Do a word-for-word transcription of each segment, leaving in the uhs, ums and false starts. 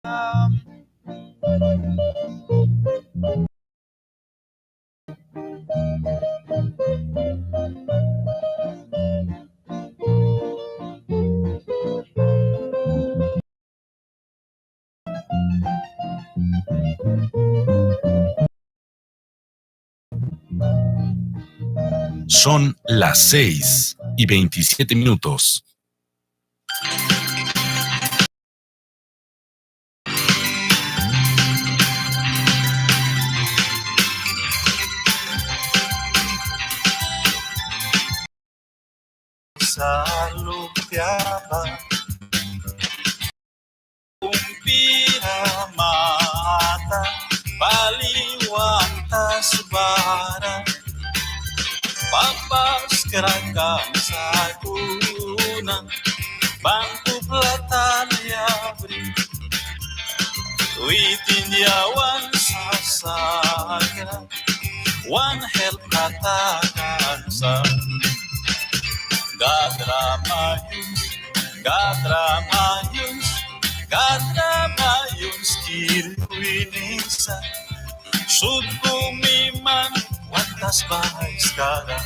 Son las seis y veintisiete minutos. Sa lupia ba. Umpira mata pali wan tasbara. Papaskra kan sakuna ban upla talia bri. Witin yawan sasakra wan help kata kan sa. Gadra mayuns, gadra mayuns, gadra mayuns kiri winisa. Sut kumi man wan tasba aiskara.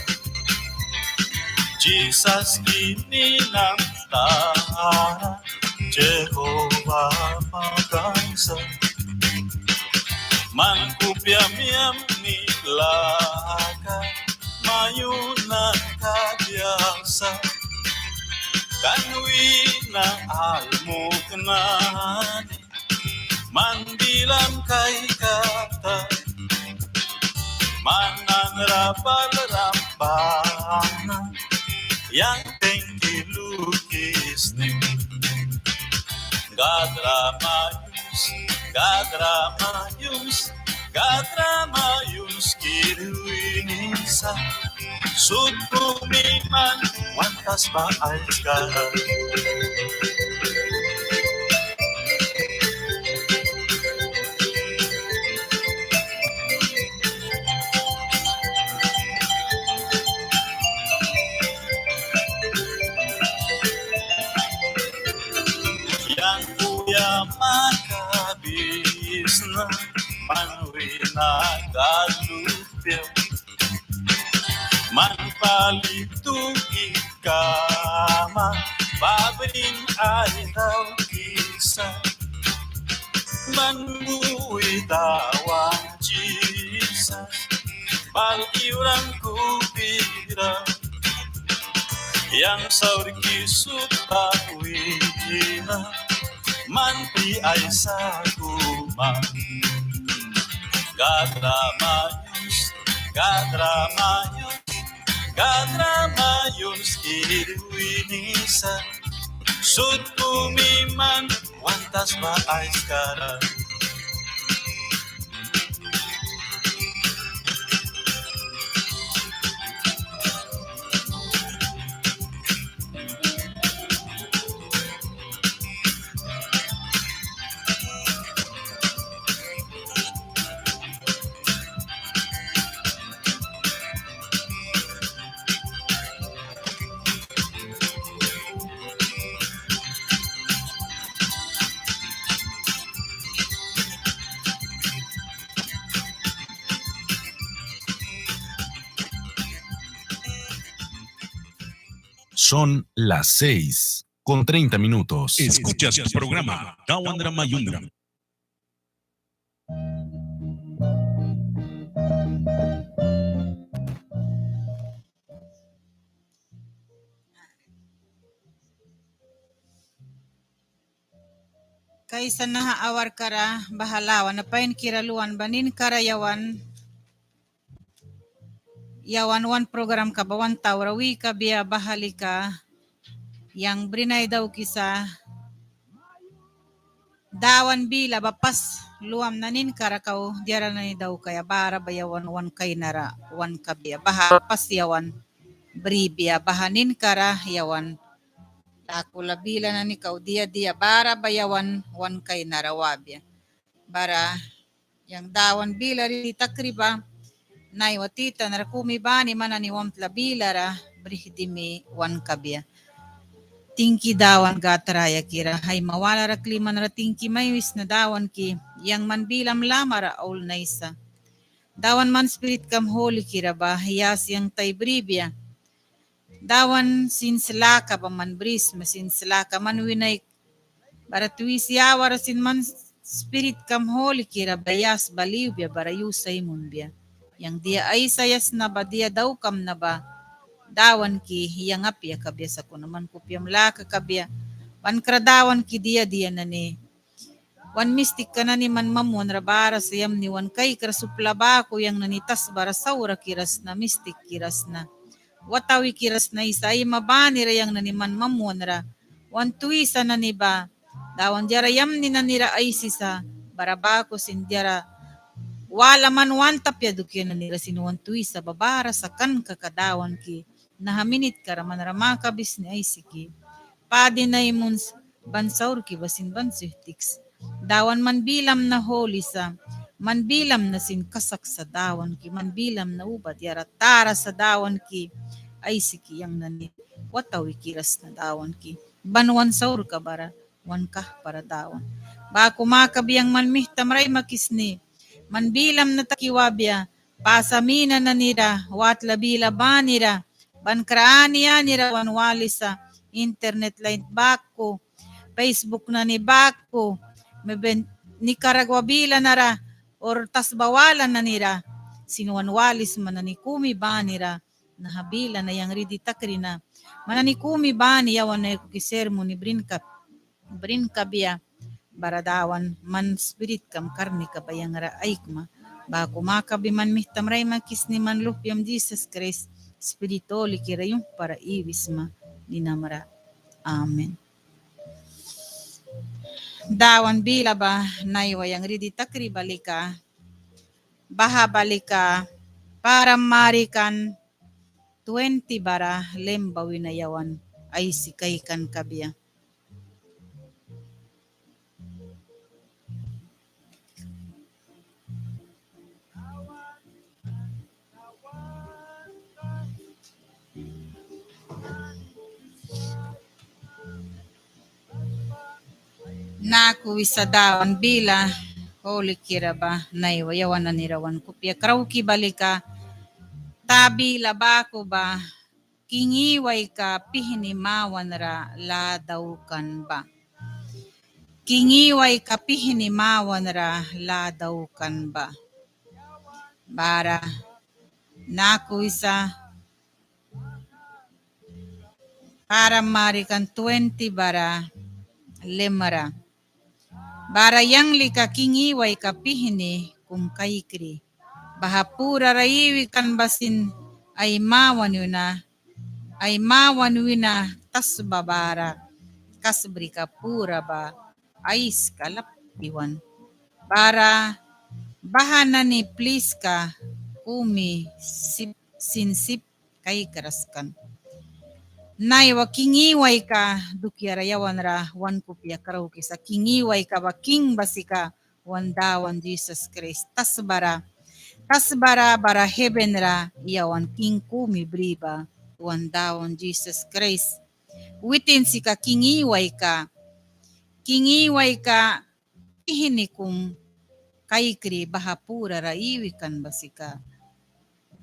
Jisas ini nan tara. Jehova makan sa. Man kupia miam ni laka mayunan kabia sa. Kan wina almuk nani man bilam kaikata. Man nanra balram bana yang tengki lukisni. Gadra mayuns, gadra mayuns, gadra mayuns kiri winisa. Sut kumi man wan tasba aiskara. Yang kuya makabisna man wina galu piam. Man pali tuki kama babrin ai daukisa. Man bui Dawan Jisas bal iwran kupira. Yang saurki sut ba wina man pri aisaku man. Gadra mayuns, gadra mayuns, gadra mayuns kiri winisa. Sut kumi man wan tasba aiskara. Son las seis con treinta minutos. Escuchas tu programa Dawan ra Mayunram. Kaisa naha awarkara baha lawana painkira luan ba ninkara yawan, yawan wan programka ba wan taura wi kabia. Baha lika yang brin ai daukisa Dawan bila ba pas luamna ninkara kau diara nani daukaia bara ba yawan wan kainara wan kabia. Baha pas yawan bribia baha ninkara yawan dakula bila nani kau dia dia bara ba yawan wan kainara wabia. Bara yang Dawan bila ridi takri ba naiwa titan ra kumi bani man nani wamtla bilara brih dimi wan kabia. Tingki Dawan Gâd rayakira, aima walara kli man ra tingki mai wisna Dawanki, yang man bilam lamara aulna Aisa. Dawan, man spiritkam hulikira ba yas yang tai bribia. Dawan, sins laka ba man brisma, sins laka man wina aik, bara twis yawara sin man spiritkam hulikira ba yas bal iwbia bara yus ai munbia. Yang dia aisaia sna ba, dia daukamna ba Dawanki yang apia kabia. Sakuna man kupiam laka kabia. Bankra Dawanki dia dia nani wan mistikka nani man mamwanra bara sa yamni wan kaikras, upla baku yang nani tasbara saurakira sna, mistikira sna, watawikira sna Aisa, aima banira yang nani man mamwanra wan twisa nani ba Dawan, diara yamni nanira aisisa, bara baku sin diara wala man want apia dukia nanira sin wan twisa ba bara sa kan kaka Dawanki, naha minitkara manra makabisni Aisiki. Padin ai muns, ban saurki ba sin ban swih tiks. Dawan, man bilam na holi sa, man bilam na sin kasak sa Dawanki, man bilam na uba diara tara sa Dawanki. Aisiki, yang nani watawikira sna Dawanki, ban wan saurka bara wan kahpara Dawan. Baku makabi yang man mihtamra aimakisni, man bilam na taki wabia, pasa mina nanira, watla bila banira, bankra ani anira wan walisa, internet lain baku, Facebook nani baku, mebe Nicaragua bila nara, or tasba wala nanira sin wan walisma nani kumi banira, naha bila na yang ridi takri na man nani kumi bani yawan aikuki sermoni brin kap, brin kabia. Bara Dawan, man spiritkam karnika ba yangra aikma. Baku makabi man mihtamra aimakisni man luhpiam Jisas Kraist, Spirit Hulikira yumhpara iwisma ninamra. Amen. Dawan, bila ba naiwa yang ridi takri ba lika, baha ba lika Param Marikan twenty bara lem ba wina yawan aisi kaikan kabia. Naku wisa Dawan, bila hulikira ba naiwa yawan nanira wan kupia krauki ba lika, ta bila baku ba, King Iwaika pihni mawanra lâ daukan ba. King Iwaika pihni mawanra lâ daukan ba. Bara naku wisa Param Marikan twenty bara lemra. Bara yang lika King Iwaika pihni kum kaikri, baha purara iwi kan ba sin ai mawan wina, ai mawan wina tasba bara kasbrika pura ba aiska lapti wan. Bara baha nani pliska kumi sip, sin sip kaikras kan. Naiwa King Iwaika dukiara yawanra wan kupia kraukisa. King Iwaika ba king ba sika wan Dawan Jisas Kraist. Tasbara, tasbara bara hebenra yawan king kumi bri ba wan Dawan Jisas Kraist. Witin sika King Iwaika, King Iwaika pihni kum kaikri baha purara iwi kan ba sika.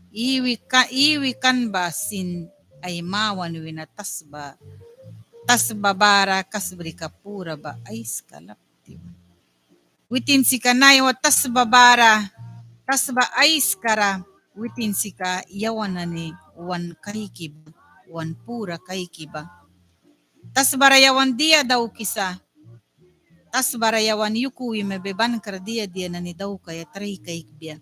Iwi ka, iwi kan ba sin ai mawan wina tasba, tasba bara kasbrika pura ba aiska lapti wan. Witin sika naiwa tasba bara, tasba aiskara, witin sika yawan nani wan kaiki ba, wan pura kaiki ba. Tasbara yawan dia daukisa, tasbara yawan yukuwi mebe bankra dia dia nani daukaia trai kaikbia.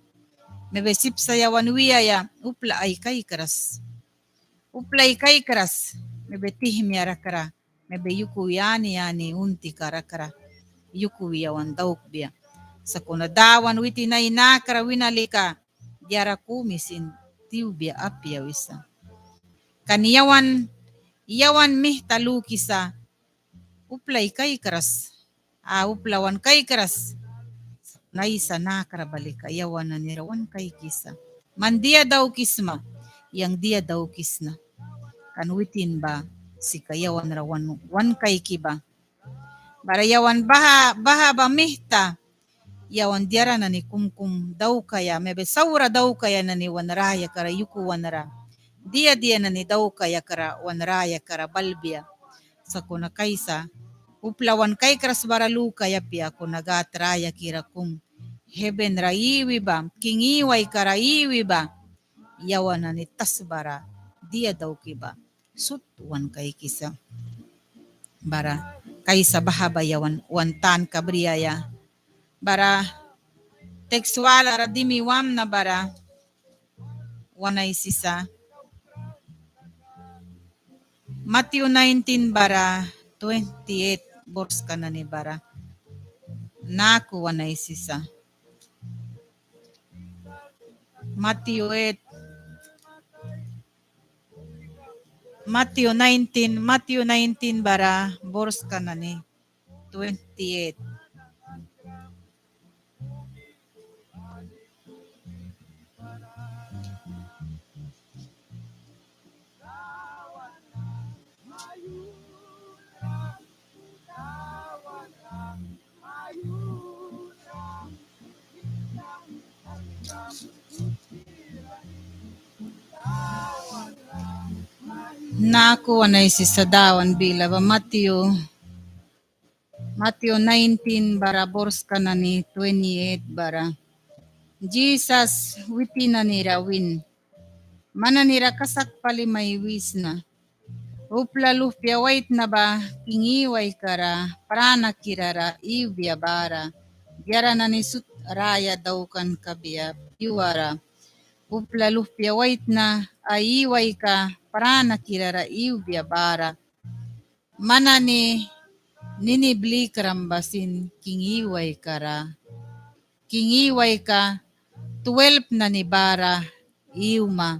Mebe sip sa yawan wiaia upla ai kaikras. Upla ai kaikras, mebe tihmia rakra, mebe yukuwi ani ani untika rakra, yukuwi yawan daukbia. Sakuna Dawan witin ai nakra wina lika, diara kumi sin tiwbia apia wisa. Kan yawan, yawan mihta lukisa, upla ai kaikras, a upla wan kaikras. Naisa nakra ba lika yawan nanira wan kaikisa. Man dia daukisma, yang dia daukisna. Kan witin ba sika yawan ra wan, wan kaiki ba. Bara yawan baha, baha ba mihta yawan diara nani kum kum daukaia, mebe saura daukaia nani wan rayaka ra yukuwan ra, dia dia nani daukaia kra wan rayaka ra balbia. Sakuna kaisa upla wan kaikras bara lukaia apia, kuna Gâd rayakira kum heben ra iwi ba, king iwaika ra iwi ba, yawan nani tasba ra dia dauki ba sut wan kaikisa. Bara kaisa baha ba yawan wan tanka briaia. Bara teks wala ra dimi wamna bara wan aisisa. Matthew nineteen bara twenty-eight borska nani bara naku wan aisisa. Matthew eight, Matthew nineteen, Matthew nineteen bara borska nani twenty-eight. Naku wan aisisa Dawan bila ba Matyu, Matyu nineteen bara borska nani twenty-eight bara. Jisas witin nani ra win: Man nani ra kasak pali mai wisna, upla luhpia waitna ba king iwaika ra pranakira ra iwbia bara, diara nani sut raya daukan kabia pyua ra. Upla luhpia waitna ai iwaika pranakira ra iwbia bara. Man nani nini blikram ba sin king iwaika ra, king iwaika twelve nani bara iwma,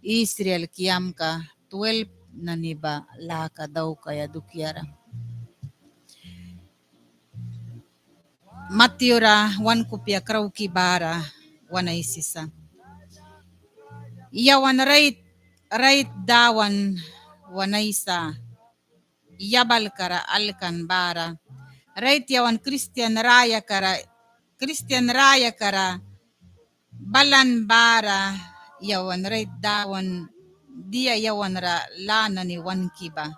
Israel kiamka twelve nani ba laka daukaia dukiara. Matyu ra wan kupia krauki bara wan aisisa. Yawan rait, rait Dawan wan aisa yabalka ra alkan bara. Rait yawan kristian rayaka ra, kristian rayaka ra balan bara yawan rait Dawan dia yawan ra lâ nani wanki ba,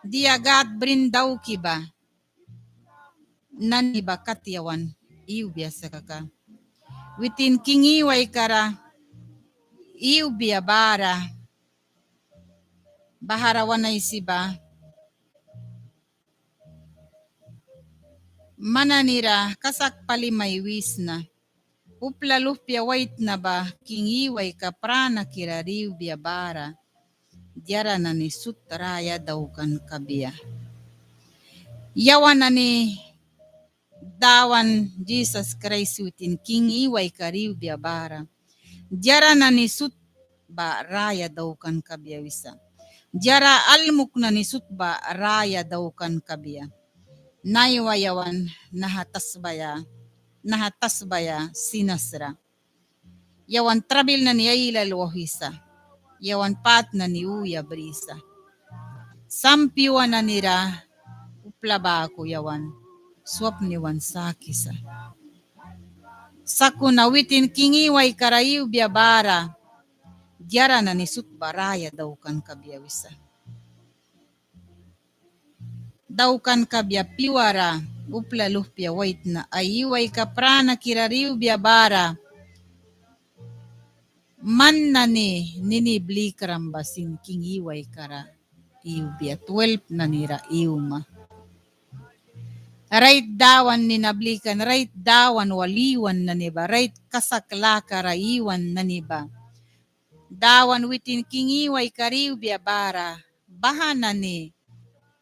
dia Gâd brin dauki ba nani ba kat yawan iwbia sa kaka. Witin king iwaika ra iwbia bara bahara wan aisi ba: Man nani ra kasak pali mai wisna, upla luhpia waitna ba king iwaika pranakira ra iwbia bara, diara nani sut raya daukan kabia. Yawan nani Dawan Jisas Kraist witin king iwaika ra iwbia bara, diara nani sut ba raya daukan kabia wisa. Diara almuk nani sut ba raya daukan kabia. Naiwa yawan naha tasbaia, naha tasbaia sinas ra yawan trabil nani ailal wauhwisa, yawan pât nani uya brisa. Sampyua nani ra upla baku yawan swapni wan sakisa. Sakuna witin king iwaika ra iwbia bara, diara nani sut ba raya daukan kabia wisa. Daukan kabia pyua ra, upla luhpia waitna ai iwaika pranakira ra iwbia bara. Man nani nini blikram ba sin king iwaika ra iwbia, twelve nani ra iwma. Rait Dawan nina blikan, rait Dawan wal iwan nani ba, rait kasak laka ra iwan nani ba. Dawan witin king iwaika ra iwbia bara, baha nani,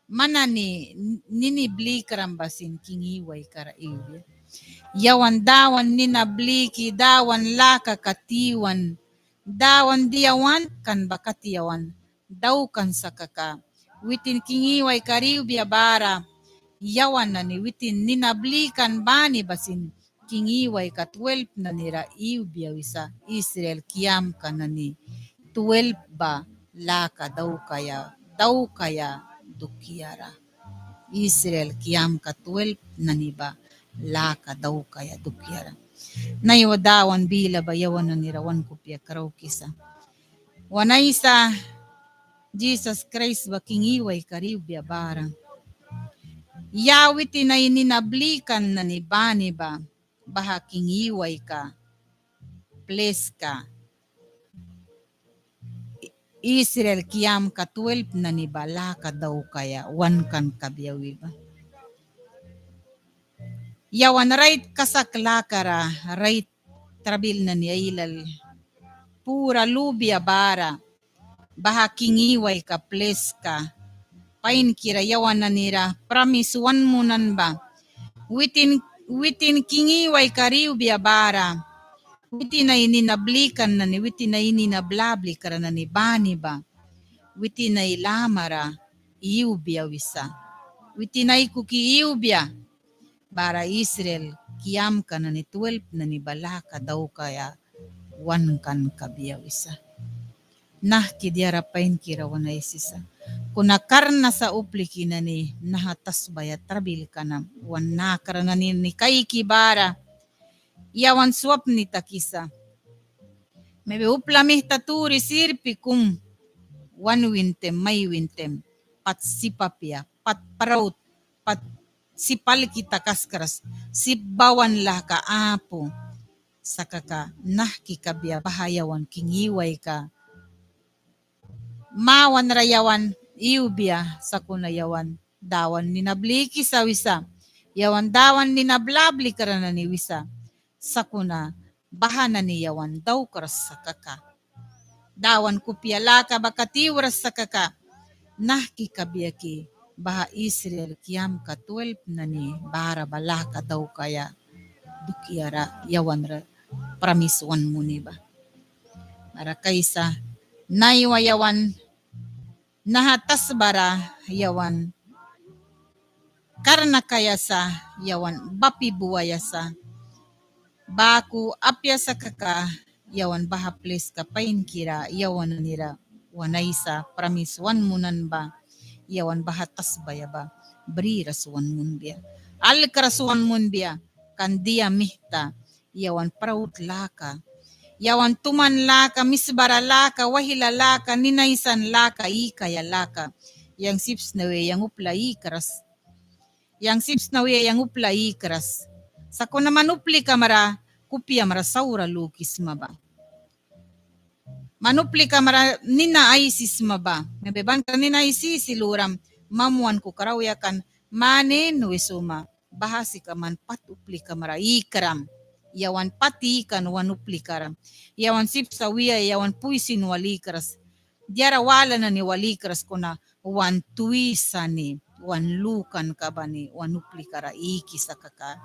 man nani nini blikram ba sin king iwaika ra iwbia. Yawan Dawan nina bliki, Dawan laka kat iwan, Dawan dia want kan ba kat yawan daukan sa kaka, witin king iwaika ra iwbia bara, yawan nani witin nina blikan bani ba sin king iwaika twelve nani ra iwbia wisa, Israel kiamka nani twelve ba laka daukaia daukaia dukiara. Israel kiamka twelve nani ba laka daukaia dukiara. Naiwa Dawan bila ba yawan nanira wan kupia kraukisa. Wan Aisa Jisas Kraist ba king iwaika ra iwbia bara. Ya witin ai nina blikan nani bani ba, baha king iwaika pliska Israel kiamka twelve nani ba laka daukaia wan kan kabia wi ba. Yawan rait kasak lakara rait trabil nani ailal pura lubia bara, baha king iwaika pliska painkira yawan nanira pramis wan munan ba. Witin, witin king iwaika ra iwbia bara, witin ai nina blikan nani, witin ai nina blablikara nani bani ba, witin ai lamara iwbia wisa. Witin aikuki iwbia bara Israel kiamka nani twelve nani ba laka daukaia wan kan kabia wisa. Nahki diara painkira wan aisisa. Kuna karna sa upliki nani naha tasbaia trabilka na wan nakra nani ni kaiki bara yawan swapni takisa. Mebi upla mihta turi sirpi kum wan win taim, mai win taim, pat sip apia, pat praut, pat sip alki takaskras, sip bawan laka apu. Sa kaka nahki kabia baha yawan king iwaika mawanra yawan iwbia, sakuna yawan Dawan nina blikisa wisa. Yawan Dawan nina blablikara nani wisa. Sakuna baha nani yawan daukras sa kaka, Dawan kupia laka ba kat iwras sa kaka, nahki kabia ki baha Israel kiamka twelve nani bara ba laka daukaia dukiara yawanra pramis wan muni ba. Bara kaisa naiwa yawan naha tasbara yawan karna kaia sa, yawan bapi buaia sa. Baku apia sa kaka yawan baha pliska painkira yawan nanira wan Aisa pramis wan munan ba, yawan baha tasbaia ba briras wan munbia, alkras wan munbia. Kan dia mihta yawan praut laka, yawan tuman laka, misbara laka, waihla laka, nina aisan laka, ikaia laka, yang sip sna wiaia yang upla ikras. Yang sip sna wiaia yang upla ikras. Sakuna man uplikamra kupiamra saura lukisma ba. Man uplikamra nina aisisma ba. Mebi ban kra nina aisisi luram, mamwan ku krauya kan, man en wisuma. Baha sika man pat uplikamra ikram. Yawan pat ikan wan uplikara. Yawan sip sa wiaia, yawan puisin wal ikras. Diara wala nani wal ikras, kuna wan twisa ni, wan lukanka ba ni wan uplikara ikisa kaka,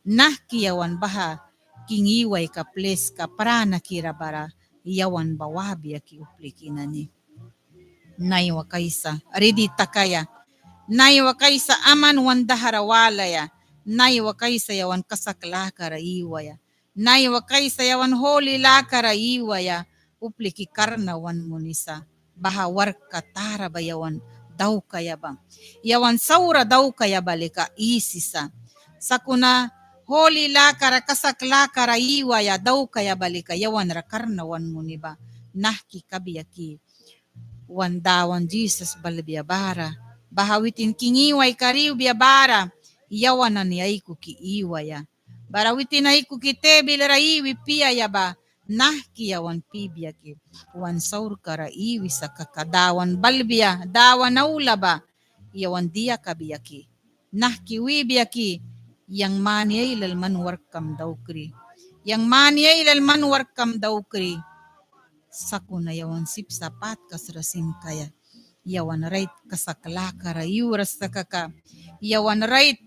nahki yawan baha king iwaika pliska pranakira bara yawan ba wabia ki upliki nani. Naiwa kaisa ridi takaia. Naiwa kaisa aman wan dahra walaia. Naiwa kaisa yawan kasak lakara iwaia. Naiwa kaisa yawan holi lakara iwaia. Upliki karna wan munisa. Baha warkka tara ba yawan daukaia ba, yawan saura daukaia ba lika isisa. Sakuna holi lakara, kasak lakara iwaia daukaia ba lika yawanra karna wan muni ba. Nahki kabia ki wan Dawan Jisas balbia bara, baha witin king iwaika ra iwbia bara, yawan nani aikuki iwaia. Bara witin aikuki tebilra iwi piaia ba, nahki yawan pibia ki? Wan saurkara iwisa kaka, Dawan balbia, Dawan aula ba, yawan dia kabia ki? Nahki wibia ki? Yang mani ailal man warkkam daukri. Yang mani ailal man warkkam daukri. Sakuna yawan sip sa patkasra sin kaia. Yawan rait kasak lakara iwras sa kaka, yawan rait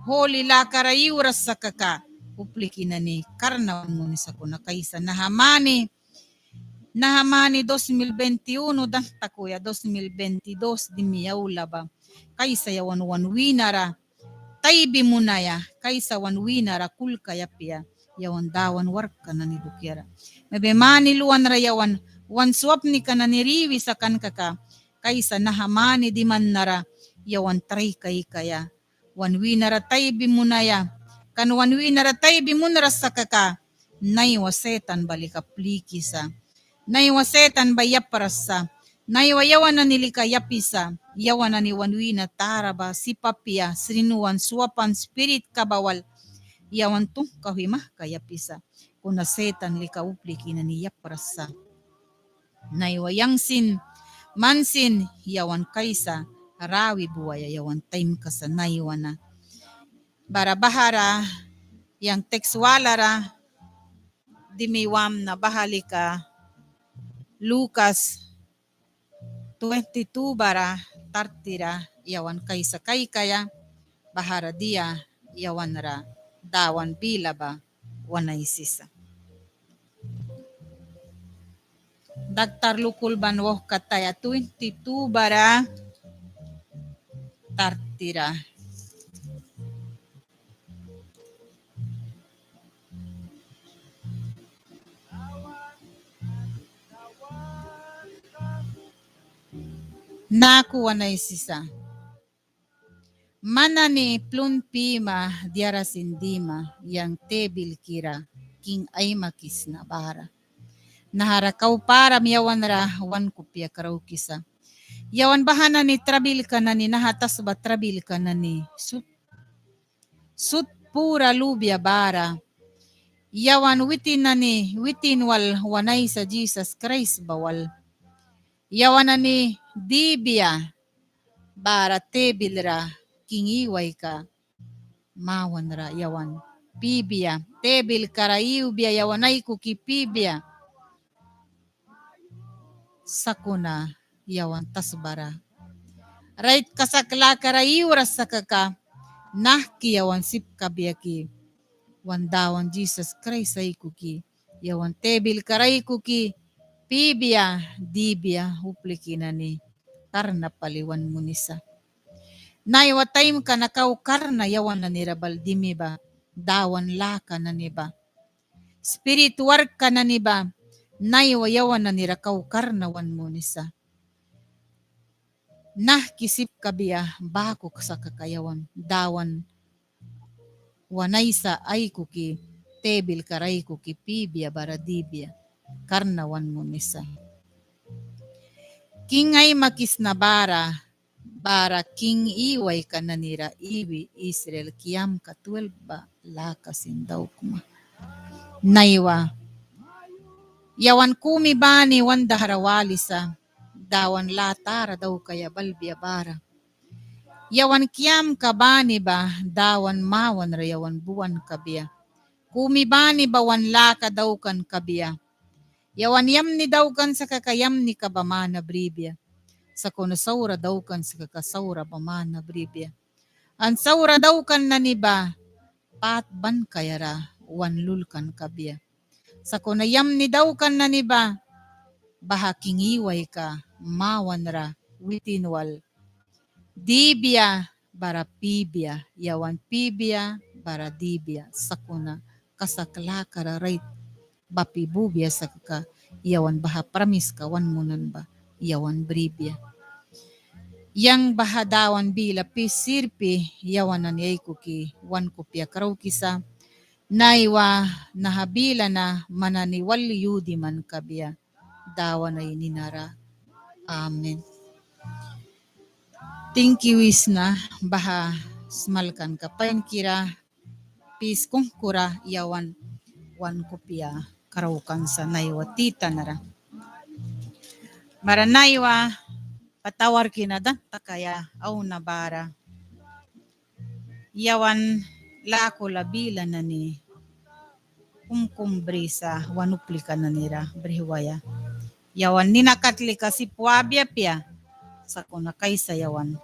holi lakara iwras sa kaka, upliki nani karna wan muni. Sakuna kaisa naha mani, naha mani dos mil veintiuno dahra takuya dos mil veintidós dimi aula ba, kaisa yawan wan winara taibi munaia, kaisa wan winara kulkaia apia yawan Dawan warkka nani dukiara. Mebi mani luanra yawan wan swapnika nani ra iwisa kan kaka, kaisa naha mani diman nara yawan trai kaikaia. Wan wîna ra taibi munaia. Kan wan wîna ra taibi munras sa kaka, naiwa Setan ba lika plikisa. Naiwa Setan ba yapras sa. Naiwa yawan nani lika yapisa. Yawan nani wan wîna tara ba sip apia, srin wan swapan spiritka ba wal yawan tungkauhwi mahka yapisa. Kuna Setan lika upliki nani yapras sa. Naiwa yang sin, man sin, yawan kaisa rawi buaia yawan taimka sa naiwa na. Bara bahara yang teks walara dimi wamna baha lika Lukas twenty-two bara thirty ra yawan kaisa kaikaia, bahara dia yawan ra Dawan bila ba wan aisisa. Daktar Lukulban wauhkataya twenty-two bara thirty ra. Naku wan aisisa. Man nani plun pima diara sin dima yang tebilkira king aimakisna bara. Nahara kau param yawan ra wan kupia kraukisa. Yawan baha nani trabilka nani, naha tasba trabilka nani sut, sut pura lubia bara. Yawan witin nani, witin wal wan Aisa Jisas Kraist ba wal. Yawan nani dibia bara tebil ra king iwaika mawanra yawan pibia, tebilka ra iwbia yawan aikuki pibia. Sakuna yawan tasbara rait kasak lakara iwras sa kaka, nahki yawan sip kabia ki wan Dawan Jisas Kraist aikuki yawan tebilka ra aikuki pibia, dibia, upliki nani karna pali wan munisa. Naiwa taimka na kau karna yawan nani ra bal dimi ba, Dawan laka nani ba, spirit warkka nani ba, naiwa yawan nani ra kau karna wan munisa. Nahki sip kabia baku sa kaka yawan Dawan wan Aisa aikuki, tebilka ra aikuki pibia bara dibia karna wan munisa. King aimakisna bara, bara king iwaika nani ra iwi Israel kiamka twelve ba laka sin daukma. Naiwa yawan kumi bani wan dahra walisa, Dawan lâ tara daukaia balbia bara. Yawan kiamka bani ba Dawan mawanra yawan buan kabia. Kumi bani ba wan laka daukan kabia. Yawan yamni daukan sa kaka yamnika ba mana bribia. Sakuna saura daukan sa kaka saura ba mana bribia. An saura daukan nani ba pât ban kaiara wan lulkan kabia. Sakuna yamni daukan nani ba, baha king iwaika mawanra witin wal dibia bara pibia, yawan pibia bara dibia, sakuna kasak lakara rait bapi bubia sa kaka yawan baha pramiska wan munan ba yawan bribia. Yang baha Dawan bila pis sirpi yawan nani aikuki wan kupia kraukisa. Naiwa naha bila na man nani wal yu diman kabia Dawan ai ninara. Amen. Tingki wisna baha smalkanka painkira pis kungkura yawan wan kupia kraukan sa naiwa titan nara. Bara naiwa pata warkina dan takaia auna bara yawan lakula bila nani kum kum brisa wan uplika nani ra brihwaia. Yawan nina kat lika sip wabia apia, sakuna kaisa yawan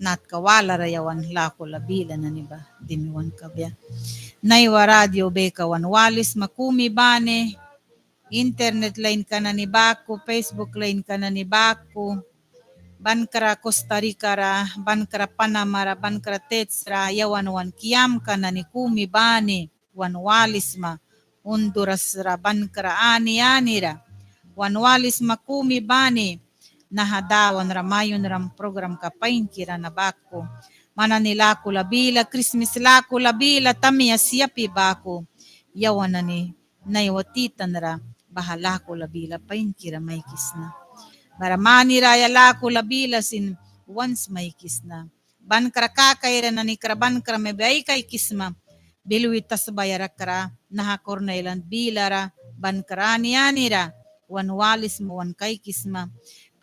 natka walara yawan lakula bila nani ba dimi wan kabia. Naiwa radio beka wan walisma kumi bani, internet lainka nani baku, Facebook lainka nani baku, bankra Costa Rica ra, bankra Panama ra, bankra States ra, yawan wan kiamka nani kumi bani wan walisma, Honduras ra, bankra ani anira wan walisma kumi bani, naha Dawan ra mayunram programka painkira na baku. Man nani lakula bila, Krismis lakula bila tamia siapi baku. Yawan nani naiwa titan ra baha lakula bila painkira maikisna. Bara mani raya lakula bila sin wans maikisna. Bankra kakaira nani kra bankra mai bia ai kaikisma. Bilwi tasbaya ra kra naha Corn Island bilara bankra ani anira wan walisma, wan kaikisma.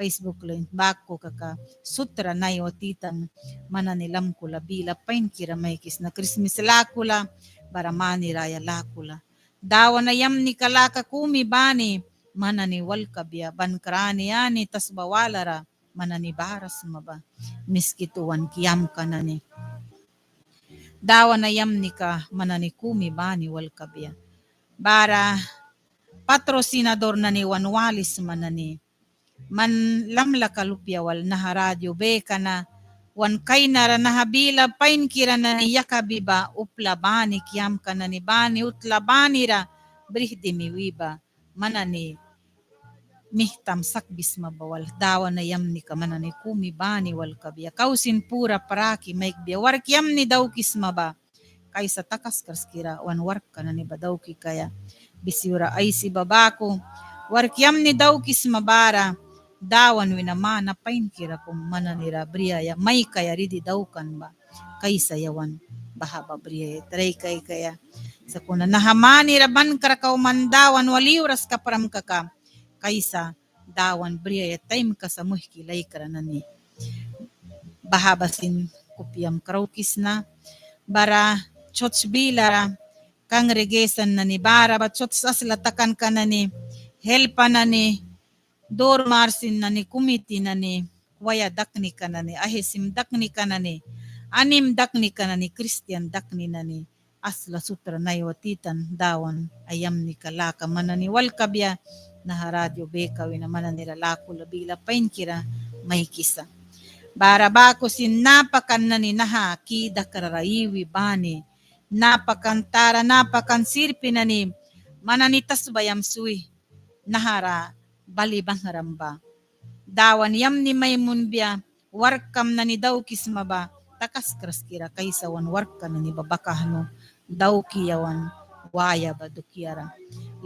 Facebook link baku kaka sutra naiwa titan man nani lamkula bila painkira maikisna, Krismis lakula bara mani raya lakula. Dawan na yamnika laka kumi bani man nani wal kabia, bankra ani ani tasba walara man nani bara sma ba, miskitu wan kiamka nani. Dawan na yamnika man nani kumi bani wal kabia. Bara patrocinador nani wan walisma nani. Man lamlaka lupia wal naha radio beka na wan kainara naha bila painkira nani yakabi ba, upla bani, kiamka nani bani, utla banira brih dimi wi ba. Man nani mihtam sakbisma ba wal, Dawan na yamnika man nani kumi bani wal kabia. Kau sin pura praki maikbia, wark yamni daukisma ba. Kaisa takaskras kira wan warkka nani ba dauki kaia. Bisiura aisi ba baku, wark yamni daukisma bara Dawan wina mana painkira kum man nanira briaia maikaia ridi daukan ba. Kaisa yawan baha ba briaia trai kaikaia. Sakuna naha manira bankra kau man Dawan wal iwras kapram kaka, kaisa Dawan briaia taimka sa, muihki laikra nani. Baha ba sin kupiam kraukisna. Bara church bilara congregation nani bara ba church asla takanka nani, helpa nani, dur marsin nani, kumiti nani, kwaya daknika nani, ahisim daknika nani, anim daknika nani, kristian dakni nani, asla sutra naiwa titan Dawan ai yamnika laka man nani wal kabia. Naha radio beka wina man nanira lakula bila painkira maikisa. Bara baku sin napakan nani naha ki dakra ra iwi bani. Napakan tara, napakan sirpi nani man nani tasbayam swi nahara bali bangram ba. Dawan yamni mai munbia, warkkam nani daukisma ba, takaskras kira kaisa wan warkka nani ba bakahnu dauki yawan waia ba dukiara.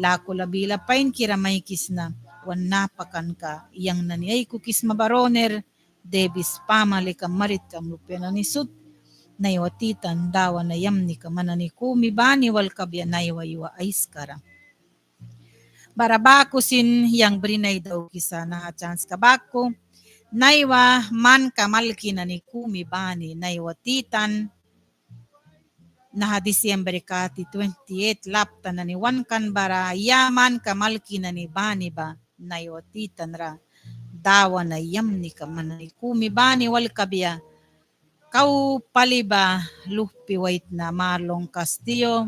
Lakula bila painkira maikisna wan napakanka yang nani aikukisma ba Roner Davis pamalikam maritkam lupia nani sut. Naiwa titan Dawan na yamnika man nani kumi bani wal kabia naiwa yua aiskara. Bara baku sin yang bri nani daukisa naha chanska baku. Naiwa manka malki nani kumi bani naiwa titan. Naha December kati twenty-eight lapta nani wankan bara ya manka malki nani bani ba naiwa titan ra Dawan na yamnika man nani kumi bani wal kabia. Kau pali ba luhpi waitna Marlon Castillo.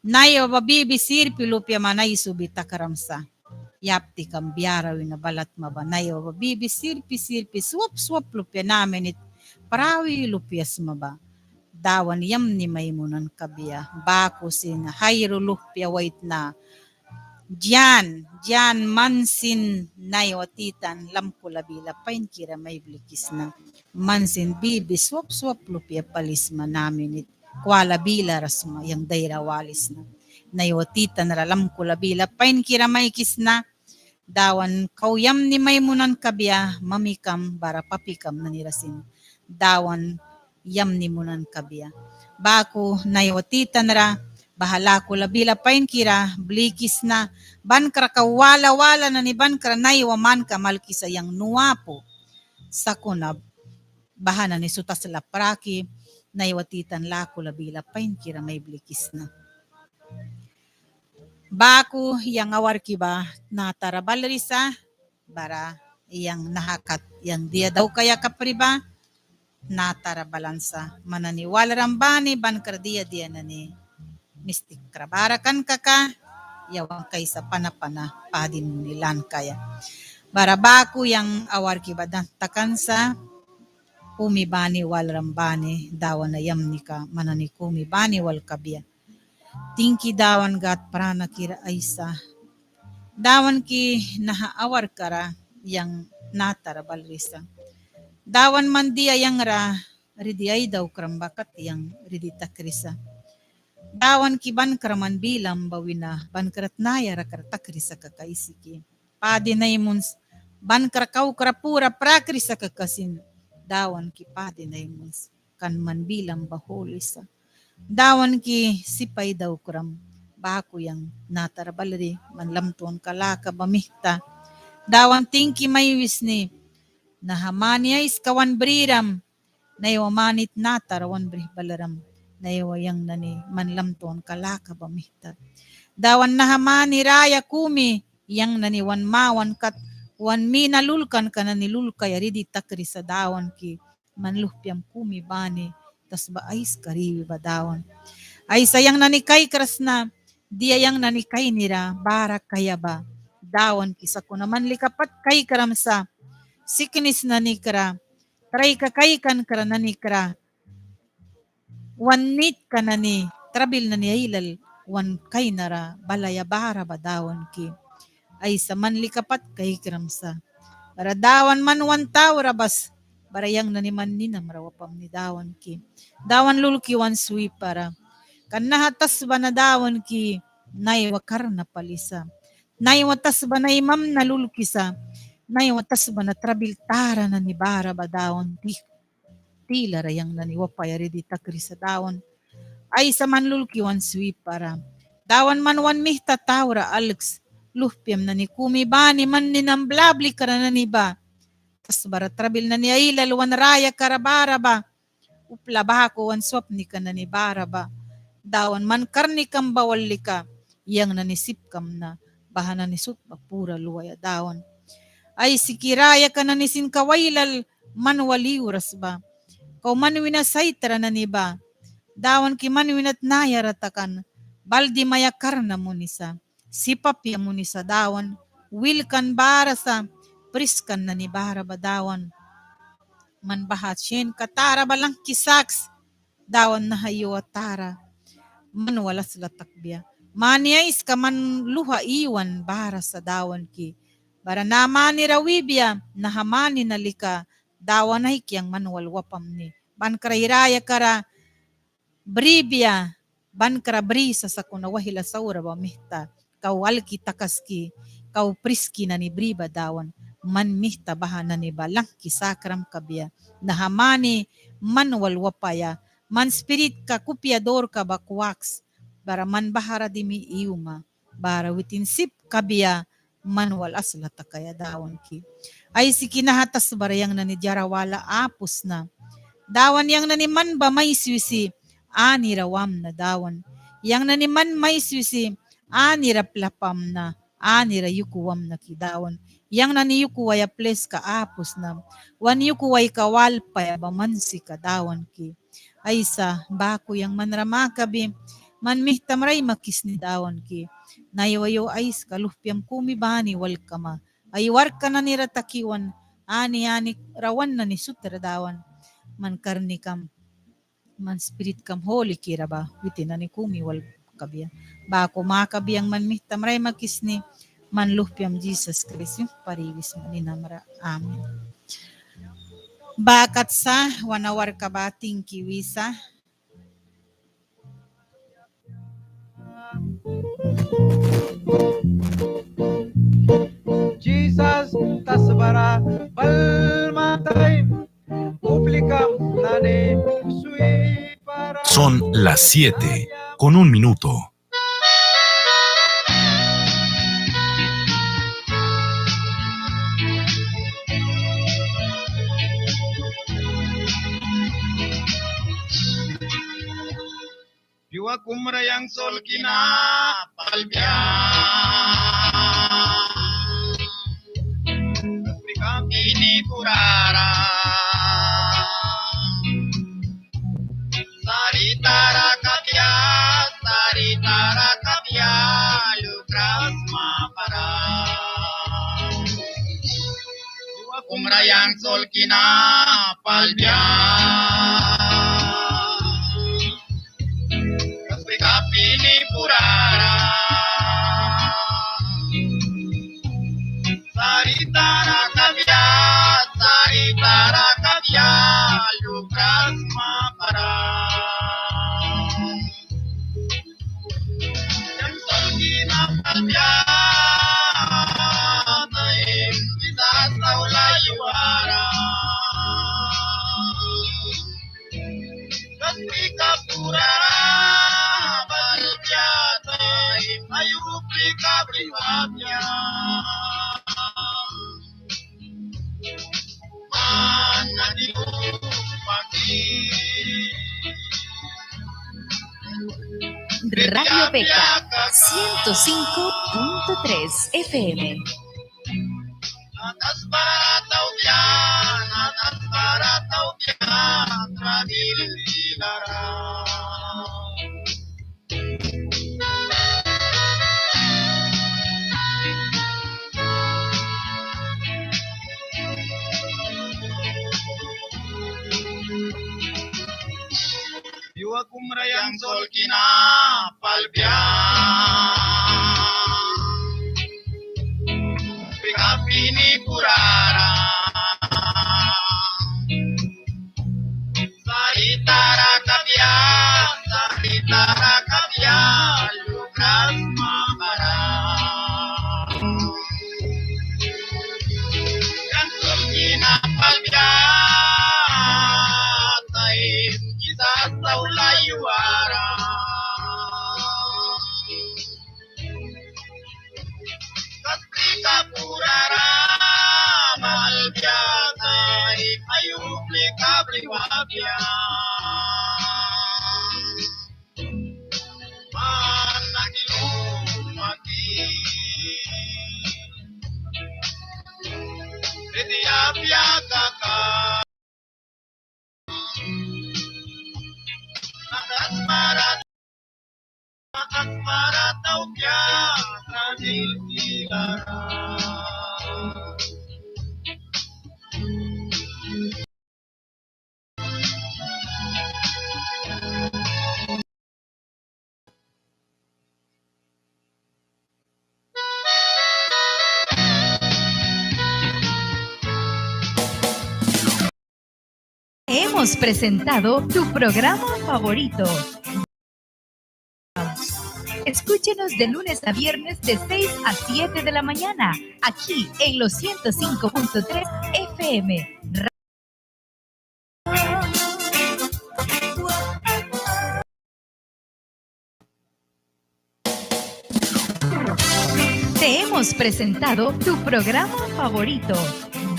Naiwa ba bibi sirpi lupia man aisubi takram sa. Yaptikam biara wina balatma ba naiwa ba bibi sirpi sirpi swap swap lupia naha minit prawi lupia sma ba. Dawan yamni mai munan kabia. Baku sin hairu luhpia waitna Jan, Jan man sin naiwa titan lamkula bila painkira mai blikisna. Man sin bibi swap swap lupia palisma naha minit. Kwala bilara sma yang daira walisna. Naiwa titan ra lamkula bila painkira maikisna. Dawan kau yamni mai munan kabia mamikam bara papikam nanira sin. Dawan yamni munan kabia. Baku naiwa titan ra baha lakula bila painkira blikisna, bankra kau wala wala nani bankra naiwa manka malkisa yang nu apu. Sakuna baha nani sut asla praki naiwa titan lakula bila painkira mai blikisna. Baku yang awarki ba tnata ra balrisa, bara yang naha kat yang dia daukaia kapri ba tnata ra balan sa. Man nani walram bani bankra dia dia nani mistikra bara kan kaka yawan kaisa pana pana padin nani lan kaia. Bara baku yang awarki ba dan takan sa, kumi bani walram bani Dawan na yamnika man nani kumi bani wal kabia. Tingki Dawan Gad prana kira aisa. Dawan ki naha awarkara yang natara balrisa. Dawan, man dia yang ra ridi ai daukram ba kat yang ridi takrisa. Dawanki, bankra man bilam ba wina bankra tnayara kra takrisa kaka aisiki. Padin ai muns, bankra kaukra pura prakrisa kaka sin. Dawanki, padin ai muns, kan man bilam ba holi sa. Dawanki, sip ai daukram, baku yang natara balri man latwanka laka ba mihta. Dawan, tingki mai wisni, naha mani aiska wan briram, naiwa mani tnatara wan brih balram, naiwa yang nani man latwanka laka ba mihta. Dawan, naha mani raya kumi, yang nani wan mawan kat, wan mina lulkanka nani lulkaia ridi takrisa. Dawanki, man luhpiam kumi bani tasba aiska ra iwi ba Dawan. Aisa, yang nani kaikras na, dia yang nani kainira bara kaia ba, Dawanki, sakuna man lika pat kaikram sa, siknis nani kra, traika kaikankra nani kra, wan nitka nani, trabil nani ailal wan kainara balaia bara ba Dawanki. Aisa, man lika pat kaikram sa. Bara Dawan, man wan taura bas, bara yang nani man ninamra wapamni Dawanki. Dawan, lulki wan swipara. Kan naha tasba na Dawanki, naiwa karna pali sa. Naiwa tasba na ai mamna lulkisa. Naiwa tasba na trabil tara nani bara ba Dawan, ti tilara yang nani wapaia ridi takrisa Dawan. Aisa, man lulki wan swipara. Dawan, man wan mihta taura alks, luhpiam nani kumi bani, man ninam blablikra nani ba, tasbara trabil nani ailal wan rayakara bara ba, upla baku wan swapnika nani bara ba, Dawan, man karnikam ba wal lika, yang nani sip kamna, baha nani sut ba pura luaia Dawan. Aisiki, rayaka nani sin kau ailal man wal iwras ba, kau man wina saitra nani ba, Dawanki, man wina tnayara takan, bal dimaia karna munisa, sip apia munisa Dawan. Wilkan bara sa, priskan nani bara ba Dawan. Man baha sinka tara ba langki saks, Dawan, naha yua tara man wal asla takbia. Mani aiska man luha iwan bara sa Dawanki. Bara naha manira wibia, naha mani na lika Dawan aiki yang man wal wapamni. Bankra ai rayakara bribia, bankra brisa, sakuna waihla saura ba mihta kau alki takaski, kau priski nani bri ba Dawan, man mihta baha nani ba langki sakram kabia. Naha mani man wal wapaia, man spiritka kupia dorka ba kwaks, bara man bahara dimi iwma, bara witin sip kabia man wal asla takaia Dawanki. Aisiki, naha tasbara yang nani diara wala apu sna. Dawan, yang nani man ba mai swisi anira wamna Dawan. Yang nani man mai swisi anira plapamna, anira yuku wamna ki Dawan. Yang nani yuku waia pliska apu sna. Wan yuku waika walpaia ba man sika Dawanki. Aisa, baku yang manra makabi, man mihtamra aimakisni Dawanki. Naiwa yu aiska luhpiam kumi bani wal kama. Ai warkka nanira taki wan, ani anira wan nani sutra Dawan. Man karnikam, man spiritkam hulikira ba witin nani kumi wal kabia. Baku makabi yang man mihtamra aimakisni, man luhpiam Jisas Kraist yumhpara iwisma ninamra. Amen. Ba kat sa wan warkka ba tingki wisa. Jisas tasbara balma taim, uplikam nani swipara. Son las siete con un minuto. Pyua kumra yang solki na palbia. Ini purara. Saritara kabia, saritara kabia, lukras mapara. Pyua kumra yang solki na palbia. Kaspi kapi ni purara. Saritara kabia, Radio Beca, ciento cinco punto tres F M. Yua kum ra yang solki na palbia. Pika pini purara. Saritara kabia, saritara kabia, lukras mabara. Yang solki na palbia, taim kisas taula yuara. Kasplika purara malbia, taim ayu plika bli wabia. Mana kilu maki. Ridi apia kaka. Atas marat, atas marat taukia, tradil tilara. Hemos presentado tu programa favorito. Escúchenos de lunes a viernes de seis a siete de la mañana, aquí en los ciento cinco punto tres F M. Te hemos presentado tu programa favorito,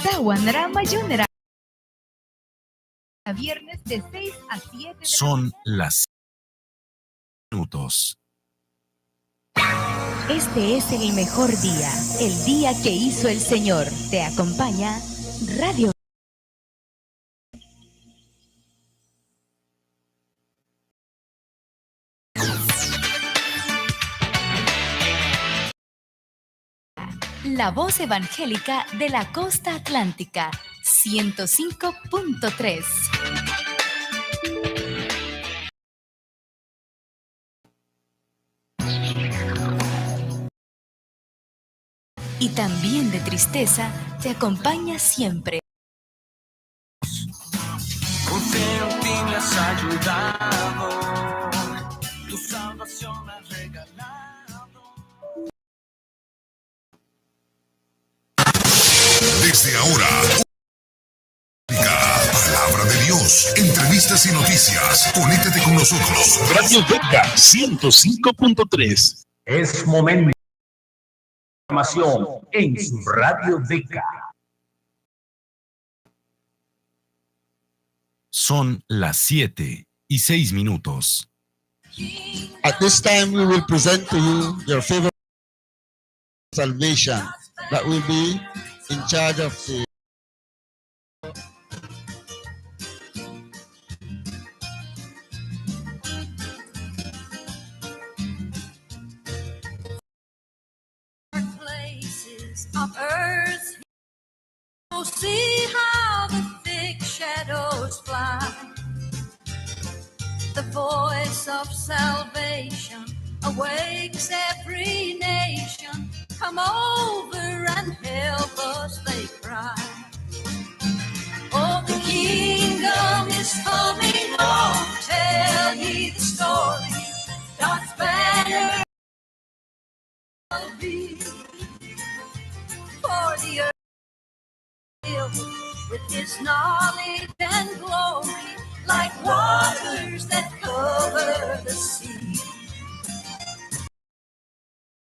Dawan ra Mayunra. A viernes de seis a siete de la mañana. Son las minutos. Este es el mejor día, el día que hizo el Señor. Te acompaña Radio. La voz evangélica de la costa atlántica, ciento cinco punto tres. Y también de tristeza te acompaña siempre. Confío en ti, me has ayudado, tu salvación me has regalado. Desde ahora, Palabra de Dios, entrevistas y noticias. Conéctate con nosotros. Radio Beca, ciento cinco punto tres. Es momento de información en su Radio Beca. Son las siete y seis minutos. At this time, we will present to you your favorite salvation that will be in charge of the places of earth. Oh, see how the thick shadows fly. The voice of salvation awakes every nation. Come over and help us, they cry. Oh, the kingdom is coming, oh, tell ye the story. God's banner be for the earth filled with his knowledge and glory, like waters that cover the sea.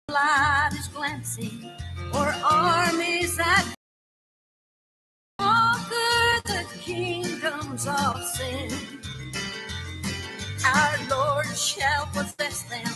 Light is glancing o'er armies that conquer the kingdoms of sin. Our Lord shall possess them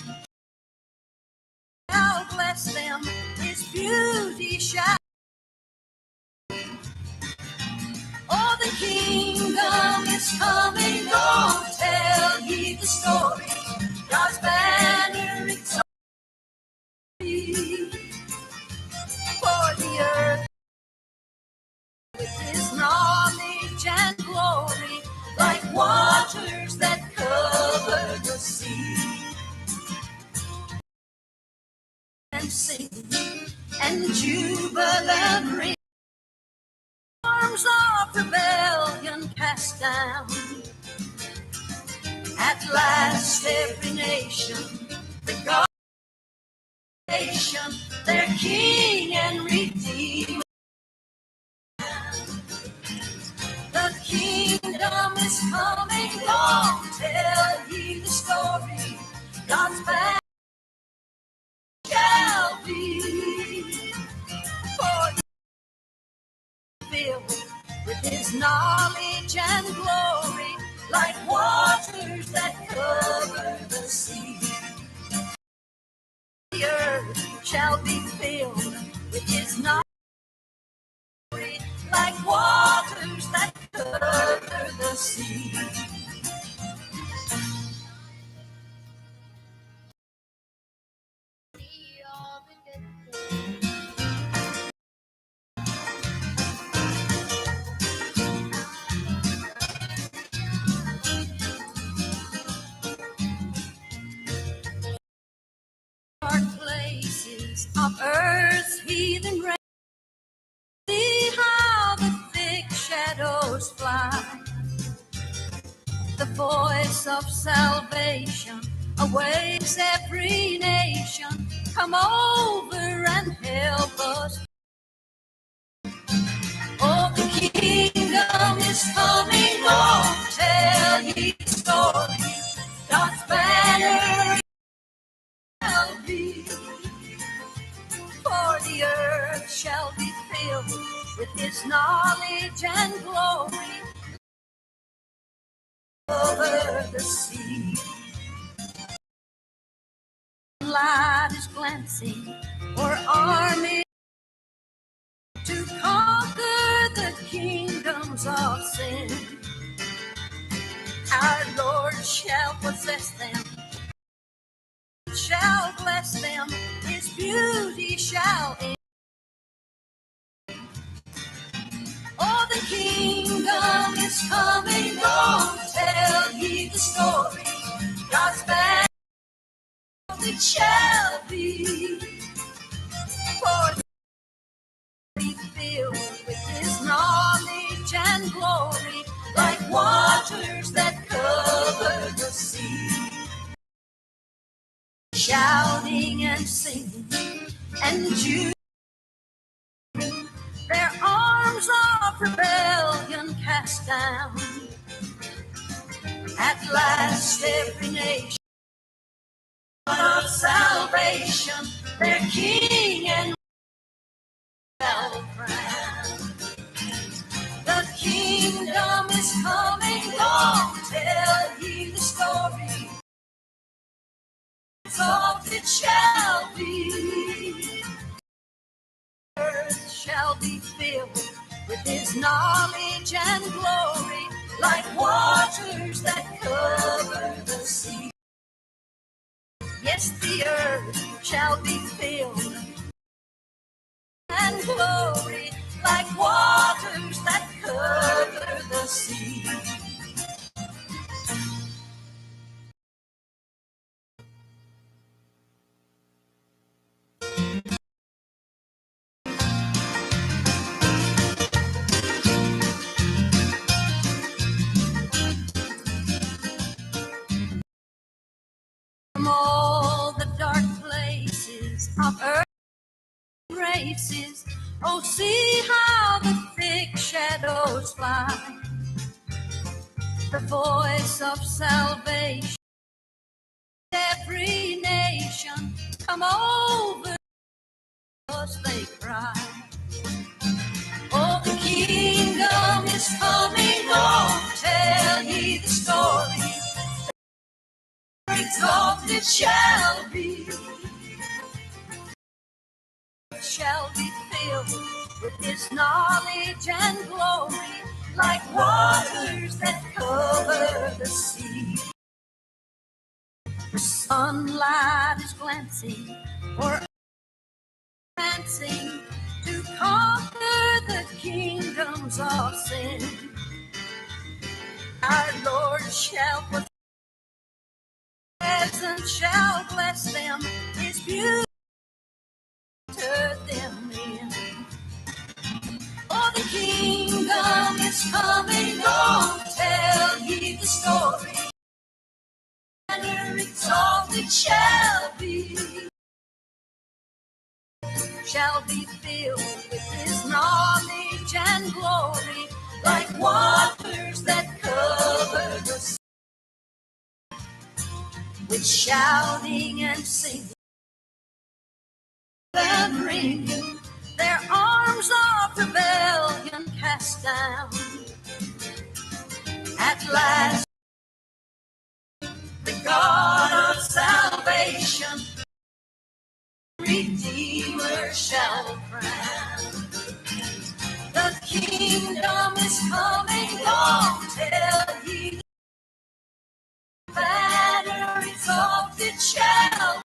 and sing and jubilant ring. Arms of rebellion cast down. At last, every nation, the God nation, their King and Redeemer. The kingdom is coming, long tell ye the story. God's banner shall be for filled with his knowledge and glory, like waters that cover the sea. The earth shall be filled with his knowledge, like waters that cover the sea. Dark places of earth's heathen race. See how the thick shadows fly. The voice of salvation awaits every nation. Come over and help us. Oh, the kingdom is coming, long tell ye the story. God's banner shall be, for the earth shall be filled with his knowledge and glory. Over the sea. Light is glancing o'er armies to conquer the kingdoms of sin. Our Lord shall possess them, shall bless them, his beauty shall end. Oh, the kingdom is coming, long tell ye the story. God's banner it shall be. For be filled with his knowledge and glory, like waters that cover the sea. Shouting and singing and jubilee, their arms of rebellion cast down. At last every nation of salvation, their king and shall crown. The kingdom is coming, long tell ye the story. Exalted shall be. Earth shall be filled with his knowledge and glory, like waters that cover the sea. Yes, the earth shall be filled and glory, like waters that cover the sea. From all the dark places of earth races, oh, see how the thick shadows fly. The voice of salvation, every nation come over us, they cry. Oh, the kingdom is coming, oh, tell ye the story. Exalted shall be. Shall be filled with his knowledge and glory, like waters that cover the sea. The sunlight is glancing, or prancing to conquer the kingdoms of sin. Our Lord shall presence shall bless them. His beauty Exalted shall be, shall be filled with his knowledge and glory, like waters that cover the sea. With shouting and singing and ringing, their arms of rebellion cast down. At last, the God of salvation, Redeemer shall crown. The kingdom is coming, long till he banner exalted shall,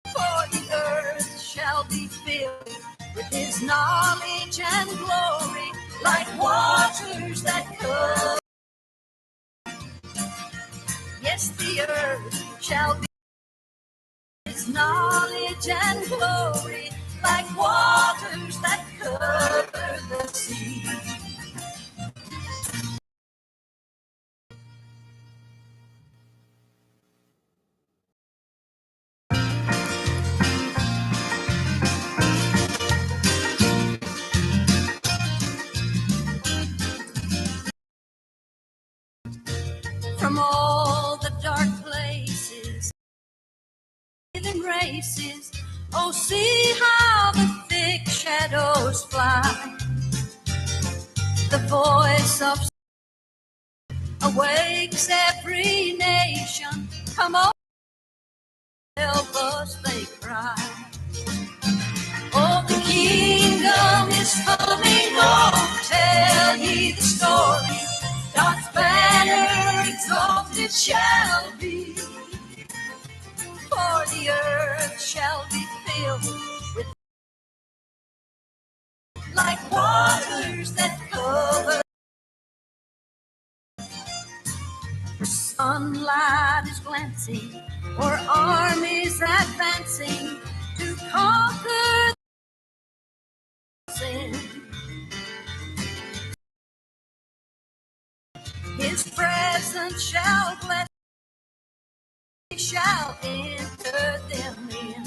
for the earth shall be filled with his knowledge and glory, like waters that cover. Yes, the earth shall be his knowledge and glory, like waters that cover the sea. From all the dark places, heathen races, oh, see how the thick shadows fly. The voice of awakes every nation. Come on, help us, they cry. Oh, the kingdom is coming, oh, tell ye the story. God's banner exalted shall be, for the earth shall be filled with, like waters that cover. Sunlight is glancing, or armies advancing to conquer sin. His presence shall bless, he shall enter them in.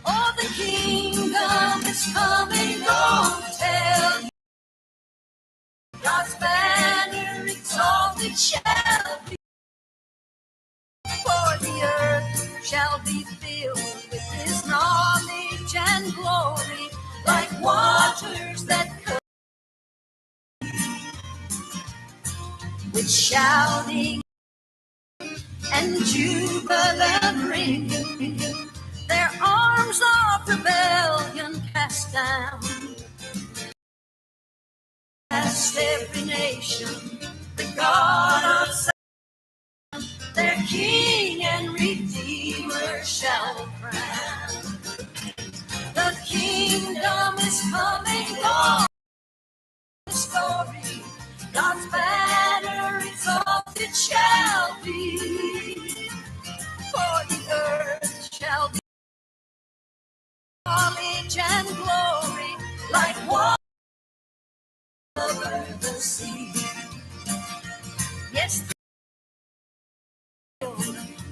Oh, the kingdom is coming, oh, tell ye. God's banner exalted shall be. For the earth shall be filled with his knowledge and glory, like waters that cover. With shouting and jubilant ringing, their arms of rebellion cast down. Past every nation, the God of salvation, their King and Redeemer shall crown. The kingdom is coming, Lord, the story. God's banner exalted shall be, for the earth shall be knowledge and glory, like water over the sea. Yes,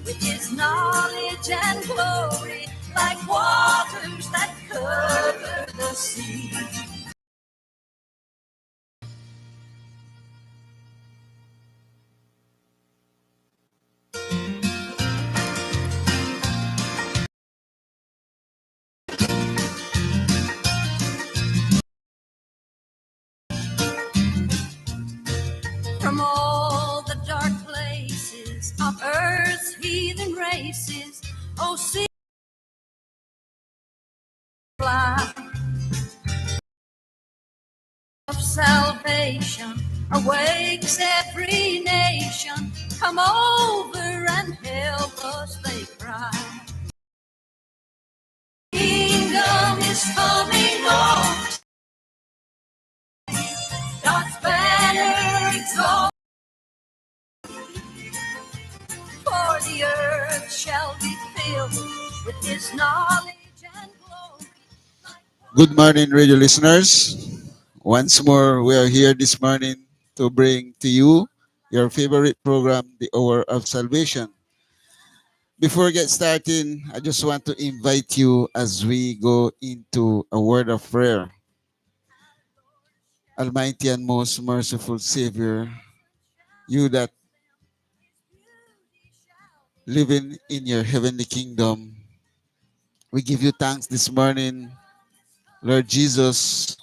with his knowledge and glory, like waters that cover the sea. From all the dark places of earth's heathen races, oh, see fly of salvation awakes every nation. Come over and help us, they cry. Kingdom is coming, Lord. God's banner exalted. For the earth shall be filled with his knowledge and glory. Good morning, radio listeners. Once more, we are here this morning to bring to you your favorite program, The Hour of Salvation. Before I get started, I just want to invite you as we go into a word of prayer. Almighty and most merciful Savior, you that living in your heavenly kingdom, we give you thanks this morning, Lord Jesus,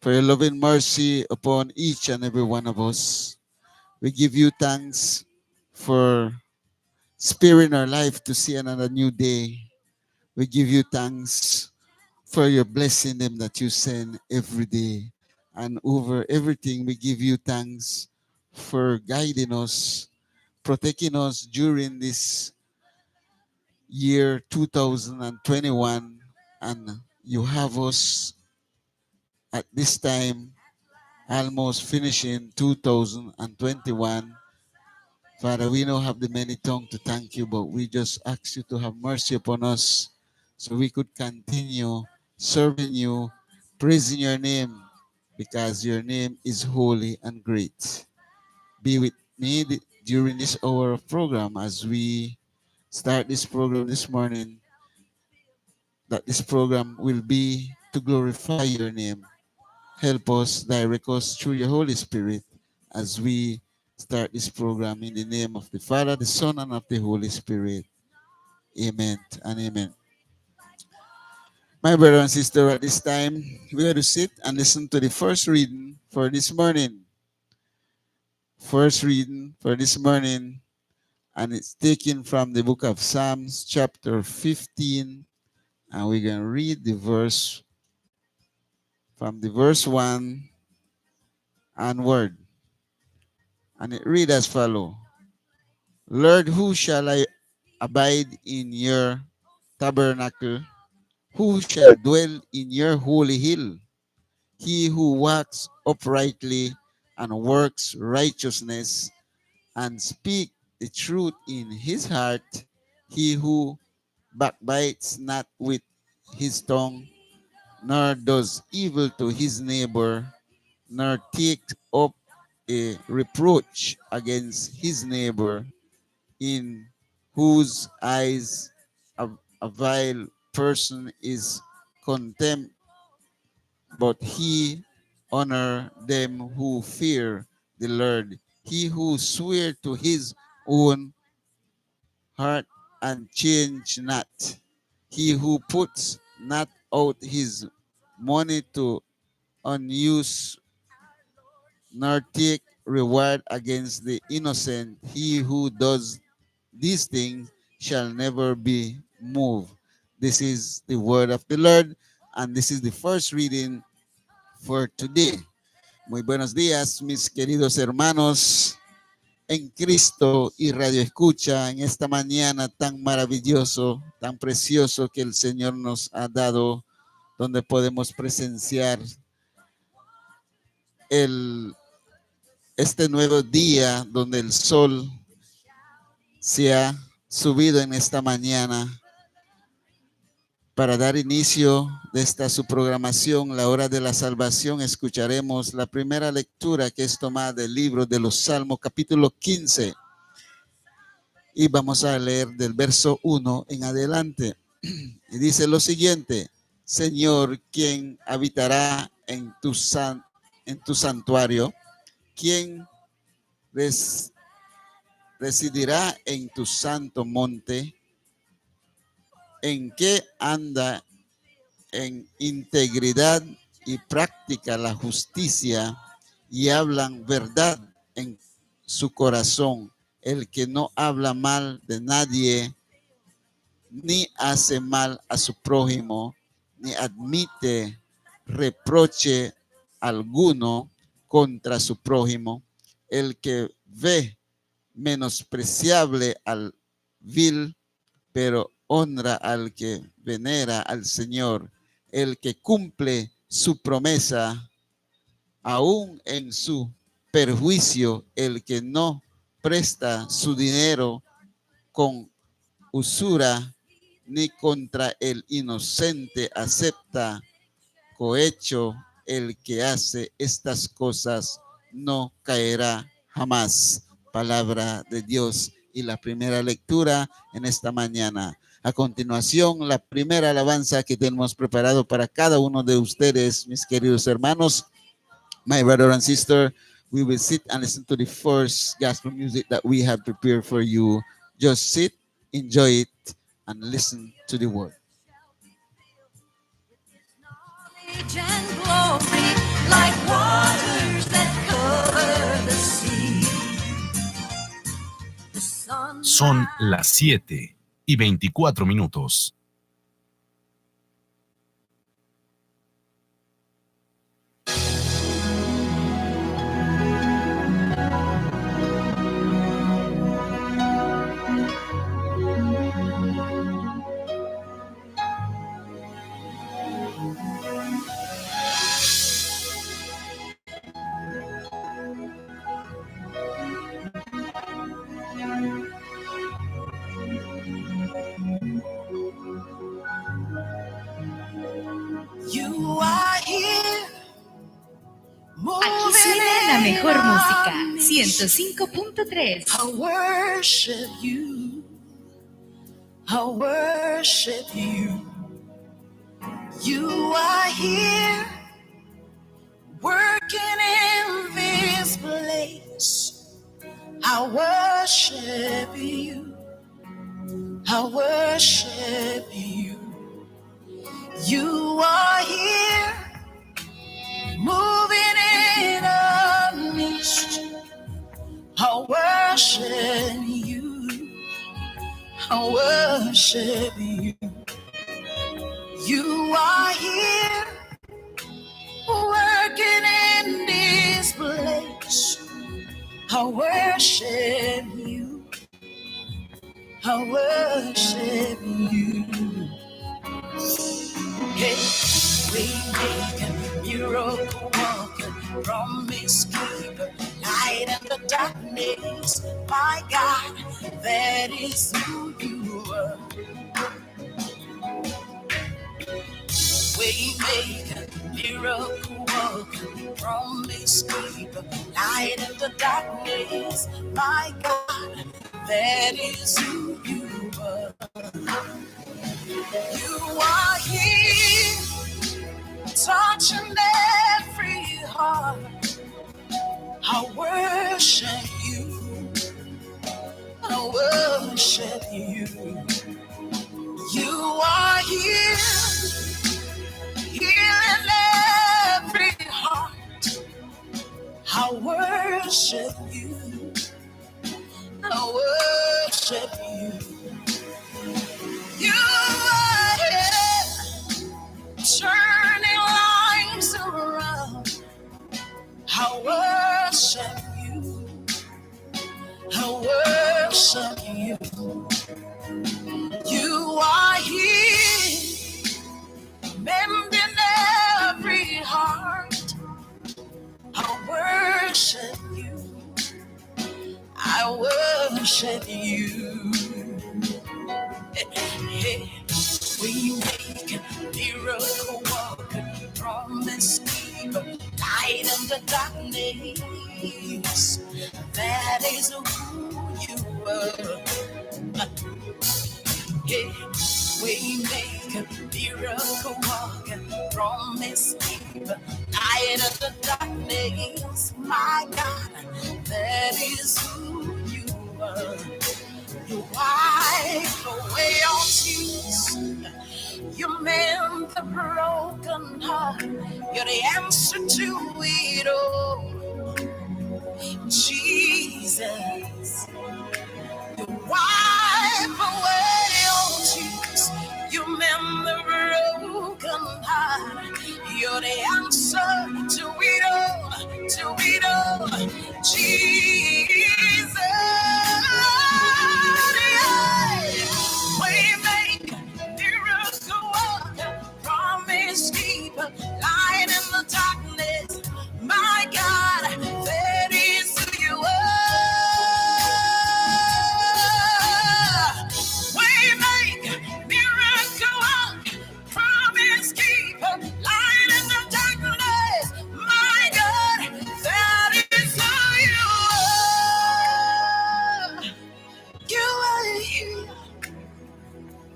for your loving mercy upon each and every one of us. We give you thanks for sparing our life to see another new day. We give you thanks for your blessing them that you send every day. And over everything, we give you thanks for guiding us, protecting us during this year two thousand and twenty-one. And you have us at this time almost finishing two thousand and twenty-one. Father, we don't have the many tongue to thank you, but we just ask you to have mercy upon us so we could continue serving you, praising your name, because your name is holy and great. Be with me th- during this hour of program as we start this program this morning, that this program will be to glorify your name. Help us, direct us through your Holy Spirit as we start this program in the name of the Father, the Son, and of the Holy Spirit. Amen and amen. My brother and sister, at this time, we are to sit and listen to the first reading for this morning. First reading for this morning, and it's taken from the book of Psalms, chapter fifteen, and we're gonna read the verse from the verse one onward. And it read as follow. Lord, who shall I abide in your tabernacle? Who shall dwell in your holy hill? He who walks uprightly and works righteousness and speak the truth in his heart, he who backbites not with his tongue, nor does evil to his neighbor, nor takes up a reproach against his neighbor, in whose eyes a, a vile person is contempt, but he honor them who fear the Lord. He who swear to his own heart and change not. He who puts not out his money to unuse, nor take reward against the innocent. He who does these things shall never be moved. This is the word of the Lord, and this is the first reading for today. Muy buenos días, mis queridos hermanos en Cristo y radio escucha, en esta mañana tan maravilloso, tan precioso que el Señor nos ha dado, donde podemos presenciar el, este nuevo día, donde el sol se ha subido en esta mañana. Para dar inicio de esta su programación, La Hora de la Salvación, escucharemos la primera lectura, que es tomada del libro de los Salmos, capítulo quince. Y vamos a leer del verso uno en adelante. Y dice lo siguiente: Señor, ¿quién habitará en tu san-, en tu santuario? ¿Quién res-, residirá en tu santo monte? En que anda en integridad y practica la justicia, y hablan verdad en su corazón, el que no habla mal de nadie, ni hace mal a su prójimo, ni admite reproche alguno contra su prójimo, el que ve menospreciable al vil, pero honra al que venera al Señor, el que cumple su promesa, aun en su perjuicio, el que no presta su dinero con usura, ni contra el inocente acepta cohecho, el que hace estas cosas no caerá jamás. palabra de Dios y la primera lectura en esta mañana. A continuación, la primera alabanza que tenemos preparado para cada uno de ustedes, mis queridos hermanos. My brother and sister, we will sit and listen to the first gospel music that we have prepared for you. Just sit, enjoy it, and listen to the word. Son las siete y veinticuatro minutos. Aquí suena la mejor música, ciento cinco punto tres. I worship you. I worship you. You are here, working in this place. I worship you. I worship you. You are here, moving in our midst. I worship you. I worship you. You are here, working in this place. I worship you. I worship you. Hey, way maker, miracle worker, promise keeper, light in the darkness. My God, that is who you are. Way maker, miracle worker, promise keeper, light in the darkness. My God, that is who you are. You are here, touching every heart. I worship you. I worship you. You are here, healing every heart. I worship you. I worship you. You are here, turning lives around. I worship you. I worship you. You are here, mending every heart. I worship you. I worship you. Hey, hey. Way maker, miracle worker, promise keeper, light in the darkness. That is who you are. Hey, way maker, miracle worker, promise keeper, light in the darkness. My God, that is who you are. You wipe away all tears. You mend the broken heart. You're the answer to it all, Jesus. You wipe away all tears. You mend the broken heart. You're the answer to it all, to it all, Jesus. Yeah. Way maker, miracle worker, promise keeper, light in the darkness. My God, that is who you are.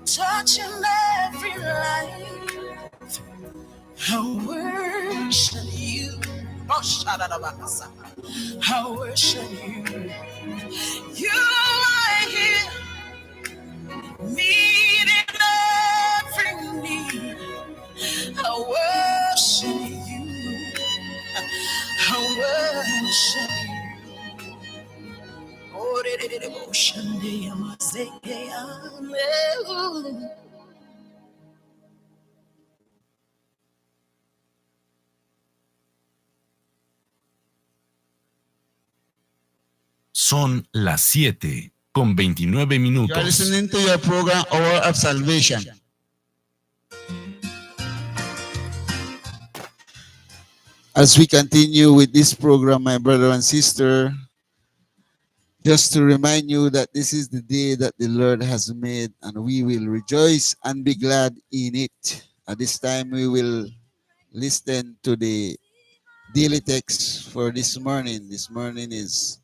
touching every life. I worship you. Oh, shadadabakasa. I worship you. You are here, meeting every need. I worship you. I worship you. Oh, de, de, de, de, oh, shande, yamazeke, yame, ooh. Son las siete con veintinueve minutos. You are listening to your program, Hour of Salvation. As we continue with this program, my brother and sister, just to remind you that this is the day that the Lord has made, and we will rejoice and be glad in it. At this time, we will listen to the daily text for this morning. This morning is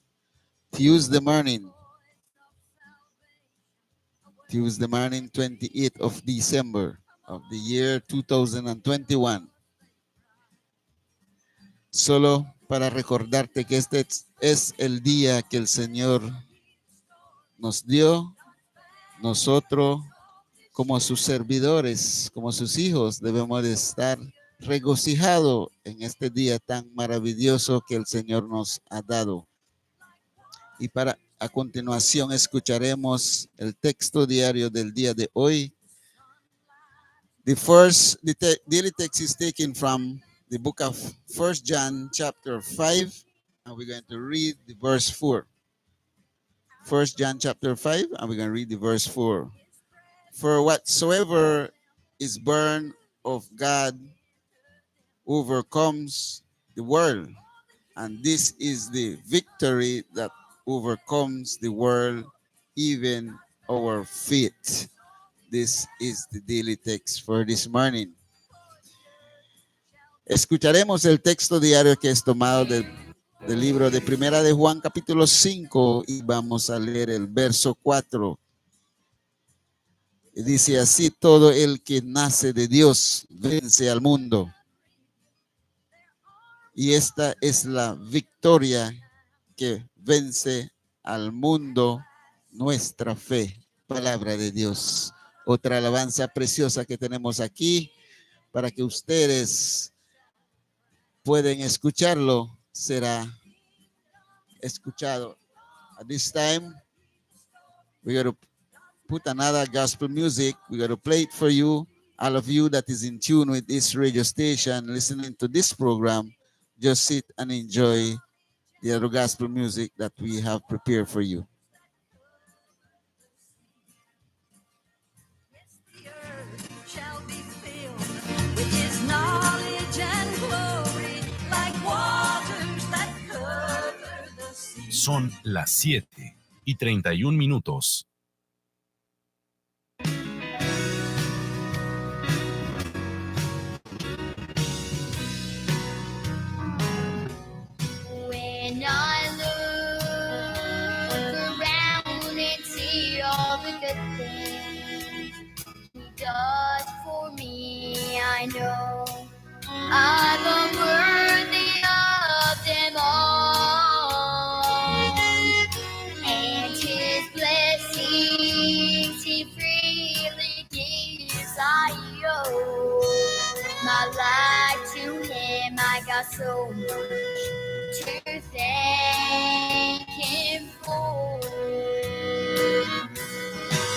Tuesday morning. Tuesday morning, twenty-eighth of December of the year two thousand and twenty-one. Solo para recordarte que este es, es el día que el Señor nos dio. Nosotros, como sus servidores, como sus hijos, debemos de estar regocijado en este día tan maravilloso que el Señor nos ha dado. Y para, a continuación escucharemos el texto diario del día de hoy. The first, the te-, daily text is taken from the book of First John chapter five, and we're going to read the verse four. First John chapter five, and we're gonna read the verse four. For whatsoever is born of God overcomes the world, and this is the victory that overcomes the world, even our faith. This is the daily text for this morning. Escucharemos el texto diario que es tomado del, del libro de Primera de Juan, capítulo cinco, y vamos a leer el verso cuatro. Y dice así: "Todo el que nace de Dios vence al mundo. Y esta es la victoria que vence al mundo, nuestra fe". Palabra de Dios. Otra alabanza preciosa que tenemos aquí para que ustedes pueden escucharlo, será escuchado. At this time, we gotta put another gospel music. We gotta play it for you. All of you that is in tune with this radio station, listening to this program, just sit and enjoy the other gospel music that we have prepared for you. Son las siete y treinta y un minutos. When I look around and see all the good things He does for me, I know I'm unworthy of them all. And His blessings He freely gives, I owe my life to Him. I got so much to thank Him for.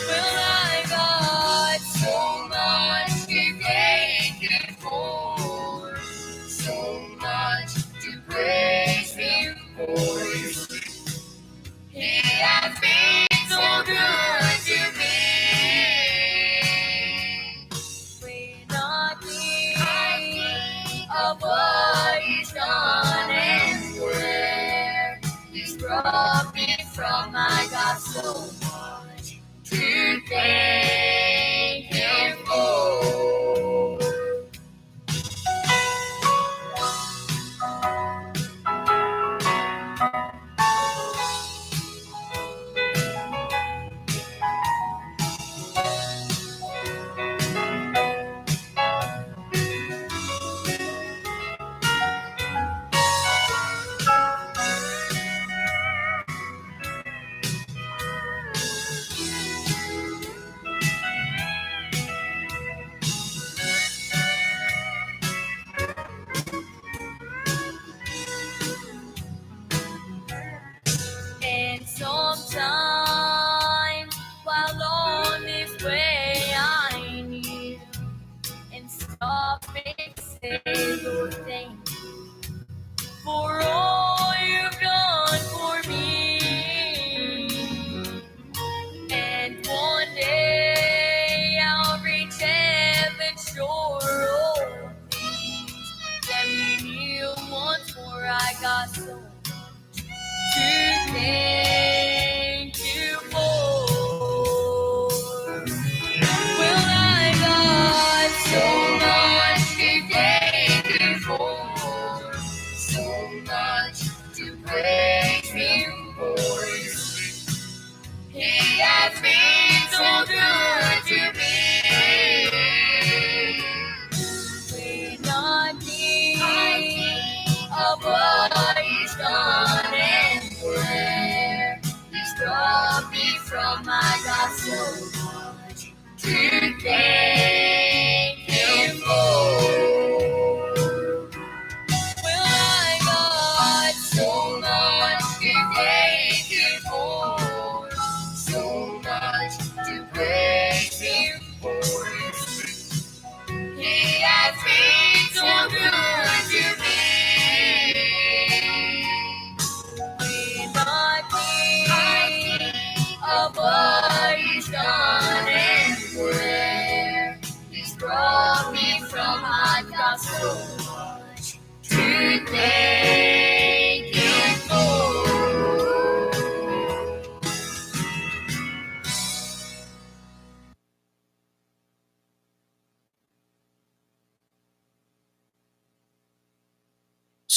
Well, I got so much to thank Him for, so much to praise Him for. He has been so good to me. When I think of what He's done and where He's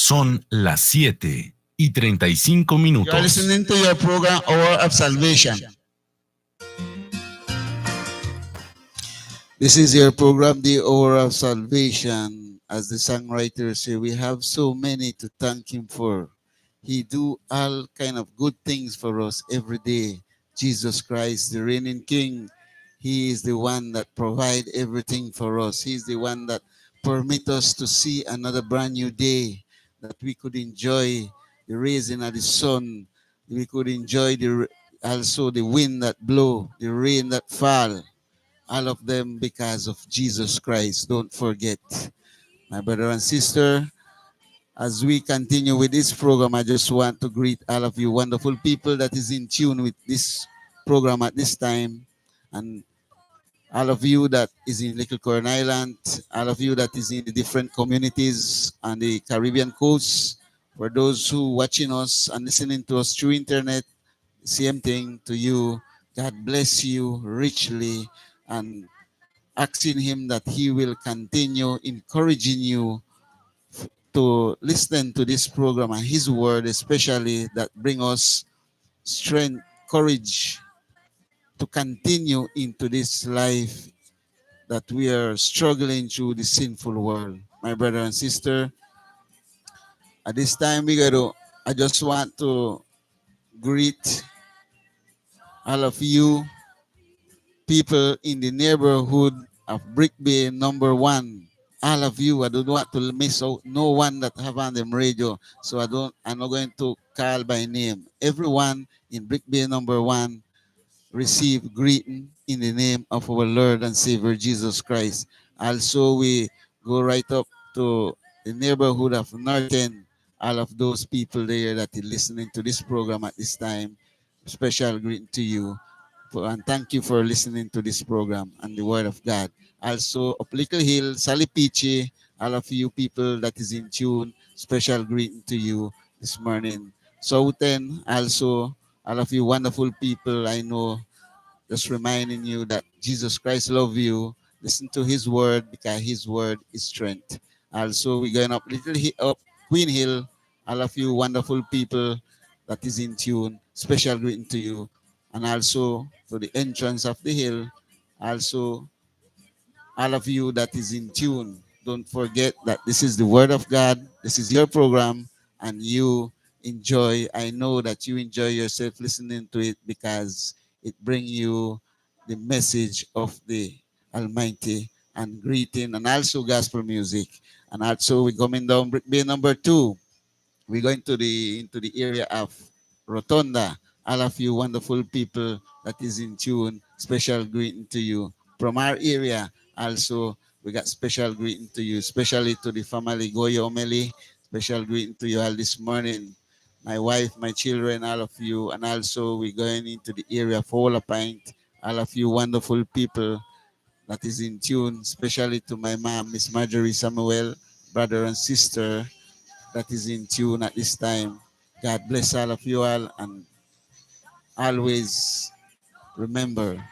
Son las siete y treinta y cinco minutos. You are listening to your program, Hour of Salvation. This is your program, the Hour of Salvation. As the songwriter say, we have so many to thank him for. He do all kind of good things for us every day. Jesus Christ, the reigning King, he is the one that provide everything for us. He is the one that permit us to see another brand new day, that we could enjoy the raising of the sun, we could enjoy the r-, also the wind that blow, the rain that fall, all of them because of Jesus Christ. Don't forget, my brother and sister, as we continue with this program, I just want to greet all of you wonderful people that is in tune with this program at this time, and all of you that is in Little Corn Island, all of you that is in the different communities on the Caribbean coast, for those who watching us and listening to us through internet, same thing to you. God bless you richly, and asking him that he will continue encouraging you f-, to listen to this program and his word, especially that bring us strength, courage to continue into this life that we are struggling through the sinful world. My brother and sister, at this time we gotta, I just want to greet all of you people in the neighborhood of Brick Bay number one. All of you, I don't want to miss out no one that have on them radio. So I don't, I'm not going to call by name. Everyone in Brick Bay number one receive greeting in the name of our Lord and Savior Jesus Christ. Also, we go right up to the neighborhood of Norton. All of those people there that is listening to this program at this time, special greeting to you. For, and thank you for listening to this program and the word of God. Also, of Little Hill, Salipichi, all of you people that is in tune, special greeting to you this morning. Southend, also, all of you wonderful people, I know, just reminding you that Jesus Christ love you. Listen to his word, because his word is strength. Also, we're going up Little Hi-, up Queen Hill, all of you wonderful people that is in tune, special greeting to you. And also to the entrance of the hill, also all of you that is in tune, don't forget that this is the word of God, this is your program, and you enjoy, I know that you enjoy yourself listening to it because it bring you the message of the Almighty and greeting and also gospel music. And also we're coming down Brick Bay number two. We're going to the, into the area of Rotonda. All of you wonderful people that is in tune, special greeting to you. From our area, also, we got special greeting to you, especially to the family Goyo Omeli. Special greeting to you all this morning. My wife, my children, all of you, and also we're going into the area of Ola Point. All of you wonderful people that is in tune, especially to my mom, Miss Marjorie Samuel, brother and sister that is in tune at this time. God bless all of you all, and always remember,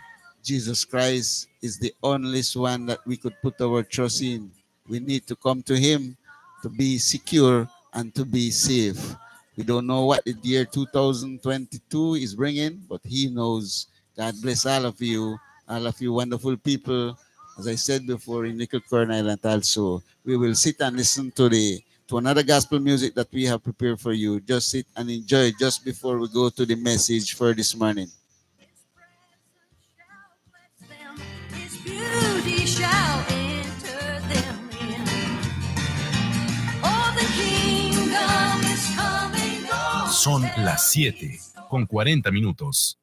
Jesus Christ is the only one that we could put our trust in. We need to come to him to be secure and to be safe. We don't know what the year two thousand twenty-two is bringing, but he knows. God bless all of you, all of you wonderful people. As I said before, in Little Corn Island also, we will sit and listen to the, to another gospel music that we have prepared for you. Just sit and enjoy just before we go to the message for this morning. His beauty shall enter them in. Oh, the kingdom is coming. Son las siete con cuarenta minutos.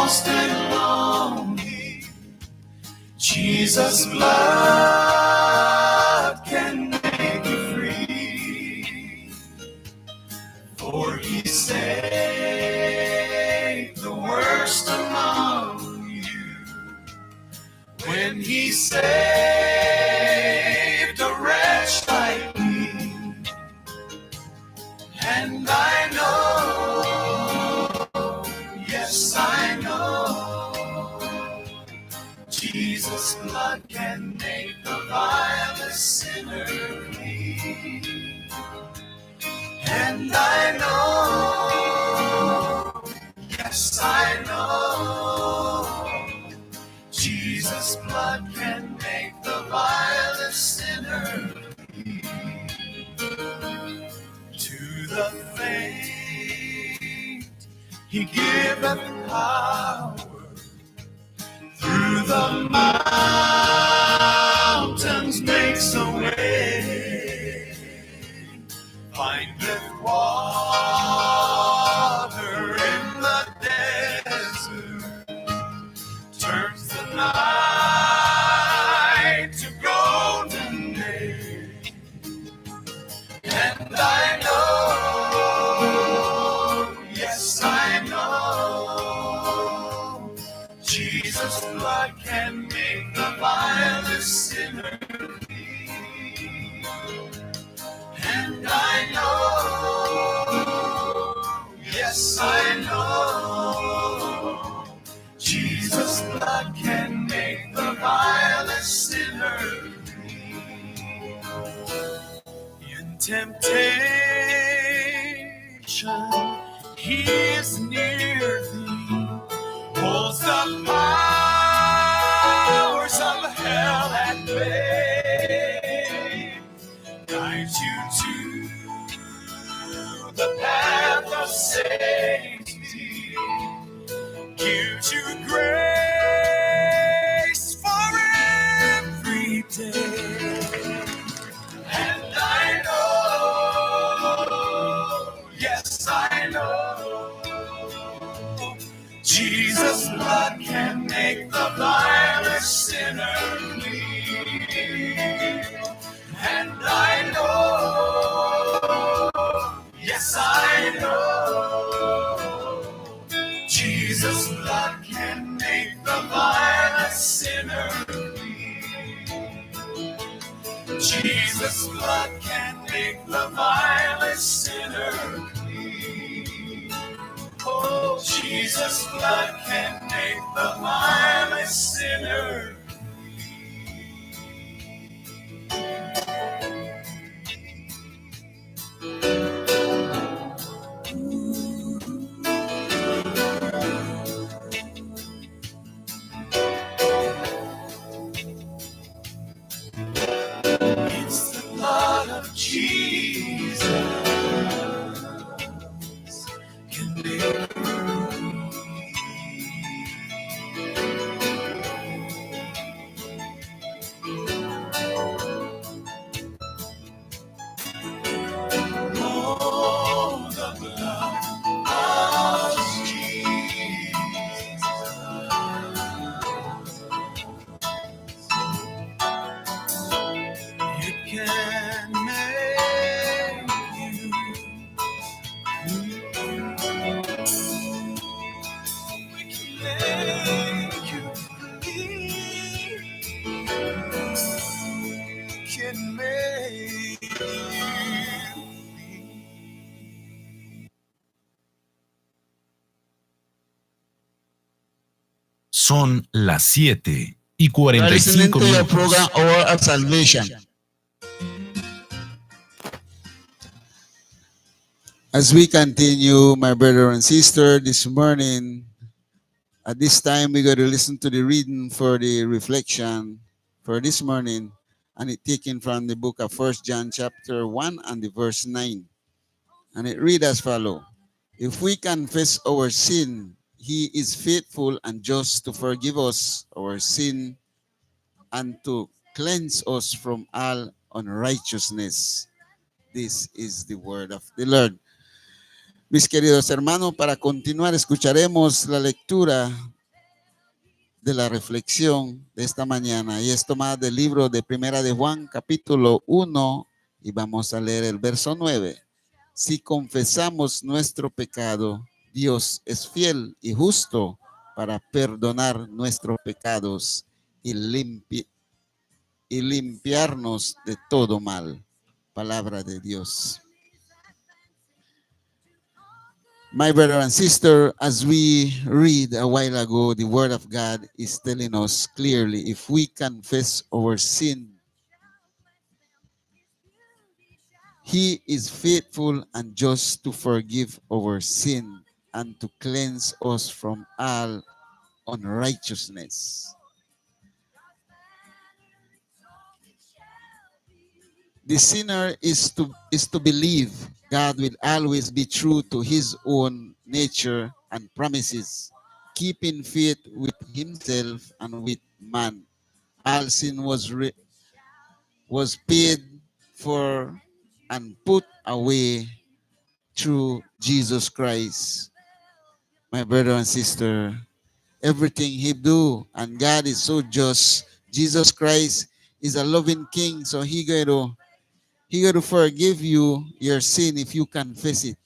lost and longing, Jesus' blood can make you free. For he saved the worst among you when he saved a wretch like me. And I know, yes, I know, Jesus' blood can make the vilest sinner clean. And I know, yes, I know, Jesus' blood can make the vilest sinner clean. To the faint he giveth power, through the mountains makes a way, findeth water in the desert, turns the night to golden day. And I know, yes, I know, Jesus' blood can make the vilest sinner clean. And I know, yes, I know, Jesus' blood can make the vilest sinner clean. In temptation he is near thee, holds the powers of hell at bay, guides you to the path of safety, gives you grace for every day. And I know, yes, I know, Jesus' blood can make the vilest sinner clean. And I know, yes, I know, Jesus' blood can make the vilest sinner clean. Jesus' blood can make the vilest sinner clean. Oh, Jesus' blood can make the vilest sinner clean. It's the blood of Jesus can make you free. Oh, the blood of Jesus. It can make you free. It can make you free. Son las siete y cuarenta y cinco minutos. You are listening to your program, Hour of Salvation. As we continue, my brother and sister, this morning, at this time, we're going to listen to the reading for the reflection for this morning, and it taken from the book of First John chapter one and the verse nine. And it read as follow. If we confess our sin, he is faithful and just to forgive us our sin and to cleanse us from all unrighteousness. This is the word of the Lord. Mis queridos hermanos, para continuar escucharemos la lectura de la reflexión de esta mañana, y es tomada del libro de Primera de Juan, capítulo uno, y vamos a leer el verso nueve. Si confesamos nuestro pecado, Dios es fiel y justo para perdonar nuestros pecados y limpi-, y limpiarnos de todo mal. Palabra de Dios. My brother and sister, as we read a while ago, the word of God is telling us clearly, if we confess our sin, He is faithful and just to forgive our sin and to cleanse us from all unrighteousness. The sinner is to, is to believe God will always be true to his own nature and promises, keeping faith with himself and with man. All sin was re-, was paid for and put away through Jesus Christ. My brother and sister, everything he do, and God is so just. Jesus Christ is a loving king, so he going to, he going to forgive you your sin if you confess it.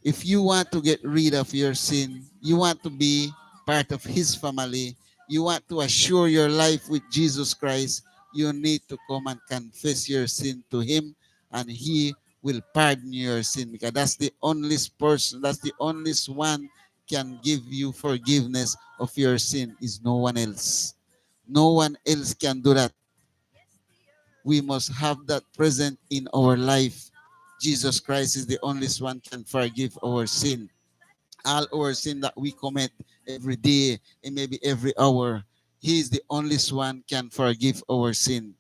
If you want to get rid of your sin, you want to be part of his family, you want to assure your life with Jesus Christ, you need to come and confess your sin to him, and he will pardon your sin, because that's the only person, that's the only one can give you forgiveness of your sin, is no one else. No one else can do that. We must have that present in our life. Jesus Christ is the only one can forgive our sin. All our sin that we commit every day and maybe every hour, he is the only one can forgive our sin.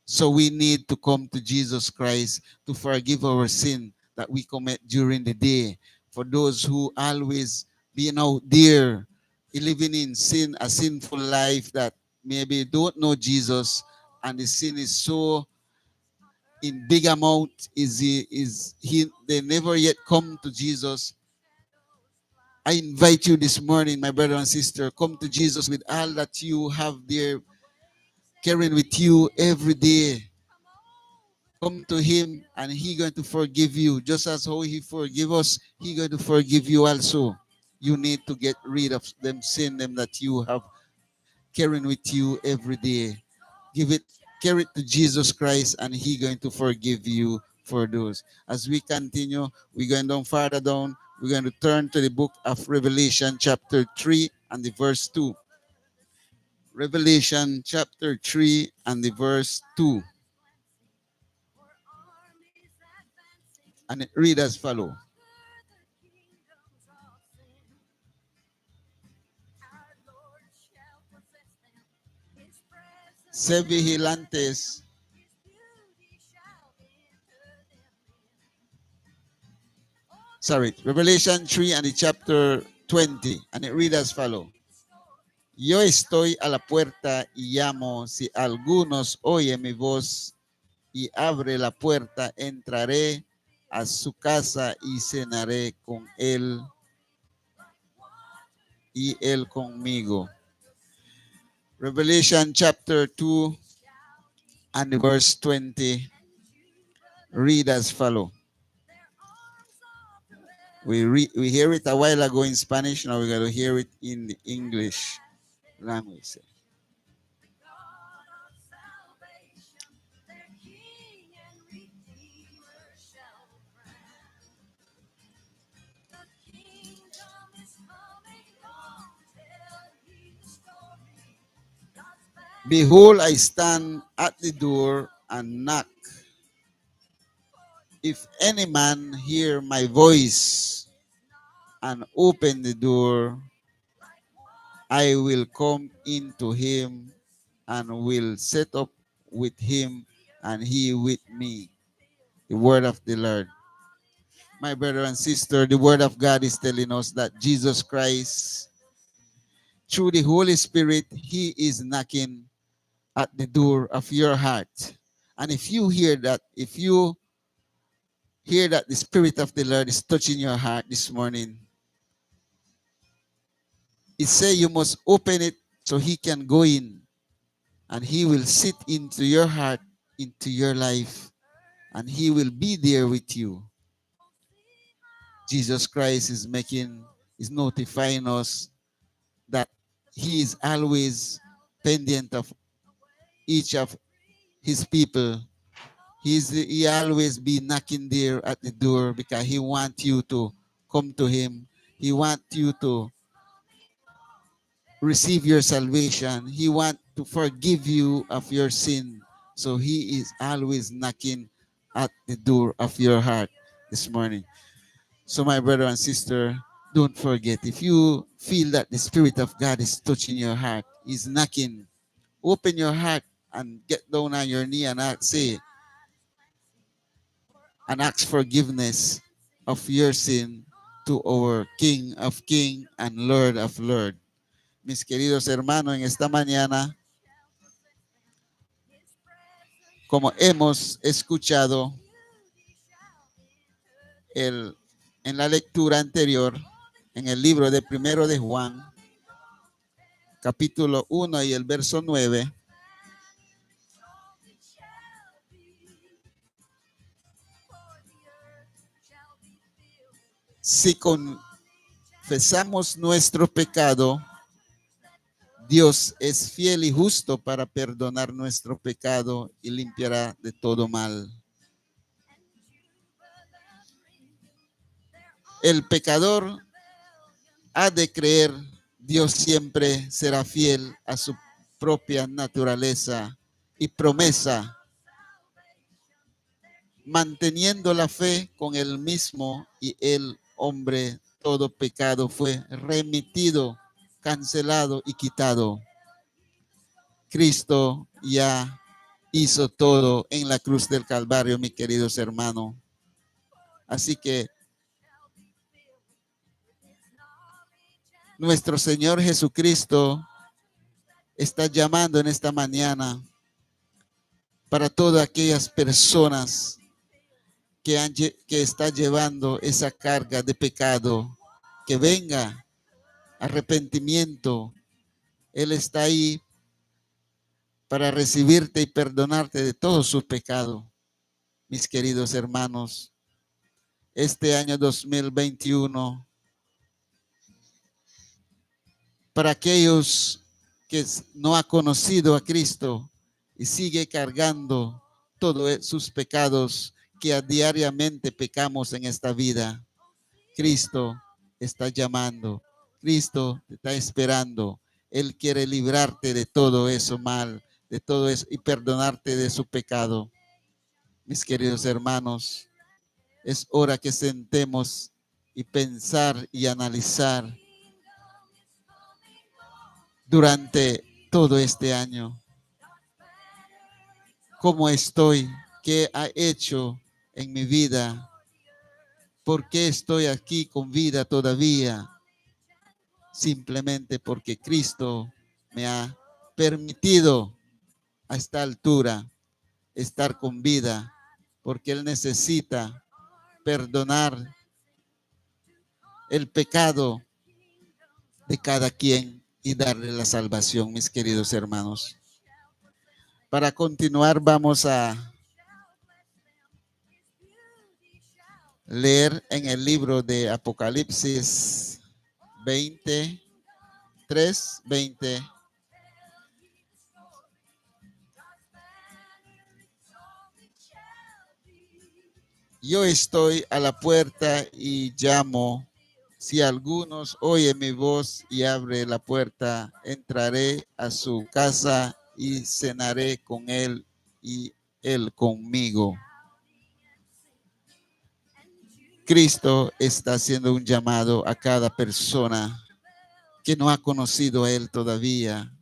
So we need to come to Jesus Christ to forgive our sin that we commit during the day. For those who always been out there living in sin, a sinful life that maybe don't know Jesus, and the sin is so in big amount, is he, is he, they never yet come to Jesus. I invite you this morning, my brother and sister, come to Jesus with all that you have there carrying with you every day. Come to him and he going to forgive you. Just as how he forgive us, he going to forgive you also. You need to get rid of them sin them that you have carrying with you every day. Give it, carry it to Jesus Christ, and he going to forgive you for those. As we continue, we're going down further down. We're going to turn to the book of Revelation chapter three and the verse two. Revelation chapter three and the verse two. And it read as follow. Sed vigilantes. Sorry, Revelation three and the chapter twenty, and it read as follow. Yo estoy a la puerta y llamo. Si algunos oye mi voz y abre la puerta, entraré a su casa y cenaré con él y él conmigo. Revelation chapter two and verse twenty read as follow. We re-, we hear it a while ago in Spanish, now we gotta hear it in the English language. Behold, I stand at the door and knock. If any man hear my voice and open the door, I will come in to him and will set up with him and he with me. The word of the Lord. My brother and sister, the word of God is telling us that Jesus Christ, through the Holy Spirit, he is knocking at the door of your heart. And if you hear that, if you hear that the Spirit of the Lord is touching your heart this morning, It say you must open it so he can go in, and he will sit into your heart, into your life, and he will be there with you. Jesus Christ is making, is notifying us that he is always pendiente of each of his people. He's, he always be knocking there at the door because he want you to come to him. He want you to receive your salvation. He want to forgive you of your sin. So he is always knocking at the door of your heart this morning. So my brother and sister, don't forget, if you feel that the Spirit of God is touching your heart, is knocking, open your heart and get down on your knee and ask, say, and ask forgiveness of your sin to our King of King and Lord of Lord. Mis queridos hermanos, en esta mañana, como hemos escuchado el, en la lectura anterior, en el libro de Primero de Juan, capítulo uno y el verso nueve, si confesamos nuestro pecado, Dios es fiel y justo para perdonar nuestro pecado y limpiará de todo mal. El pecador ha de creer, Dios siempre será fiel a su propia naturaleza y promesa, manteniendo la fe con él mismo y el hombre, todo pecado fue remitido, cancelado y quitado. Cristo ya hizo todo en la cruz del Calvario, mis queridos hermanos. Así que nuestro Señor Jesucristo está llamando en esta mañana para todas aquellas personas que, han lle-, que está llevando esa carga de pecado, que venga arrepentimiento. Él está ahí para recibirte y perdonarte de todo su pecado. Mis queridos hermanos, este año dos mil veintiuno, para aquellos que s-, no ha conocido a Cristo y sigue cargando todos e-, sus pecados que a diariamente pecamos en esta vida, Cristo está llamando, Cristo te está esperando. Él quiere librarte de todo eso mal, de todo eso, y perdonarte de su pecado. Mis queridos hermanos, es hora que sentemos y pensar y analizar durante todo este año. ¿Cómo estoy? ¿Qué ha hecho en mi vida? ¿Por qué estoy aquí con vida todavía? Simplemente porque Cristo me ha permitido a esta altura estar con vida, porque Él necesita perdonar el pecado de cada quien y darle la salvación, mis queridos hermanos. Para continuar, vamos a leer en el libro de Apocalipsis veinte, tres, veinte. Yo estoy a la puerta y llamo. Si algunos oye mi voz y abre la puerta, entraré a su casa y cenaré con él y él conmigo. Cristo está haciendo un llamado a cada persona que no ha conocido a Él todavía.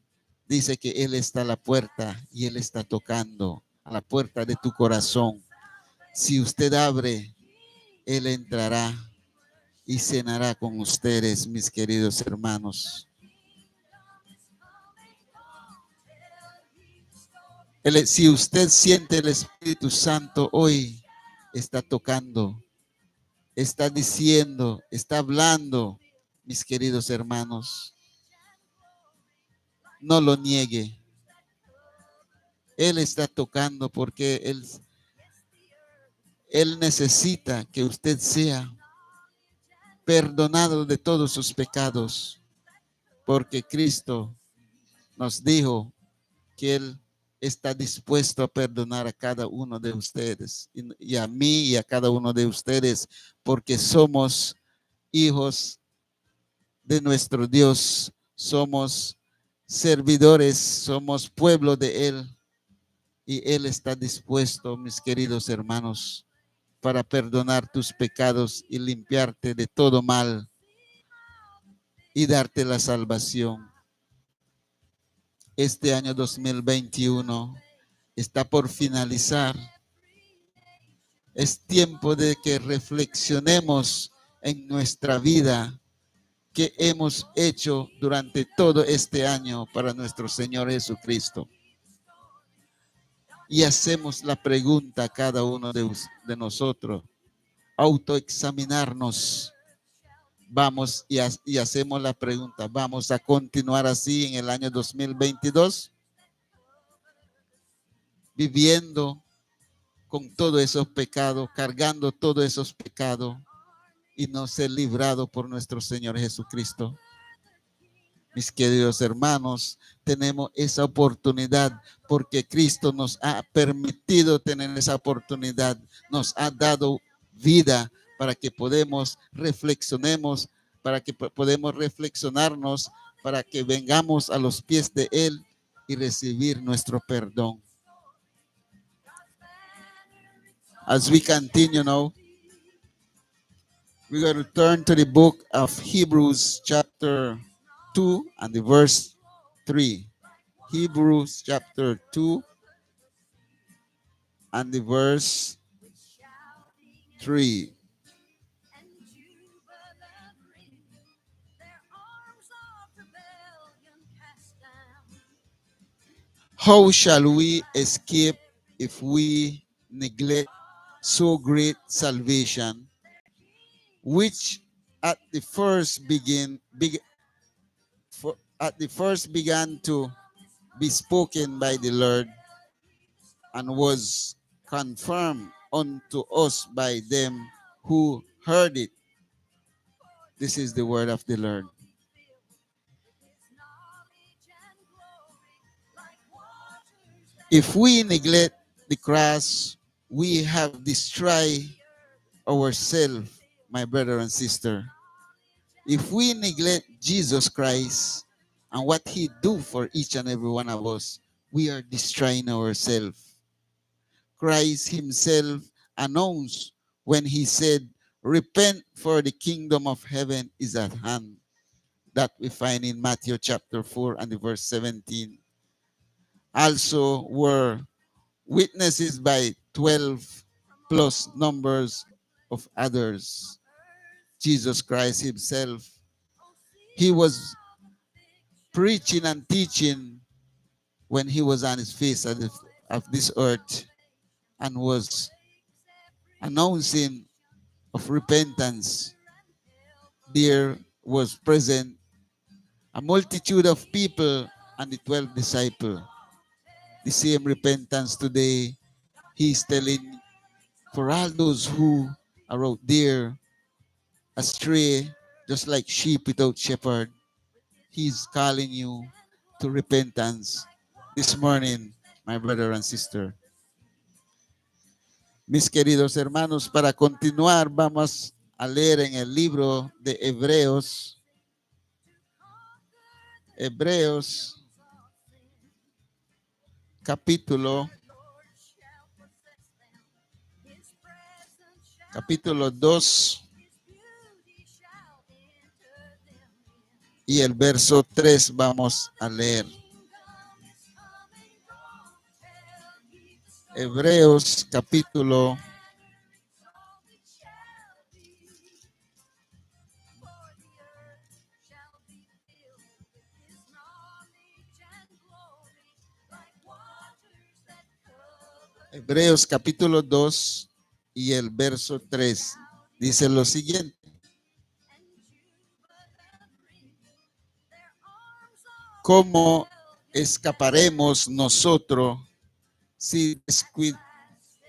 Dice que Él está a la puerta y Él está tocando a la puerta de tu corazón. Si usted abre, Él entrará y cenará con ustedes, mis queridos hermanos. El, si usted siente el Espíritu Santo hoy, está tocando, está diciendo, está hablando, mis queridos hermanos. no lo niegue. Él está tocando porque él, él necesita que usted sea perdonado de todos sus pecados, porque Cristo nos dijo que Él está dispuesto a perdonar a cada uno de ustedes, y, y a mí y a cada uno de ustedes, porque somos hijos de nuestro Dios, somos servidores, somos pueblo de Él, y Él está dispuesto, mis queridos hermanos, para perdonar tus pecados y limpiarte de todo mal y darte la salvación. Este año dos mil veintiuno está por finalizar. Es tiempo de que reflexionemos en nuestra vida, qué hemos hecho durante todo este año para nuestro Señor Jesucristo. Y hacemos la pregunta a cada uno de us-, de nosotros, autoexaminarnos. Vamos y ha-, y hacemos la pregunta, ¿vamos a continuar así en el año dos mil veintidós? Viviendo con todos esos pecados, cargando todos esos pecados y no ser librado por nuestro Señor Jesucristo. Mis queridos hermanos, tenemos esa oportunidad porque Cristo nos ha permitido tener esa oportunidad, nos ha dado vida para que podemos reflexionemos, para que po-, podemos reflexionarnos, para que vengamos a los pies de Él y recibir nuestro perdón. As we continue now, we're going to turn to the book of Hebrews chapter two and the verse three. Hebrews chapter two and the verse three. How shall we escape if we neglect so great salvation, which at the first begin, beg-, for, at the first began to be spoken by the Lord, and was confirmed unto us by them who heard it. This is the word of the Lord. If we neglect the cross, we have destroyed ourselves, my brother and sister. If we neglect Jesus Christ and what he do for each and every one of us, we are destroying ourselves. Christ himself announced when he said, "Repent, for the kingdom of heaven is at hand." That we find in Matthew chapter four and the verse seventeen. Also were witnesses by twelve plus numbers of others. Jesus Christ himself, he was preaching and teaching when he was on his face of this, of this earth and was announcing of repentance. There was present a multitude of people and the twelve disciple. The same repentance today, he's telling for all those who are out there astray, just like sheep without shepherd. He's calling you to repentance this morning, my brother and sister. Mis queridos hermanos, para continuar, vamos a leer en el libro de Hebreos. Hebreos, capítulo, capítulo dos y el verso tres vamos a leer. Hebreos, capítulo Hebreos capítulo dos y el verso tres dice lo siguiente: Como escaparemos nosotros si descui-,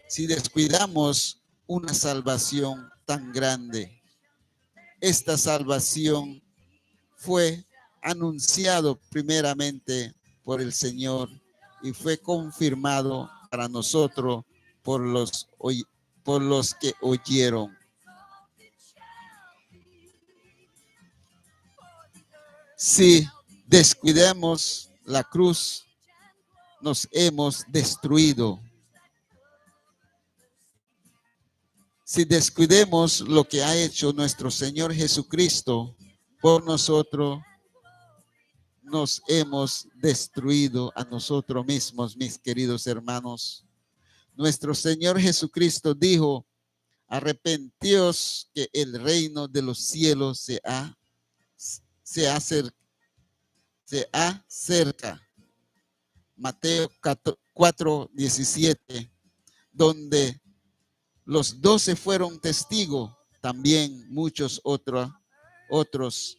si descuidamos una salvación tan grande? Esta salvación fue anunciado primeramente por el Señor y fue confirmado para nosotros por los oy-, por los que oyeron. Si descuidamos la cruz, nos hemos destruido. Si descuidemos lo que ha hecho nuestro Señor Jesucristo por nosotros, nos hemos destruido a nosotros mismos, mis queridos hermanos. Nuestro Señor Jesucristo dijo: "Arrepentíos que el reino de los cielos se ha, se acer-, se acerca". Mateo cuatro diecisiete, donde los doce fueron testigos, también muchos otro-, otros.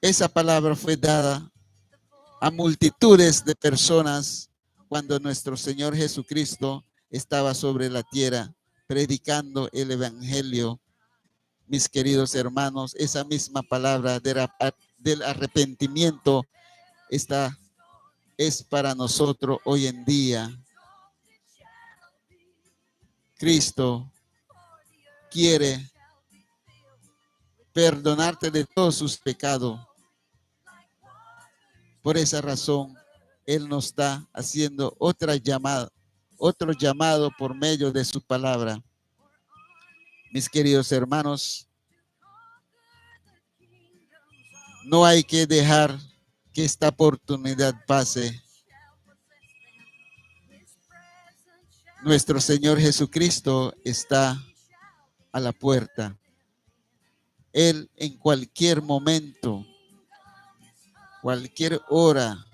Esa palabra fue dada a multitudes de personas cuando nuestro Señor Jesucristo estaba sobre la tierra predicando el evangelio. Mis queridos hermanos, esa misma palabra del ap-, del arrepentimiento está, es para nosotros hoy en día. Cristo quiere perdonarte de todos sus pecados. Por esa razón, Él nos está haciendo otra llamada, otro llamado por medio de su palabra. Mis queridos hermanos, no hay que dejar que esta oportunidad pase. Nuestro Señor Jesucristo está a la puerta. Él en cualquier momento, cualquier hora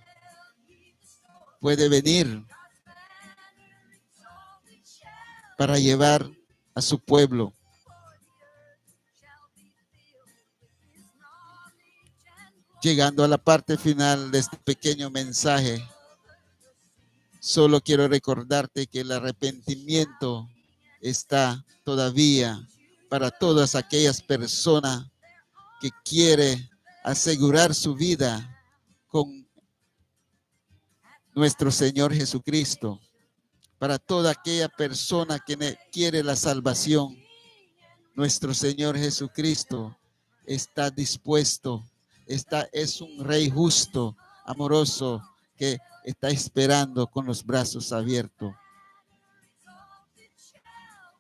puede venir para llevar a su pueblo. Llegando a la parte final de este pequeño mensaje, solo quiero recordarte que el arrepentimiento está todavía para todas aquellas personas que quiere asegurar su vida con nuestro Señor Jesucristo. Para toda aquella persona que ne-, quiere la salvación, nuestro Señor Jesucristo está dispuesto, está, es un Rey justo, amoroso, que está esperando con los brazos abiertos.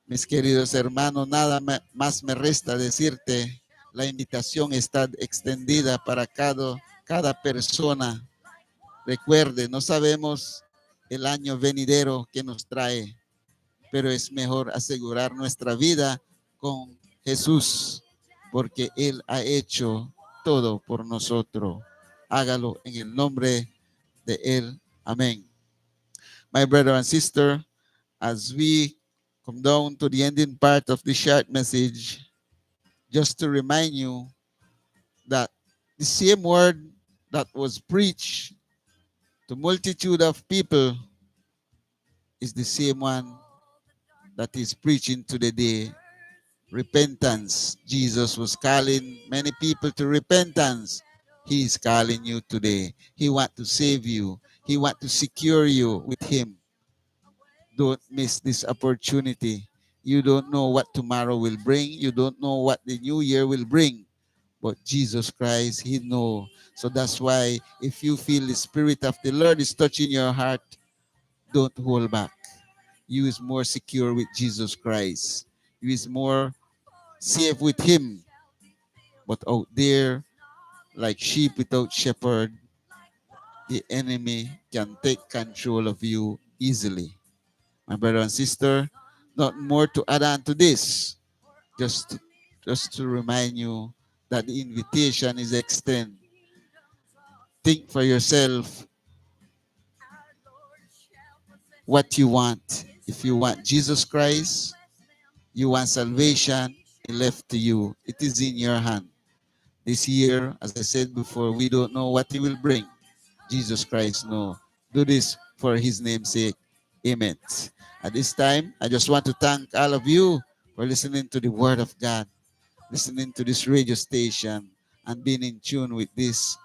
Mis queridos hermanos, nada me-, más me resta decirte, la invitación está extendida para cada, cada persona. Recuerde, no sabemos el año venidero que nos trae, pero es mejor asegurar nuestra vida con Jesús, porque Él ha hecho todo por nosotros. Hágalo en el nombre de Él. Amén. My brother and sister, as we come down to the ending part of the short message, just to remind you that the same word that was preached to multitude of people is the same one that is preaching to the day. Repentance. Jesus was calling many people to repentance. He is calling you today. He want to save you. He want to secure you with Him. Don't miss this opportunity. You don't know what tomorrow will bring. You don't know what the new year will bring. But Jesus Christ, He know. So that's why if you feel the Spirit of the Lord is touching your heart, don't hold back. You is more secure with Jesus Christ. You is more safe with Him. But out there, like sheep without shepherd, the enemy can take control of you easily. My brother and sister, not more to add on to this. Just, just to remind you that the invitation is extended. Think for yourself what you want. If you want Jesus Christ, you want salvation, it left to you. It is in your hand. this year. As I said before, we don't know what he will bring. Jesus Christ know. Do this for his name's sake. Amen. At this time, I just want to thank all of you for listening to the word of God, listening to this radio station, and being in tune with this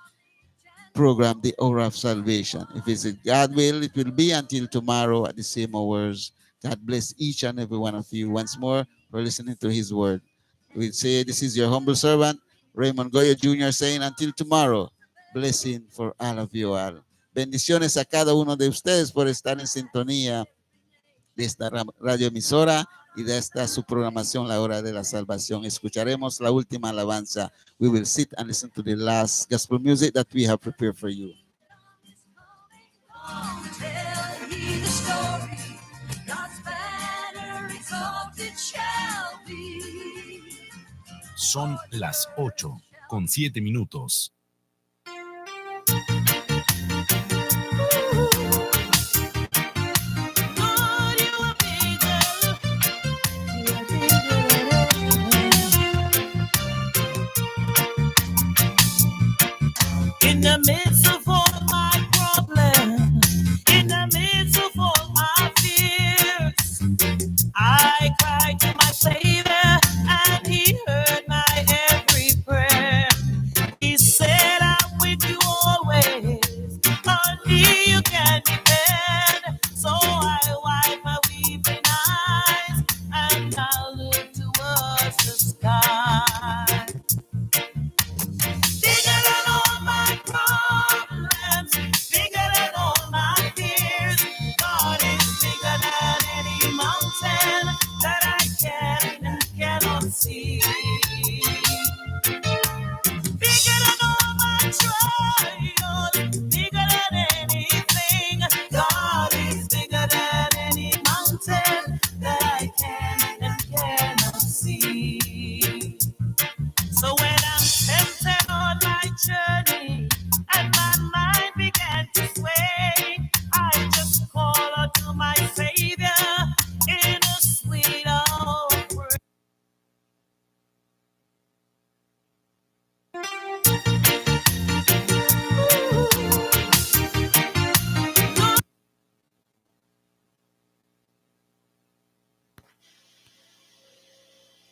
program, The Hour of Salvation. If it's God will, it will be until tomorrow at the same hours. God bless each and every one of you once more for listening to his word. We say this is your humble servant, Raymond Goyo Junior, saying until tomorrow, blessing for all of you all. Bendiciones a cada uno de ustedes por estar en sintonía de esta ra-, radio emisora y de esta su programación, La Hora de la Salvación. Escucharemos la última alabanza. We will sit and listen to the last gospel music that we have prepared for you. Son las ocho con siete minutos. In the midst of all my problems, in the midst of all my fears, I cried to my Savior and he heard my every prayer. He said, "I'm with you always. On me you can depend." So I wipe my weeping eyes and I look towards the sky. Bigger than all my problems, bigger than all my fears. God is bigger than any mountain that I can and cannot see. Bigger than all my trials, bigger than anything. God is bigger than any mountain that I can and cannot see. So when I'm tempted on my journey and my mind began to sway, I just call out to my Savior in a sweet old prayer.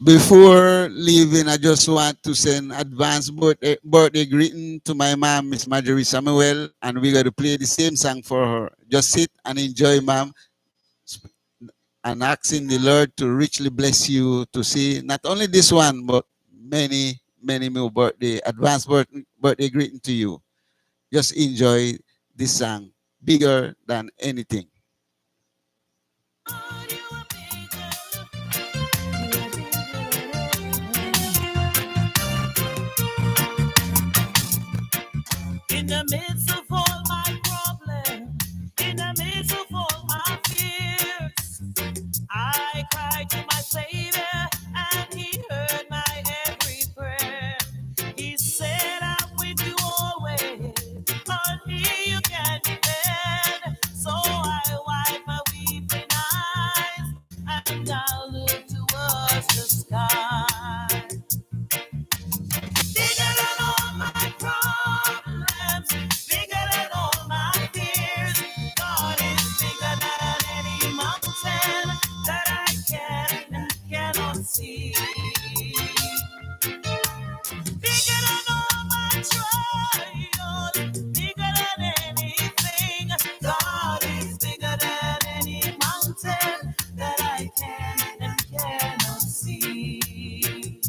Before leaving, I just want to send advance birthday, birthday greeting to my mom, Miss Marjorie Samuel, and we're gonna play the same song for her. Just sit and enjoy, mom, and asking the Lord to richly bless you to see not only this one, but many, many more birthday, advance birth-, birthday greeting to you. Just enjoy this song, Bigger Than Anything. In the midst of all my problems, in the midst of all my fears, I cried to my Savior and he heard my every prayer. He said, "I'm with you always. On me you can depend." So I wipe my weeping eyes and I look towards the sky. Bigger than all my problems, bigger than all my fears. God is bigger than any mountain that I can and cannot see. Bigger than all my trials, bigger than anything. God is bigger than any mountain that I can and cannot see.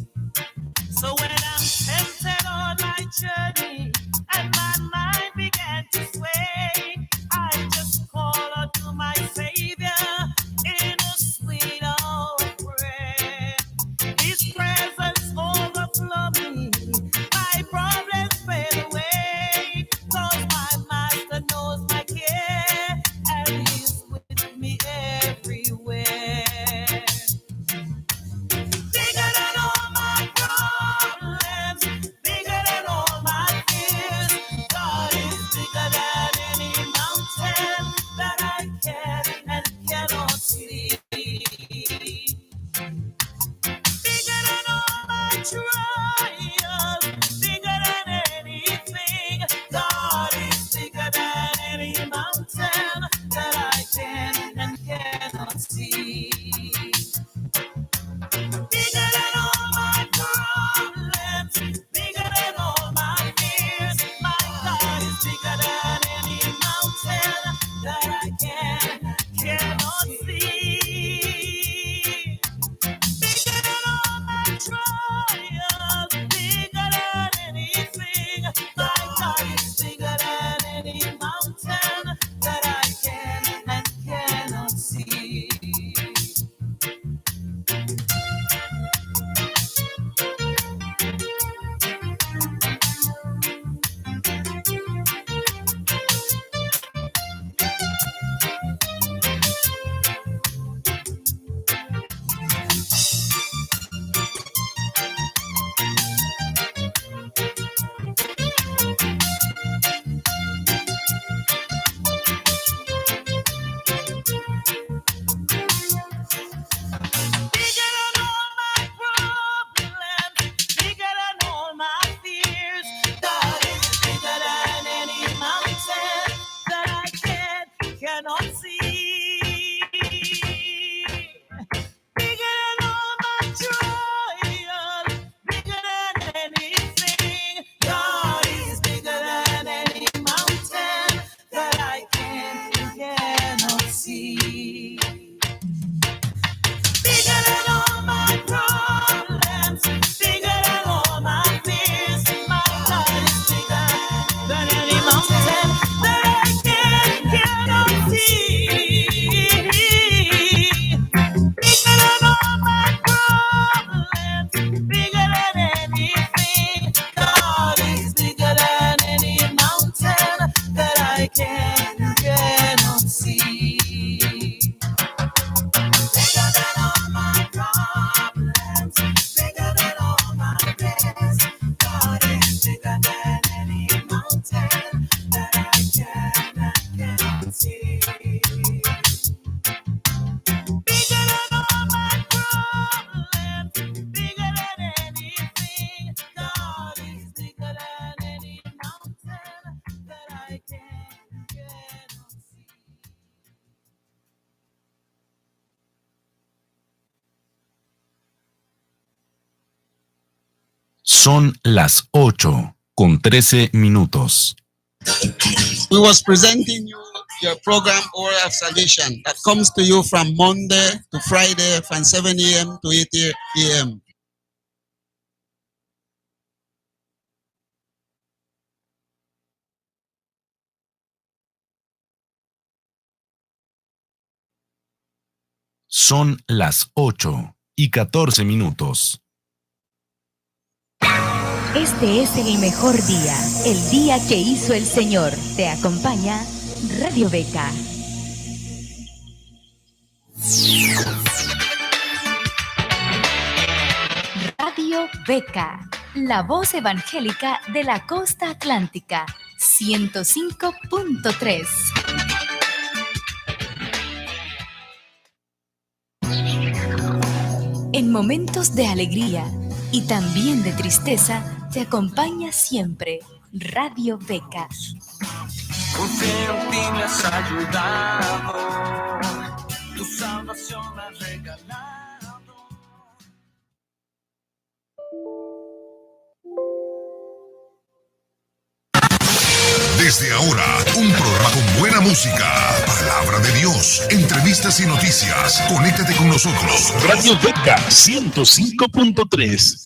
So when I'm tempted on my journey and my mind began to sway, I just call out to my Savior in a sweet old prayer. His presence overflow me, my problems fade away, 'cause my master knows my care and he's with me everywhere. Bigger than all my problems, bigger than all my fears. God is bigger than any mountain that I can and cannot see. Bigger than all my trials, Son las ocho con trece minutos. We was presenting you your program Hour of Salvation that comes to you from Monday to Friday from seven a m to eight a m. Son las ocho y catorce minutos. Este es el mejor día, el día que hizo el Señor. Te acompaña Radio Beca. Radio Beca, la voz evangélica de la costa atlántica, ciento cinco punto tres. En momentos de alegría y también de tristeza, te acompaña siempre Radio Beca. Confío en ti, me has ayudado. Tu salvación me has regalado. Desde ahora, un programa con buena música, palabra de Dios, entrevistas y noticias. Conéctate con nosotros. Radio Beca ciento cinco punto tres.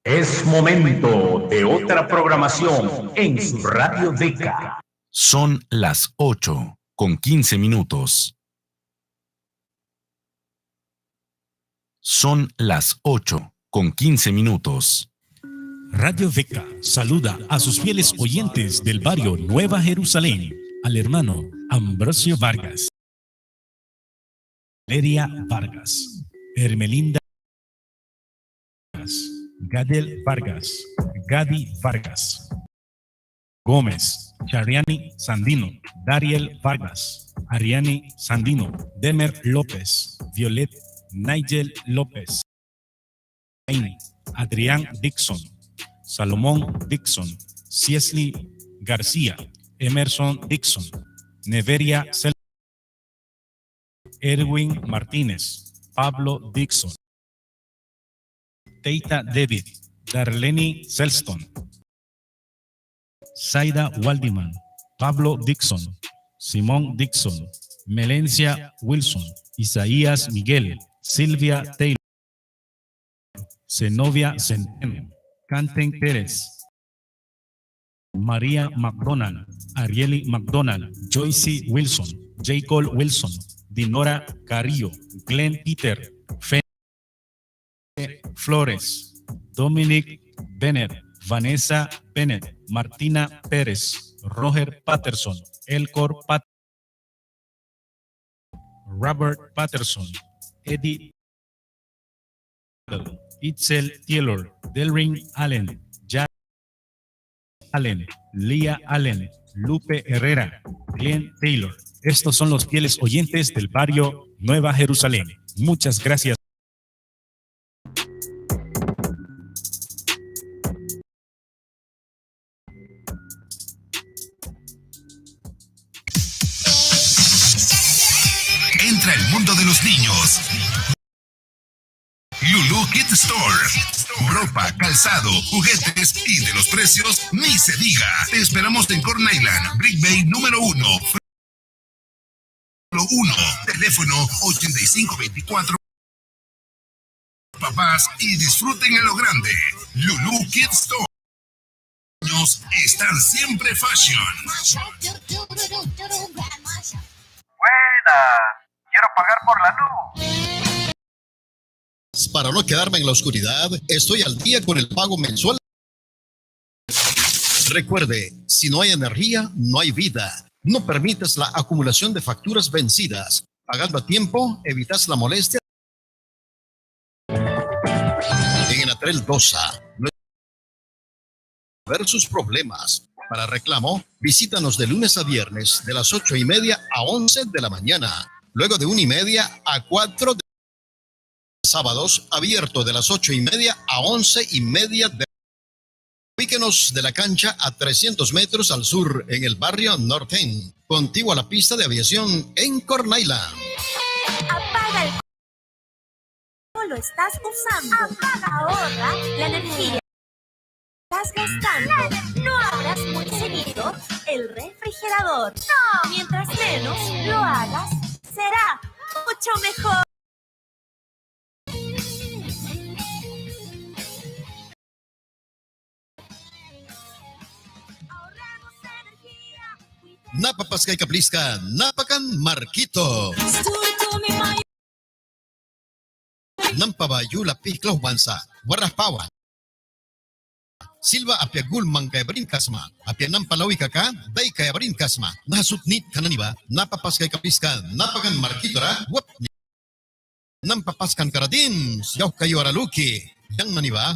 Es momento de otra programación en su Radio Beca. Son las ocho con quince minutos. Son las ocho con quince minutos. Radio Beca saluda a sus fieles oyentes del barrio Nueva Jerusalén, al hermano Ambrosio Vargas, Valeria Vargas, Hermelinda Vargas, Gadel Vargas, Gadi Vargas, Gómez, Chariani Sandino, Dariel Vargas, Ariani Sandino, Demer López, Violet, Nigel López, Adrián Dixon, Salomón Dixon, Ciesley García, Emerson Dixon, Neveria Sel-, Erwin Martínez, Pablo Dixon, Teita David, Darleni Selston, Zaida Waldiman, Pablo Dixon, Simón Dixon, Melencia Wilson, Isaías Miguel, Silvia Taylor, Zenobia Centeno, Canten Pérez, María McDonald, Arieli McDonald, Joyce Wilson, Jacob Wilson, Dinora Carrillo, Glenn Peter, Fe Flores, Dominic Bennett, Vanessa Bennett, Martina Pérez, Roger Patterson, Elcor Pat-, Robert Patterson, Eddie Itzel Taylor, Delrin Allen, Jack Allen, Leah Allen, Lupe Herrera, Glenn Taylor. Estos son los fieles oyentes del barrio Nueva Jerusalén. Muchas gracias. Entra al mundo de los niños. Lulu Kid Store. Ropa, calzado, juguetes y de los precios ni se diga. Te esperamos en Corn Island, Brick Bay número uno. Uno. Teléfono ochenta y cinco veinticuatro. Papás y disfruten a lo grande. Lulu Kid Store. Niños están siempre fashion. Buenas. Quiero pagar por la luz. Para no quedarme en la oscuridad, estoy al día con el pago mensual. Recuerde, si no hay energía, no hay vida. No permitas la acumulación de facturas vencidas. Pagando a tiempo, evitas la molestia. En Enatrel Dosa, ver sus problemas. Para reclamo, visítanos de lunes a viernes de las ocho y media a once de la mañana, luego de una y media a cuatro de sábados, abierto de las ocho y media a once y media de... Ubíquenos de la cancha a trescientos metros al sur, en el barrio North End, contiguo a la pista de aviación en Corn Island. Apaga el lo estás usando. Apaga, ahorra la energía. Estás gastando. No abras muy seguido el refrigerador. No. Mientras menos lo hagas, será mucho mejor. Napa paskaika pliska, Napakan Markito. Nampa ba yula pih klauhwan sa, warrah pawan. Silva apia gul mangkaia brin kasma, apia nampa lawi kaka daikaia brin kasma. Naha sut nitka nani ba, Napa paskaika pliska, Napakan Markito ra wapni. Nampa paskanka ra dims yauhka yua ra luki. Yang nani ba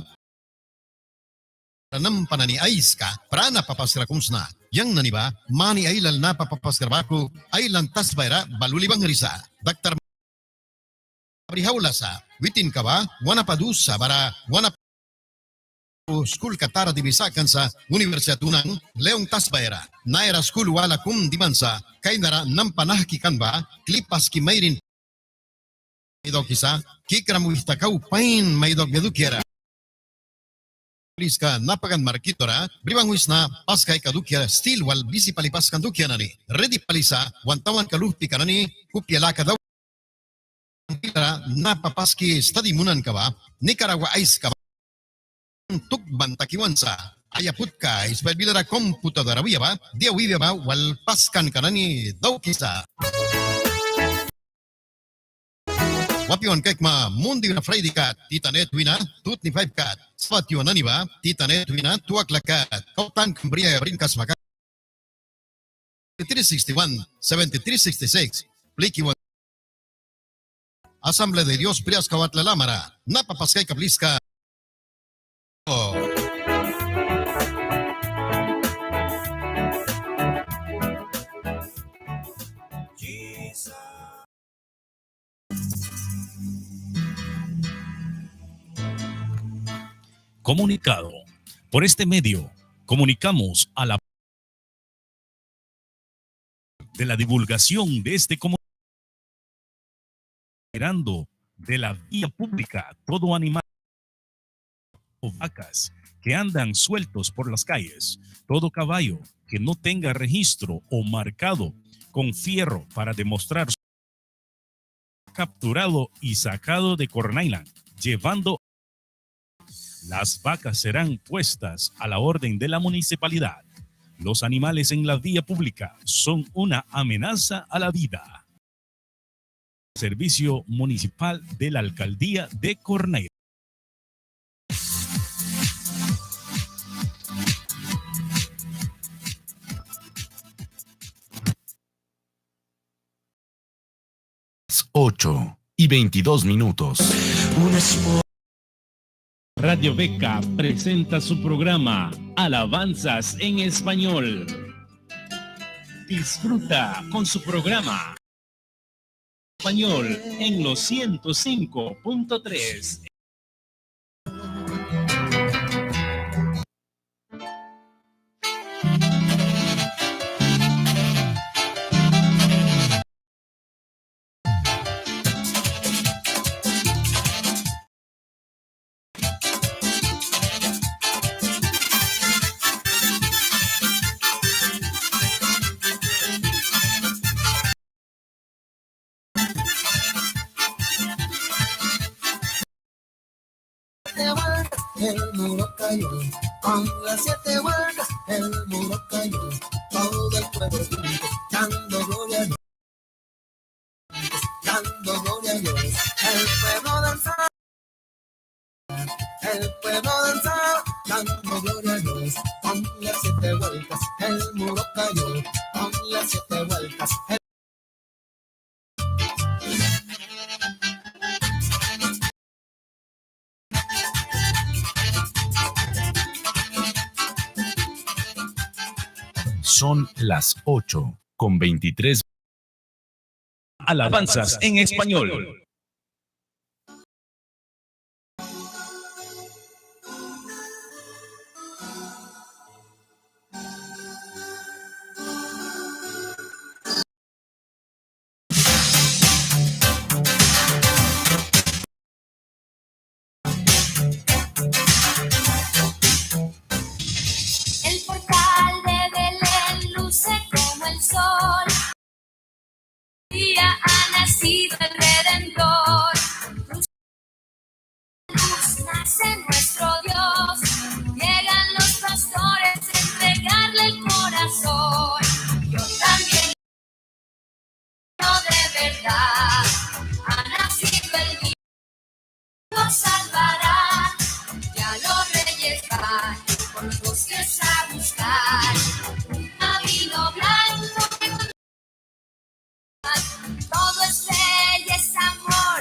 nampa nani aiska prana papaskra kum sna. Yang nani ba mani ailal napa papaskra baku, ailan tasbaia ra bal uli banghwisa. Daktar bri aula sa, witinka ba wan napa dus sa bara wan napa skulka tara dibi sakan sa Universidad Unang León tasbaia ra. Naiara skul wala kum diman sa, kainara nampa nahki kan ba kli paski mairin mai daukisa, kikram wihta kau pain mai daukbia dukiara. Pliska Napakan Markito ra bri banghwisna paskaika dukia stil wal bisi pali paskan dukia nani. Ridi pali sa wan tawanka luhpika nani kupia laka dau. Napa paski stadi munanka ba Nicaragua aiska ba tukban taki wan sa. Aya putka ispail bilara computadora wia ba dia wibia ba wal paskanka nani daukisa. Wapi wan kaikma Mundi wina Friday kat, Titan eight wina two twenty-five kat. Sabat yua nani ba Titan eight wina two o'clock kat. Kau tankam briaia brin kasma kat. Three sixty-one, seventy-three sixty-six. Pliki wan Asamblea de Dios prias kawatla lamara. Napa paskaika pliska. Comunicado. Por este medio, comunicamos a la de la divulgación de este comunicado de la vía pública, todo animal o vacas que andan sueltos por las calles, todo caballo que no tenga registro o marcado con fierro para demostrar capturado y sacado de Corn Island, llevando las vacas serán puestas a la orden de la municipalidad. Los animales en la vía pública son una amenaza a la vida. Servicio Municipal de la Alcaldía de Corn Island. Ocho y veintidós minutos. Radio Beca presenta su programa Alabanzas en Español. Disfruta con su programa español en los ciento cinco punto tres. Siete vueltas el muro cayó, con las siete vueltas el muro cayó, todo el pueblo junto, dando gloria a Dios, dando gloria a Dios, el pueblo danzaba, el pueblo danzaba, dando gloria a Dios, con las siete vueltas el muro cayó, con las siete vueltas el Son las ocho con veintitrés. Alabanzas en español. Los bosques a buscar un camino blanco que conduzca. Todo es fe y es amor.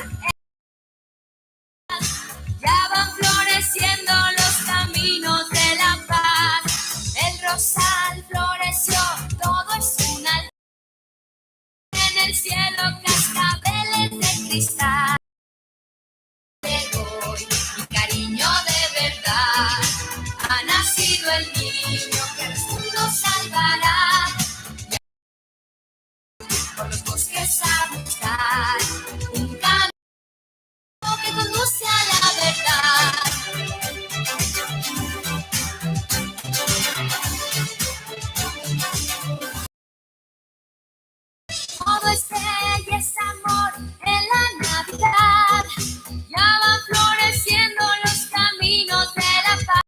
Ya van floreciendo los caminos de la paz. El rosal floreció, todo es una en el cielo, cascabeles de cristal. Le doy mi cariño de verdad. Ha nacido el niño que al mundo salvará. Por los bosques a buscar un camino que conduce a la verdad. Todo es fe y es amor en la Navidad. Ya van floreciendo los caminos de la paz.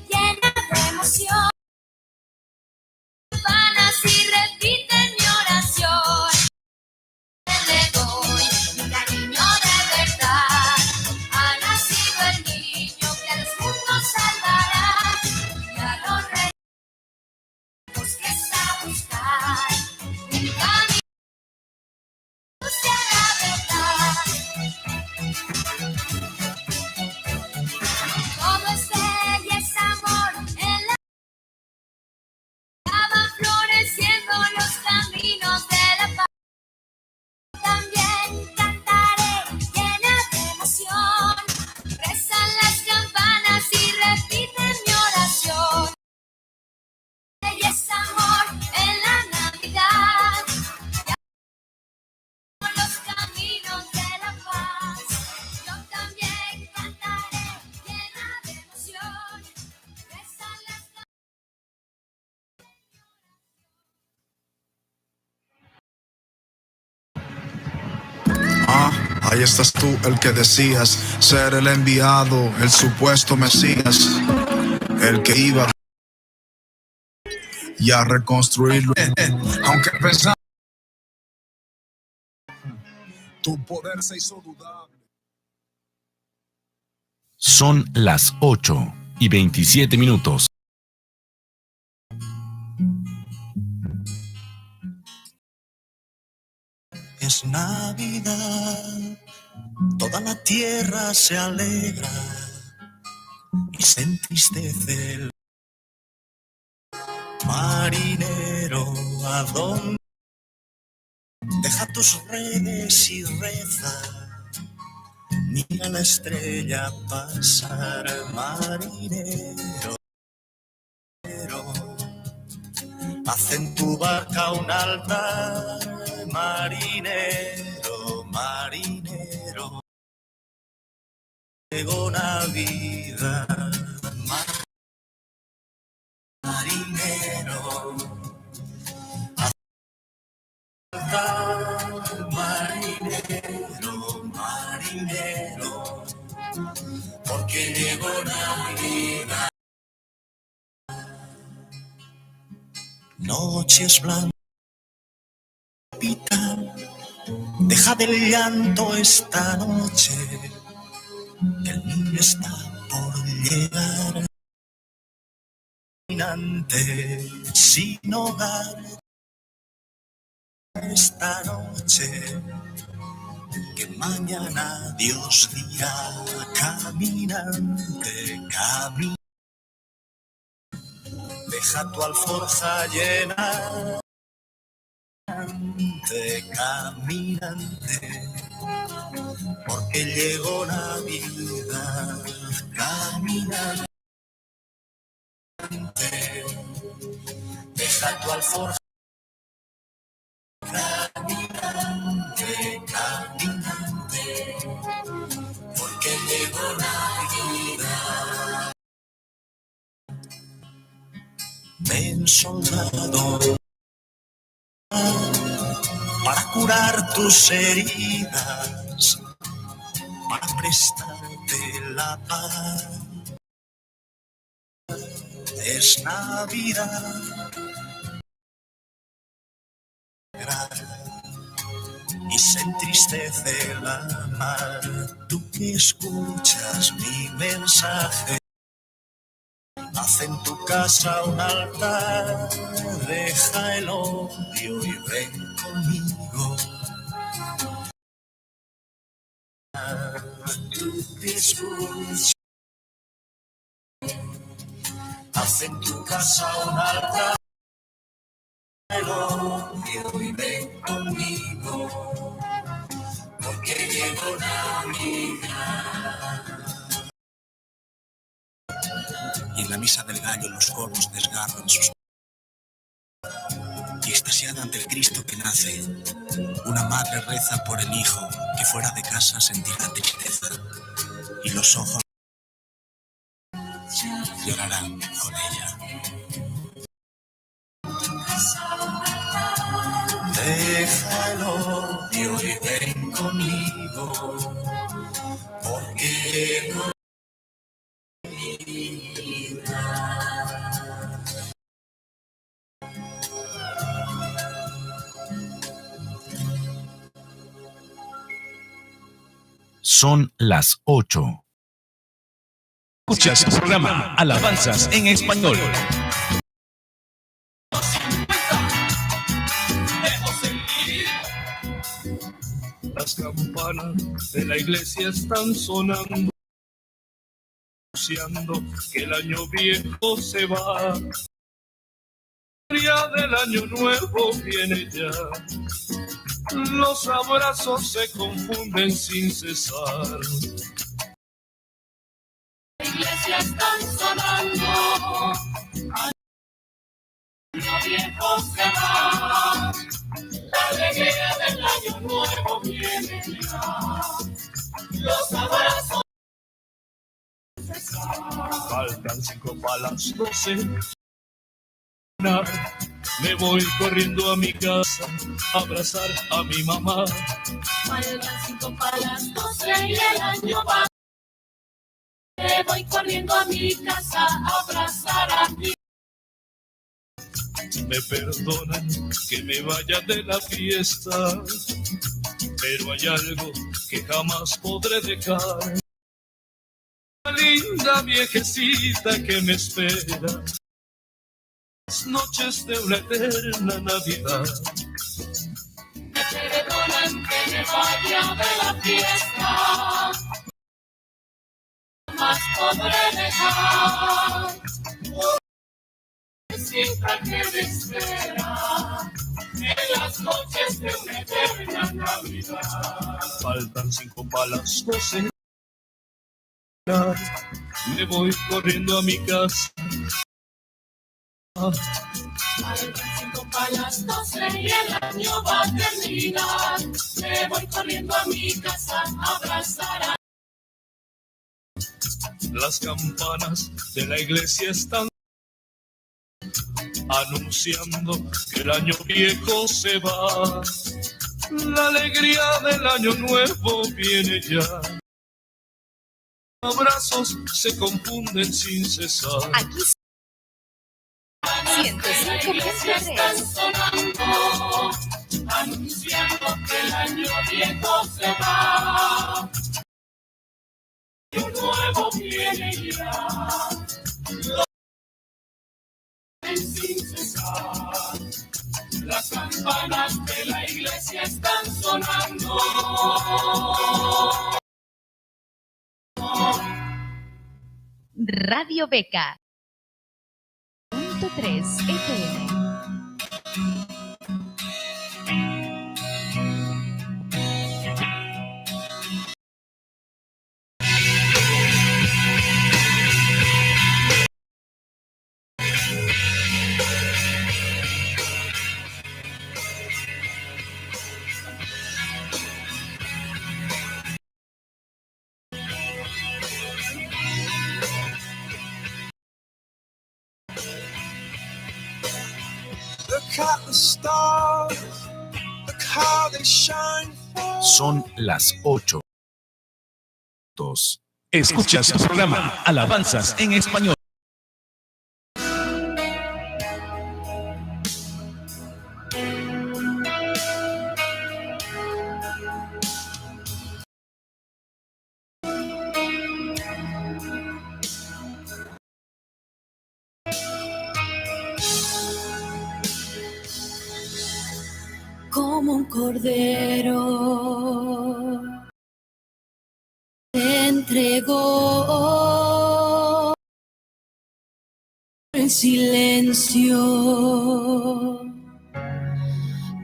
Llena de emoción. Van así, repiten mi oración. Le doy mi cariño de verdad. Ha nacido el niño que al mundo salvará. Y a los reyes que está a buscar un camino hacia la verdad. Todo es fe y es amor en la... Ya van floreciendo los caminos de la paz. También cantaré llena de emoción. Rezan las campanas y repiten mi oración. Y es amor en la Navidad. Por los caminos de la paz, yo también cantaré llena de emoción. Rezan las... Ah, ahí estás tú, el que decías ser el enviado, el supuesto Mesías, el que iba y a reconstruirlo. Aunque pensaba, tu poder se hizo dudable. Son las ocho y veintisiete minutos. Es Navidad, toda la tierra se alegra y se entristece el marinero, ¿a dónde? Deja tus redes y reza. Mira la estrella pasar, marinero. Haz en tu barca un altar, marinero, marinero. Llegó Navidad, marinero. Altar, marinero, marinero, porque llegó Navidad. Noches blancas, capitán, deja del llanto esta noche, que el niño está por llegar. Caminante sin hogar, esta noche, que mañana Dios dirá: caminante, caminante. Deja tu alforja llena, caminante, caminante, porque llegó Navidad, caminante. Deja tu alforja, caminante, caminante, porque llegó Navidad. Ven, soldado, para curar tus heridas, para prestarte la paz. Es Navidad. Y se entristece la mar, tú que escuchas mi mensaje. Haz en tu casa un altar, deja el odio y ven conmigo. Tú que escuchas, haz en tu casa un altar, deja el odio y ven conmigo, porque llegó Navidad. Y en la misa del gallo los corvos desgarran sus... Y extasiada ante el Cristo que nace, una madre reza por el hijo que fuera de casa sentirá tristeza, y los ojos llorarán con ella. Deja el odio y ven conmigo, porque Son las ocho. Escuchas tu programa Alabanzas en Español. Las campanas de la iglesia están sonando, anunciando que el año viejo se va. El día del año nuevo viene ya. Los abrazos se confunden sin cesar. La iglesia están sonando. Año viejo se va. La alegría del año nuevo viene ya. Los abrazos. Faltan cinco para las doce. Me voy corriendo a mi casa a abrazar a mi mamá. Faltan cinco para las doce y el año va. Me voy corriendo a mi casa a abrazar a mi... Me perdonan que me vaya de la fiesta, pero hay algo que jamás podré dejar. Una linda viejecita que me espera. Las noches de una eterna Navidad. Me perdonan que me vaya de la fiesta, jamás podré dejar. Siempre que me espera en las noches de una eterna Navidad. Faltan cinco para las doce. Me voy corriendo a mi casa. Faltan cinco para las doce y el año va a terminar. Me voy corriendo a mi casa a abrazar a... Las campanas de la iglesia están anunciando que el año viejo se va. La alegría del año nuevo viene ya. Abrazos se confunden sin cesar. Aquí ciento cinco punto tres. Anunciando que el año viejo se va. Un nuevo viene ya. Sin cesar. Las campanas de la iglesia están sonando. Radio Beca. Punto tres F M. Son las ocho. Dos. Escuchas tu programa Alabanzas en Español. Cordero entregó en silencio,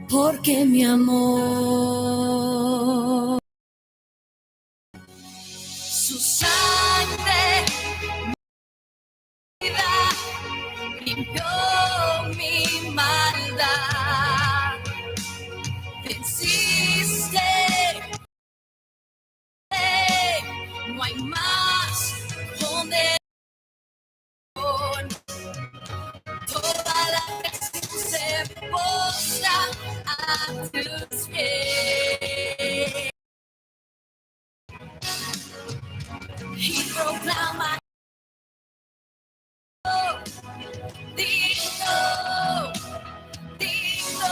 porque mi amor, su sangre limpió mi maldad. Venciste. No hay más condenación. Toda la creación se postra a tus pies y proclama: Digno, digno.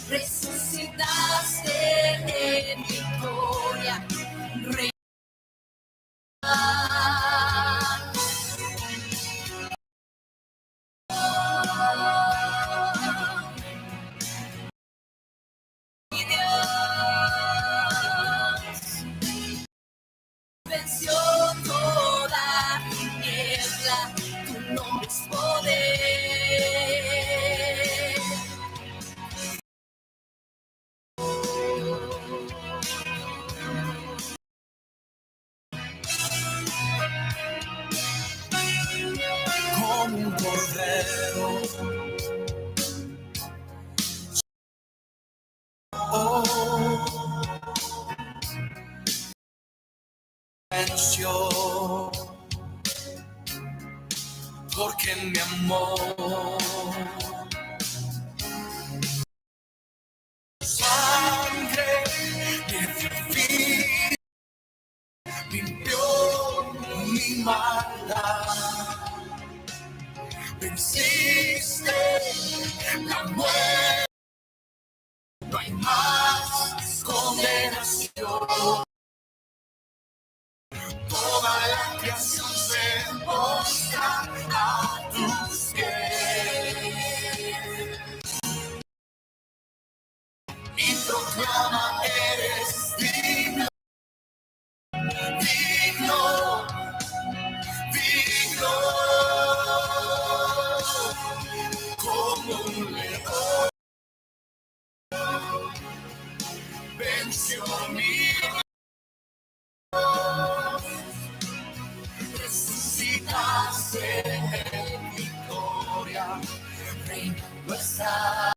Resucitaste en victoria, Rey. Venció toda tiniebla, tu nombre es poder. Como un cordero. Oh, venció, porque me amó. Sangre me dio vida, limpió mi maldad. Venciste la muerte. No hay más condenación. Toda la creación se postra a tus pies y proclama: eres digno, digno, digno, como un león. Venció mi Dios, resucitaste en victoria, reinando estás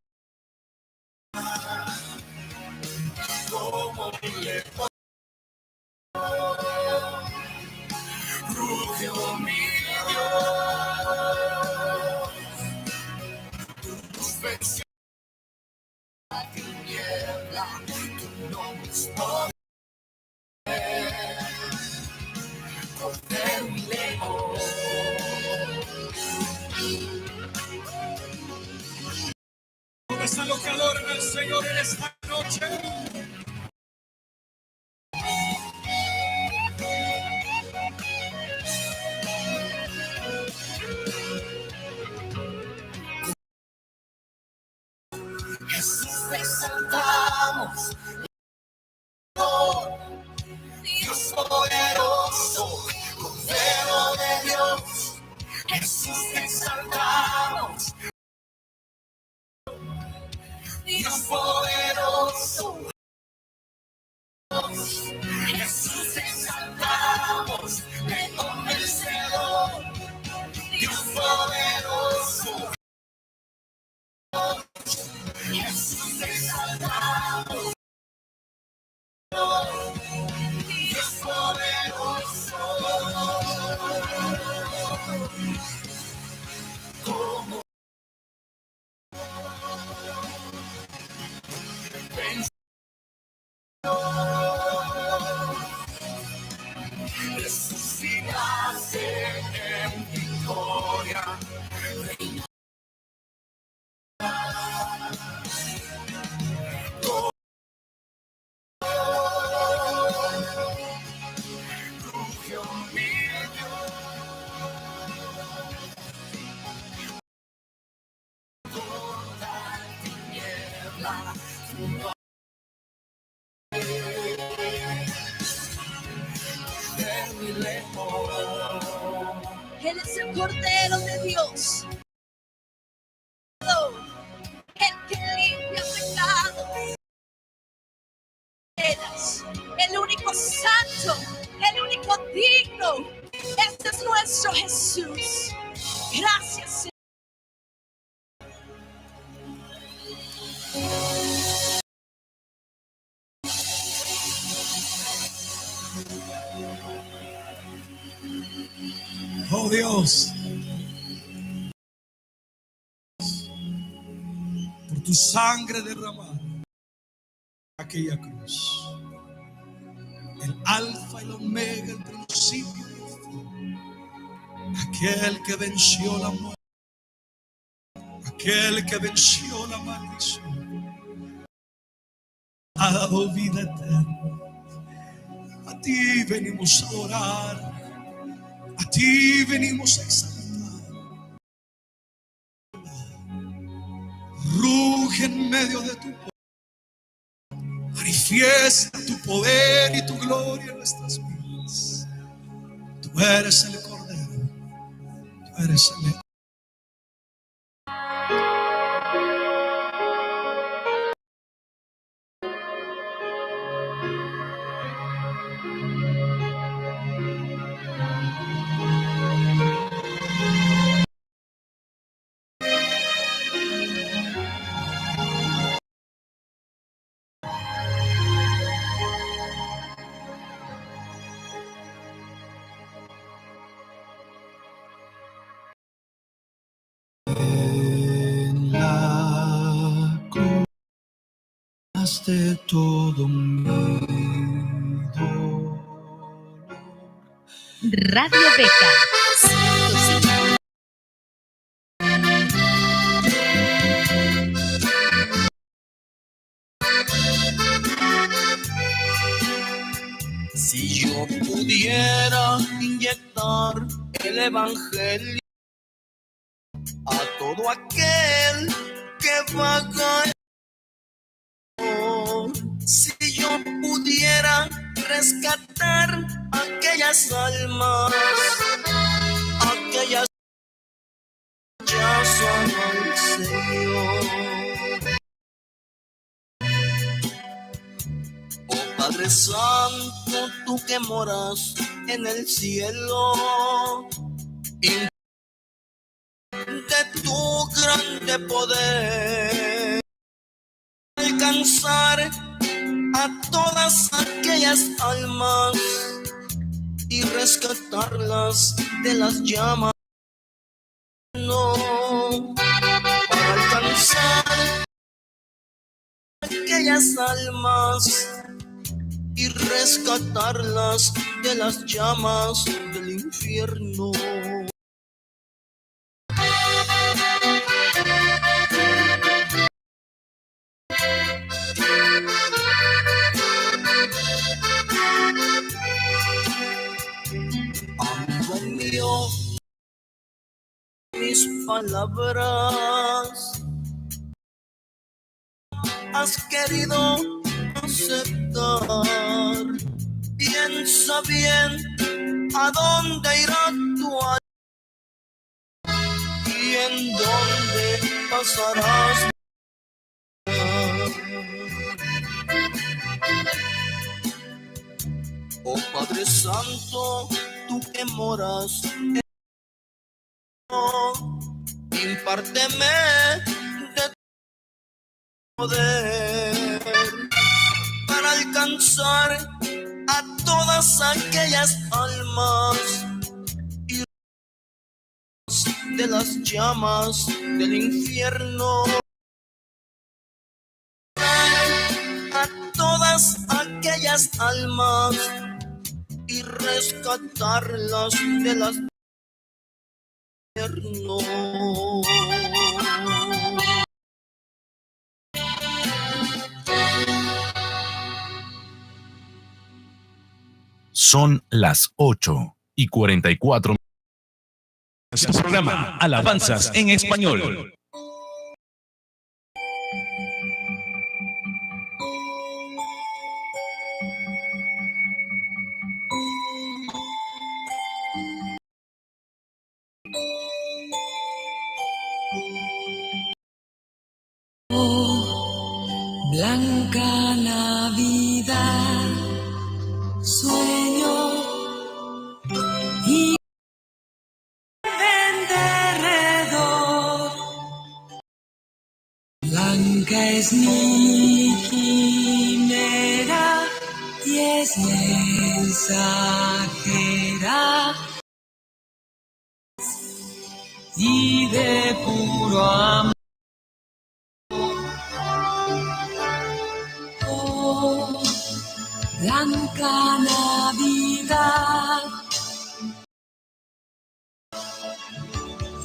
como un león. Rugió mi Dios, tu luz venció la tiniebla, tu nombre es poder. Cordero y León. ¿Dónde están los que adoran al Señor en esta noche? Jesús, te exaltamos. Dios poderoso, Cordero de Dios, Jesús, te exaltamos. Dios poderoso, Él es el Cordero de Dios, el que limpia pecados. El único santo, el único digno. Este es nuestro Jesús. Gracias, Señor. Oh Dios, por tu sangre derramada en aquella cruz. El alfa y el omega, el principio y el fin. Aquel que venció la muerte. Aquel que venció la maldición. Ha dado vida eterna. A ti venimos a adorar. A ti venimos a exaltar. Ruge en medio de tu pueblo. Manifiesta tu poder y tu gloria en nuestras vidas. Tú eres el Cordero. Tú eres el En la cruz de todo mi dolor. Radio Beca. Si yo pudiera inyectar el evangelio a todo aquel que vaga, si yo pudiera rescatar aquellas almas, aquellas ya son al Señor. Oh Padre Santo, tú que moras en el cielo, de tu grande poder, alcanzar a todas aquellas almas y rescatarlas de las llamas. No, para alcanzar aquellas almas y rescatarlas de las llamas del infierno. Amigo mío, mis palabras has querido aceptar. Piensa bien a dónde irá tu alma y en dónde pasarás. Oh Padre Santo, tú que moras en, impárteme de tu poder para alcanzar a todas aquellas almas y de las llamas del infierno. A todas aquellas almas y rescatarlas de las infierno. Son las ocho y cuarenta y cuatro. Su programa Alabanzas en Español. Blanca Navidad, sueño y vendedor. Blanca es mi quimera y es mensajera y de puro amor. Oh, blanca Navidad,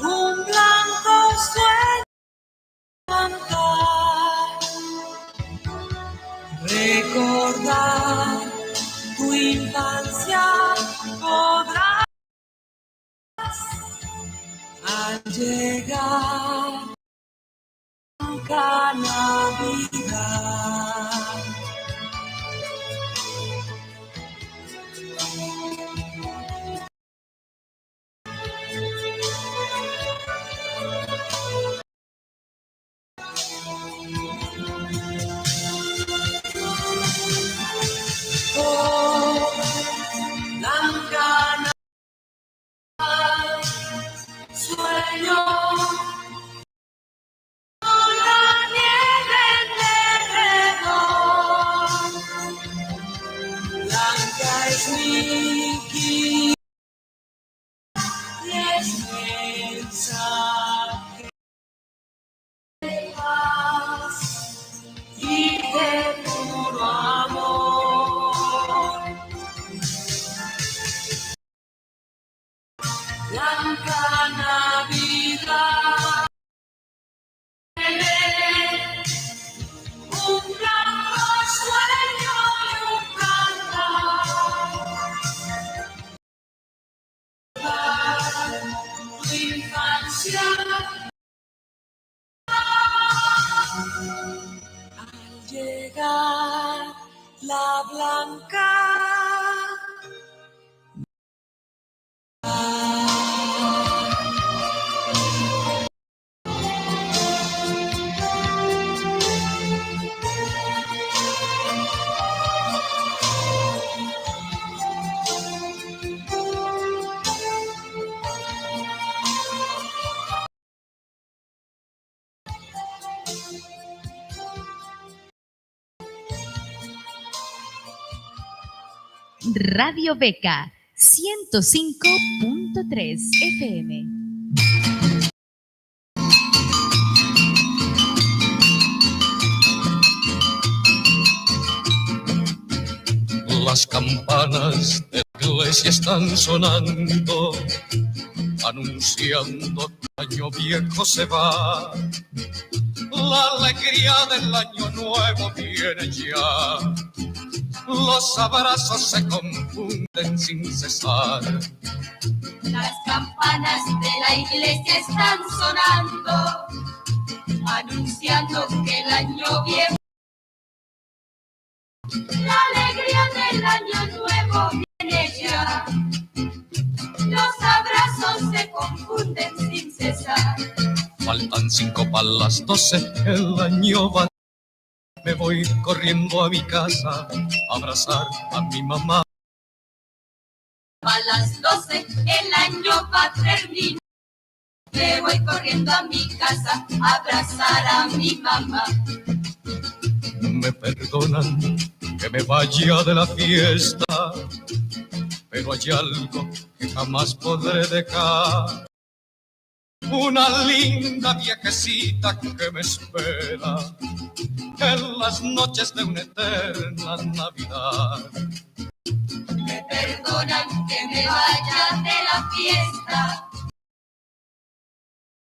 un blanco sueño cantar, recordar tu infancia podrás al llegar a Navidad. Sueño con la nieve en derredor. Blanca es mi guía y es mensaje de paz y de puro amor. Blanca Navidad, un blanco sueño y un cantar. Tu infancia. Al llegar la blanca. Radio Beca, ciento cinco punto tres F M. Las campanas de la iglesia están sonando, anunciando que el año viejo se va. La alegría del año nuevo viene ya. Los abrazos se confunden sin cesar. Las campanas de la iglesia están sonando, anunciando que el año viejo. La alegría del año nuevo viene ya. Los abrazos se confunden sin cesar. Faltan cinco para las doce, el año va. Me voy corriendo a mi casa a abrazar a mi mamá. A las doce el año va a terminar. Me voy corriendo a mi casa a abrazar a mi mamá. Me perdonan que me vaya de la fiesta, pero hay algo que jamás podré dejar. Una linda viejecita que me espera en las noches de una eterna Navidad. Me perdonan que me vaya de la fiesta,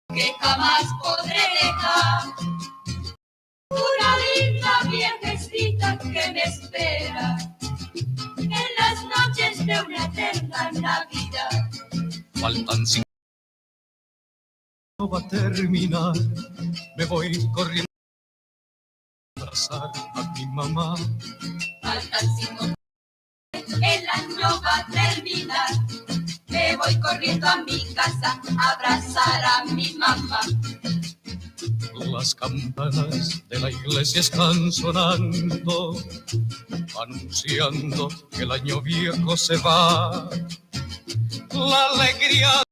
que jamás podré dejar. Una linda viejecita que me espera en las noches de una eterna Navidad. Faltan cinco. No va a terminar. Me voy corriendo a abrazar a mi mamá. Faltan cinco. El año va a terminar. Me voy corriendo a mi casa a abrazar a mi mamá. Las campanas de la iglesia están sonando, anunciando que el año viejo se va. La alegría,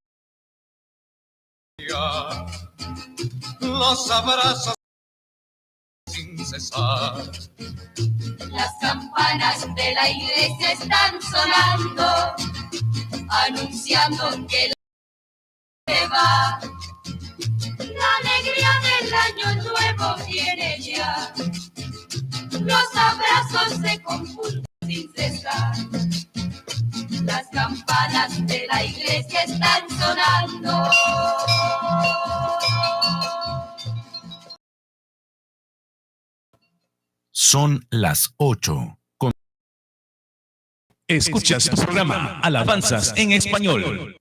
los abrazos sin cesar. Las campanas de la iglesia están sonando, anunciando que se va. La alegría del año nuevo viene ya. Los abrazos se confunden sin cesar. Las campanas de la iglesia están sonando. Son las ocho con... Escuchas tu programa Alabanzas en Español.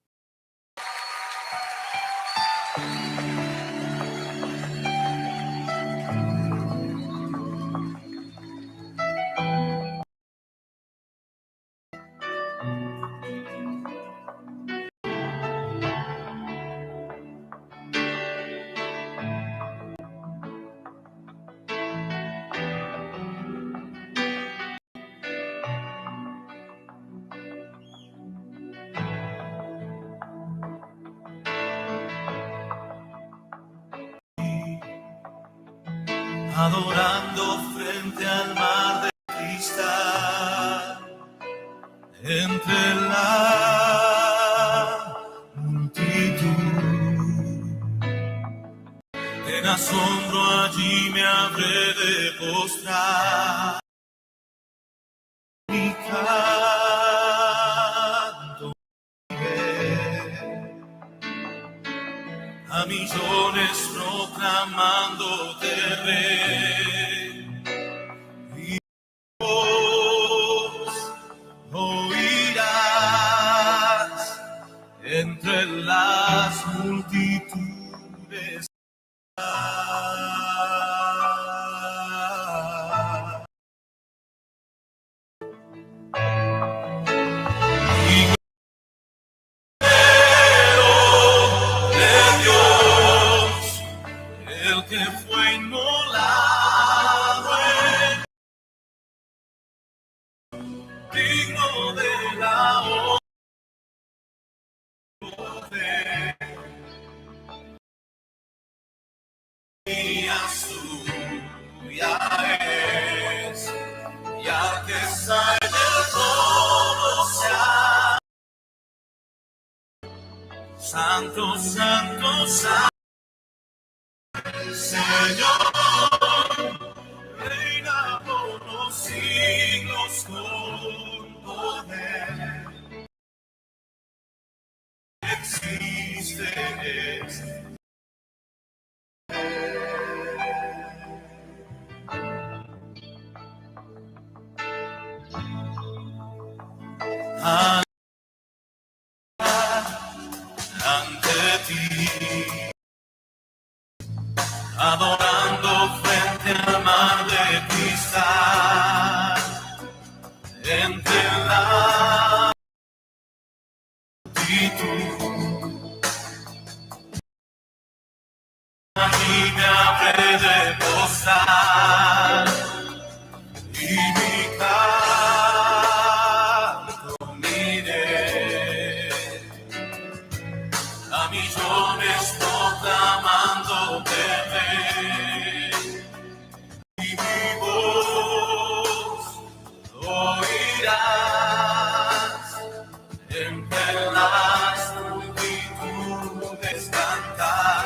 Adorando frente al mar de cristal, entre la multitud. En asombro allí me habré de postrar. Mi canto a millones proclamándote, Rey. Mi voz oirás entre las multitudes. Y Cordero de Dios, el que fue inmolado en, digno de la honra. Mía suya es, y al que está en el trono sea. Santo, santo, santo, Señor, reina por los siglos con poder. Existes. Ante ti, adorando frente al mar de cristal, entre la multitud. Allí me habré de postrar y mi canto uniré a millones proclamándote, Rey. Y mi voz oirás entre las multitudes cantar.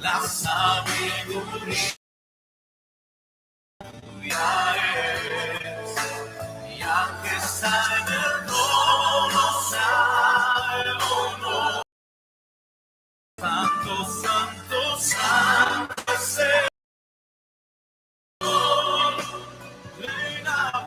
La sabiduría es, y al que está en el trono sea el honor. Santo, santo, santo es el Señor, reina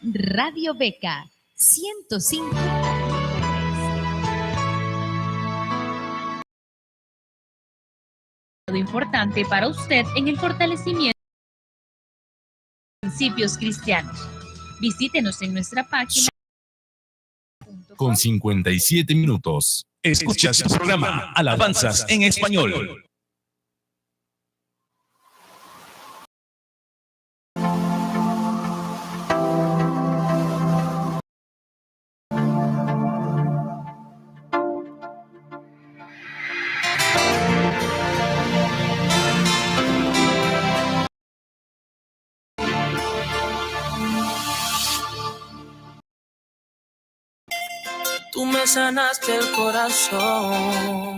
Radio Beca, ciento cinco punto tres. Importante para usted en el fortalecimiento de principios cristianos. Visítenos en nuestra página. Con cincuenta y siete minutos, escuchas el programa Alabanzas en Español. Tú me sanaste el corazón.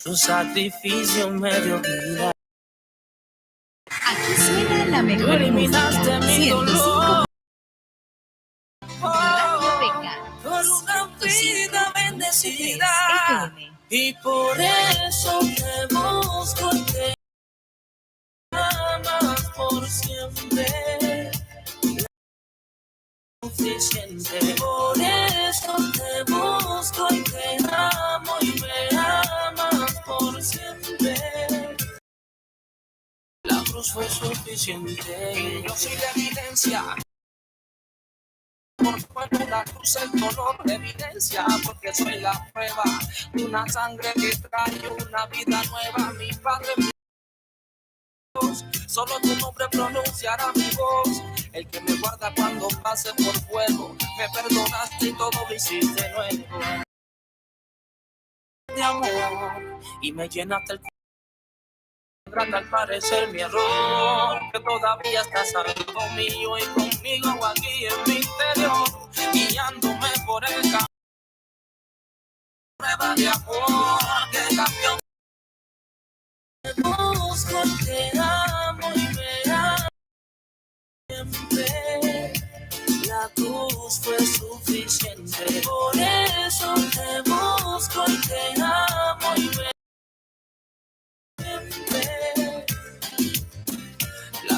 Tu sacrificio me dio vida. Aquí suena la mejor música. Tú eliminaste mi dolor. Radio Beca, por una vida bendecida. F M. Y por eso te busco y te amas por siempre. Suficiente. Por eso te busco y te amo y me amas por siempre. La cruz fue suficiente. Y yo soy la evidencia. Por fuera la cruz, el dolor, la evidencia, porque soy la prueba de una sangre que trae una vida nueva. Mi Padre, solo tu nombre pronunciará mi voz. El que me guarda cuando pase por fuego, me perdonaste y todo lo hiciste nuevo. De amor, y me llenaste el corazón. Grande al parecer mi error, que todavía estás al lado mío y conmigo aquí en mi interior, guiándome por el camino. Prueba de amor que cambió. Te busco, te amo y me amas siempre. La cruz fue suficiente. Por eso te busco y te amo y me siempre. La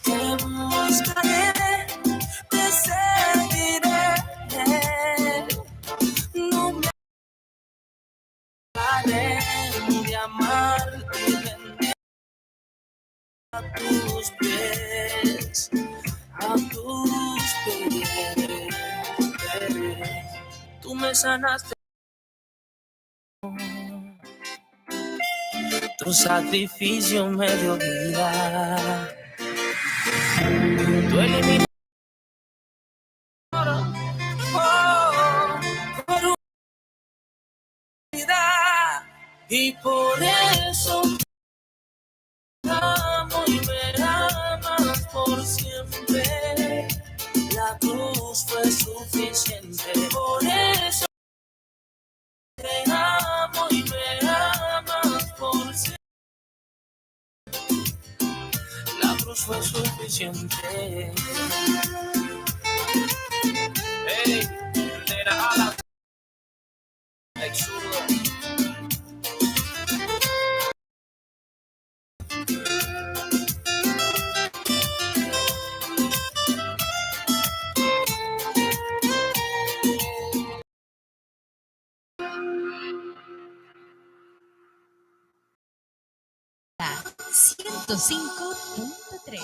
te buscaré, te seguiré. No me haré de amarte y rendirme a tus pies, a tus pies. Tú me sanaste. Tu sacrificio me dio vida. Tú eliminaste, oh, por humanidad. Y por eso te amo y me amas por siempre. La cruz fue suficiente. Por eso te amo y me amas por siempre. La Fue suficiente. Ey, de la ala. Ciento cinco punto tres.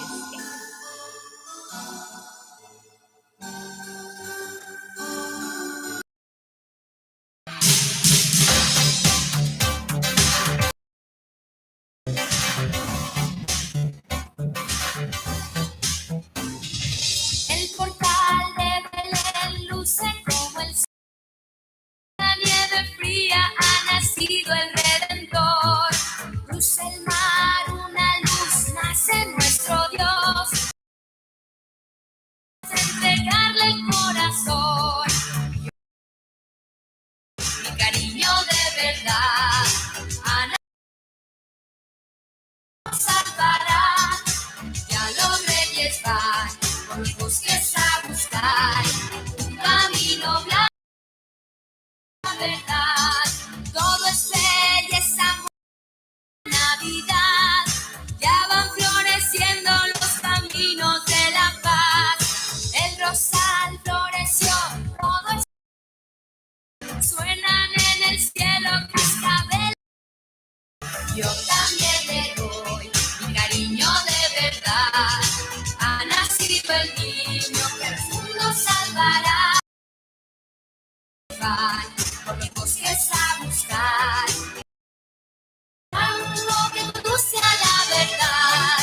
El portal de Belén luce como el sol. La nieve fría ha nacido el Redentor. Cruza el mar, una luz nace, nuestro Dios. Entregarle el corazón. Mi cariño de verdad. Ana salvará. Ya los reyes van por los bosques a buscar un camino blanco. La verdad, todo es fe y es amor. Navidad, ya van floreciendo los caminos de la paz. El rosal floreció, todo es, suenan en el cielo cascabeles. Yo también le doy mi cariño de verdad. Ha nacido el niño que al mundo salvará. Van por los bosques a buscar algo que conduce a la verdad.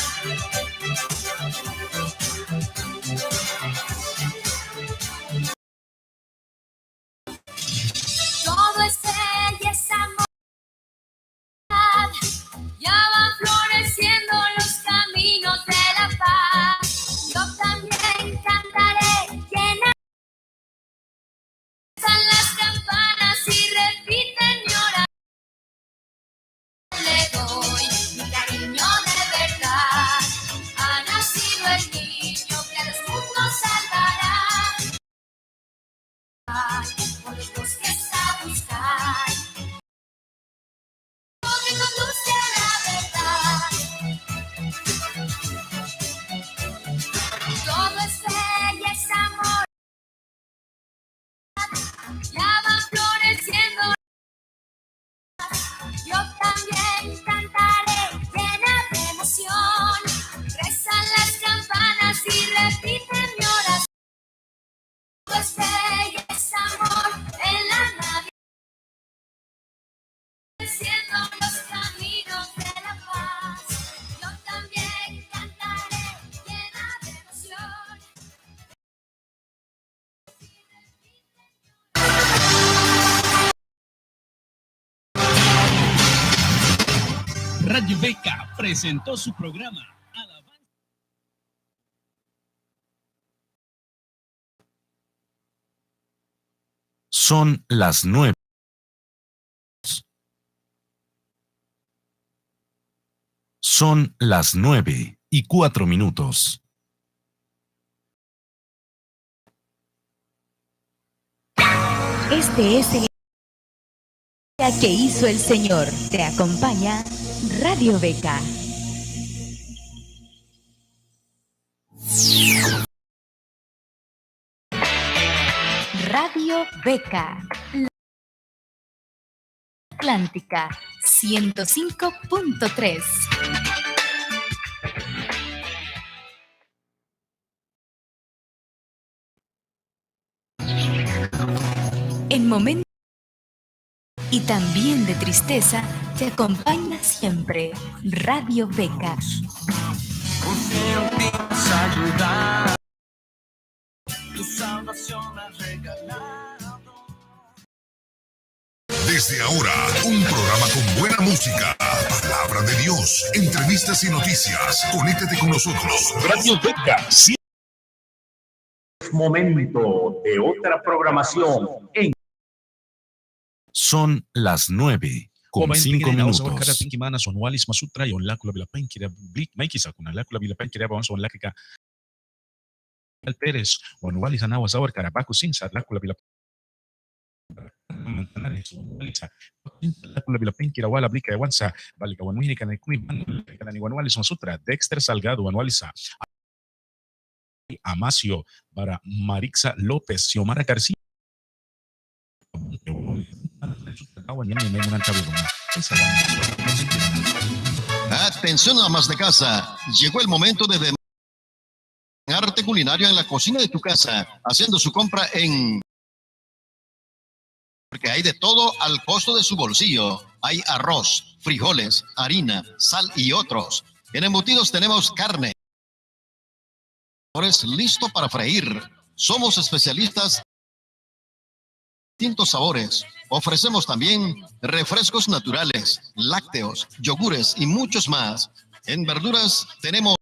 Todo es fe y es amor. Ya van floreciendo los caminos de la paz. Yo también cantaré, llena las campanas y repiten mi oración. Le doy mi cariño de verdad. Ha nacido el niño que al mundo salvará. Por los bosques a buscar lo que conduce a la verdad. Todo es fe y es amor. Ya van floreciendo. Yo también cantaré llena de emoción. Rezan las campanas y repiten mi oración. Pues fe y es amor en la Navidad. Siendo los caminos de la paz. Yo también cantaré llena de emoción. Radio Beca presentó su programa Alabanza. Son las nueve. Son las nueve y cuatro minutos. Este es el día que hizo el Señor. Te acompaña Radio Beca. Radio Beca. Atlántica, ciento cinco punto tres. En momentos y también de tristeza, te acompaña siempre Radio Beca. Confío en ti, vas a ayudar. Tu salvación has regalado. Desde ahora, un programa con buena música, palabra de Dios, entrevistas y noticias. Conéctate con nosotros. Radio Beca, sí. Momento de otra programación en Son las nueve, con cinco minutos. Wan walisma sutra yawan lakula bila painkira blik maikisa kuna lakula bila painkira ba wan son lakika. Alperes wan walisma nawas awarkara baku sin sa lakula bila. Lakula bila painkira wala blikaia wan sa. Balika wan muihnika nani kumi ban nani wan walisma sutra Dexter Salgado wan walisa. Amasio bara Marixa López, Xiomara García. Atención, amas de casa, llegó el momento de arte culinario en la cocina de tu casa, haciendo su compra en porque hay de todo al costo de su bolsillo. Hay arroz, frijoles, harina, sal y otros. En embutidos tenemos carne. Listo para freír. Somos especialistas en distintos sabores. Ofrecemos también refrescos naturales, lácteos, yogures y muchos más. En verduras tenemos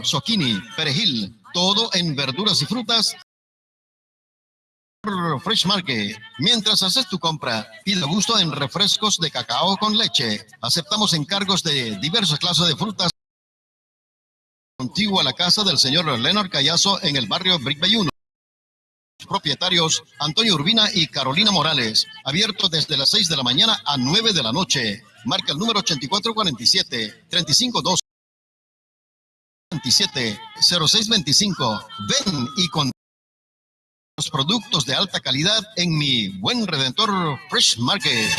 zucchini, perejil, todo en verduras y frutas. Fresh Market. Mientras haces tu compra, pide gusto en refrescos de cacao con leche. Aceptamos encargos de diversas clases de frutas. Contiguo a la casa del señor Leonard Callazo en el barrio Brick Bay uno. Propietarios Antonio Urbina y Carolina Morales. Abierto desde las seis de la mañana a nueve de la noche. Marca el número ochenta y cuatro cuarenta y siete, treinta y cinco dos. Veintisiete, cero seis veinticinco. Ven y con los productos de alta calidad en mi Buen Redentor Fresh Market.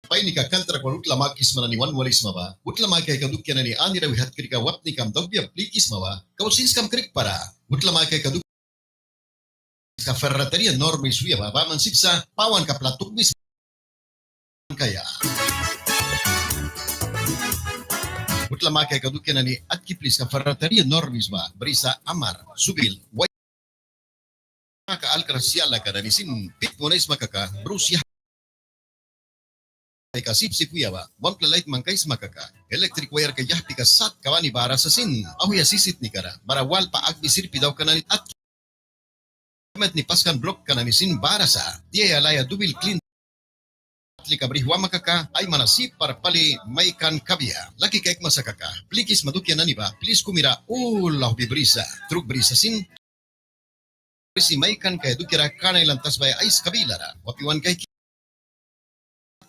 Painika kantra kwan utla makisma nani wan walisma ba. Utla makaika dukia nani anira wi hatkrika wapnikam daukbia plikisma ba. Kau sinskam krikpara. Utla makaika dukia ferretería Normis wia ba. Baman sip sa pawanka platukbis kaia. Utla makaika dukia nani atki pliska ferretería Normis ba. Brisa Amar, Subil, Wai maka alkras yalaka nani sin pit munaisma kaka, brus yah. Ka sip sip wia ba, wampla lait mangkaisma kaka, electric wire ka yahpika satka bani bara sa sin, auya sisitnikara, bara walpa akbi sirpi daukan nani atki. Met ni paskan blokka nani sin bara sa, dia ya laya dubil klin. Atlika brih wama kaka, ai mana sip para pali maikan kabia. Laki kaikma sa kaka, plikisma dukia nani ba, plis kumira ul auhbi brisa, truk brisa sin. Brisi maikan kaia dukiara kan ai lan tasbaya aiska bilara. Wapi wan kaiki.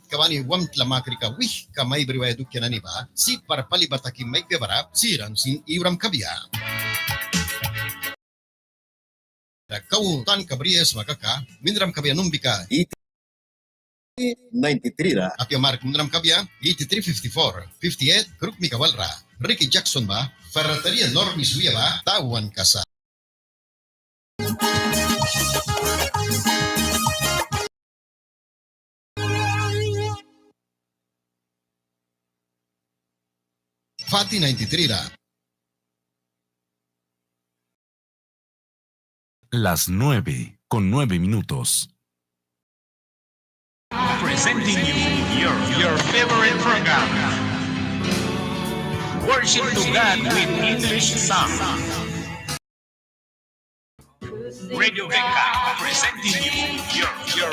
Ka bani wamtla makrika wihka mai briwaia dukia nani ba, sip para pali bataki maikbia bara, siran sin iwram kabia. Kau tanka briaisma kaka, minram kabia numbika. Ninety-three ra. Apia Mark minram kabia, eighty-three fifty-four, fifty-eight, Krukmika walra. Ricky Jackson ba, ferretería Normis wia ba, tawan kasa. Fati ninety-three ra. Las nueve con nueve minutos. Presenting you your, your favorite program, Worship to God with English Song. Radio Geka presenting you your, your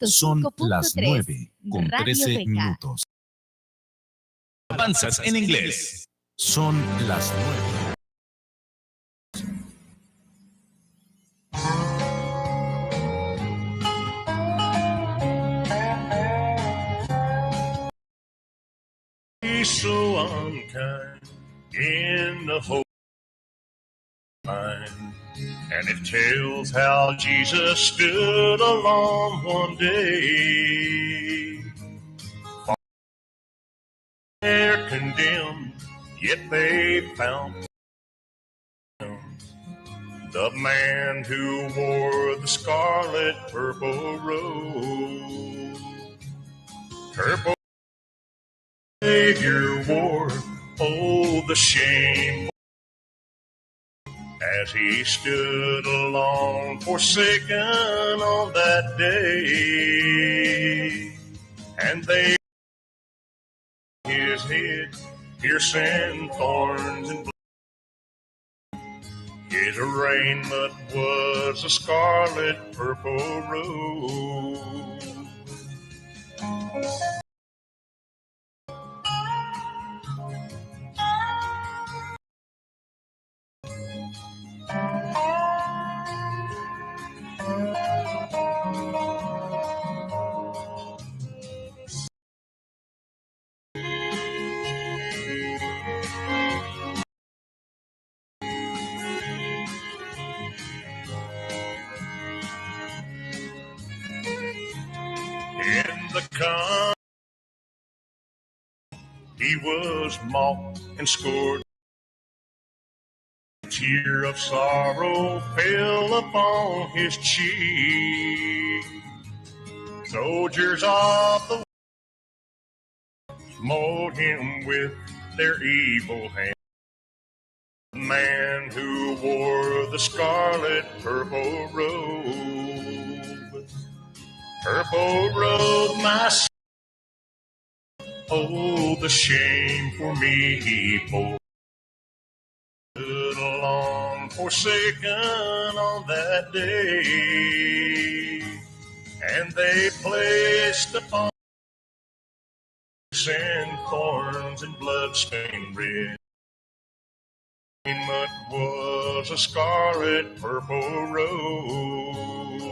Son las nueve con trece minutos. Alabanzas en inglés. Son las nueve. He's so unkind in the hope mind, and it tells how Jesus stood alone one day. They're condemned, yet they found the man who wore the scarlet purple robe. Purple Savior wore, oh, the shame, as he stood alone, forsaken on that day. And they his head, piercing thorns and bl-, his raiment was a scarlet purple robe. In the con-, he was mocked and scourged. A tear of sorrow fell upon his cheek. Soldiers of the smote him with their evil hand. The man who wore the scarlet purple robe, purple robe, my s-, oh, the shame for me he bore. Stood alone, forsaken on that day, and they placed upon sin thorns and blood-stained red. Raiment was a scarlet purple robe.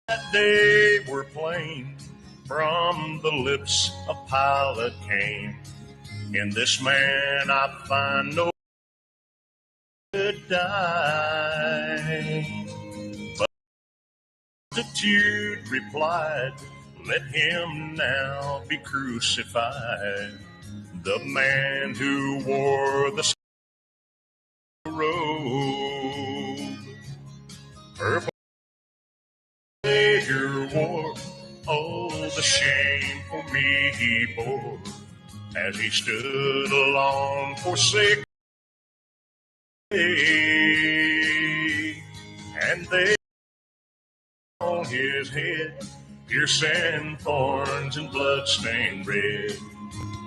That day were plain from the lips of Pilate came. In this man I find no to die. But the multitude replied, let him now be crucified. The man who wore the robe, purple Savior wore, oh, the shame for me he bore, as he stood alone forsaken. And they on his head, piercing thorns and blood-stained red.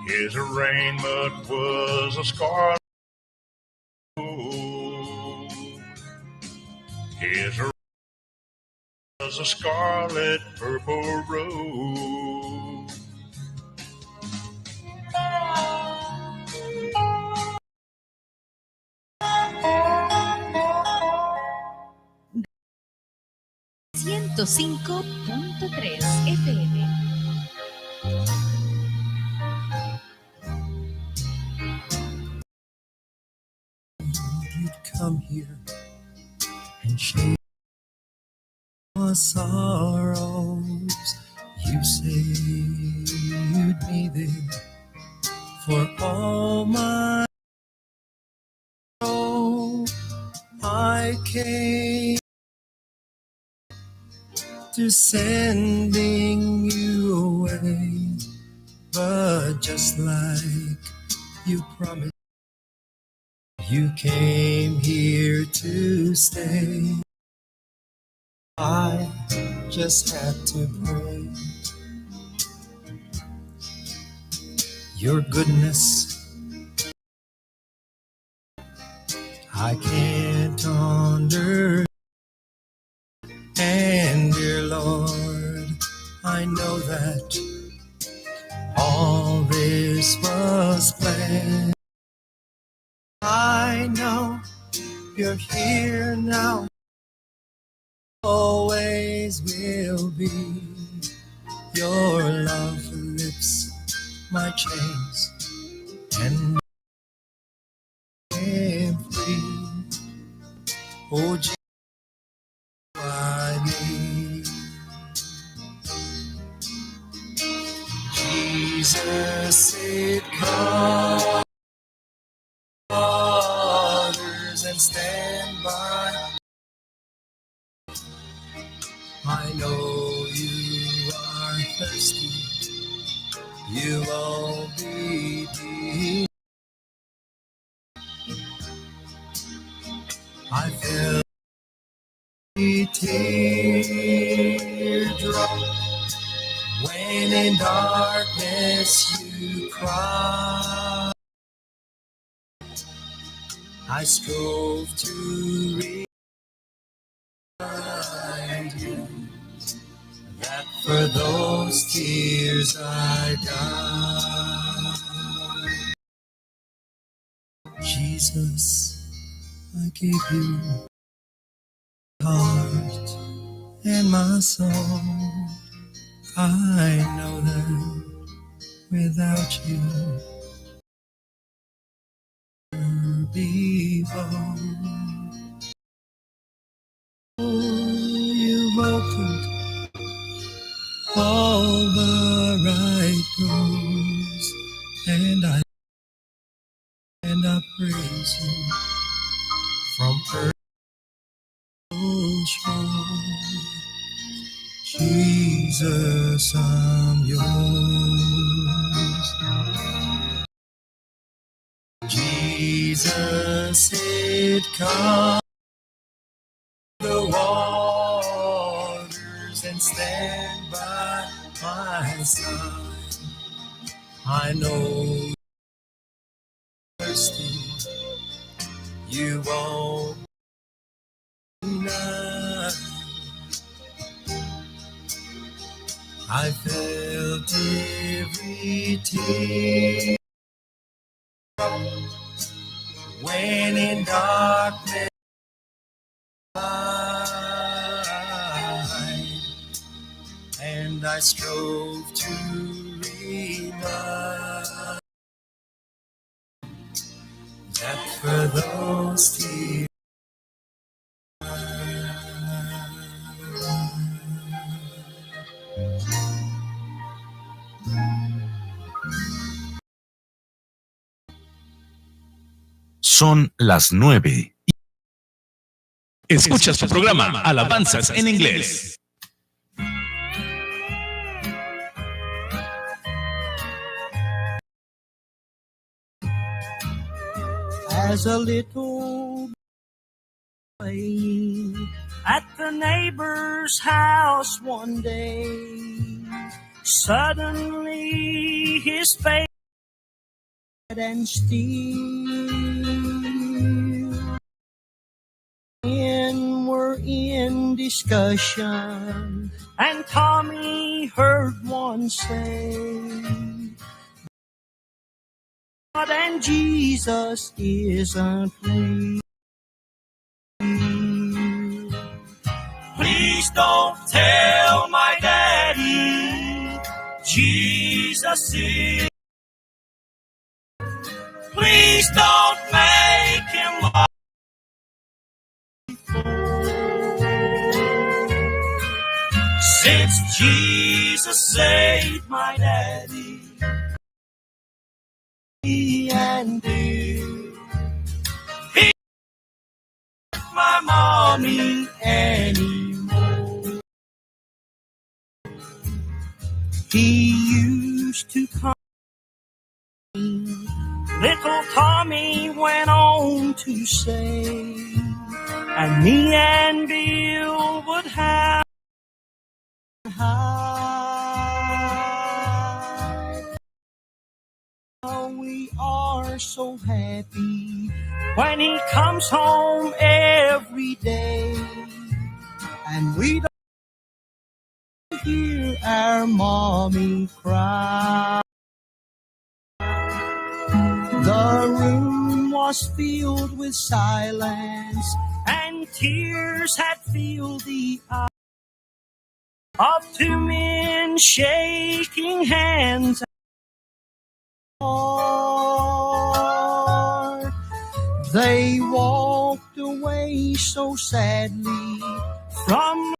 His raiment was a scarlet robe. His robe was a scarlet purple robe. Ciento cinco punto tres F M. You'd come here and share my sorrows. You say you'd be there for all my Oh, I came to sending you away, but just like you promised, you came here to stay. I just had to pray. Your goodness I can't understand. And dear Lord, I know that all this was planned. I know you're here now, always will be. Your love lifts my chains and I am free. Oh, Je-, I need Jesus, it covers and stand by. I know you are thirsty. You won't be de-, I felt a teardrop when in darkness you cried. I strove to remind you that for those tears I died. Jesus, I give you heart and my soul. I know that without you, be bold. Oh, you've opened all the right doors, and I, and I praise you from earth. Jesus, I'm yours. Jesus, it comes the waters and stand by my side. I know thirsty, you won't deny. I felt every tear when in darkness and I strove to remind that for those tears. Son las nueve. Escuchas tu programa Alabanzas en Inglés. As a little boy at the neighbor's house one day, suddenly his face and still. Men were in discussion, and Tommy heard one say, "But and Jesus isn't real. Please don't tell my daddy Jesus is." Please don't make him walk before. Since Jesus saved my daddy, and you, he my mommy anymore. He used to come. Little Tommy went on to say, and me and Bill would have hide. Now we are so happy when he comes home every day. And we don't hear our mommy cry. The room was filled with silence, and tears had filled the eyes of two men shaking hands. They walked away so sadly from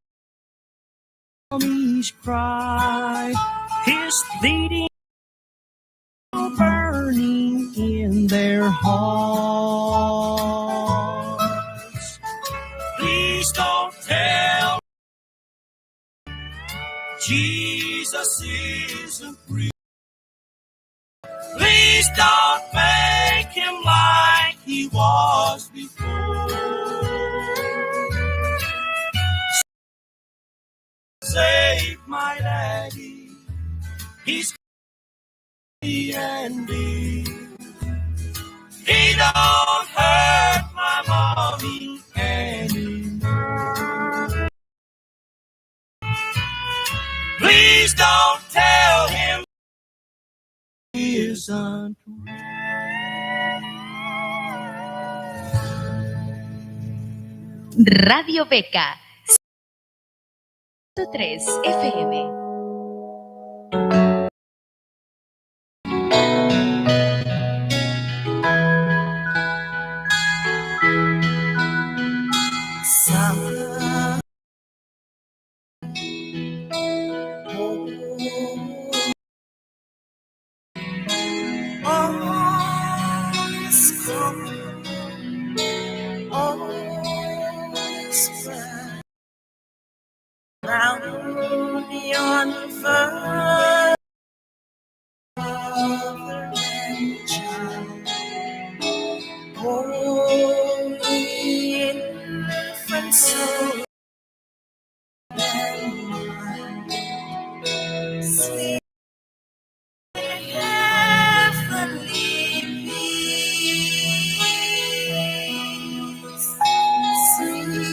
mommy's cry, his pleading burning in their hearts. Please don't tell Jesus isn't real. Please don't make him like he was before. Save my daddy. He's and he don't hurt my mommy anymore. Please don't tell him he isn't. Radio Beca, ciento tres F M. Round yon Father and Child, Holy Infant, so and mild, sweet heavenly peace, sweet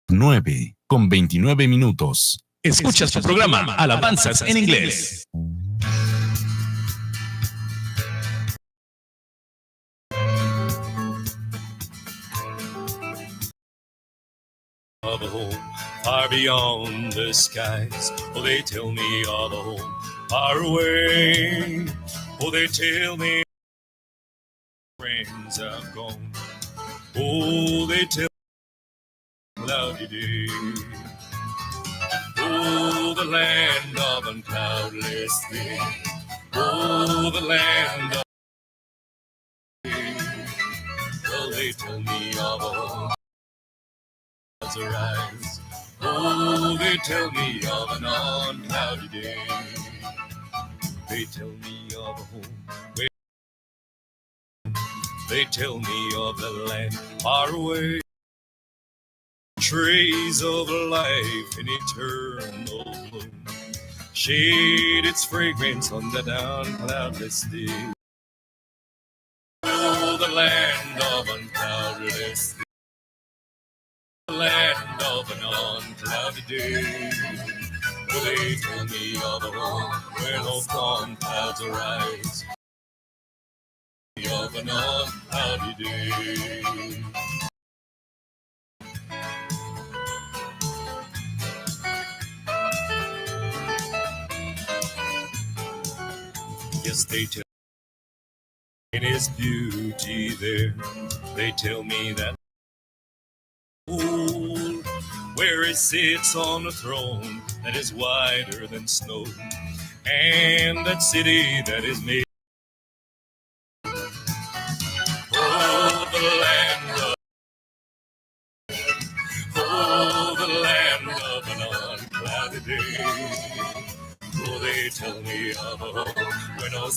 Nueve con veintinueve minutos. Escuchas tu programa Alabanzas en Inglés. Of a home far beyond the skies. Oh, they tell me of a home far away. Oh, they tell me friends have gone. Oh, they tell cloudy day. Oh, the land of uncloudless day. Oh, the land of, well, they tell me of a home clouds arise. Oh, they tell me of an uncloudy day. They tell me of a home where, they tell me of the land far away. Trees of life in eternal bloom shed its fragrance on that uncloudless day. Oh, the land of uncloudless day. The land of an uncloudy day. Oh, they tell me of a home where no storm clouds arise. Of an uncloudy day. Yes, they tell in his beauty there. They tell me that old, where he sits on a throne that is whiter than snow, and that city that is made. Oh, the land of, oh, the land of an unclouded day. Oh, they tell me of a home where no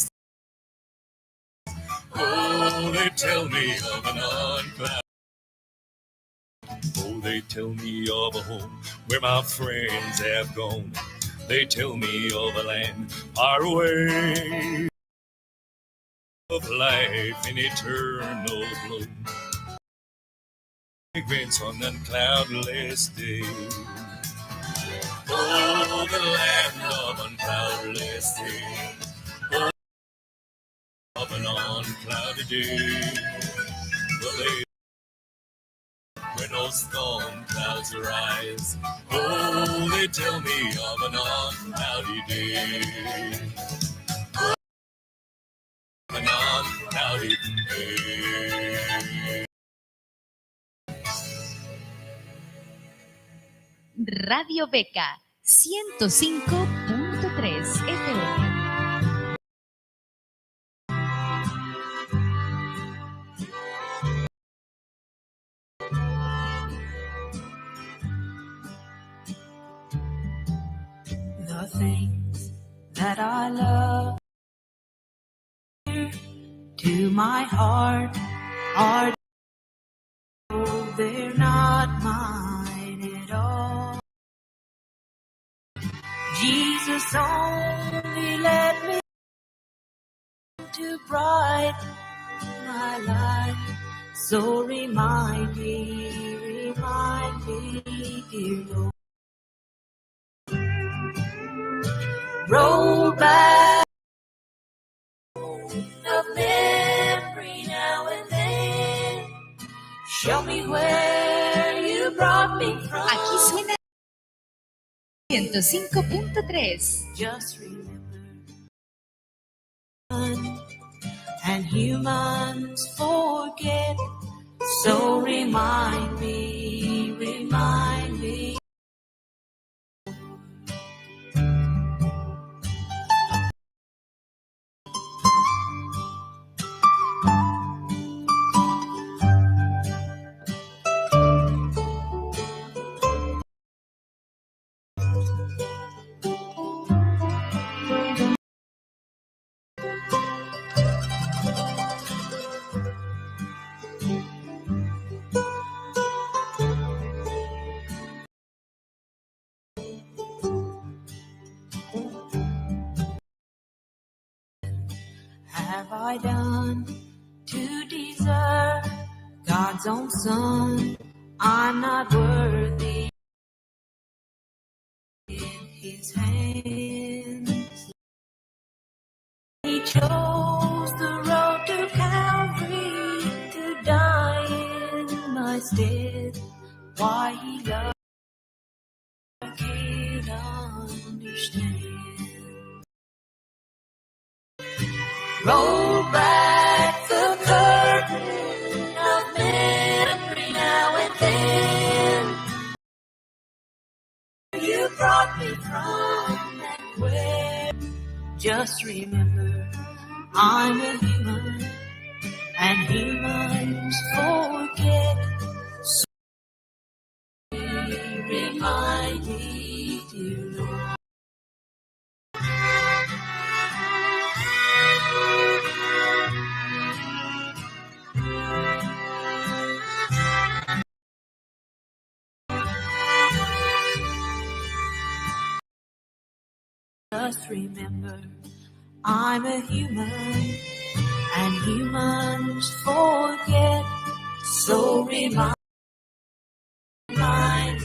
Oh, they tell me of an uncloud. Oh, they tell me of a home where my friends have gone. They tell me of a land far away, of life in eternal bloom. Fragrance on uncloudless day. Oh, the land of uncloudless day. Oh, of an unclouded day. Well, they, when no storm clouds arise, oh, they tell me of an uncloudy day. Radio Beca, ciento cinco punto tres F M. The things that I love to my heart are, they're not mine at all. Jesus, only let me to brighten my life. So remind me, remind me, dear Lord. Roll back of memory now and then. Show me where you brought me from. Aquí suena ciento cinco punto tres. Just remember, and humans forget. So remind me, remind me. Have I done to deserve God's own son? I'm not worthy in his hands. He chose the road to Calvary to die in my stead. Why he loved, I can't understand. Roll back the curtain of memory now and then. You brought me from and where. Just remember, I'm a human, and humans forget. So remind me, dear Lord. Just remember, I'm a human, and humans forget. So remind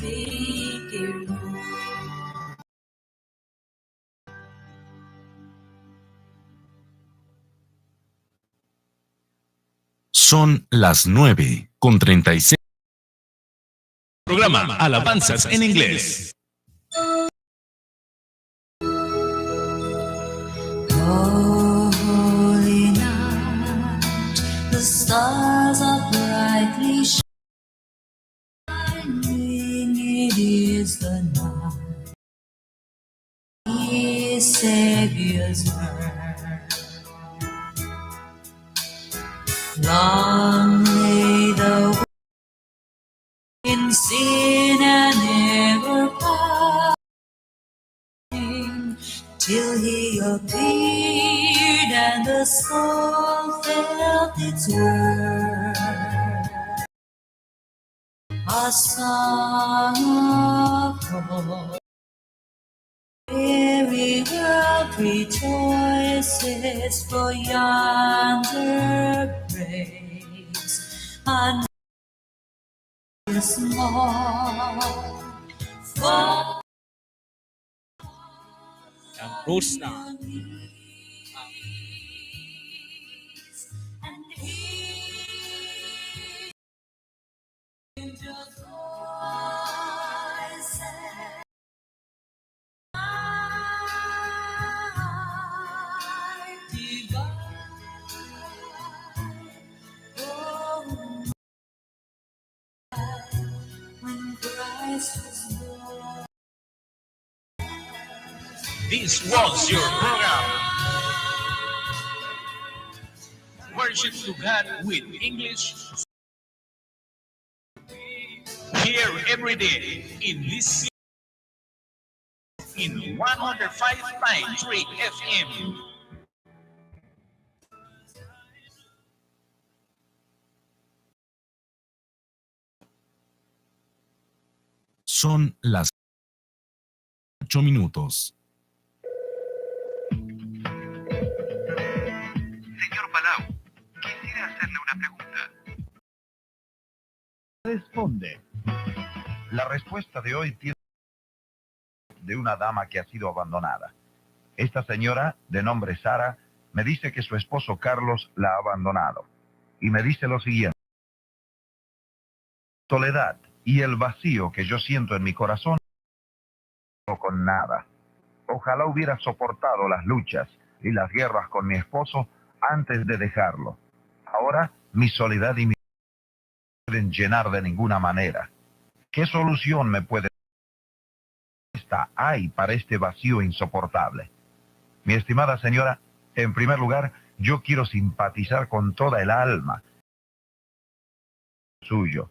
me, dear Lord. Son las nueve con treinta y seis. Programa Alabanzas en Inglés. Holy night, the stars are brightly shining, it is the night. His Savior's birth. Long lay the in sin and error passing, till he appeared and the soul felt its worth. A song of hope. Weary world rejoices, for yonder breaks a small far Ambrosna. This was your program, Worship to God with English. Here every day in this in one hundred five point three F M. Son las ocho minutos. Señor Palau, quisiera hacerle una pregunta. Responde. La respuesta de hoy tiene de una dama que ha sido abandonada. Esta señora, de nombre Sara, me dice que su esposo Carlos la ha abandonado. Y me dice lo siguiente: soledad y el vacío que yo siento en mi corazón, con nada. Ojalá hubiera soportado las luchas y las guerras con mi esposo antes de dejarlo. Ahora mi soledad y mi pueden llenar de ninguna manera. ¿Qué solución me puede esta hay para este vacío insoportable? Mi estimada señora, en primer lugar, yo quiero simpatizar con toda el alma suyo.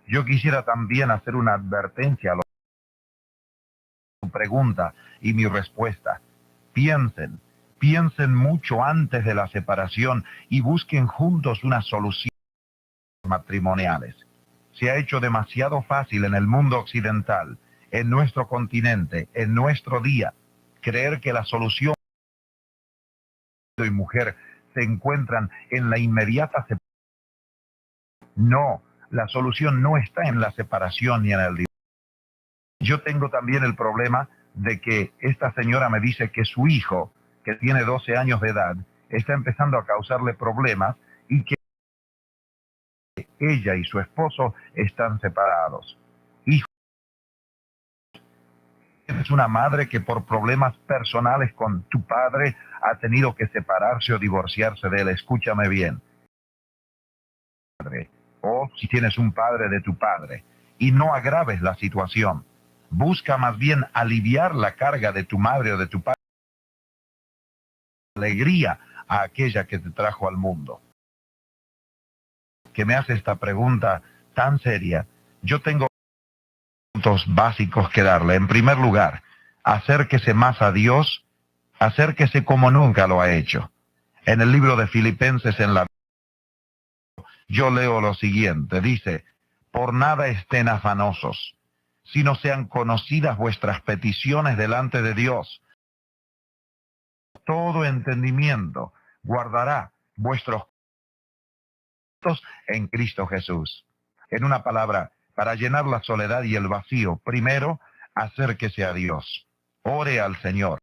Yo quisiera también hacer una advertencia a los pregunta y mi respuesta. Piensen, piensen mucho antes de la separación y busquen juntos una solución matrimoniales. Se ha hecho demasiado fácil en el mundo occidental, en nuestro continente, en nuestro día, creer que la solución y mujer se encuentran en la inmediata separación. No, la solución no está en la separación ni en el divorcio. Yo tengo también el problema de que esta señora me dice que su hijo, que tiene doce años de edad, está empezando a causarle problemas y que ella y su esposo están separados. Hijo, eres una madre que por problemas personales con tu padre ha tenido que separarse o divorciarse de él. Escúchame bien. Padre, o si tienes un padre, de tu padre, y no agraves la situación. Busca más bien aliviar la carga de tu madre o de tu padre, alegría a aquella que te trajo al mundo. Que me hace esta pregunta tan seria, yo tengo puntos básicos que darle. En primer lugar, acérquese más a Dios, acérquese como nunca lo ha hecho. En el libro de Filipenses, en la, yo leo lo siguiente, dice: "Por nada estén afanosos, sino sean conocidas vuestras peticiones delante de Dios. Todo entendimiento guardará vuestros en Cristo Jesús". En una palabra, para llenar la soledad y el vacío, primero, acérquese a Dios. Ore al Señor.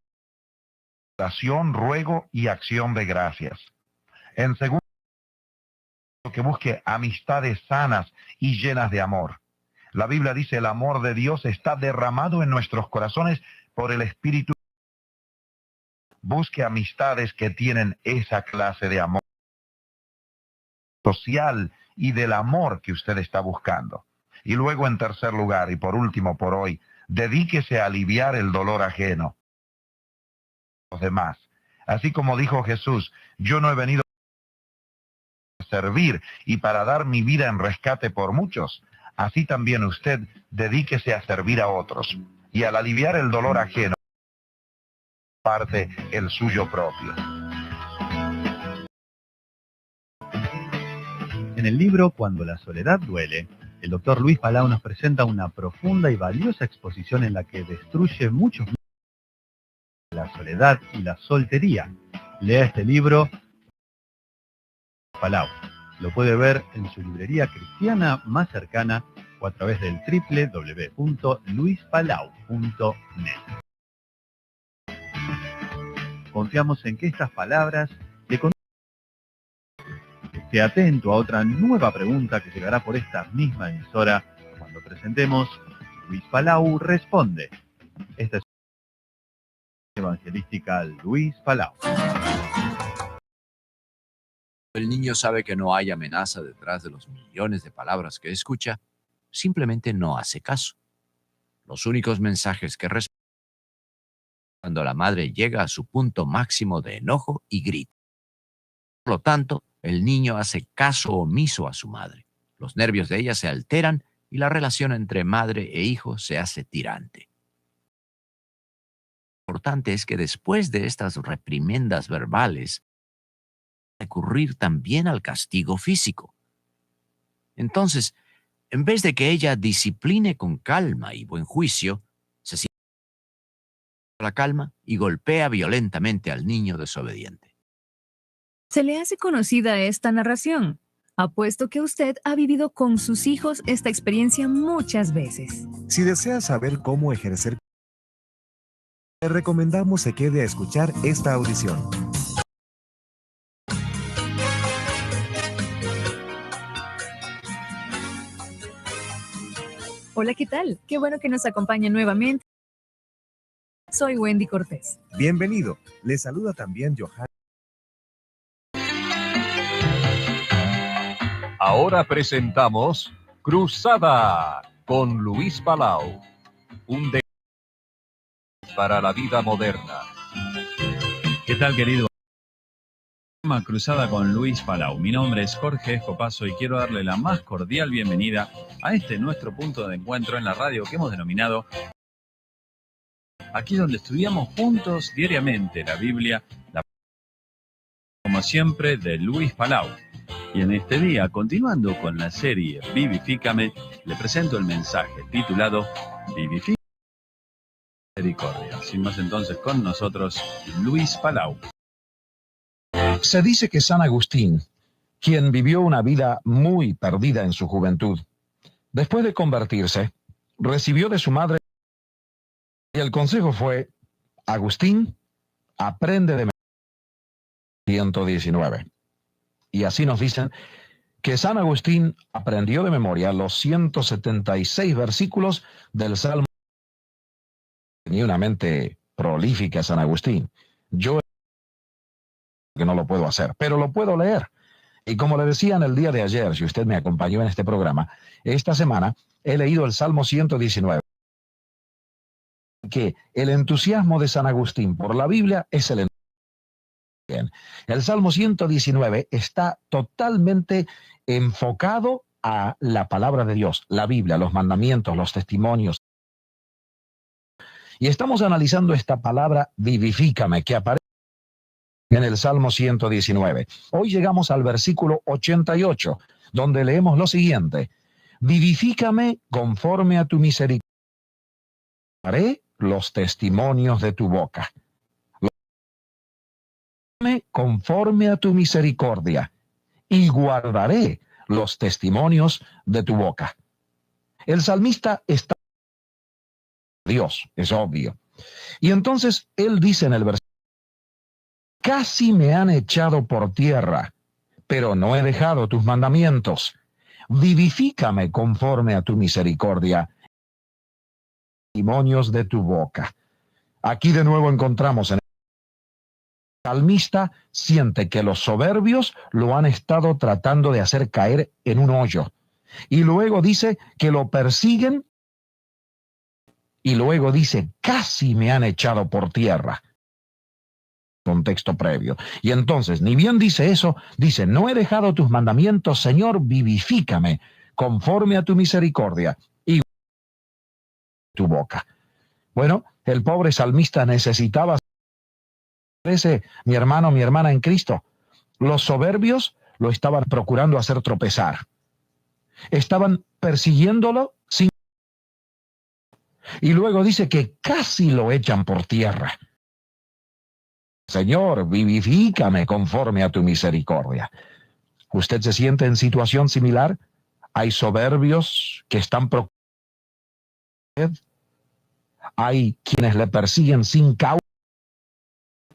Oración, ruego y acción de gracias. En segundo, que busque amistades sanas y llenas de amor. La Biblia dice: "El amor de Dios está derramado en nuestros corazones por el Espíritu". Busque amistades que tienen esa clase de amor social y del amor que usted está buscando. Y luego, en tercer lugar, y por último por hoy, dedíquese a aliviar el dolor ajeno, los demás. Así como dijo Jesús: "Yo no he venido a servir y para dar mi vida en rescate por muchos", así también usted dedíquese a servir a otros. Y al aliviar el dolor ajeno, parte el suyo propio. En el libro Cuando la soledad duele, el doctor Luis Palau nos presenta una profunda y valiosa exposición en la que destruye muchos mitos de la soledad y la soltería. Lea este libro, Palau. Lo puede ver en su librería cristiana más cercana o a través del triple w punto luispalau punto net. Confiamos en que estas palabras le con- Esté atento a otra nueva pregunta que llegará por esta misma emisora cuando presentemos Luis Palau Responde. Esta es Evangelística Luis Palau. El niño sabe que no hay amenaza detrás de los millones de palabras que escucha, simplemente no hace caso. Los únicos mensajes que recibe cuando la madre llega a su punto máximo de enojo y grita. Por lo tanto, el niño hace caso omiso a su madre. Los nervios de ella se alteran y la relación entre madre e hijo se hace tirante. Lo importante es que después de estas reprimendas verbales, recurrir también al castigo físico. Entonces, en vez de que ella discipline con calma y buen juicio, se siente la calma y golpea violentamente al niño desobediente. Se le hace conocida esta narración. Apuesto que usted ha vivido con sus hijos esta experiencia muchas veces. Si desea saber cómo ejercer, le recomendamos se quede a escuchar esta audición. Hola, ¿qué tal? Qué bueno que nos acompaña nuevamente. Soy Wendy Cortés. Bienvenido. Le saluda también Johan. Ahora presentamos Cruzada con Luis Palau, un de- para la vida moderna. ¿Qué tal, querido? Cruzada con Luis Palau. Mi nombre es Jorge Escopazo y quiero darle la más cordial bienvenida a este nuestro punto de encuentro en la radio que hemos denominado aquí donde estudiamos juntos diariamente la Biblia, la, como siempre, de Luis Palau. Y en este día, continuando con la serie Vivifícame, le presento el mensaje titulado Vivifícame misericordia. Sin más entonces con nosotros, Luis Palau. Se dice que San Agustín, quien vivió una vida muy perdida en su juventud, después de convertirse, recibió de su madre, y el consejo fue: "Agustín, aprende de ciento diecinueve". Y así nos dicen que San Agustín aprendió de memoria los ciento setenta y seis versículos del Salmo. Tenía una mente prolífica San Agustín. Yo que no lo puedo hacer, pero lo puedo leer. Y como le decía en el día de ayer, si usted me acompañó en este programa, esta semana he leído el Salmo ciento diecinueve. Que el entusiasmo de San Agustín por la Biblia es el en-, bien. El Salmo ciento diecinueve está totalmente enfocado a la palabra de Dios, la Biblia, los mandamientos, los testimonios. Y estamos analizando esta palabra vivifícame que aparece en el Salmo ciento diecinueve. Hoy llegamos al versículo ochenta y ocho, donde leemos lo siguiente: "Vivifícame conforme a tu misericordia, haré los testimonios de tu boca". Conforme a tu misericordia, y guardaré los testimonios de tu boca. El salmista está Dios, es obvio. Y entonces él dice en el versículo: "Casi me han echado por tierra, pero no he dejado tus mandamientos. Vivifícame conforme a tu misericordia, testimonios de tu boca". Aquí de nuevo encontramos en el salmista siente que los soberbios lo han estado tratando de hacer caer en un hoyo. Y luego dice que lo persiguen. Y luego dice: "Casi me han echado por tierra". Contexto previo. Y entonces, ni bien dice eso, dice: "No he dejado tus mandamientos, Señor, vivifícame conforme a tu misericordia y tu boca". Bueno, el pobre salmista necesitaba, parece, mi hermano, mi hermana en Cristo, los soberbios lo estaban procurando hacer tropezar. Estaban persiguiéndolo sin, y luego dice que casi lo echan por tierra. "Señor, vivifícame conforme a tu misericordia". ¿Usted se siente en situación similar? Hay soberbios que están pro-, hay quienes le persiguen sin causa,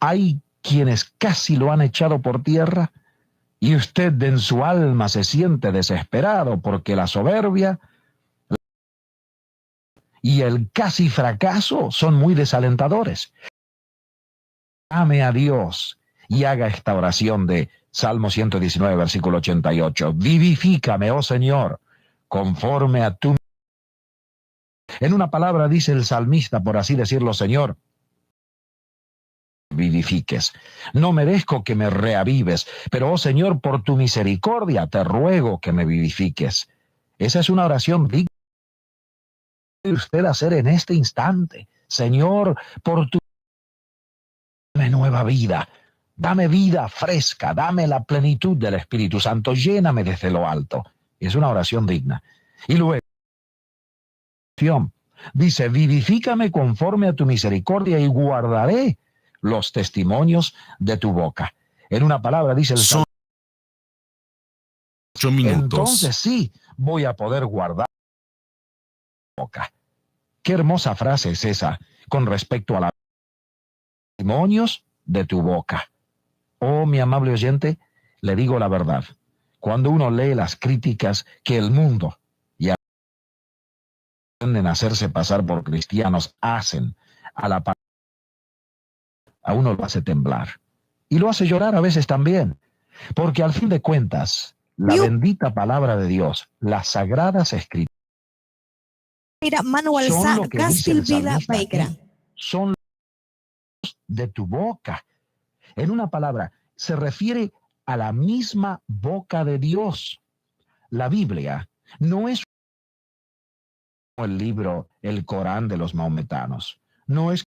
hay quienes casi lo han echado por tierra, y usted en su alma se siente desesperado porque la soberbia y el casi fracaso son muy desalentadores. Clame a Dios y haga esta oración de Salmo ciento diecinueve, versículo ochenta y ocho: "Vivifícame, oh Señor, conforme a tu". En una palabra, dice el salmista, por así decirlo: "Señor, vivifiques. No merezco que me reavives, pero, oh Señor, por tu misericordia te ruego que me vivifiques". Esa es una oración digna de usted hacer en este instante. "Señor, por tu, dame nueva vida, dame vida fresca, dame la plenitud del Espíritu Santo, lléname desde lo alto". Es una oración digna. Y luego, dice: "Vivifícame conforme a tu misericordia y guardaré los testimonios de tu boca". En una palabra, dice el Salmo, ocho minutos. Entonces sí, voy a poder guardar boca. Qué hermosa frase es esa con respecto a la testimonios de tu boca. Oh, mi amable oyente, le digo la verdad. Cuando uno lee las críticas que el mundo y a-, pretenden hacerse pasar por cristianos hacen a la pa-, a uno lo hace temblar. Y lo hace llorar a veces también. Porque al fin de cuentas, la bendita palabra de Dios, las sagradas escrituras, mira, Manuel, son lo que dice el salmista aquí, son de tu boca. En una palabra, se refiere a la misma boca de Dios. La Biblia no es el libro, el Corán de los maometanos. No es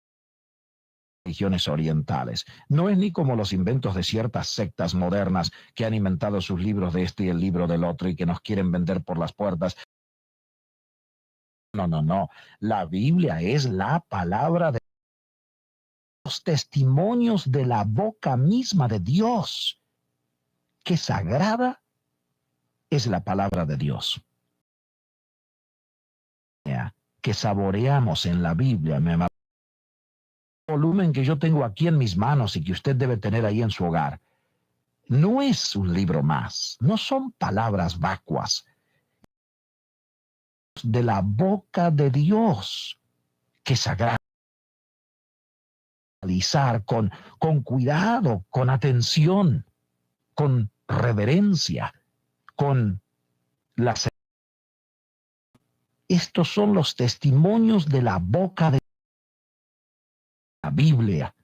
religiones orientales. No es ni como los inventos de ciertas sectas modernas que han inventado sus libros de este y el libro del otro y que nos quieren vender por las puertas. No, no, no. La Biblia es la palabra de los testimonios de la boca misma de Dios. Qué sagrada es la palabra de Dios. Que saboreamos en la Biblia, mi amado. Volumen que yo tengo aquí en mis manos y que usted debe tener ahí en su hogar. No es un libro más, no son palabras vacuas. De la boca de Dios, que sagrado. Analizar con, con cuidado, con atención, con reverencia, con la se-, estos son los testimonios de la boca de la Biblia.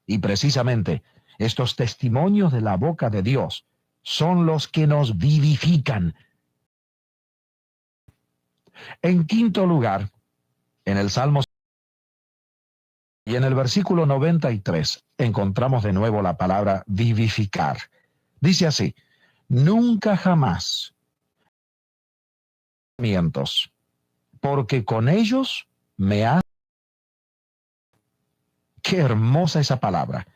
Y precisamente estos testimonios de la boca de Dios son los que nos vivifican. En quinto lugar, en el Salmo y en el versículo noventa y tres encontramos de nuevo la palabra vivificar. Dice así: "Nunca jamás mientos, porque con ellos me ha". Qué hermosa esa palabra.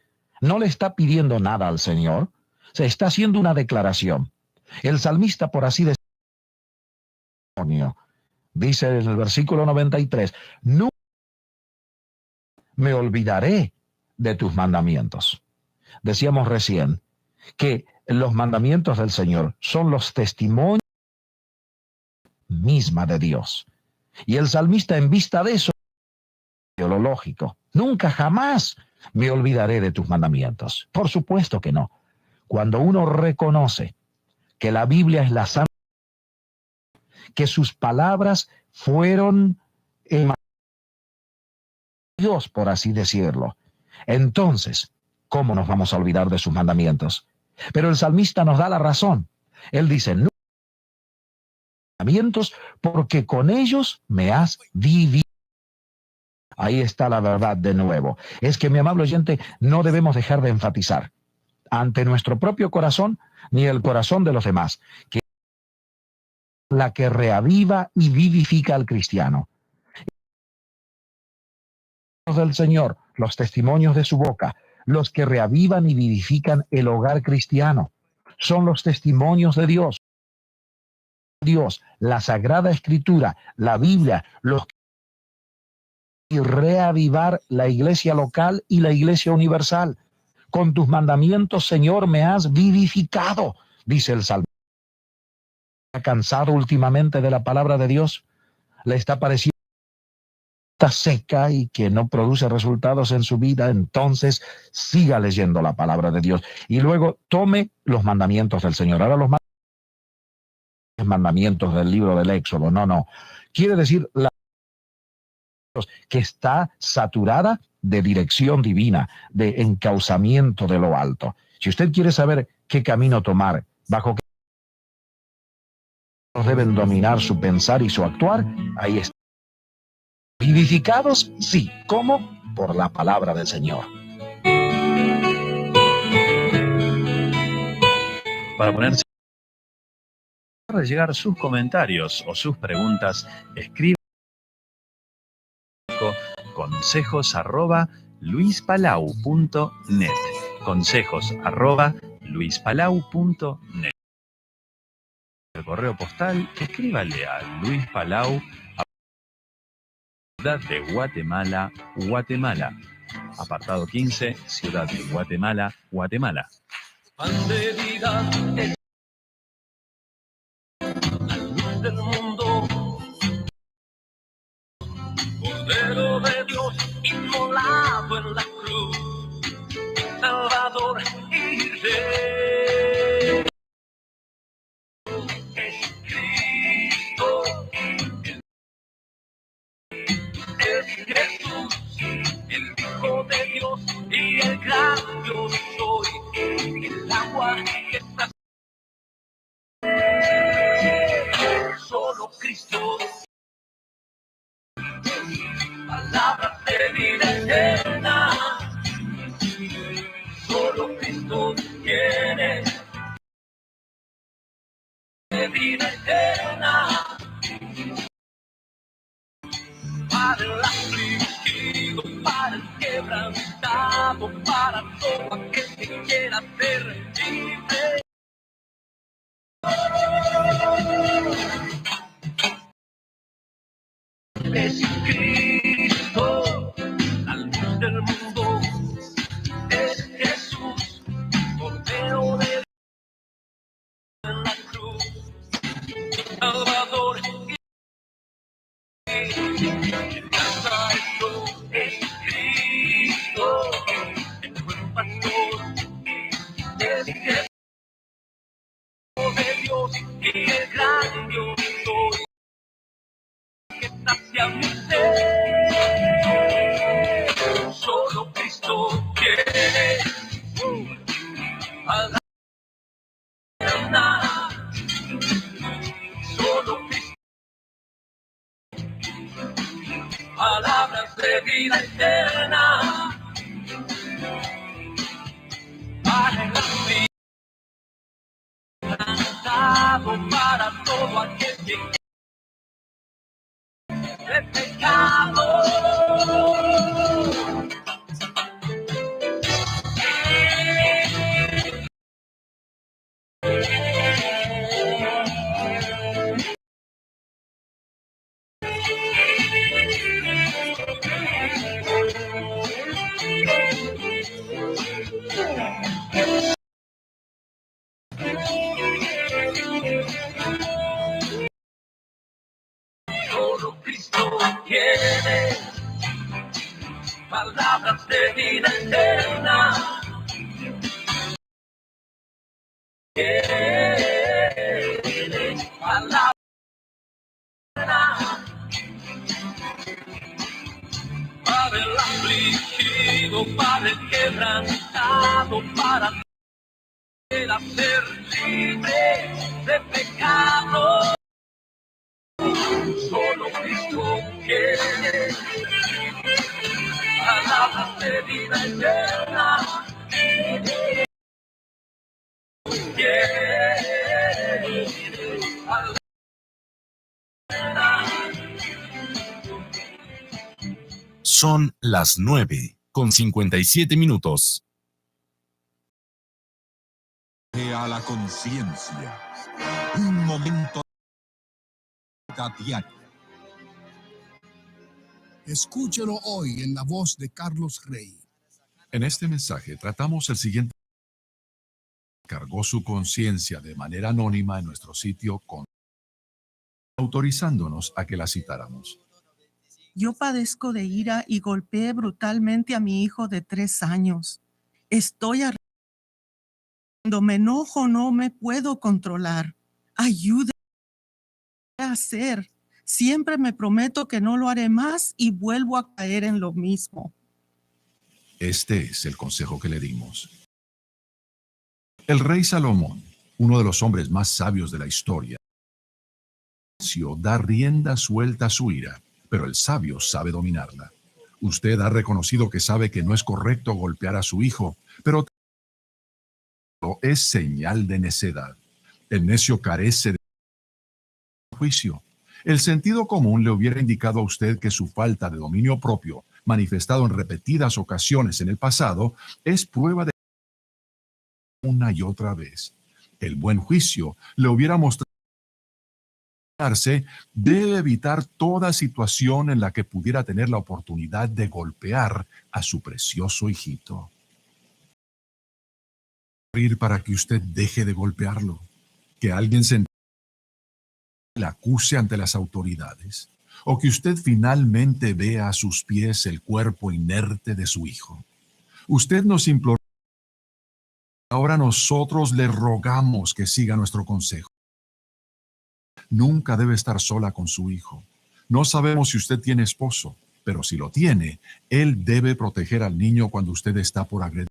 No le está pidiendo nada al Señor, se está haciendo una declaración. El salmista, por así decirlo, dice en el versículo noventa y tres: "No me olvidaré de tus mandamientos". Decíamos recién que los mandamientos del Señor son los testimonios misma de Dios. Y el salmista, en vista de eso, lo lógico: "Nunca jamás me olvidaré de tus mandamientos". Por supuesto que no. Cuando uno reconoce que la Biblia es la santa, que sus palabras fueron, eh, Dios, por así decirlo, entonces, ¿cómo nos vamos a olvidar de sus mandamientos? Pero el salmista nos da la razón. Él dice: "No, mandamientos, porque con ellos me has vivido". Ahí está la verdad de nuevo. Es que, mi amable oyente, no debemos dejar de enfatizar ante nuestro propio corazón ni el corazón de los demás, que la que reaviva y vivifica al cristiano. Del Señor, los testimonios de su boca, los que reavivan y vivifican el hogar cristiano, son los testimonios de Dios. Dios, la Sagrada Escritura, la Biblia, los que y reavivar la iglesia local y la iglesia universal. "Con tus mandamientos, Señor, me has vivificado", dice el salmista. ¿Está cansado últimamente de la palabra de Dios? ¿Le está pareciendo está seca y que no produce resultados en su vida? Entonces siga leyendo la palabra de Dios. Y luego tome los mandamientos del Señor. Ahora los mandamientos del libro del Éxodo, no, no. Quiere decir la que está saturada de dirección divina, de encauzamiento de lo alto. Si usted quiere saber qué camino tomar, bajo qué deben dominar su pensar y su actuar, ahí está. Vivificados, sí. ¿Cómo? Por la palabra del Señor. Para ponerse llegar sus comentarios o sus preguntas, escriban consejos arroba luispalau punto net. Consejos arroba luispalau punto net. El correo postal, escríbale a Luis Palau, Ciudad de Guatemala, Guatemala. Apartado quince, Ciudad de Guatemala, Guatemala. Pan de vida, la luz del mundo. Cordero de Dios, inmolado en la cruz, Salvador y Rey. Es Cristo, es Jesús, el Hijo de Dios y el gran yo soy, el agua que está solo Cristo. Palabra de vida eterna. Quebrantado para todo aquel que quiera ser libre. Es Cristo, la luz del mundo. Es Jesús, Cordero de la cruz, Salvador. Es Cristo, el buen pastor. Es Jesús de Dios y el gran yo soy. Que sacia mi ser. Solo Cristo tiene. Solo Cristo. Palabras de vida eterna. Para el cantado para todo aquel que de pecado. Solo Cristo tiene palabras de vida eterna. Tiene palabras para el afligido, para el quebrantado, para el hacer libre de pecado. Solo Cristo tiene palabras de vida eterna. Son las nueve con cincuenta y siete minutos. A la conciencia. Un momento diario. Escúchelo hoy en la voz de Carlos Rey. En este mensaje tratamos el siguiente. Cargó su conciencia de manera anónima en nuestro sitio con, autorizándonos a que la citáramos. Yo padezco de ira y golpeé brutalmente a mi hijo de tres años. Estoy arrepentido. Cuando me enojo no me puedo controlar. Ayúdame a hacer. Siempre me prometo que no lo haré más y vuelvo a caer en lo mismo. Este es el consejo que le dimos. El rey Salomón, uno de los hombres más sabios de la historia, da rienda suelta a su ira, pero el sabio sabe dominarla. Usted ha reconocido que sabe que no es correcto golpear a su hijo, pero es señal de necedad. El necio carece de juicio. El sentido común le hubiera indicado a usted que su falta de dominio propio, manifestado en repetidas ocasiones en el pasado, es prueba de una y otra vez. El buen juicio le hubiera mostrado debe evitar toda situación en la que pudiera tener la oportunidad de golpear a su precioso hijito. Para que usted deje de golpearlo, que alguien se le acuse ante las autoridades, o que usted finalmente vea a sus pies el cuerpo inerte de su hijo. Usted nos imploró, ahora nosotros le rogamos que siga nuestro consejo. Nunca debe estar sola con su hijo. No sabemos si usted tiene esposo, pero si lo tiene, él debe proteger al niño cuando usted está por agredir.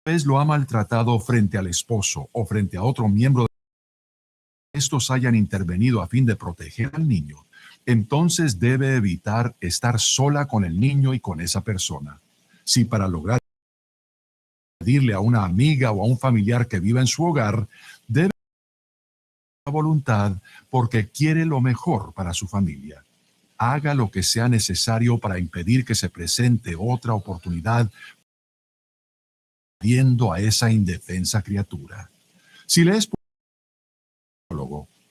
Vez lo ha maltratado frente al esposo o frente a otro miembro de estos hayan intervenido a fin de proteger al niño, entonces debe evitar estar sola con el niño y con esa persona. Si para lograr pedirle a una amiga o a un familiar que viva en su hogar, debe voluntad porque quiere lo mejor para su familia. haga lo que sea necesario para impedir que se presente otra oportunidad viendo a esa indefensa criatura. Si le es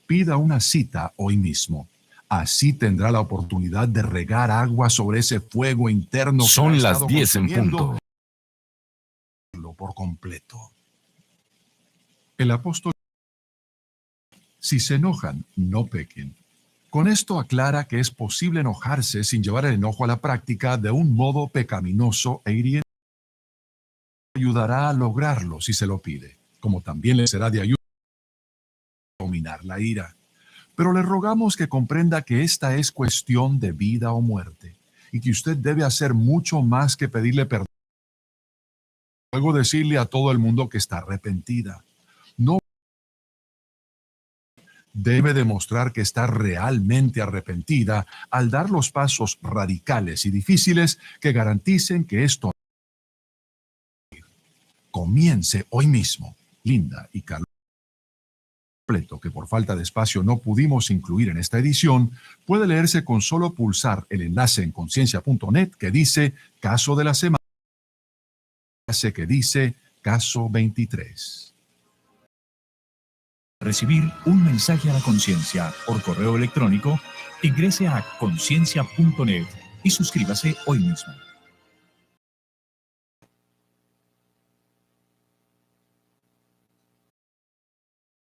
pida una cita hoy mismo. Así tendrá la oportunidad de regar agua sobre ese fuego interno que ha estado consumiendo por completo. El apóstol: si se enojan, no pequen. Con esto aclara que es posible enojarse sin llevar el enojo a la práctica de un modo pecaminoso e hiriente. Ayudará a lograrlo si se lo pide, como también le será de ayuda dominar la ira. Pero le rogamos que comprenda que esta es cuestión de vida o muerte, y que usted debe hacer mucho más que pedirle perdón. Luego decirle a todo el mundo que está arrepentida. No debe demostrar que está realmente arrepentida al dar los pasos radicales y difíciles que garanticen que esto comience hoy mismo. Linda y Carlos completo, que por falta de espacio no pudimos incluir en esta edición, puede leerse con solo pulsar el enlace en conciencia punto net que dice caso de la semana, que dice caso veintitrés. Recibir un mensaje a la conciencia por correo electrónico, ingrese a conciencia punto net y suscríbase hoy mismo.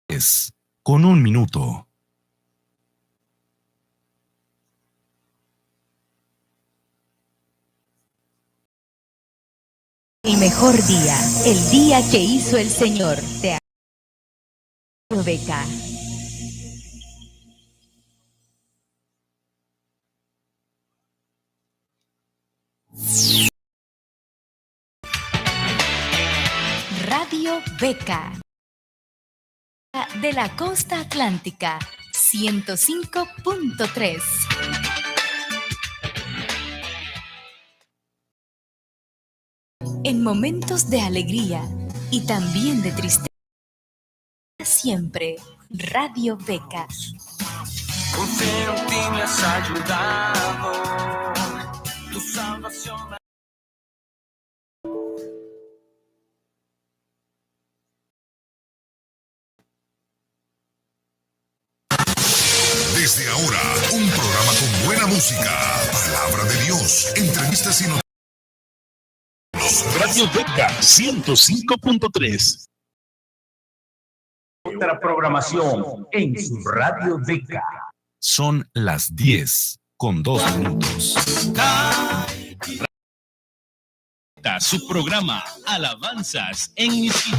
Es con un minuto. El mejor día, el día que hizo el Señor. Te Beca. Radio Beca de la costa atlántica, ciento cinco punto tres. En momentos de alegría y también de tristeza, siempre Radio Beca. Confío en ti, me has ayudado. Tu salvación. Desde ahora, un programa con buena música, palabra de Dios, entrevistas y noticias. Radio Beca ciento cinco punto tres. Otra programación en su Radio Beca. Son las diez con dos minutos. Su programa Alabanzas en Miskito.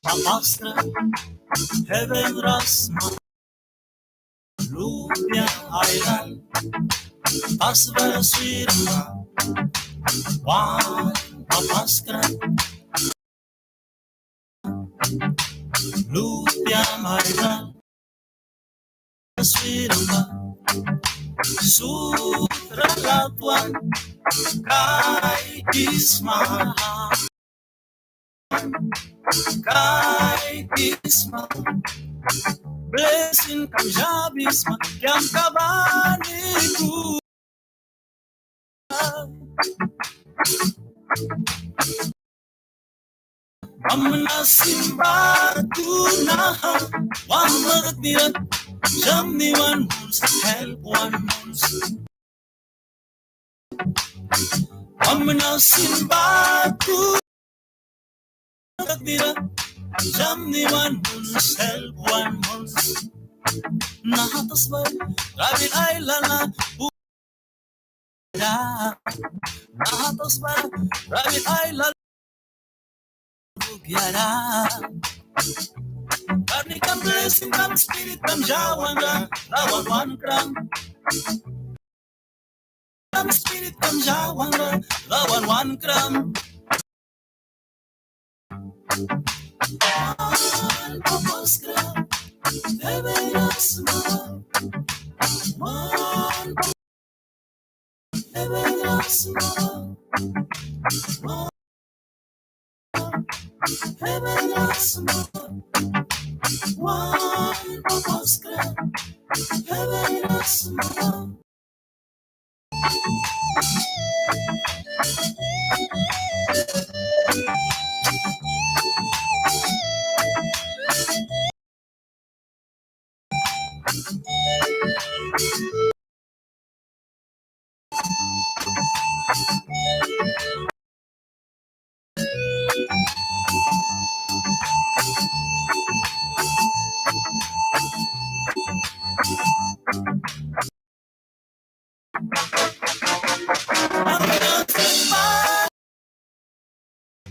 Papaskra, heven rasma, lupia ailal, tasba swirma, wan papaskra, lupia ailal. Swirma, sutra latwan, kaikisma. Kaikisma. Blessing kam yabisma, kiamka kabani ku. Bamna sin baku naha, wan murdira, yamni wan muns, help wan muns. Bamna sin baku murdira, yamni wan muns, help wan muns. Naha tasba, rabil ailal na, Naha tasba, rabil ailal bugiara. Karni kam, blessing kam, spirit kam, yawan ra, lawan wan kram. Spirit kam yawan ra, Dawan wankram.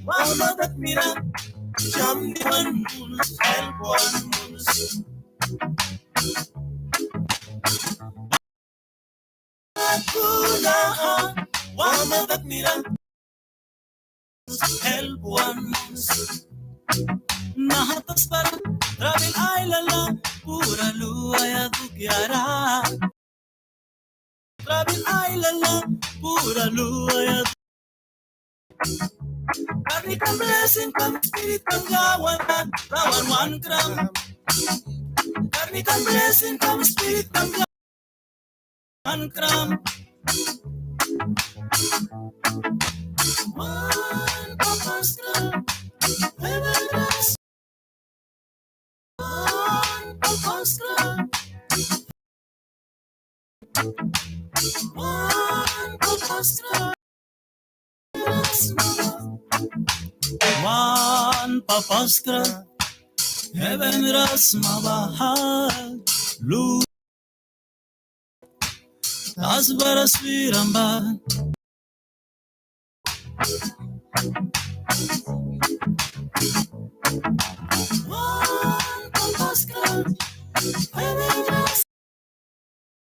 Wama kat mira, jam ni wan muns, help wan muns. Aku naha, wama kat mira, help wan muns. Naha tasbara, trabil ailal na, pura luaia dukiara. Trabil ailal na, pura luaia. Karnika blessing kam, spirit kam yawan, Dawan wankram. Karnika blessing kam, spirit kam yawan, wankram. Wan Papa's kram, heaven ras. Wan Papa's kram. Wan Papa's kram. Wan Papa's kram. Heaven ras ma baha. Lu. Tasbara swiram ba.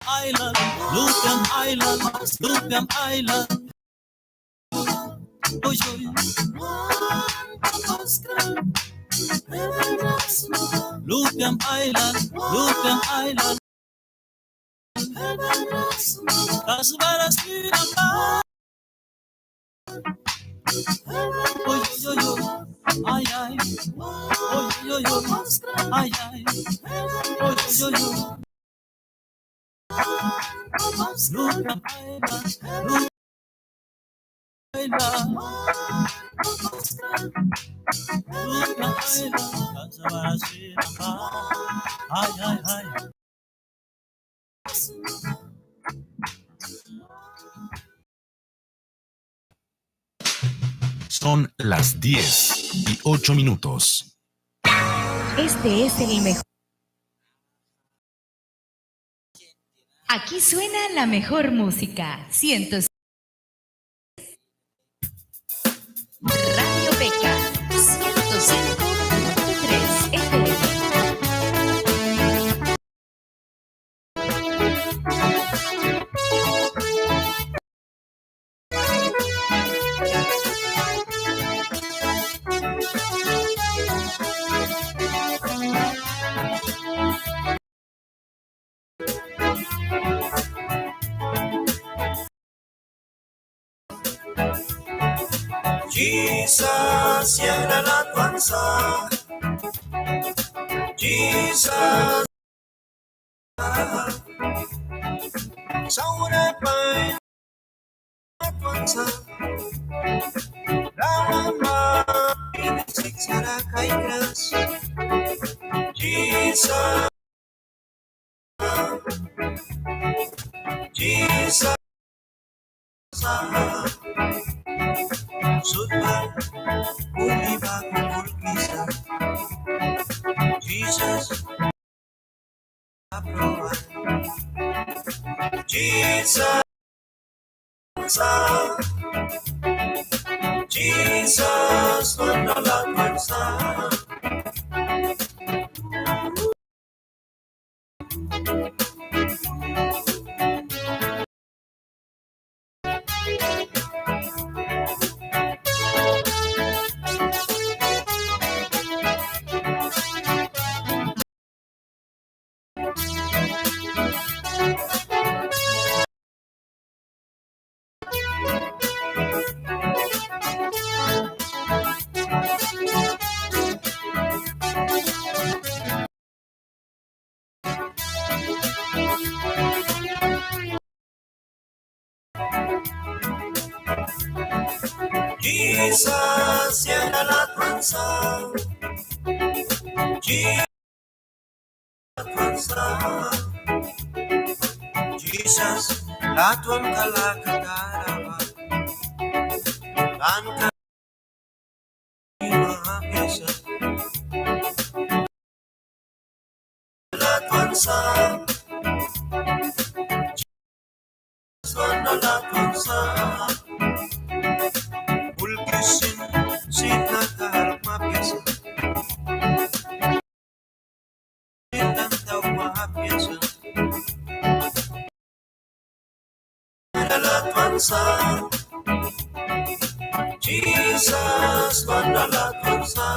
Ailal, luhpiam ailal, luhpiam ailal. Uy, uy. Luhpiam ailal, luhpiam ailal. Tasbara swiram ba. Uy, uy, uy, uy. Ay, ay. Uy, uy, uy, uy. Ay, ay. Uy, uy, uy, uy. Luhpiam ailal, luhpiam ailal. Luhpiam ailal, tasbara swiram ba. Ay, ay, ay. Son las diez y ocho minutos. Este es el mejor. Aquí suena la mejor música. Ciento Radio Peca, ciento cinco punto tres F M. Jisas, yang na latwan sa. Jisas, saura pain latwan sa. Lawan ba ini sik sara kaikras. Jisas. Jisas. Sut ba kuli ba kulkisa. Jisas. Jisas. Jisas, man na latwan sa. Jisas, yang na latwan sa. Jisas, latwan sa. Jisas, latwan ka laka tara ba. Tanka Jisas, wan na latwan sa.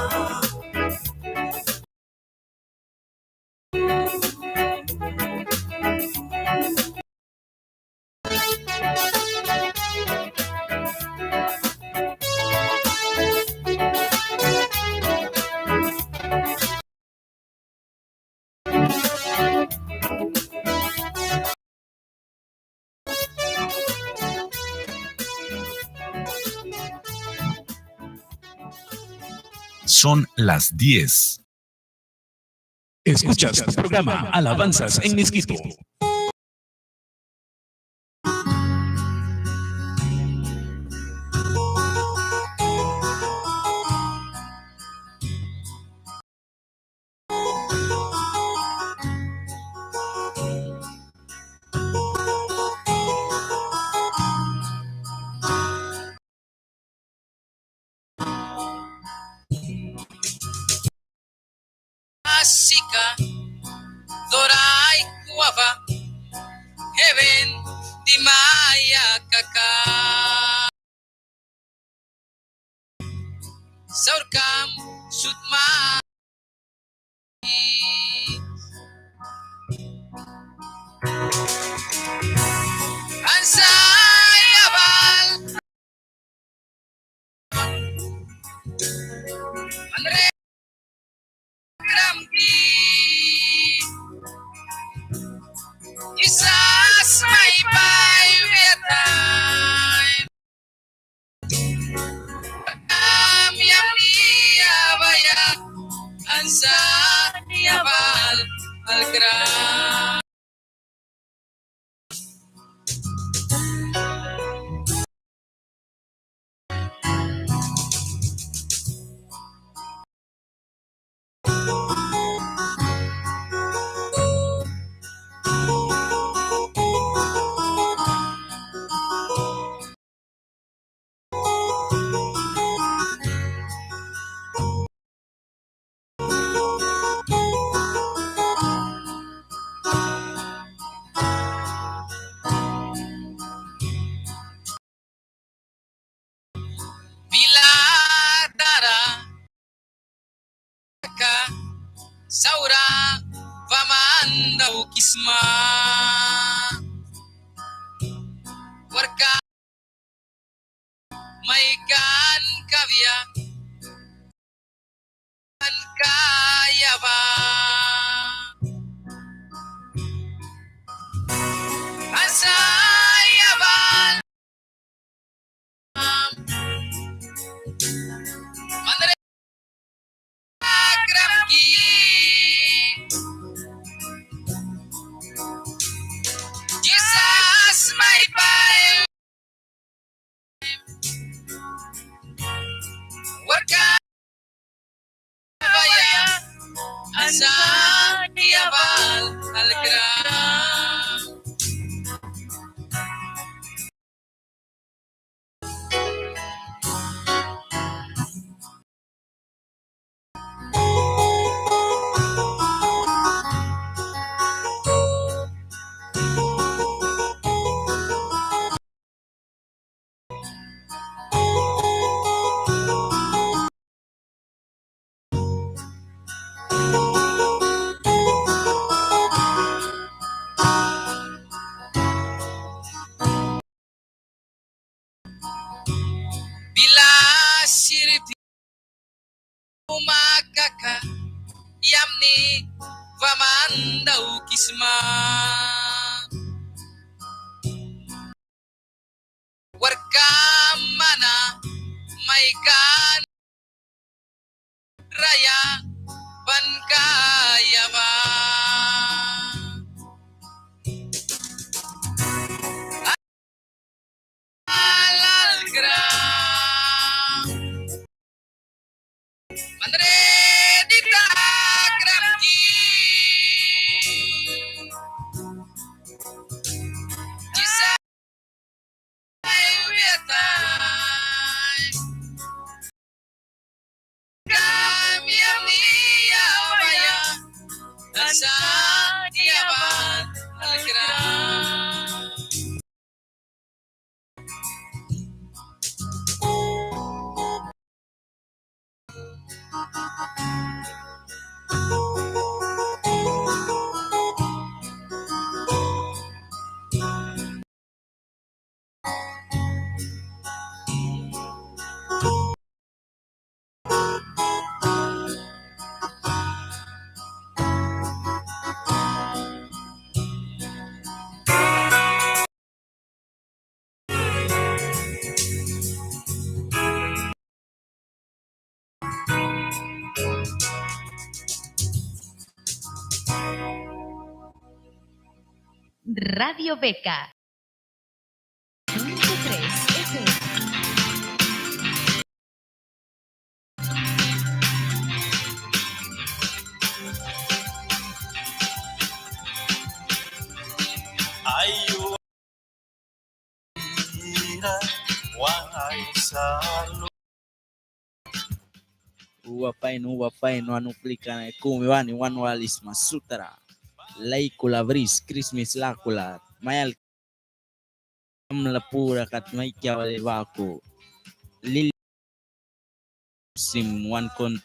Son las diez. Escuchas tu programa Alabanzas en Miskito. Asika dorai kuava heven dimaya kaka. Saurkam sut ma ansa yabal. Andre kramki. Jisas mai pai wiatai. Am yamni abaya ansa ni abal alkra. Bila tara ka saura ba man daukisma. Warkka maikan kabia. An kaya ba ansa yabal. Manre kramki. Jisas mai pai. Warkka baya ansa ni abal alkra. Bila sirpi uma kaka yamni ba man daukisma. Warkka mana mai Radio Beca. Uba pain, uba pain, wan uplika nani kumi bani wan walisma sutra. Laikula bris, Krismis lakula, maial amla pura kat maikia wali baku. Lili sim wan kon-,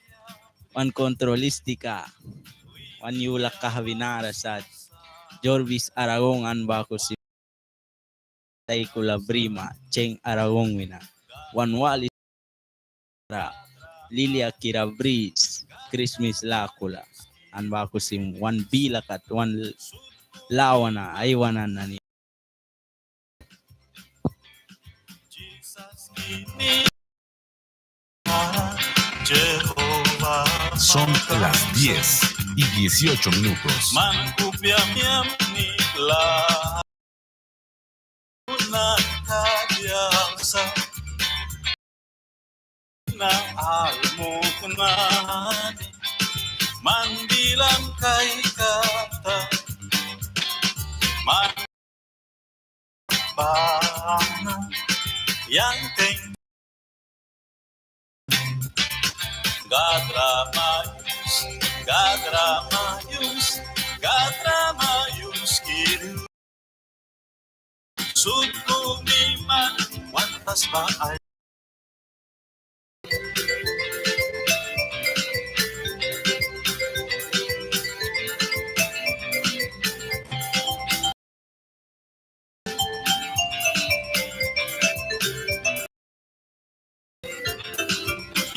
wan kontrolistika. Wan yula kahbi nara sat. Jorvis Aragón an baku sim. Laikula brima, Chen Aragón wina. Wan wali ra, Lilia kira bris, Krismis lakula. An baku sim wan bila kat, wan lawana, aiwana nani. Son las diez y dieciocho minutos.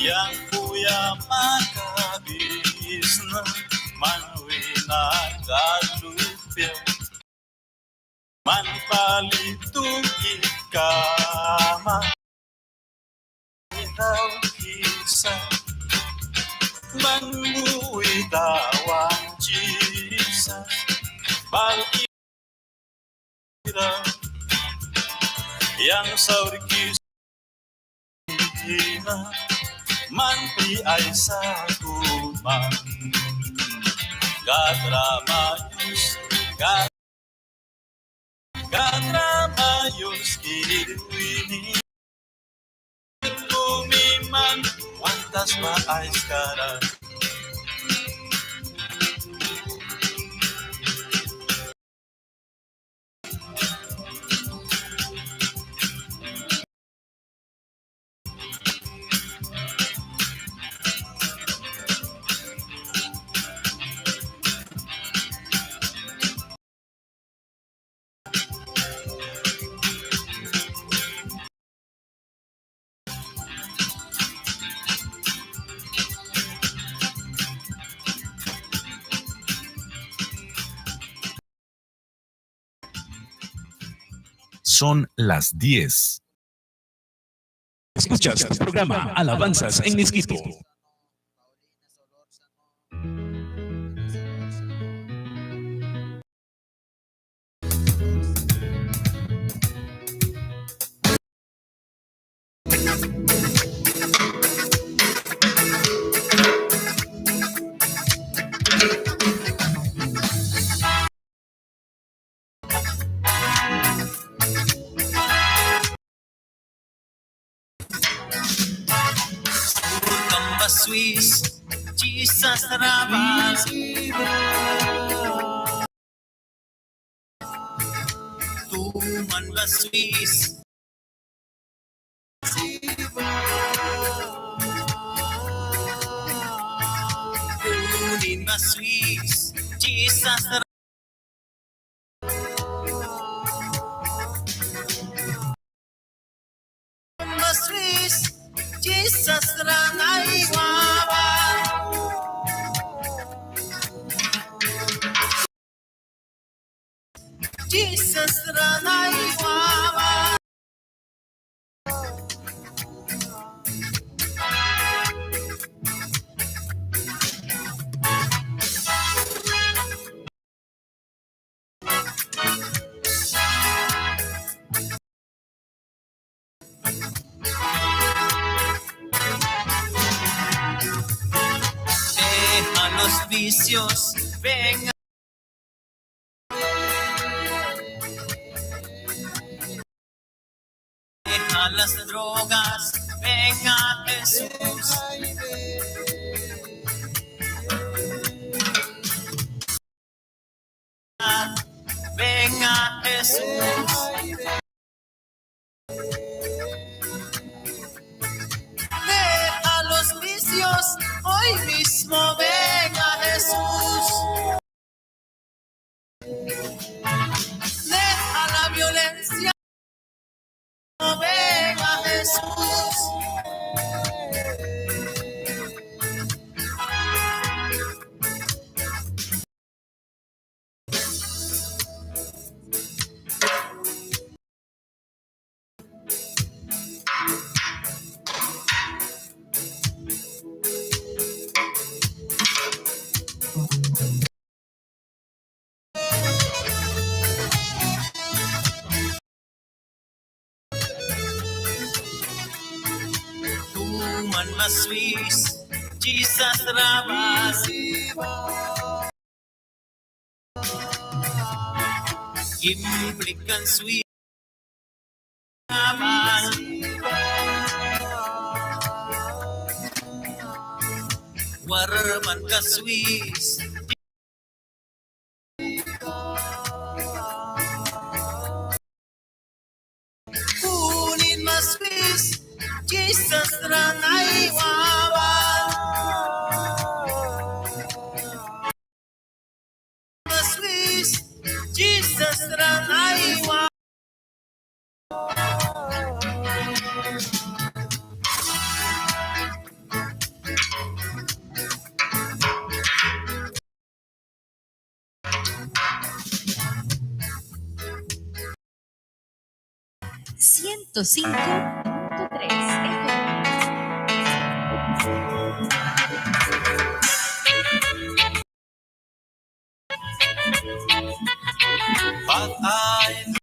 Yang kuya makabisna man wina Gâd lupia. Man pali tuki kama daukisa, man bui Dawan Jisas bal kira yang saurkisa. Man pri aisaku man Gâd ra mayus, Gâd, Gâd ra mayus kiri wini. Kumi man wan tasba aiskara. Son las diez. Escuchas tu programa Alabanzas en Miskito. Sur kam ba Swis, Jisas ra bal. Tu man ba swis. Kunin ba swis. Jisas ra swis, Jisas ra naiwa ba. Jisas ra naiwa ba. Deja los vicios, venga. Deja las drogas, venga Jesús. Venga Jesús. Deja los vicios hoy mismo, venga Jesús. Deja la violencia. Venga Jesús. Tu man ba swis, Jisas ra bal. Implikan swis. Warman ka swis. Kunin ba swis, Jisas ra naiwa ba. Swis, Jisas ra naiwa. Ciento cinco punto tres F M.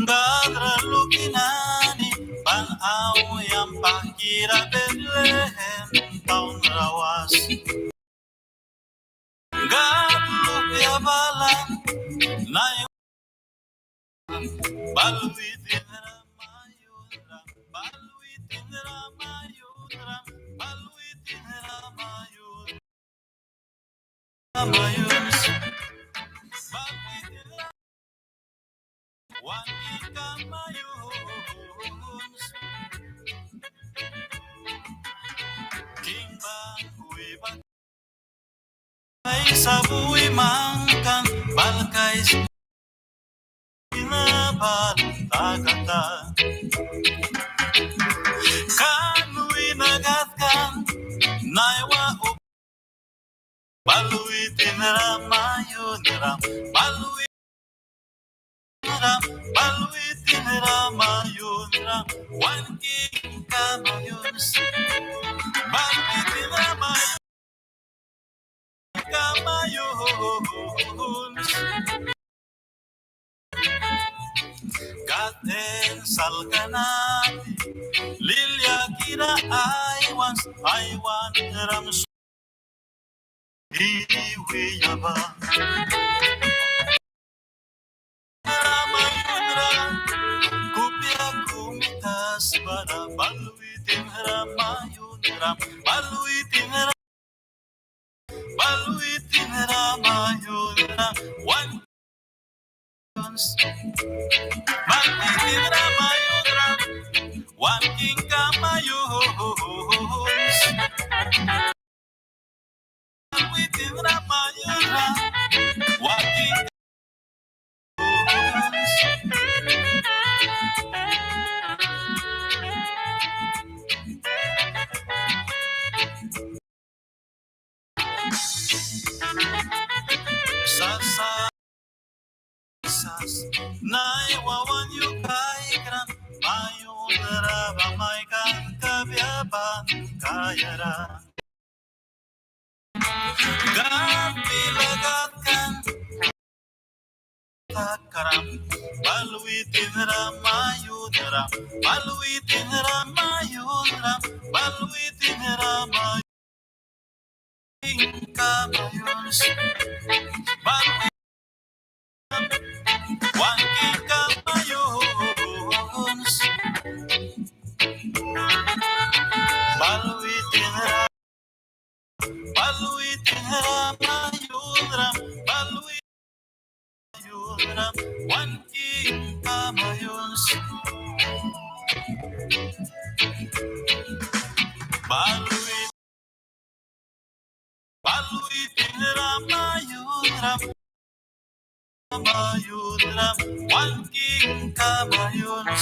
Gad ra luki nani ban auyam pahkira Betlehem taun ra was. Gad lupia balan naiwa bal witin ra mayunram, bal witin ra mayunram, bal witin ra mayunram. Mayuns, bal witin ra wan kingka mayuns. King ban wi ba Kaisa bui mangkan bal kaisa na bal takata. Kan wina Gad kan naiwa up bal witin ra mayunram, bal wi Bal witin ra mayunram, wan kingka mayuns. Bal witin ra mayunram, kingka mayuns. Gad en salka nani, lilia kira aiwans, aiwanram Iwi yaba. Ra mayunram, kupia kumi tasba ra bal witin ra mayunram. Bal witin ra, bal witin ra mayunram wan, bal witin ra mayunram wan kingka mayuns. Bal witin ra mayunram wan kingka Sasa, sas, naiwa wan yu kaikram, mayunra ba maikan kabia ban kaiara. Gad bila gad kan takram, bal witin ra mayunram, bal witin ra mayunram, bal witin ra mayunram. Kingka mayuns. Bal witin, wan kingka mayuns. Bal witin ra, bal witin ra mayunram, bal witin mayunram wan kingka mayuns. Bal witin, bal witin ra mayunram, mayunram wan kingka mayuns.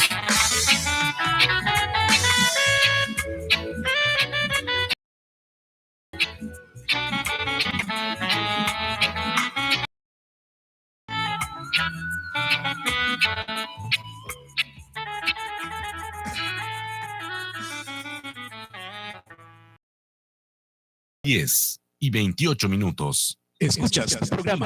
Diez y veintiocho minutos. Escuchas programa.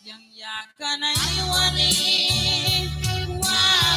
Yang yakan aiwani wani.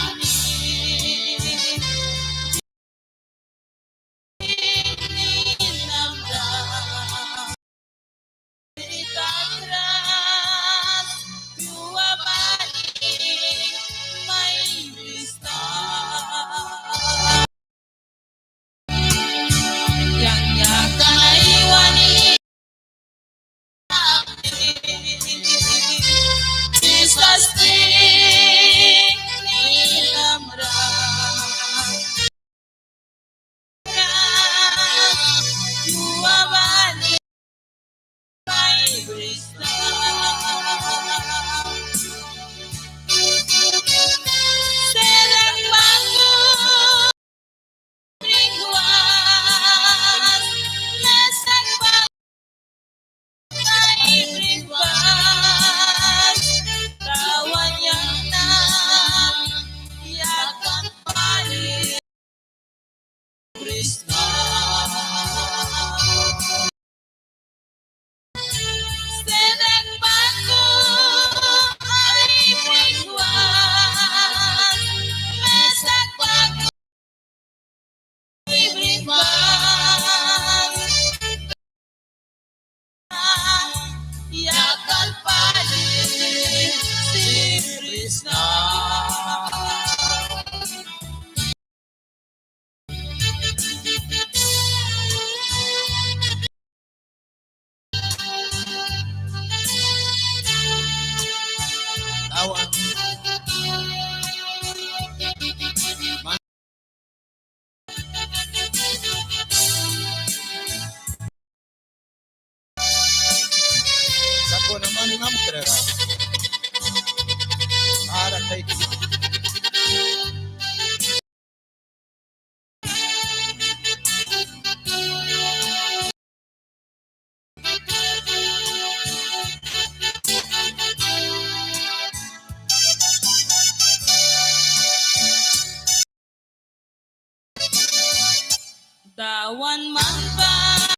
Tawan man bara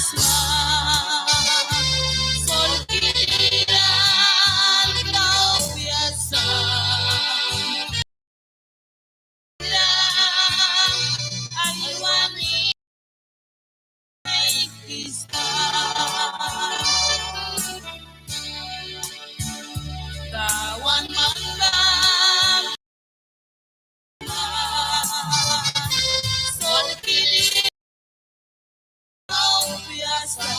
sma, solki diran kaupia sa. Aiwani Tawan man bara solki diran kaupia sa.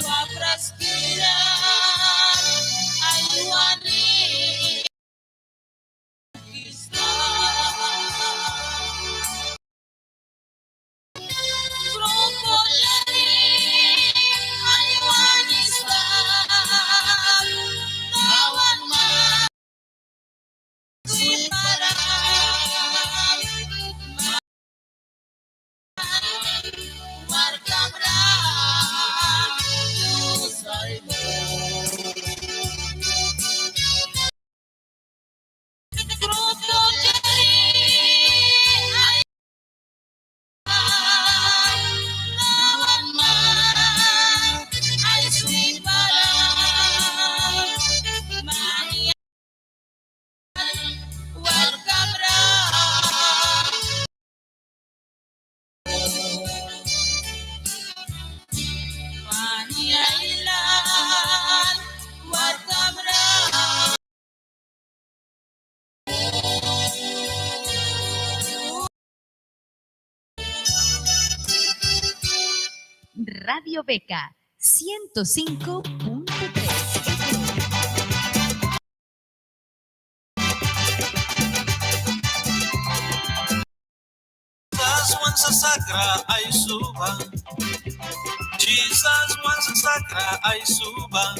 Swapras kira aiwani Radio Beca, ciento cinco punto tres F M. Jisas wan sasakra aisuba. Jisas wan sasakra aisuba.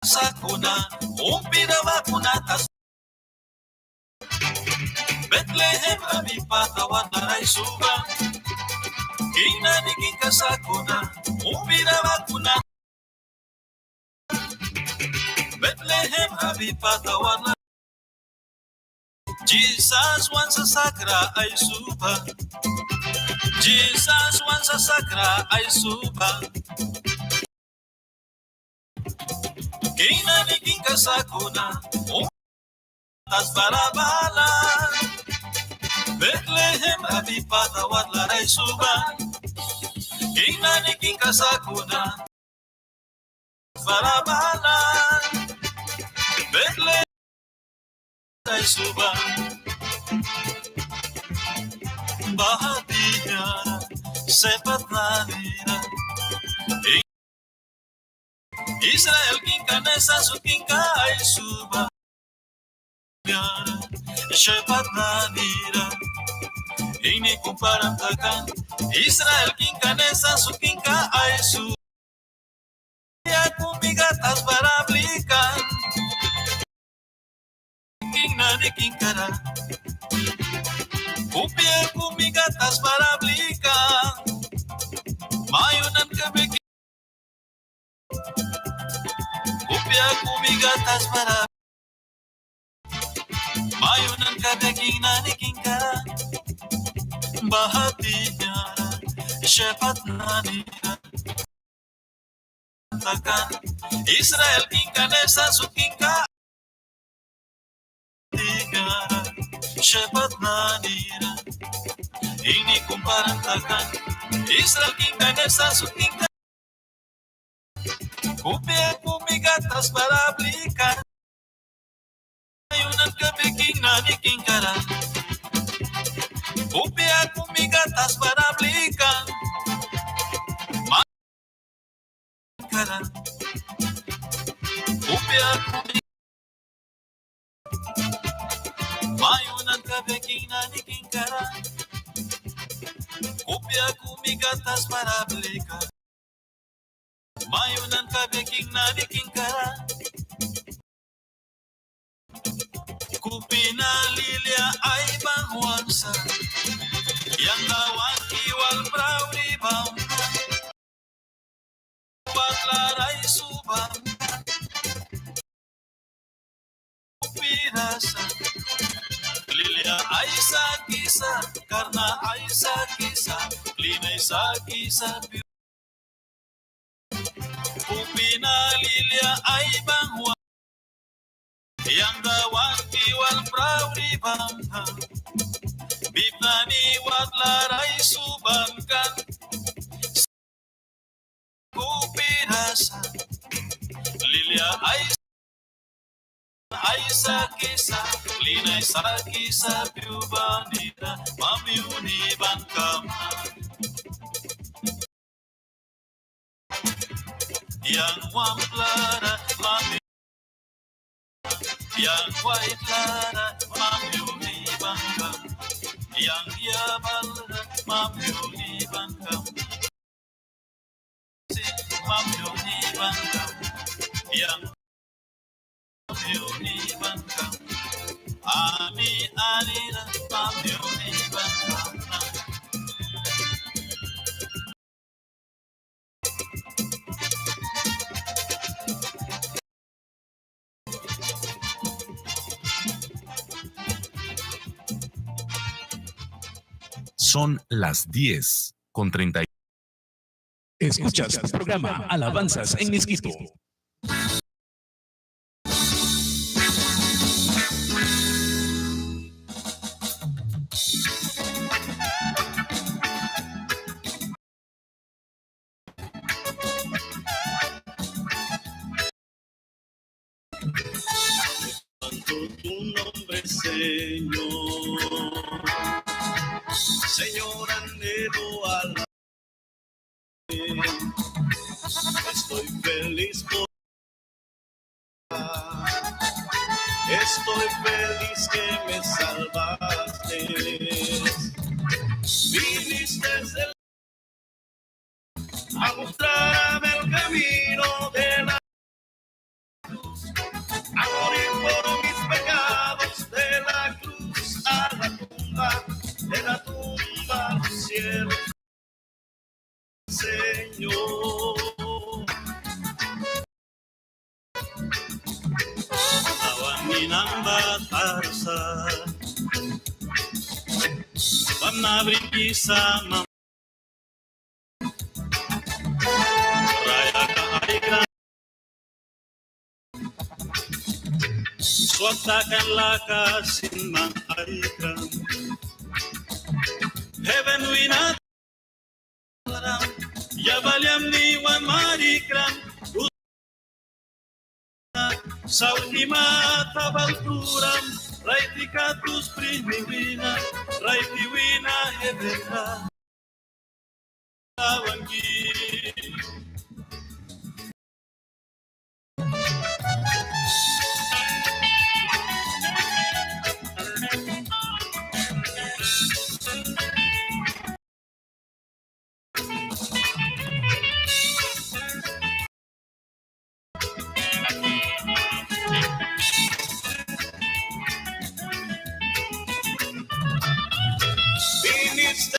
Sakuna, umpira baku natas. Betlehem rabi pata watlara aisuba. King nani kingka sakuna, umpira baku na. Betlehem rabi pata watlara. Jisas wan sasakra aisuba. Jisas wan sasakra aisuba. King nani kingka sakuna, um, tas bara bala. Betlehem rabi pata watlara aisuba. King nani kingka sakuna, bara bala. Betlehem aisuba. Baha dia sepat nanira. Israel kingka nesa su kingka aisuba. Sepat nanira. Ini kumparan takan. Israel kingka nesa su kingka aisu. Kupia kumi kat tasbara blikan. King nani kingkara. Kupia kumi kat tasbara blikan. Mayunan kabia king. Kupia kumi kat tasbara. Mayunan kabia king nani kingkara. Baha dia sepat nanira. Takan Israel kingka nesa su kingka. Dia sepat nanira. Ini kumparan takan Israel kingka nesa su kingka. Kupia kumi kat tasbara blikan. Mayunan kabia king nani kingkara. Kupia kumi kat tasbara blikan. Kara. Kupia kumi. Mayunan kabia king nani kingkara. Kupia kumi kat tasbara blikan. Mayunan kabia king nani kingkara. Kupia na lilia aibanghwan sa. Yang Dawan ki wal prauri bamna. Watlara aisuba. Kupia Lilia aisakisa, karna aisakisa, plin aisakisa. Kupia na lilia aibangwan, yang Dawan ki wal prauri bangha. Bip nani watlara aisubanka. Kupia sa, lilia ai, aisakisa, plin aisakisa, pyu banira, mami uni ban kama. Yang wamplara, mami. Yang waitlara, mami uni ban kama. Yang yabalra, mami uni ban kama. Mami uni ban kama. Yang mami uni ban kama. Ani anira, mami uni ban kama. Son las diez con treinta y... Escuchas programa Alabanzas en Miskito. Santo tu nombre, Señor. Señor, anhelo alabar. Estoy feliz por, estoy feliz que me salvaste. Viniste del a mostrarme el camino de la cruz, a morir por mis pecados, de la cruz a la tumba, de la tumba a los cielos, Señor. Tawan ninam ba tara sa, bamna brinkisa mam rayaka aikram. Swak takan laka sin man aikram. Heven wina yabalmia ni wan marikram. Saurki mata bal pruram, raiti kat lus prihni wina, raiti wina heven ra. Viniste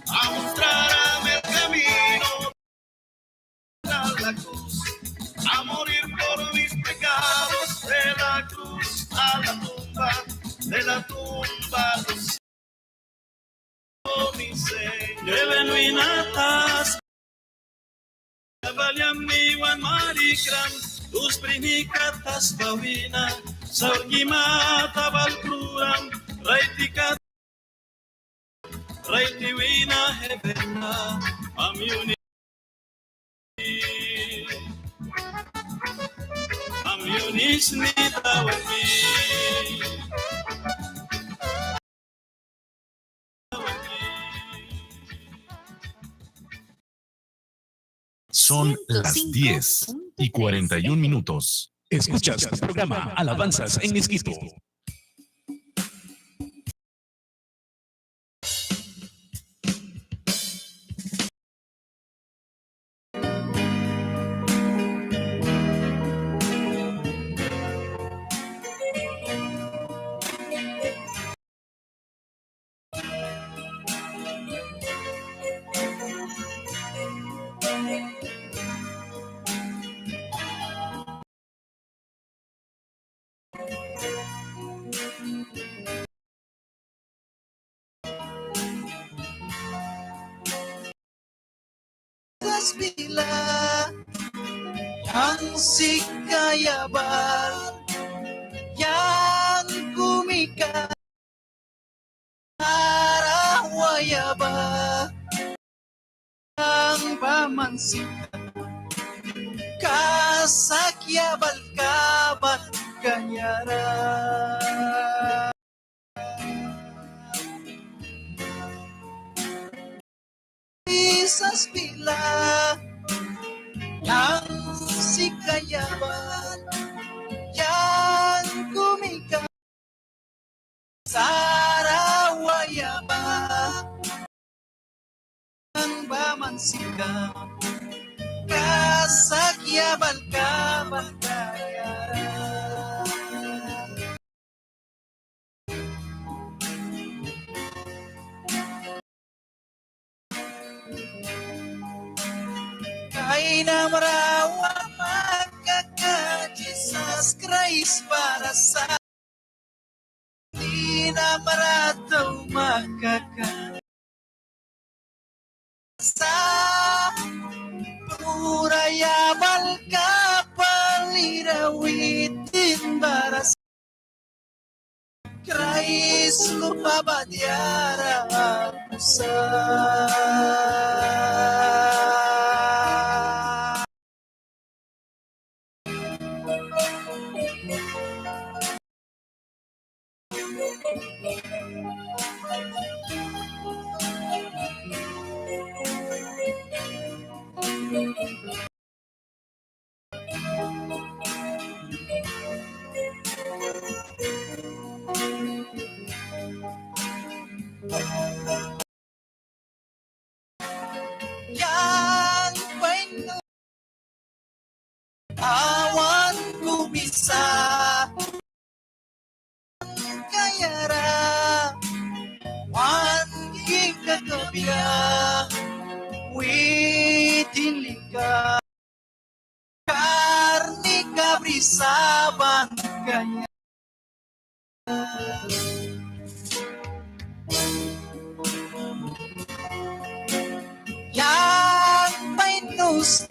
a mostrarme el camino a la cruz, a morir por mis pecados, de la cruz a la tumba, de la tumba a los cielos, mi Señor. Heven wina tasba yabalmia ni wan marikram, lus prihni kat tasba wina, saurki mata bal pruram, raiti kat raiti wina heven ra, mami uni, mami uni sni Dawan mi. Son las diez y cuarenta y un minutos. Escuchas programa Alabanzas en Miskito. Tasbih lah yang sika yabal, yang kumi ka Sarawa yaba, yang baman sika kasak yabal kaban kayara. Jisas bila yang sika yabal, yang kumi ka Sarawa yaba, yang baman sika kasak yabal kaban kayara. Kainamra wama kaka Jisas Kraist bara sa. Ninamra tau makaka sa. Pura yabal kapalira witin bara sa. Kraist luhpa ba diara sa. Yang pain awan ku bisa kayara, wan kika kabia witin lika karnika brisa ban kaya. Yang pain nus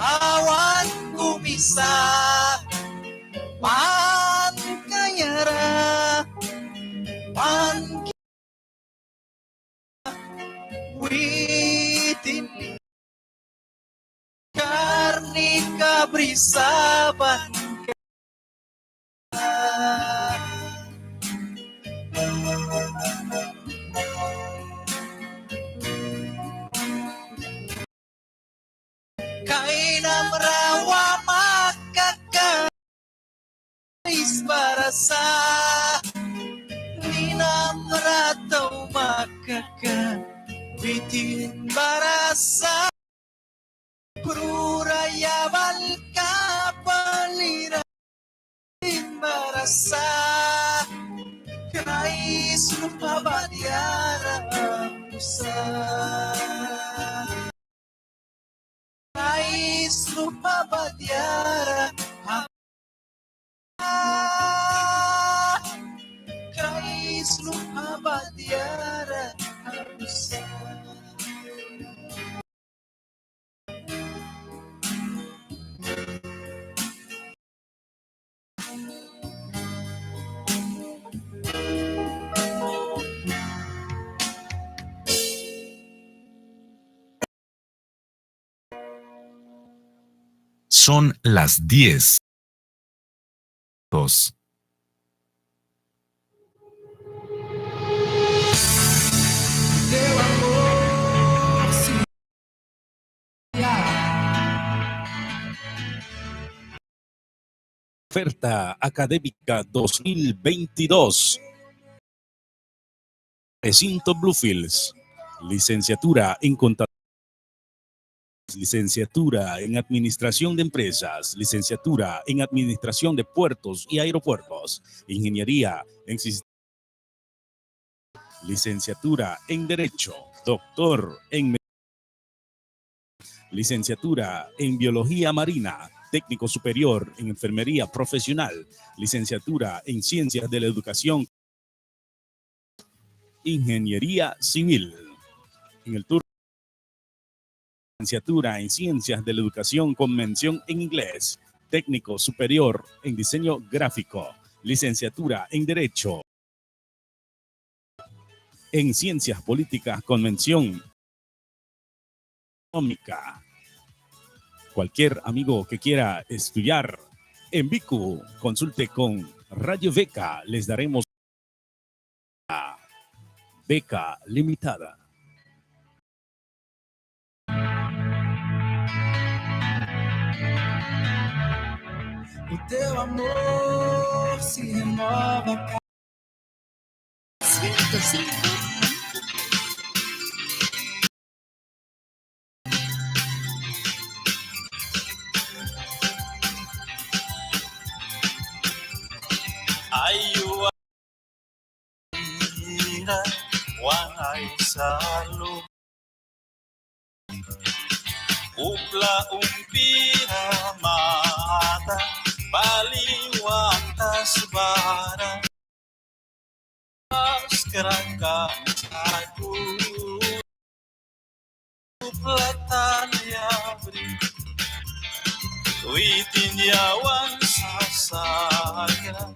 awan ku bisa ban kayara, ban witin karnika brisa ban Kainamra wama kaka Kraist bara sa. Ninamra tau makaka witin bara sa. Pura yabal kapalira bara sa. Kraist luhpa ba diara sa. Kraist luhpa ba diara. Kraist luhpa ba diara sa. Son las diez. Dos. Oferta académica dos mil veintidós. Recinto Bluefields. Licenciatura en Contabilidad. Licenciatura en Administración de Empresas. Licenciatura en Administración de Puertos y Aeropuertos. Ingeniería en Sis-, Licenciatura en Derecho. Doctor en Me-, Licenciatura en Biología Marina. Técnico superior en enfermería profesional, licenciatura en ciencias de la educación, ingeniería civil. En el turno, licenciatura en ciencias de la educación con mención en inglés, técnico superior en diseño gráfico, licenciatura en derecho, en ciencias políticas con mención económica. Cualquier amigo que quiera estudiar en Vicu, consulte con Radio Beca, les daremos beca limitada. Ai wan aisalu. Upla umpira mata bali wan tasbara. Askra kan saku. Upla talia bri. Witin yawan sasakra.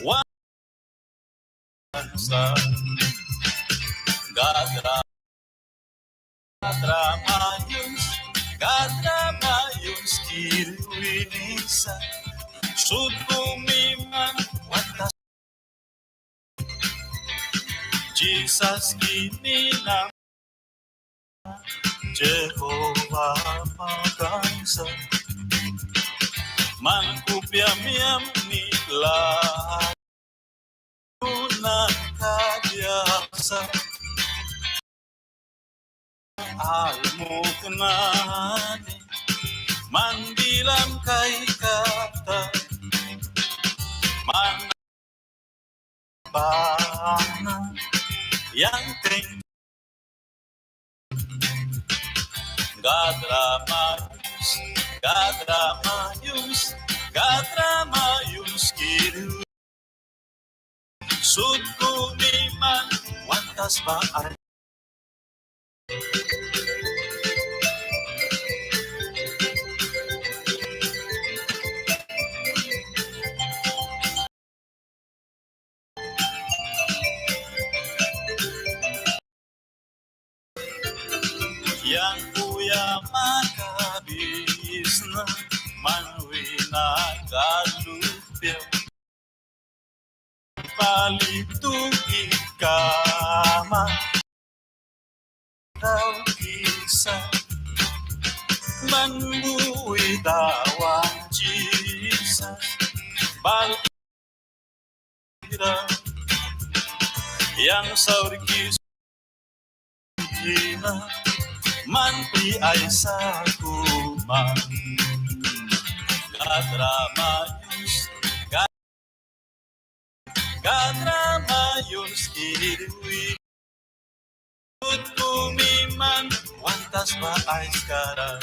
Wan sa. Gadra. Gadra mayuns, gadra mayuns kiri winisa. Sut kumi man wan tas. Jisas kini na Jehova makan sa. Man kupia miam ni la. Naka biasa almuk nani man bilam kaikata man bana yang teng. Gadra mayuns, gadra mayuns, gadra mayuns kiri. Sut kumi man wan tasba ar. Yang kuya makabisna man wina Gad lupia. Pali tuki kama daukisa man bui Dawan Jisas bal yang saurkis. Ina man pri aisaku man. Gadra mayuns, gadra mayuns kiri wi. Sut kumi man wan tasba aiskara.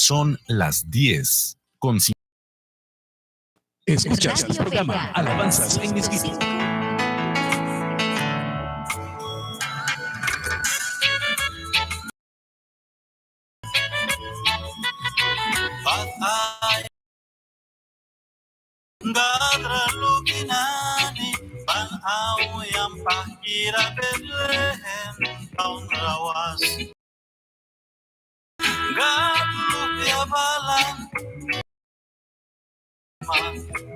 Son las diez con cinco. Escuchas el programa Alabanzas en Miskito. Gadra luki nani ban au yang pahkira Betlehem taun rawas. Gad lupia balan.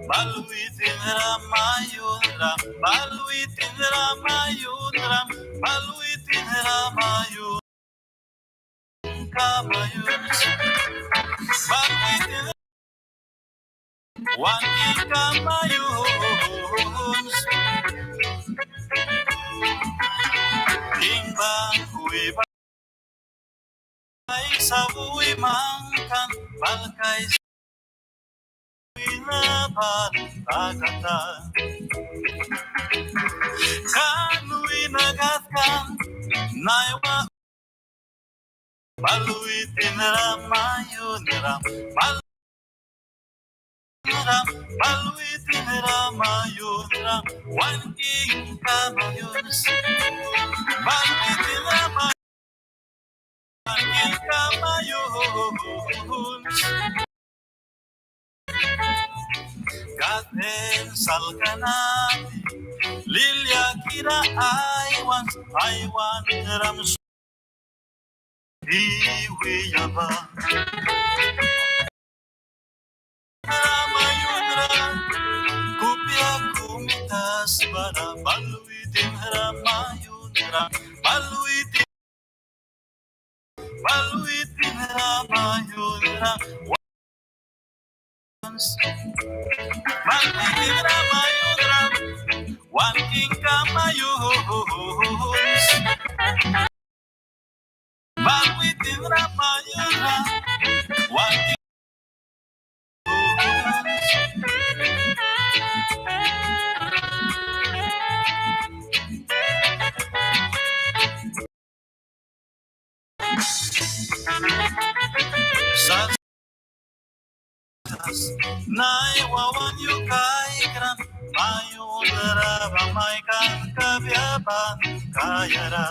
Bal witin ra mayunram, bal witin ra mayunram, bal witin witin ra mayunram, ka mayuns. Bal witin ra wan kingka mayuns. King bangwi ba Aisa bui mangkan bal kaisa wina ban takata. Kan wina gatkan naiwa bal witin ra mayunram, bal ra, bal witin ra mayunram, wan kingka mayuns. Bal witin ra mayunram, wan kingka mayuns. Gat en salka nani, lilia kira aiwans, aiwanram Iwi yaba. Ra mayunram, kupia kumi tasbara, bal witin ra mayunram, bal witin, bal witin ra mayunram. Bal witin ra mayunram, wan kingka mayuns. Bal witin ra mayunram, wan kingka mayuns. Sas, naiwa wan yu kaikram, mayunra ba maikan kabia ban kaiara.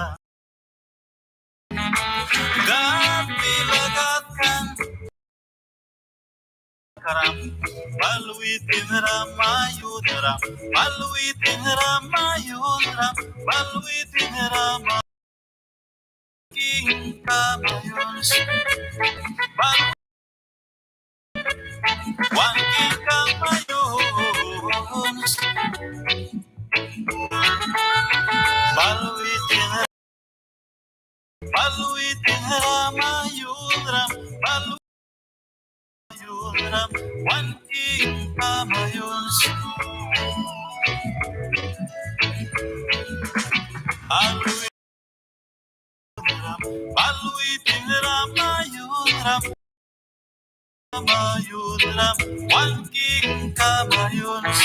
Gat bila gatkan kram, bal witin ra mayunram, bal witin ra mayunram, bal witin ra ma-, kingka mayuns. Bal, wan kingka mayuns. Bal witin Bal witin ra mayunram, bal mayunram, wan kingka mayuns. Bal witin ra mayunram, bal witin ra mayunram. Mayunram, wan kingka mayuns.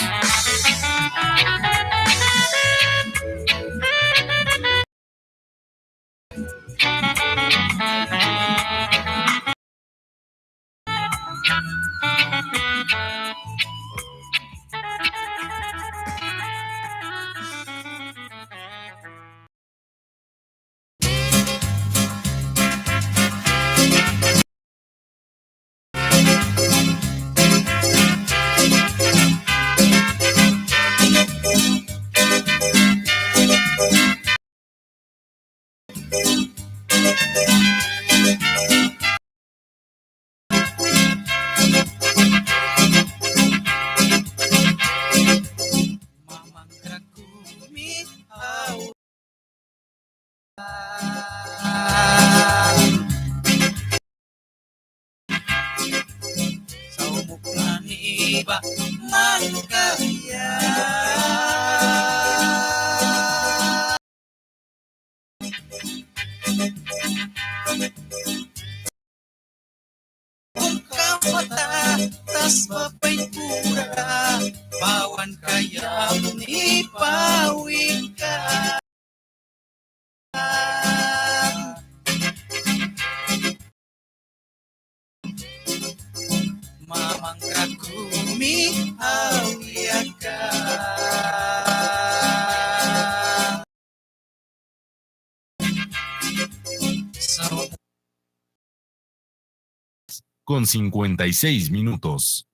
Saumuk nani ba man kabia. Kum kau mata tasba pain pura, pawan kaiam ni pawika. Mamangra kumi auya kan. Con cincuenta y seis minutos.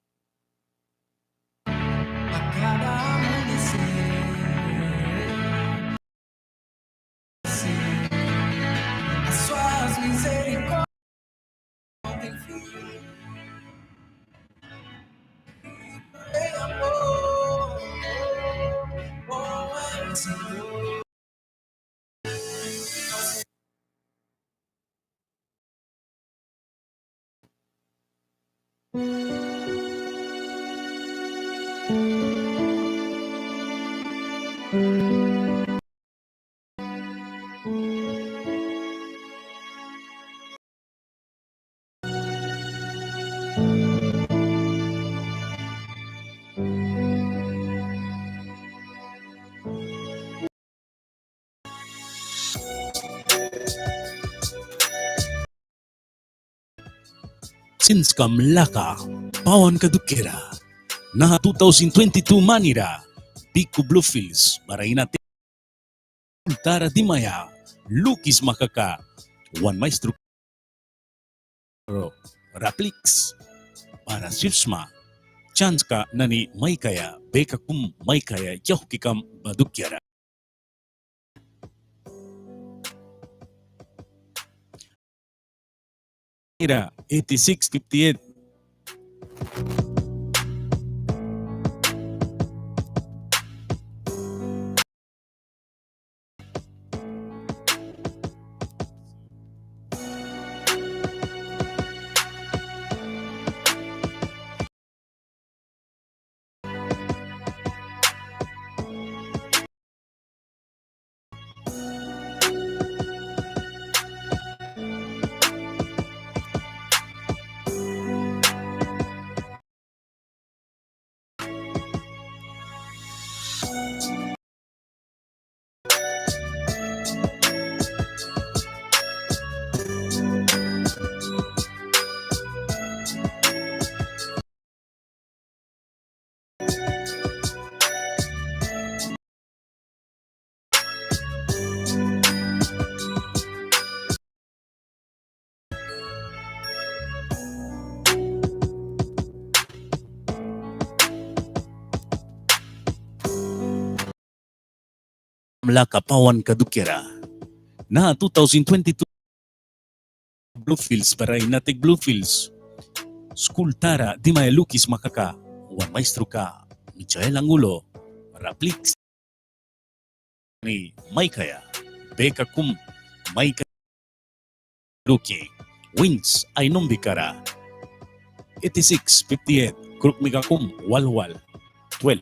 Sinskam laka pawanka dukiara. Naha two thousand twenty-two manira Biku Bluefields bara inati tara dimaia lukisma kaka wan maestru rapliks bara sip sma. Chanska nani maikaia beka kum maikaia yauhkikam ba dukiara. Ira eighty-six fifty-eight. Laka pawanka dukiara. Naha two thousand twenty-two Bluefields bara inatik Bluefields skul tara dimaia lukisma kaka wan maestroka Michael Angulo rapliks ni maikaia beka kum maikaia luki wins ai numbikara eighty-six fifty-eight, krukmika kum wal wal twelve.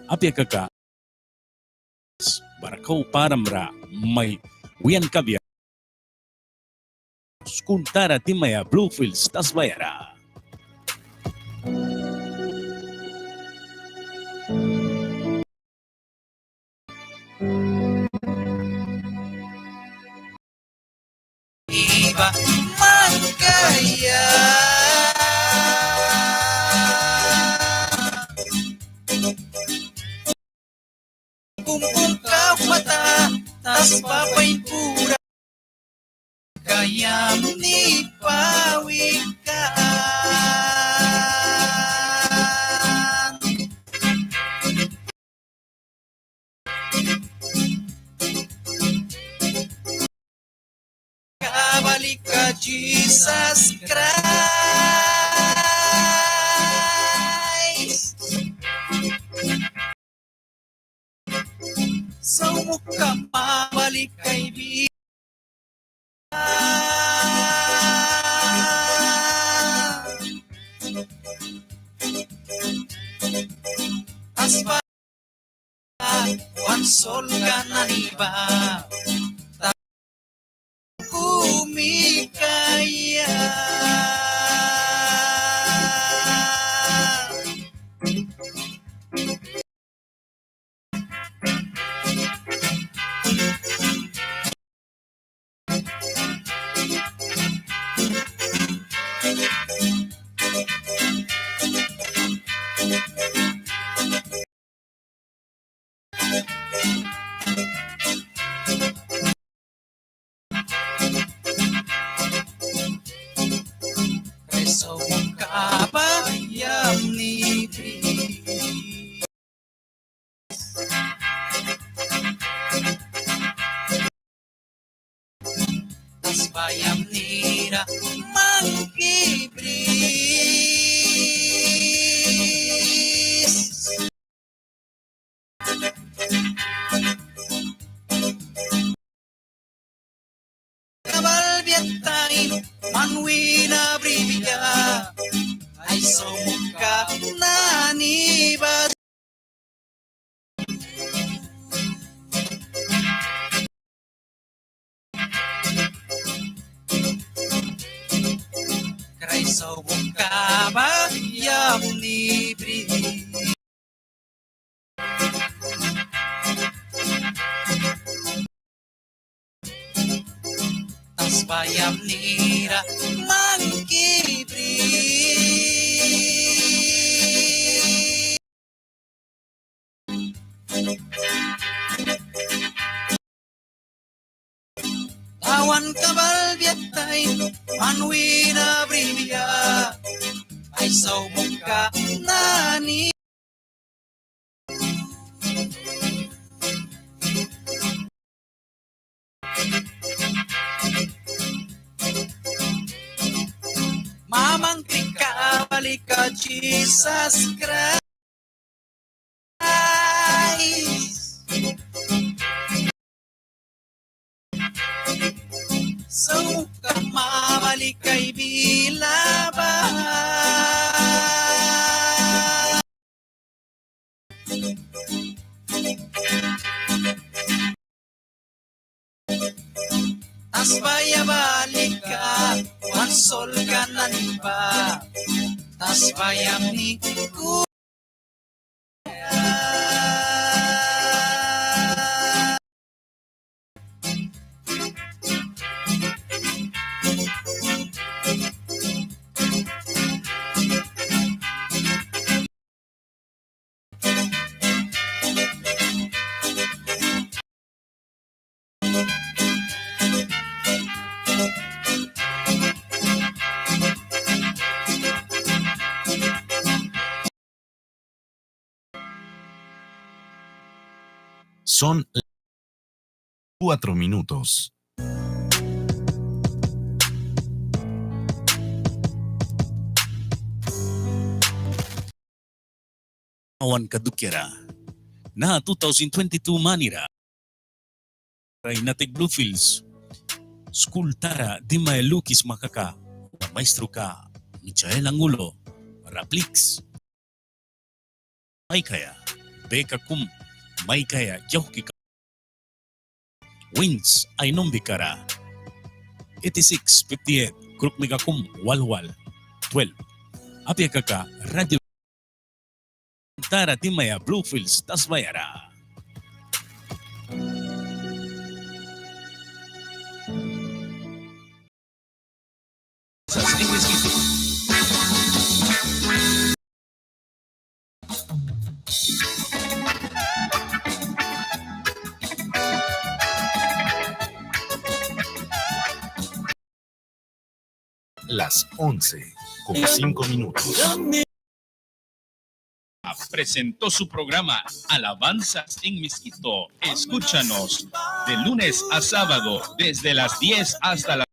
Apia kaka bara kau param ra mai wian kabia skul tara dimaia Bluefields tasbaia ra. Iba mangkaia. Kum kum kau mata tasba pain pura. Kaiam ni pawi kan. Kabalika Jisas Kraist. Saumuhka mabalika ibi. Asba wan solka nani ba. Kumi kaia. Kraist saumuhka ba yamni bris. Tasba yamni ra mangki bris. Kabal biat taim man wina bribia ai saumuhka nani ba. Kraist saumuhka ba yamni bris. Tasba yamni ra mangki bri. Tawanka balbia taim man wina bribia ai saumuka nani. Mamang tika balika Jisas Kraist. Sauka mabalika ai bila ba. Tasba yabalika wan solka nani ba. Tasba yamni ku Son cuatro minutos. Awan ka dukiara. Naha two thousand twenty-two manira. Rainatek Bluefields. Skul tara dimaia lukisma kaka. Maistruka Michael Angulo. Rapliks. Maikaia. Beka kum. Maikaia. Yauhki ka Wins, ai numbikara. Eighty-six fifty-eight, krukmika kum, wal wal, twelve. Apia kaka, radio tara dimaia Bluefields tasbayara. Las once con cinco minutos. Presentó su programa Alabanzas en Miskito. Escúchanos de lunes a sábado desde las diez hasta las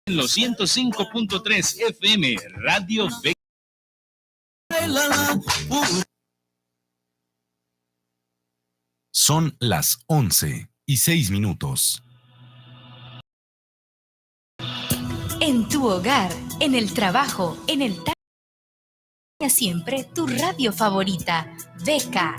en los ciento cinco punto tres F M Radio B. Son las once y seis minutos. En tu hogar, en el trabajo, en el ta- siempre tu radio favorita, Beca.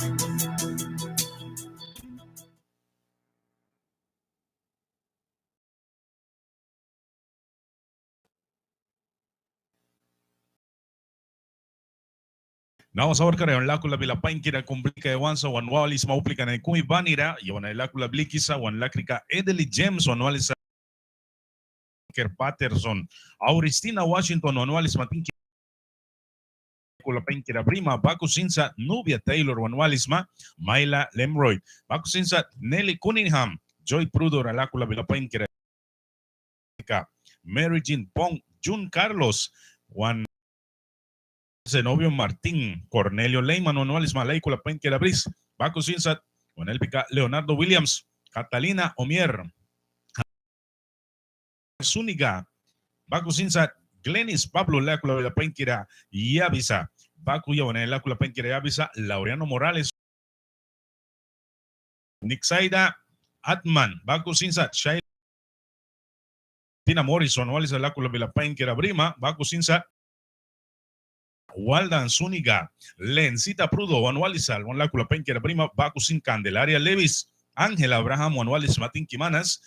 Nawas awarkara wan lakula bila painkira kum blikaia wan sa wan walisma uplika nani kumi banira, yawan ai lakula blikisa wan lakrika Edely James wan walisa Ker Patterson, Auristina Washington wan walisma tinki lakula painkira brima, baku sin sa Nubia Taylor wan walisma, Myla Lemroyd, baku sin sa Nelly Cunningham, Joy Prudo ra lakula bila painkira, Mary Jean Pong, Jun Carlos wan Zenobio Martín, Cornelio Leyman wan walisma lakula painkira bris, baku sin sa wan elpika Leonardo Williams, Catalina Omier, Zúñiga, baku sin sa Glenis Pablo lakula bila painkira yabisa, baku yawan ai lakula painkira yabisa Laureano Morales, Nixaida Atman, baku sin sa Shailina Morris wan walisa lakula bila painkira brima, baku sin sa Waldan Zúñiga, Lencita Prudo wan walisa wan lakula painkira brima, baku sin Candelaria Lewis, Ángela Abraham wan walisma tinki manas,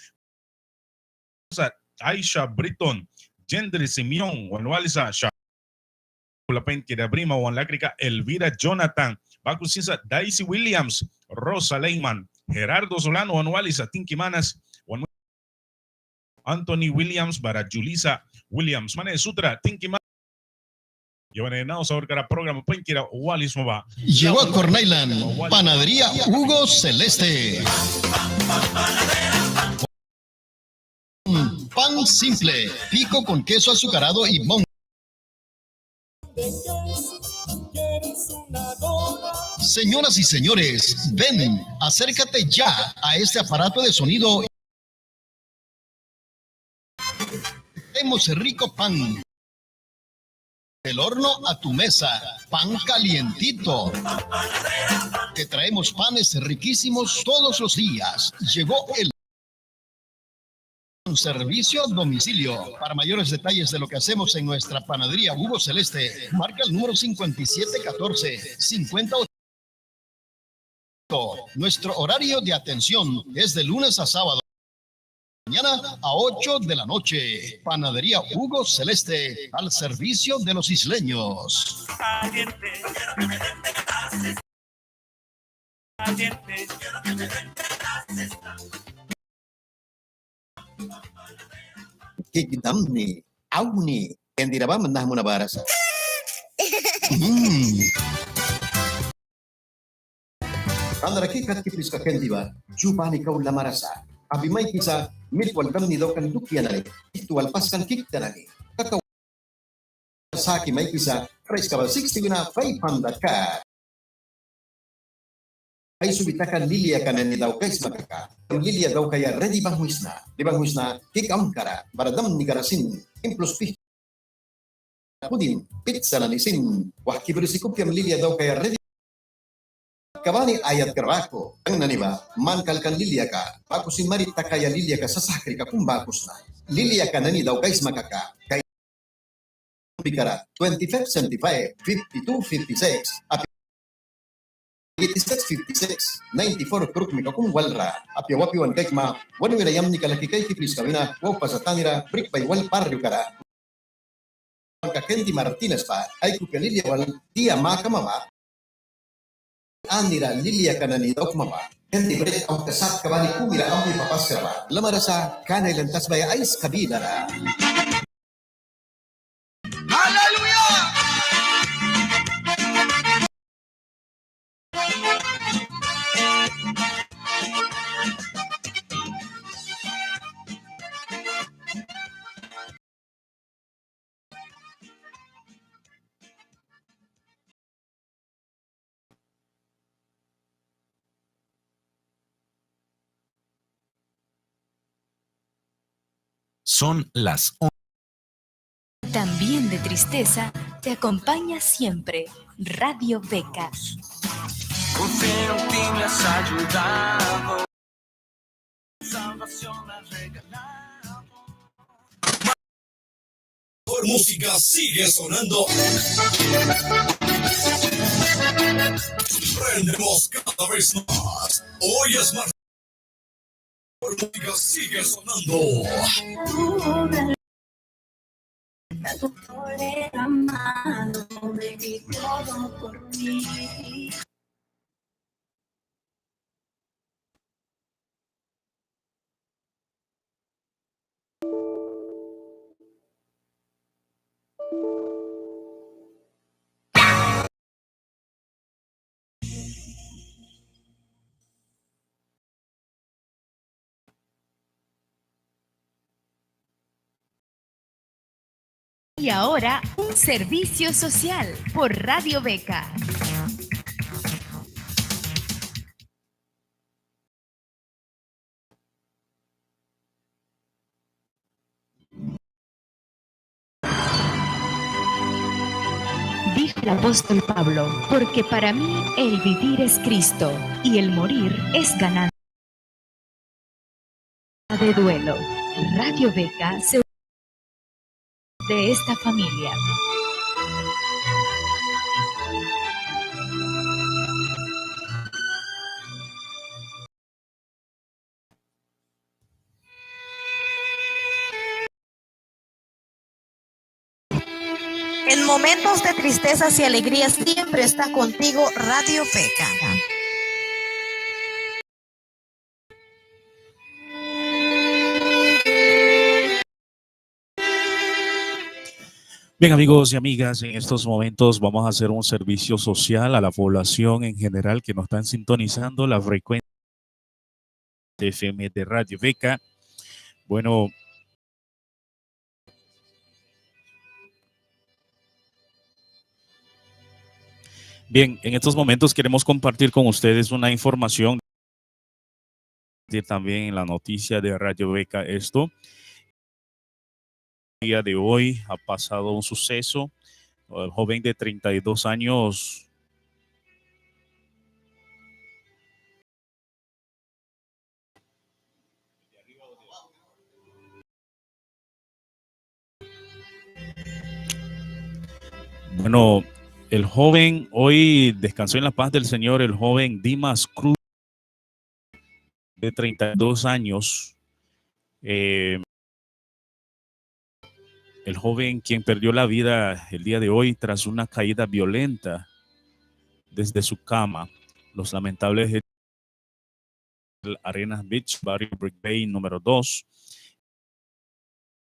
sa Aisha Britton, Gendry Simeón wan walisa sha lakula painkira brima, wan lakrika Elvira Jonathan, baku sin sa Daisy Williams, Rosa Leyman, Gerardo Solano wan walisa tinki manas, wan Anthony Williams bara Julisa Williams. Man nani sutra tingki ma. Yawan nani naha saurkara programa painkira walisma ba. Llegó a Corn Island Panadería Hugo Celeste. Pan simple, pico con queso azucarado y mon. Señoras y señores, ven, acércate ya a este aparato de sonido. Tenemos rico pan. Del horno a tu mesa, pan calientito. Te traemos panes riquísimos todos los días. Llegó el servicio a domicilio. Para mayores detalles de lo que hacemos en nuestra panadería Hugo Celeste, marca el número cincuenta y siete catorce, cincuenta ocho. Nuestro horario de atención es de lunes a sábado, mañana a ocho de la noche. Panadería Hugo Celeste, al servicio de los isleños. Kik damni, auni, kendira ba man nahmuna bara sa. Andra ki kat ki pliska kendi ba, Jubani kau lamara sa. Abi maikisa, milk wal damni daukan dukia nani, itu wal paskan kikta nani. Kakau saki maikisa, praiska ba sixty wina five hundred ka. Ai subi taka liliaka nani daukaisma kaka. Lilia daukaia redi banghwisna. Di banghwisna, kik amkara, bara damnikara sin, impulus pi pudin, pizza nani sin, wahki brisi kupiam lilia daukaia redi. Kabani ayat kra baku, yang nani ba, man kalkan liliaka, baku sin mari takaia liliaka sasahkrika kum baku sna. Liliaka nani daukaisma kaka, kai pikara, twenty-five seventy-five, fifty-two fifty-six, api eighty-six fifty-six, ninety-four krukmika kum walra. Apia wapi wan kaikma, wan wira yamnika laki kaiki pliska wina, waupa sa tanira, brik bai wal parriukara. Ka Kendi Martínez ba, ai kupia lilia wal dia makama ba. Anira liliaka nani daukma ba. Kendi brik auka satka bani kumira aumi papaskra ba. Lamara sa, kan ai lan tasbaia aiska bilara. ¡Aleluya! Son las on- También de tristeza, te acompaña siempre Radio Beca. Confío en ti, me has ayudado. Salvación me has regalado. Mejor música sigue sonando. Prendemos cada vez más. Hoy es martes. Mejor música sigue sonando. Y ahora, un servicio social por Radio Beca. Dijo el apóstol Pablo: "Porque para mí el vivir es Cristo y el morir es ganancia". De duelo. Radio Beca se de esta familia. En momentos de tristezas y alegrías siempre está contigo Radio Beca. Bien, amigos y amigas, en estos momentos vamos a hacer un servicio social a la población en general que nos están sintonizando la frecuencia F M de Radio Beca. Bueno, bien, en estos momentos queremos compartir con ustedes una información también en la noticia de Radio Beca esto. Día de hoy ha pasado un suceso. El joven de treinta y dos años. Bueno, el joven, hoy descansó en la paz del Señor, el joven Dimas Cruz, de treinta y dos años. Eh, el joven quien perdió la vida el día de hoy tras una caída violenta desde su cama. Los lamentables hechos del Arenas Beach, barrio Brick Bay número dos.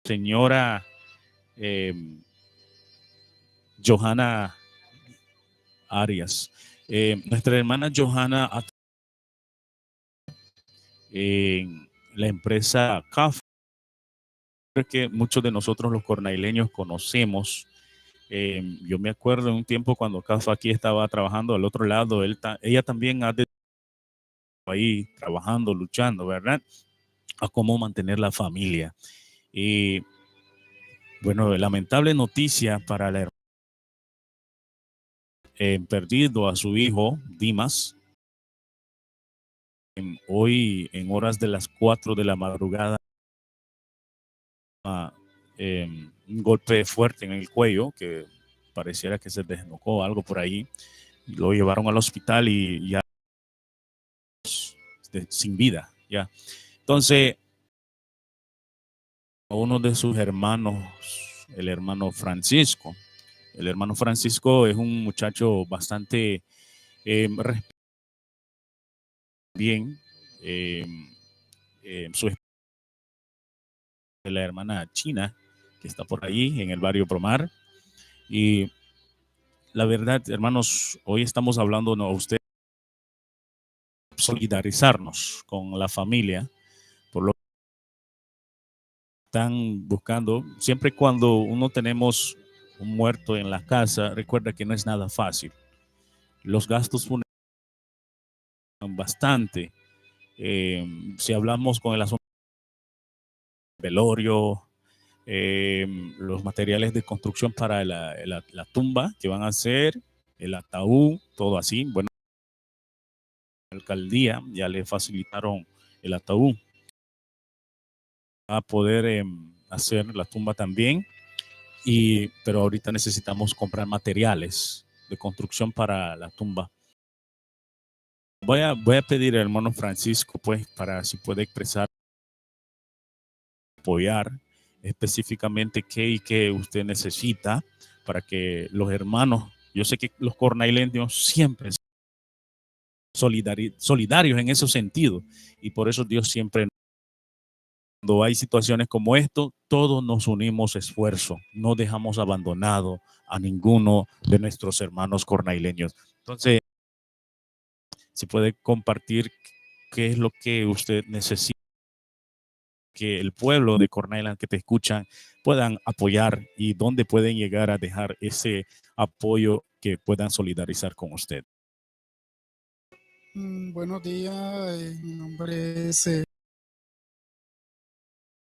Señora, eh, Johanna Arias. Eh, nuestra hermana Johanna ha en la empresa CAF, que muchos de nosotros los cornaileños conocemos. Eh, yo me acuerdo de un tiempo cuando CAF aquí estaba trabajando al otro lado, él ta-, ella también ha de-, ahí trabajando, luchando, ¿verdad? A cómo mantener la familia. Y bueno, lamentable noticia para la hermana, eh, perdido a su hijo, Dimas. Em, hoy, en horas de las cuatro de la madrugada, ah, em, un golpe fuerte en el cuello, que pareciera que se desnucó algo por ahí. Lo llevaron al hospital y ya de-, sin vida, ya. Entonces, a uno de sus hermanos, el hermano Francisco. El hermano Francisco es un muchacho bastante, eh, resp-, bien, eh, eh, su es-, de la hermana China, que está por ahí en el barrio Promar. Y la verdad, hermanos, hoy estamos hablando, ¿no?, a usted solidarizarnos con la familia, por lo que están buscando. Siempre y cuando uno tenemos un muerto en la casa, recuerda que no es nada fácil. Los gastos funerarios son bastante. Eh, si hablamos con el asunto velorio, eh, los materiales de construcción para la, la, la tumba que van a hacer, el ataúd, todo así. Bueno, la alcaldía ya le facilitaron el ataúd a poder, em, hacer la tumba también. Y, pero ahorita necesitamos comprar materiales de construcción para la tumba. Voy a, voy a pedir al hermano Francisco, pues, para si puede expresar, apoyar específicamente qué y qué usted necesita para que los hermanos, yo sé que los cornaileños siempre solidari-, solidarios en ese sentido, y por eso Dios siempre, cuando hay situaciones como esto, todos nos unimos esfuerzo, no dejamos abandonado a ninguno de nuestros hermanos cornaileños. Entonces, si puede compartir qué es lo que usted necesita, que el pueblo de Corn Island que te escuchan puedan apoyar y dónde pueden llegar a dejar ese apoyo que puedan solidarizar con usted. Mm, buenos días, eh, mi nombre es, eh,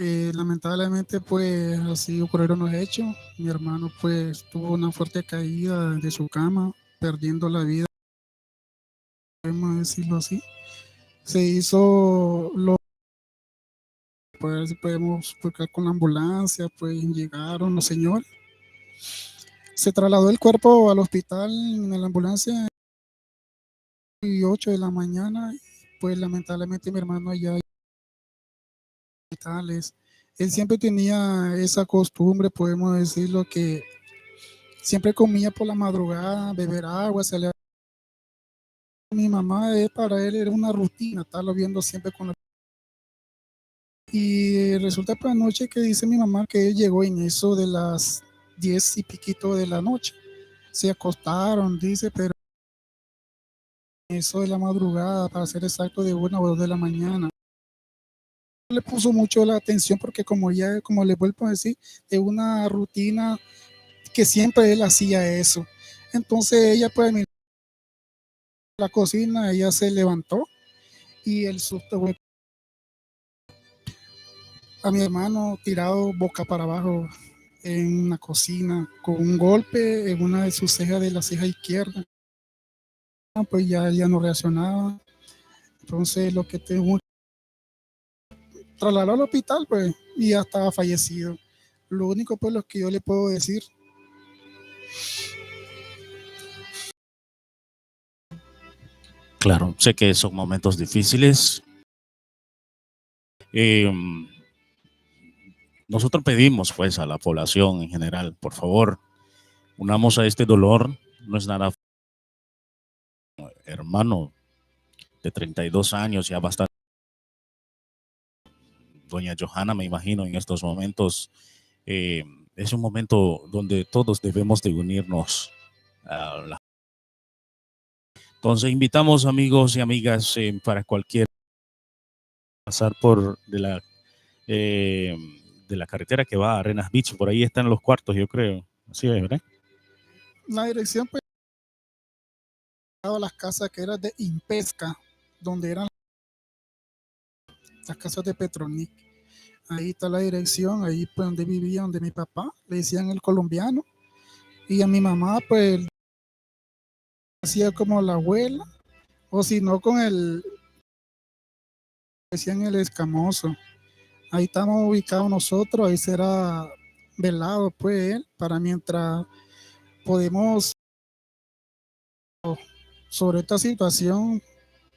eh, lamentablemente, pues, así ocurrieron los hechos. Mi hermano, pues, tuvo una fuerte caída de su cama, perdiendo la vida, podemos decirlo así. Se hizo lo, pues, si podemos buscar con la ambulancia, pues, llegaron los señores. Se trasladó el cuerpo al hospital en la ambulancia y ocho de la mañana, y, pues, lamentablemente mi hermano ya hospitales. Él siempre tenía esa costumbre, podemos decirlo, que siempre comía por la madrugada, beber agua, se le, mi mamá, eh, para él era una rutina estarlo viendo siempre con la, y resulta por la noche que dice mi mamá que él llegó en eso de las diez y piquito de la noche. Se acostaron, dice, pero eso de la madrugada, para ser exacto, de una o dos de la mañana. Le puso mucho la atención porque como ya, como le vuelvo a decir, es una rutina que siempre él hacía eso. Entonces ella pues la cocina, ella se levantó y el susto fue a mi hermano tirado boca para abajo en la cocina con un golpe en una de sus cejas, de la ceja izquierda. Pues ya, ya no reaccionaba. Entonces lo que tengo, trasladarlo al hospital, pues, y ya estaba fallecido. Lo único, pues, lo que yo le puedo decir. Claro, sé que son momentos difíciles. Eh, nosotros pedimos, pues, a la población en general, por favor, unamos a este dolor. No es nada, hermano de treinta y dos años, ya bastante. Doña Johanna, me imagino, en estos momentos, eh, es un momento donde todos debemos de unirnos a la Entonces invitamos amigos y amigas, eh, para cualquier pasar por de la, eh, de la carretera que va a Arenas Beach, por ahí están los cuartos, yo creo. Así es, ¿verdad? La dirección, pues, a las casas que eran de Impesca, donde eran las casas de Petronic. Ahí está la dirección, ahí pues donde vivía, donde mi papá, le decían el colombiano, y a mi mamá, pues, hacía como la abuela, o si no, con el, decían el escamoso. Ahí estamos ubicados nosotros, ahí será velado, pues, él, para mientras podemos sobre esta situación,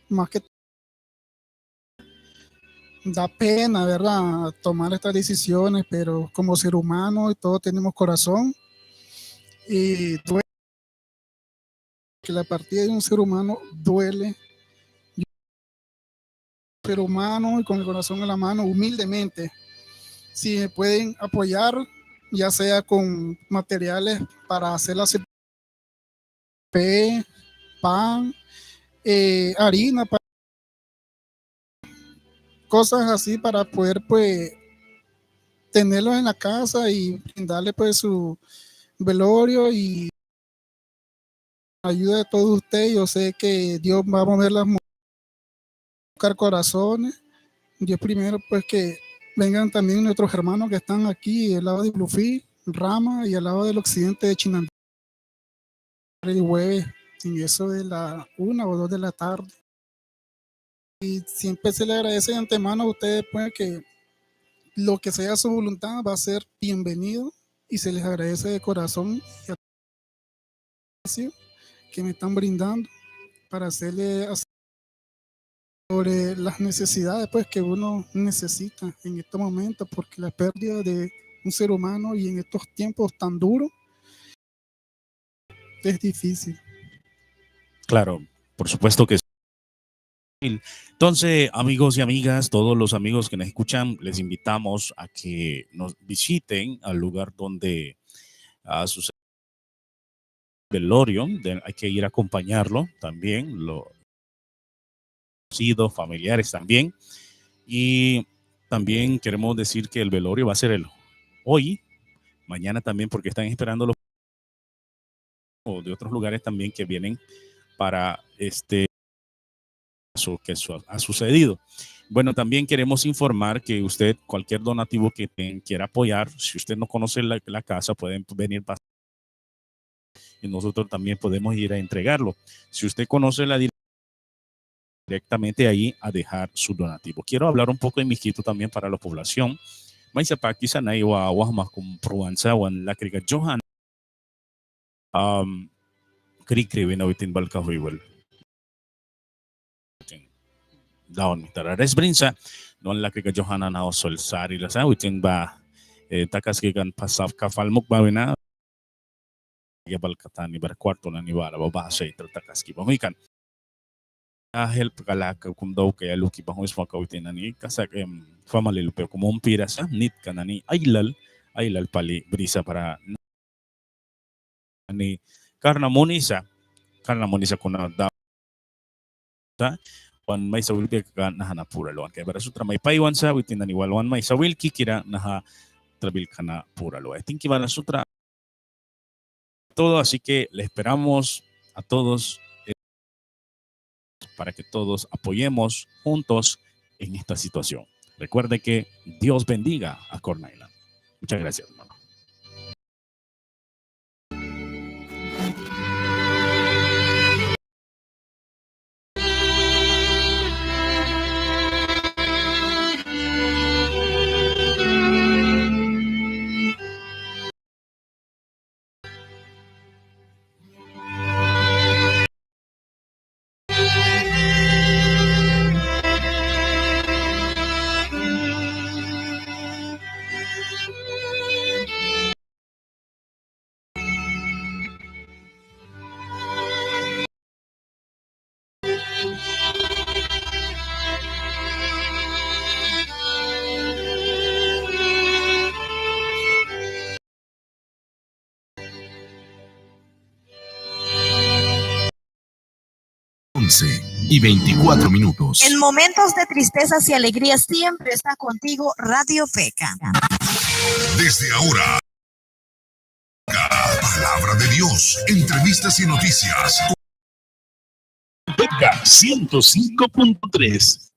más que da pena, ¿verdad? Tomar estas decisiones, pero como ser humano, todos tenemos corazón y duele que la partida de un ser humano duele. Ser humano y con el corazón en la mano, humildemente, si me pueden apoyar, ya sea con materiales para hacer la café, pan, eh, harina, pa- cosas así para poder, pues, tenerlo en la casa y brindarle, pues, su velorio y ayuda de todos ustedes. Yo sé que Dios va a mover las mu- tocar corazones. Dios primero, pues, que vengan también nuestros hermanos que están aquí, al lado de Bluefield, Rama, y al lado del occidente de Chinandega. El jueves, en eso de la una o dos de la tarde. Y siempre se le agradece de antemano a ustedes, pues, que lo que sea su voluntad va a ser bienvenido y se les agradece de corazón y a- que me están brindando para hacerle as- sobre las necesidades, pues, que uno necesita en estos momentos, porque la pérdida de un ser humano y en estos tiempos tan duros es difícil. Claro, por supuesto que sí. Entonces, amigos y amigas, todos los amigos que nos escuchan, les invitamos a que nos visiten al lugar donde ha sucedido el velorio. De- hay que ir a acompañarlo también, los conocidos, familiares también. Y también queremos decir que el velorio va a ser el hoy, mañana también, porque están esperando los o de otros lugares también que vienen para este caso que su- ha sucedido. Bueno, también queremos informar que usted, cualquier donativo que te- quiera apoyar, si usted no conoce la, la casa, pueden venir pas- y nosotros también podemos ir a entregarlo. Si usted conoce la dire- directamente ahí a dejar su donativo. Quiero hablar un poco en miskitu también para la población. Mai sapaki sa naiwa wahma kum pruan sa wan lakrika Johan. Am, krikri wina witin bal kahwi wal. Dawan mita ra res brin sa, no wan lakrika Johan nani na sol sari ra sa, witin ba, eh, takaski kan pasaf kafal muk ba wina. Ya bal kata ni bara cuarto nani wala ba baha sa itra takaski ba muihkan. Ah, help ka laka kum daukaia luki ba wisma kau witin nani kasak, em, famali lupia kum umpira sa, nitka nani ailal, ailal pali brisa bara nani karna munisa, karna munisa kuna da wan maisa wilbia kaka naha na pura luan. Kaiara sutra mai paiwan sa, witin nani wal wan maisa wilki kira naha trabilka na pura luan. Tinki bara sutra todo, así que le esperamos a todos, eh, para que todos apoyemos juntos en esta situación. Recuerde que Dios bendiga a Corn Island. Muchas gracias, hermano. Once y veinticuatro minutos. En momentos de tristezas y alegrías siempre está contigo Radio Feca. Desde ahora, Palabra de Dios, entrevistas y noticias. Feca ciento cinco punto tres.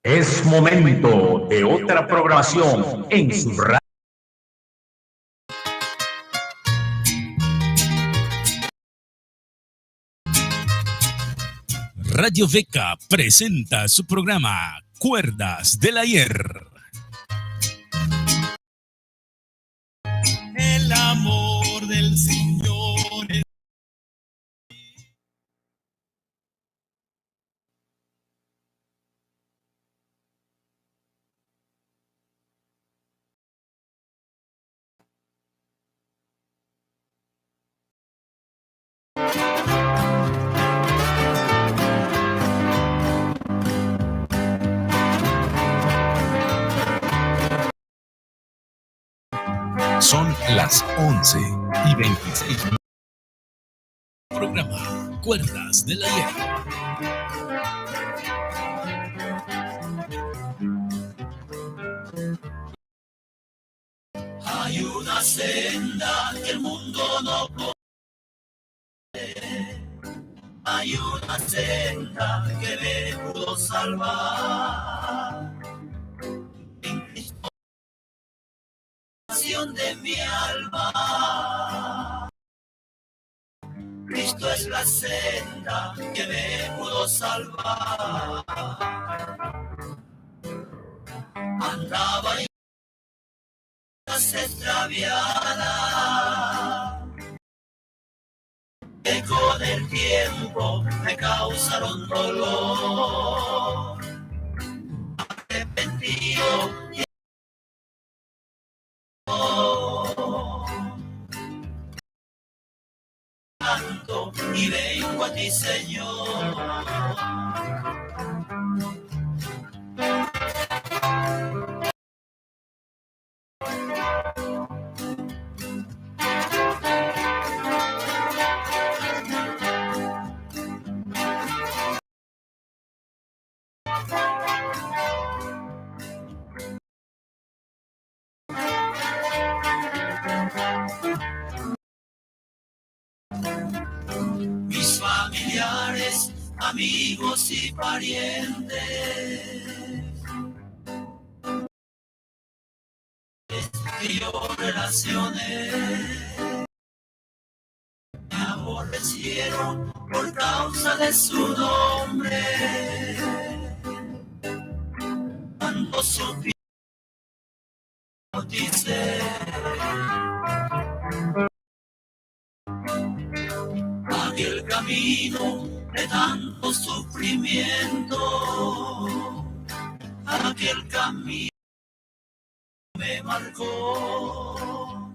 Es momento de otra programación en su radio. Radio Feca presenta su programa Cuerdas del Ayer. El amor del Señor es Son las once y veintiséis. Programa Cuerdas del Ayer. Hay una senda que el mundo no conoce. Hay una senda que me pudo salvar. En Cristo, salvación de mi alma. Cristo es la senda que me pudo salvar. Andaba en las extraviadas, que con el tiempo me causaron dolor. Arrepentido y vengo a ti, Señor. Mis familiares, amigos y parientes, y yo relaciones, me aborrecieron por causa de su nombre. Cuando supieron, dice, aquel camino de tanto sufrimiento, aquel camino me marcó.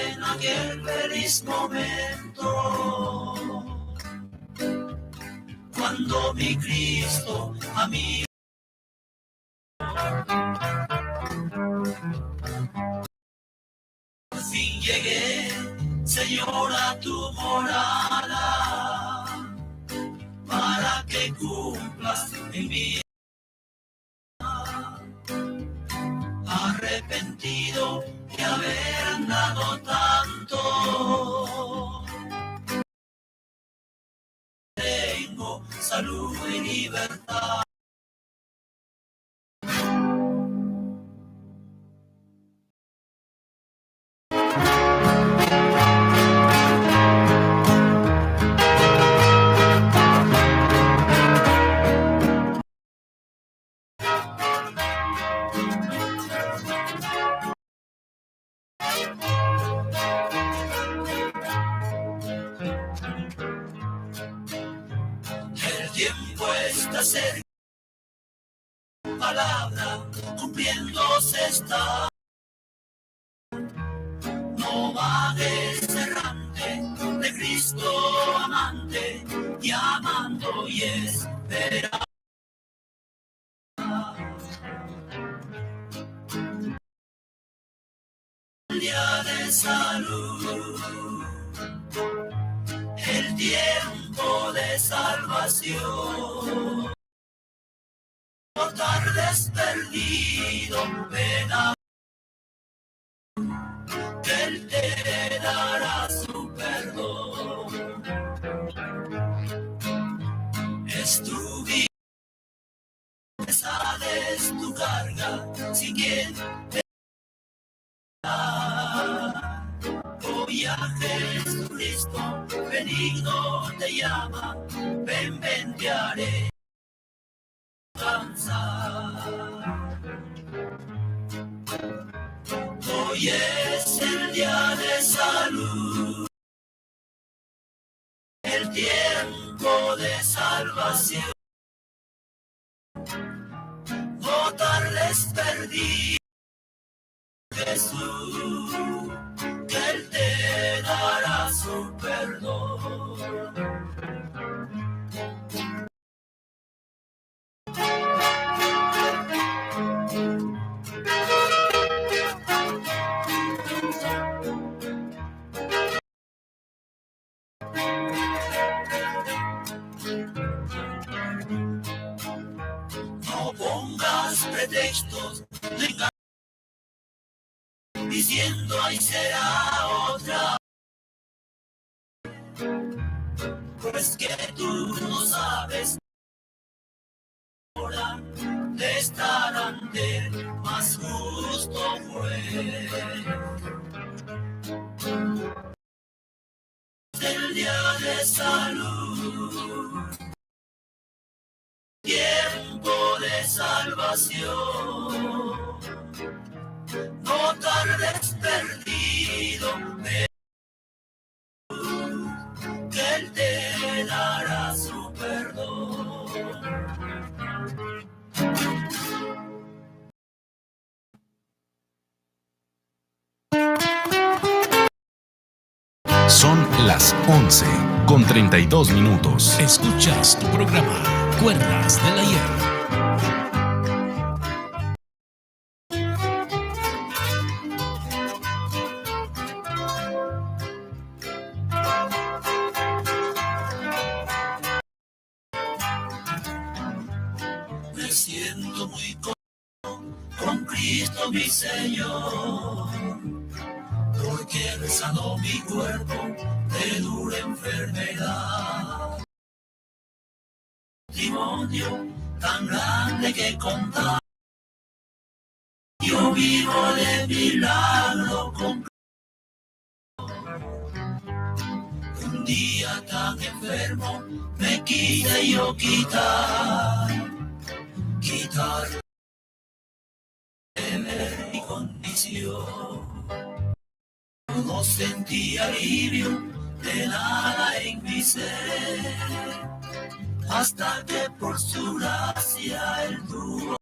En aquel feliz momento, cuando mi Cristo a mí Señor, a tu morada, para que cumplas en mí. Arrepentido de haber andado tanto, tengo salud y libertad. El tiempo está cerca, palabra cumpliéndose está. No vagues errante de Cristo amante, llamando y esperando. El día de salud, el tiempo de salvación. No tardes perdido, ven a que Él te dará su perdón. Es tu vida, esa es tu carga, si quien te... Hoy a Jesucristo benigno te llama, ven, ven, te haré descansar. Hoy es el día de salud, el tiempo de salvación. No tardes perdido, Jesús, que Él te dará su perdón. No pongas pretextos, no engañes diciendo: "Ahí será otra". Pues que tú no sabes hora de estar ante el más justo juez. El día de salud, tiempo de salvación. No tardes perdido, que Él te dará su perdón. Son las once con treinta y dos minutos. Escuchas tu programa Cuerdas del Ayer. Me siento muy con, con Cristo mi Señor, porque Él sanó mi cuerpo de dura enfermedad. Testimonio tan grande que contar. Yo vivo de milagro con... Un día tan enfermo me quise yo quitar, quitar mi condición. No sentí alivio de nada en mi ser, hasta que por su gracia Él tuvo.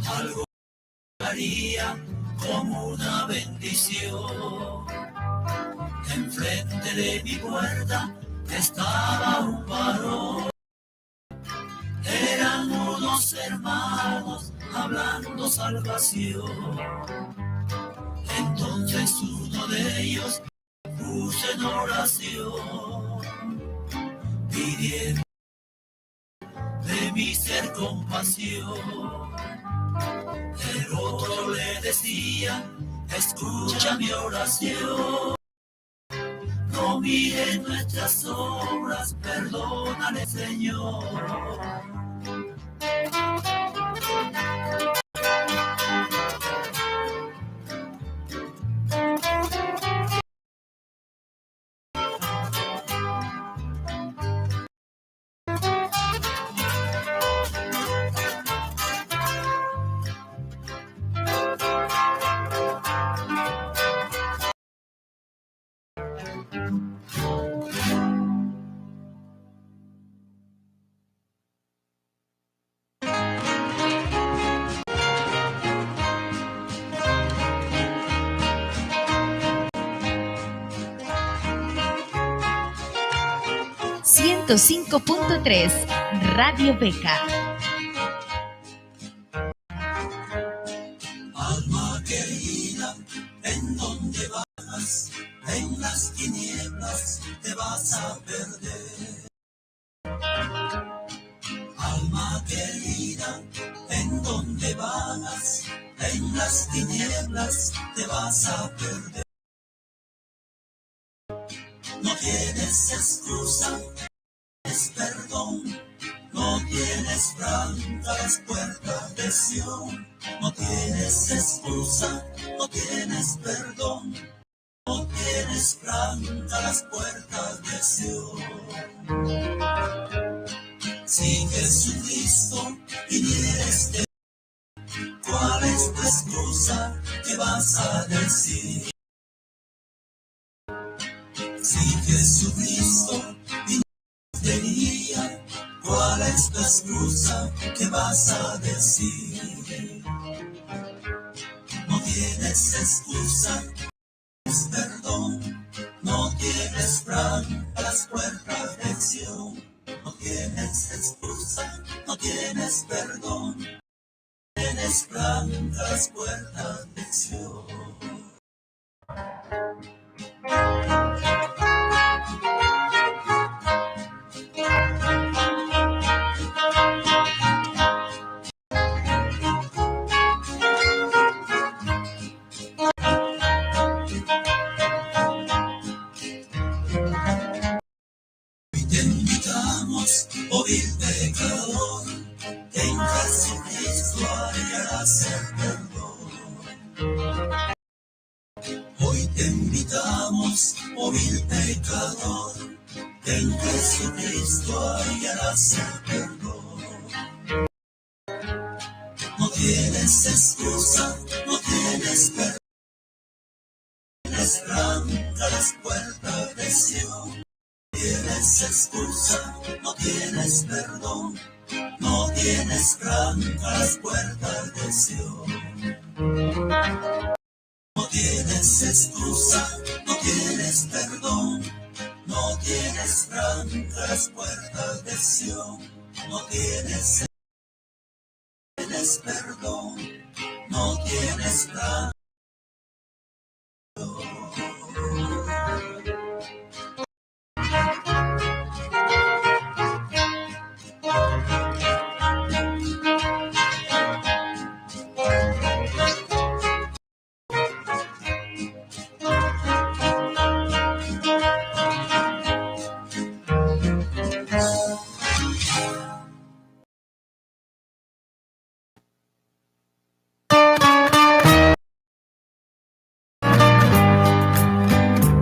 Algo haría como una bendición. Enfrente de mi puerta estaba un varón. Eran unos hermanos hablando salvación. Entonces uno de ellos puso en oración, pidiendo de mi ser compasión. El otro le decía: escucha mi oración. No mires nuestras obras, perdónale, Señor. Ciento cinco punto tres, Radio Beca. Alma querida, ¿en dónde vagas? En las tinieblas te vas a perder. Alma querida, ¿en dónde vagas? En las tinieblas te vas a perder. No tienes excusa, es perdón. No tienes blanca las puertas de Sion. No tienes excusa, no tienes perdón. No tienes blanca las puertas de Sion. Si Jesucristo viniera este, ¿cuál es tu excusa que vas a decir? Si Jesucristo viniera este día, ¿cuál es tu excusa que vas a decir? No tienes excusa, es perdón. No tienes blanca las puertas de Sion. No tienes excusa, no tienes perdón. Tienes blanca las puertas de Sion. Hoy te invitamos, oh vil pecador, que en Jesucristo hallarás el perdón. Hoy te invitamos, oh vil pecador, que en Jesucristo hallarás el perdón. No tienes excusa, no tienes perdón. Tienes blanca las puertas de Sion. Tienes excusa, no tienes perdón. No tienes blanca las puertas de Sion. No tienes excusa, no tienes perdón. No tienes blanca las puertas de Sion. No tienes tienes perdón, no tienes plan.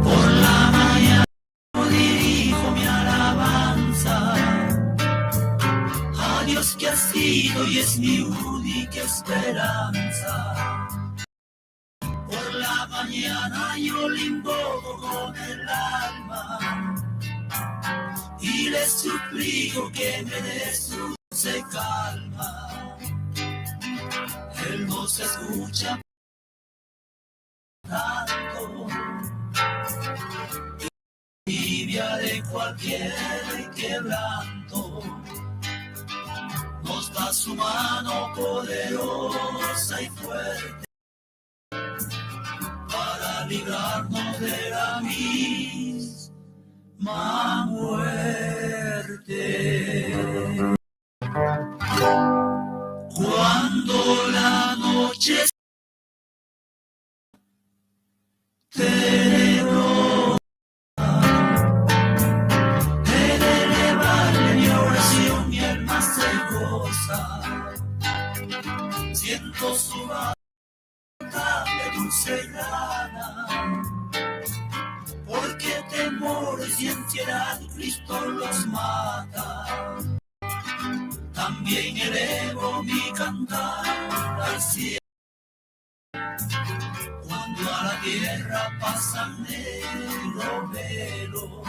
Por la mañana dirijo mi alabanza a Dios que ha sido y es mi única esperanza. Por la mañana yo le invoco con el alma y le suplico que me dé su se calma. Él nos escucha tanto. Alivia de cualquier quebranto. Nos da su mano poderosa y fuerte para librarnos de la misma muerte. Cuando la noche tenebrosa, en elevarle mi oración, mi alma se goza. Siento su de dulce gana, porque temores y ansiedad Cristo los mata. También elevo mi cantar al cielo. Cuando a la tierra pasa negro velo,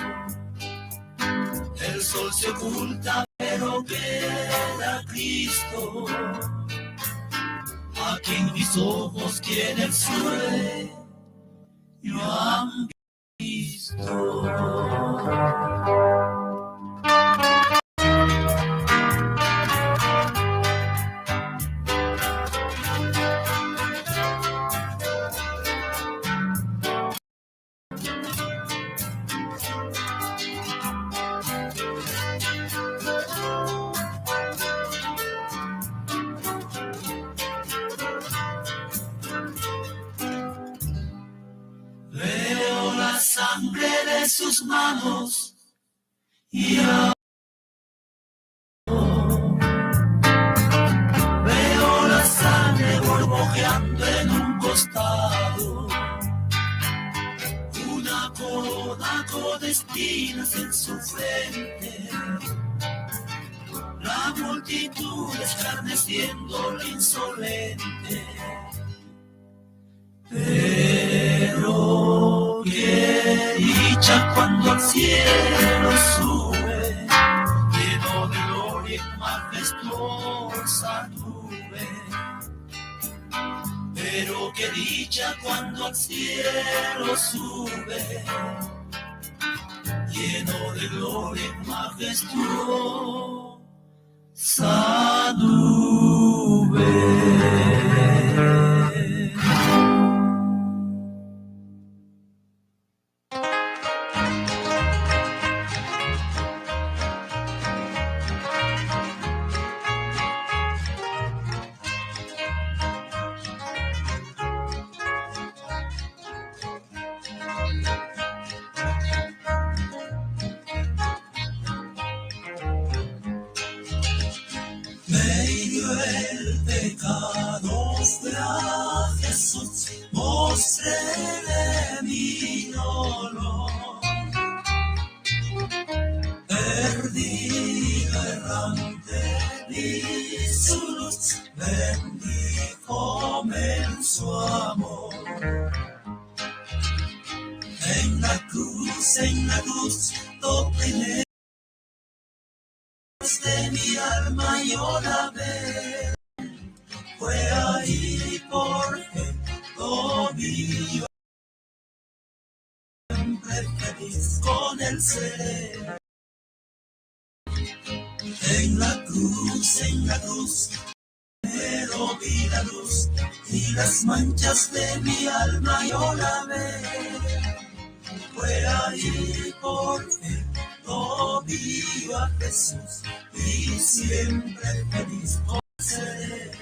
el sol se oculta, pero queda Cristo, a quien mis ojos que en el sueño han visto. Veo la sangre de sus manos y a- Veo la sangre borbojeando en un costado, una corona con espinas en su frente, la multitud escarneciendo la insolente. Pero qué dicha cuando al cielo sube, lleno de gloria y majestuosa nube. Pero qué dicha cuando al cielo sube, lleno de gloria y majestuosa nube. Me hirió el pecado, fue a Jesús, mostré mi dolor. Perdido, errante, vi su luz, bendíjome en su amor. En la cruz, en la cruz, toqué de mi alma yo la ve. Fue ahí por fe, lo vi yo. Siempre feliz con él seré. En la cruz, en la cruz, pero vi la luz y las manchas de mi alma yo lavé. Fue ahí por fin lo vi a Jesús y siempre feliz seré.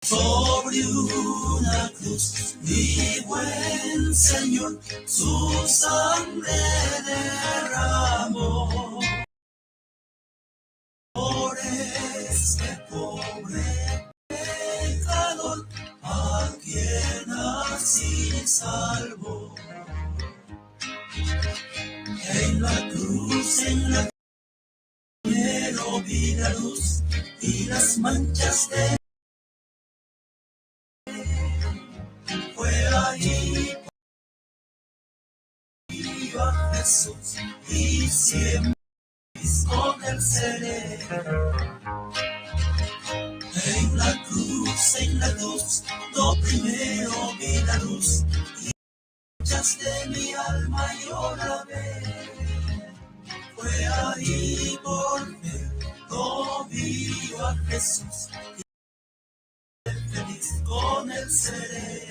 Sobre una cruz, mi buen Señor su sangre derramó. Por este pobre pecador, a quien así salvó. La cruz, en la cruz primero vi la luz y las manchas de fue ahí a Jesús y siempre con él seré. En la cruz, en la cruz, lo primero vi la luz y manchas de mi alma yo lavé. Fue ahí por fe lo vi a Jesús. Feliz con él seré.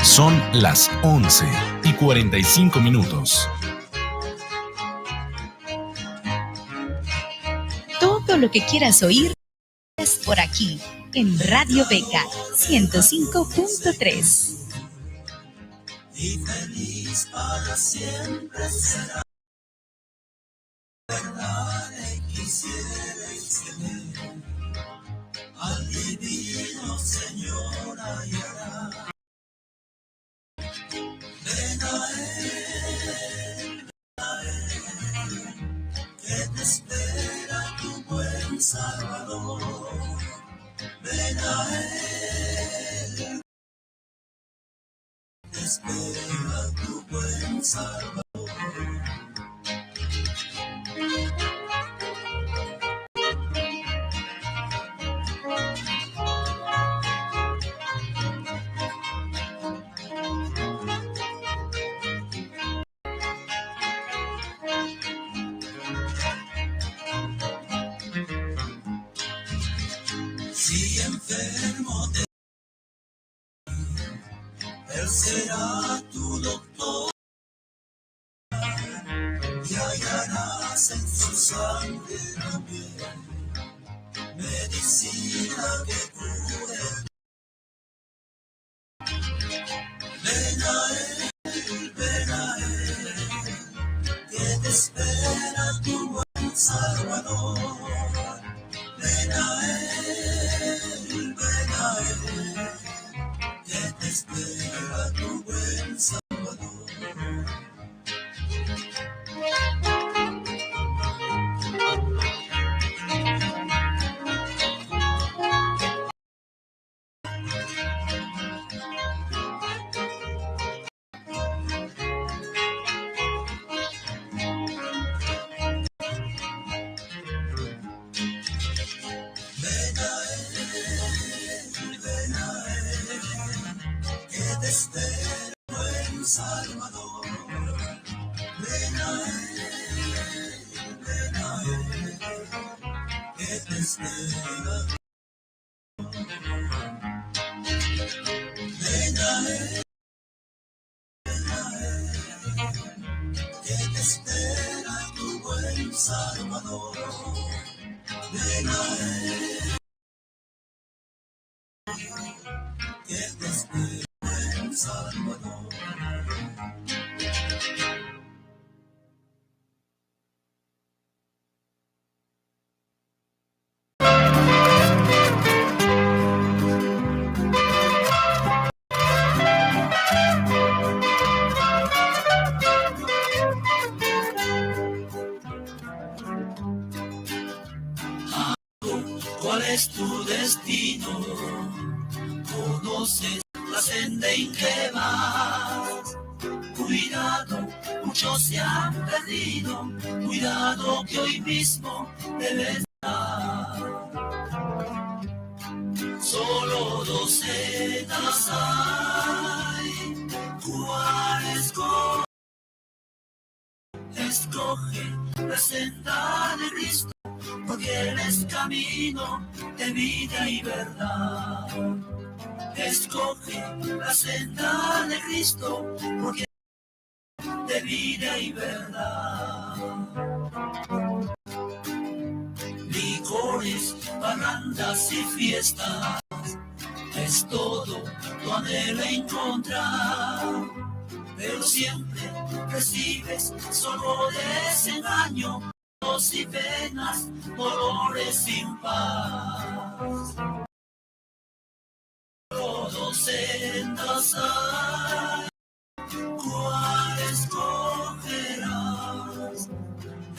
Son las once y cuarenta y cinco minutos. Todo lo que quieras oír por aquí, en Radio Beca ciento cinco punto tres. Y feliz para siempre será. Verdad, quisierais tener al divino Señor hallará. Ven a él, ven a él, que te espera tu buen Salvador. Ven a él, te espera tu buen Salvador. Si enfermo te, él será tu doctor. Y hallarás en su sangre también medicina que cure. Ven a él, ven a él, que te espera tu buen Salvador. Ven a él, ven a él, que te espera tu buen Salvador. Ven a él, ven a él, que te espera buen Salvador. Ven a él, ven a él, que te espera. Ven a él, ven a él, que te espera tu buen Salvador. Ven a él. ¿Cuál es tu destino? Conoces la senda en que vas. Cuidado, muchos se han perdido. Cuidado que hoy mismo debes dar. Solo dos sendas hay. ¿Cuál escoges? Escoge la senda de Cristo, porque Él es camino de vida y verdad. Escoge la senda de Cristo, porque de vida y verdad. Licores, parrandas y fiestas, es todo tu anhelo encontrar, pero siempre recibes solo desengaño, y penas, dolores sin paz. Todos sendas hay, ¿cuál escogerás?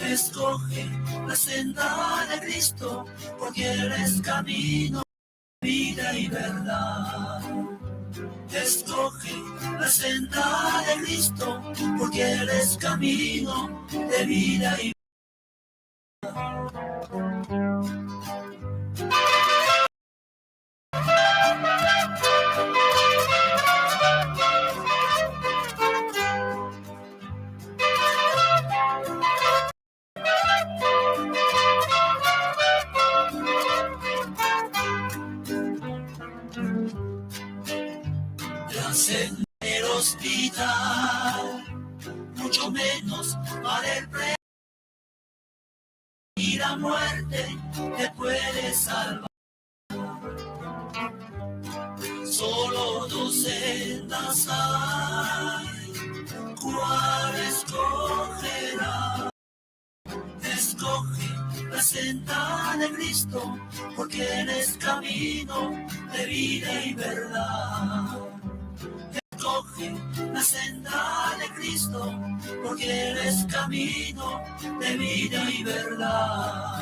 Escoge la senda de Cristo, porque Él es camino, vida y verdad. Escoge la senda de Cristo, porque Él es camino de vida y Trascender hospital, mucho menos para el pre- y la muerte te puede salvar. Solo dos sendas hay, ¿cuál escogerás? Escoge la senda de Cristo, porque Él es camino de vida y verdad. Escoge la senda de Cristo, porque Él es camino de vida y verdad.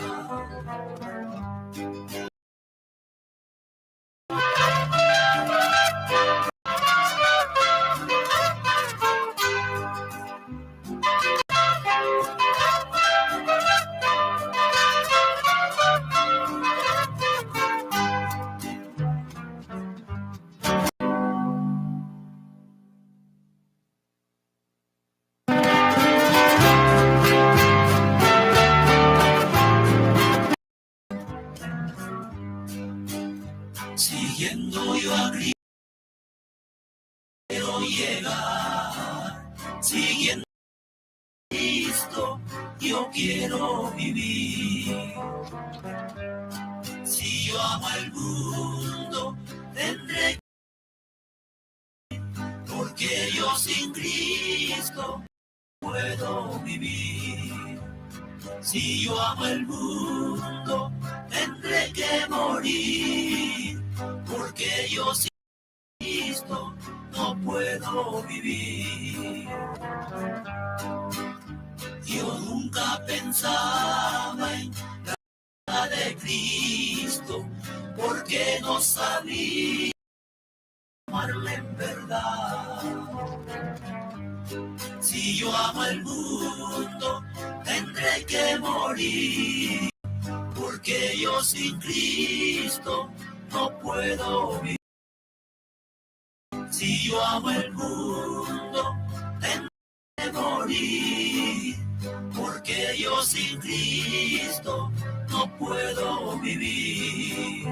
Siguiendo yo a Cristo quiero llegar, siguiendo a Cristo yo quiero vivir. Si yo amo el mundo, tendré que, porque yo sin Cristo puedo vivir. Si yo amo el mundo, tendré que morir, porque yo sin Cristo no puedo vivir. Yo nunca pensaba en la de Cristo, porque no sabía amarle en verdad. Si yo amo el mundo, tendré que morir, porque yo sin Cristo no puedo vivir. Si yo amo el mundo, tendré que morir, porque yo sin Cristo no puedo vivir.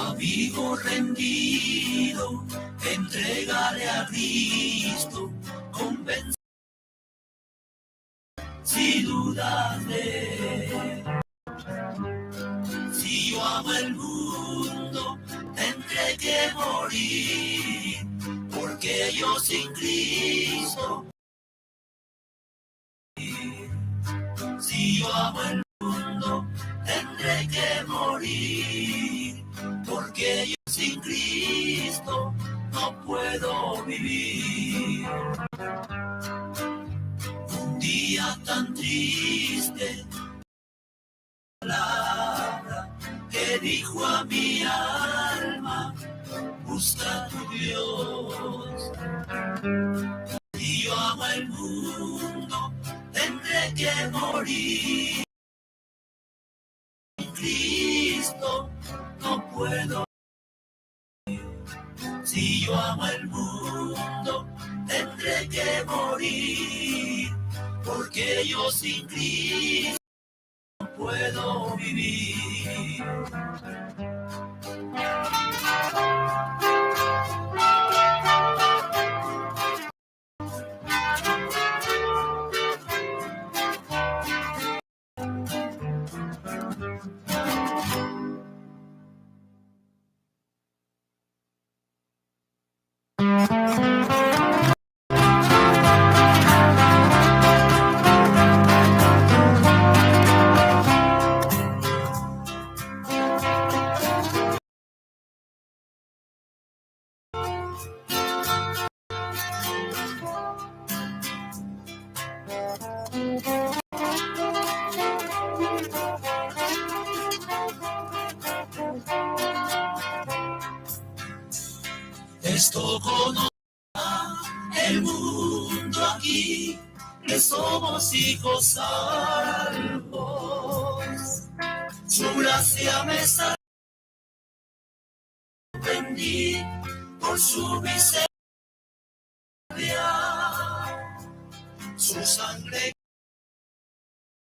Amigo rendido, entrégale a Cristo, convencido, sin dudarle. Si yo amo el mundo, tendré que morir, porque yo sin Cristo. Si yo amo el mundo, tendré que morir, porque yo sin Cristo no puedo vivir. Un día tan triste, palabra que dijo a mi alma: busca a tu Dios. Si yo amo el mundo, tendré que morir. Cristo no puedo. Si yo amo el mundo, tendré que morir, porque yo sin Cristo no puedo vivir. Esto conoce el mundo aquí, que somos hijos salvos. Su gracia me salvó, por su misericordia, su sangre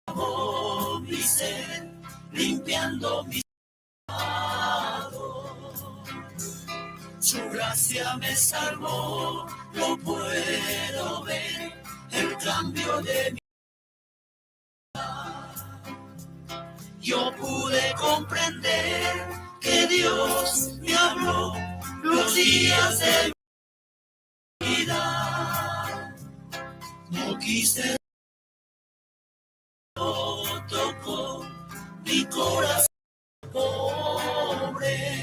lavó mi ser, limpiando mi pecado. Su gracia me salvó, lo puedo ver, el cambio de mi vida. Yo pude comprender que Dios me habló los días de mi vida. No quise, tocó mi corazón pobre.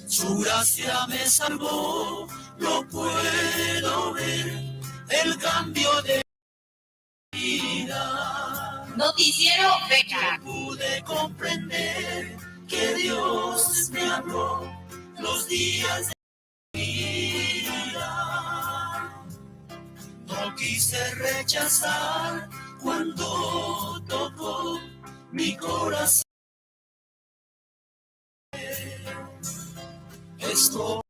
Su gracia me salvó, lo puedo ver, el cambio de vida. Noticiero Beca. Pude comprender que Dios me habló los días de mi vida. No quise rechazar cuando tocó mi corazón. Estos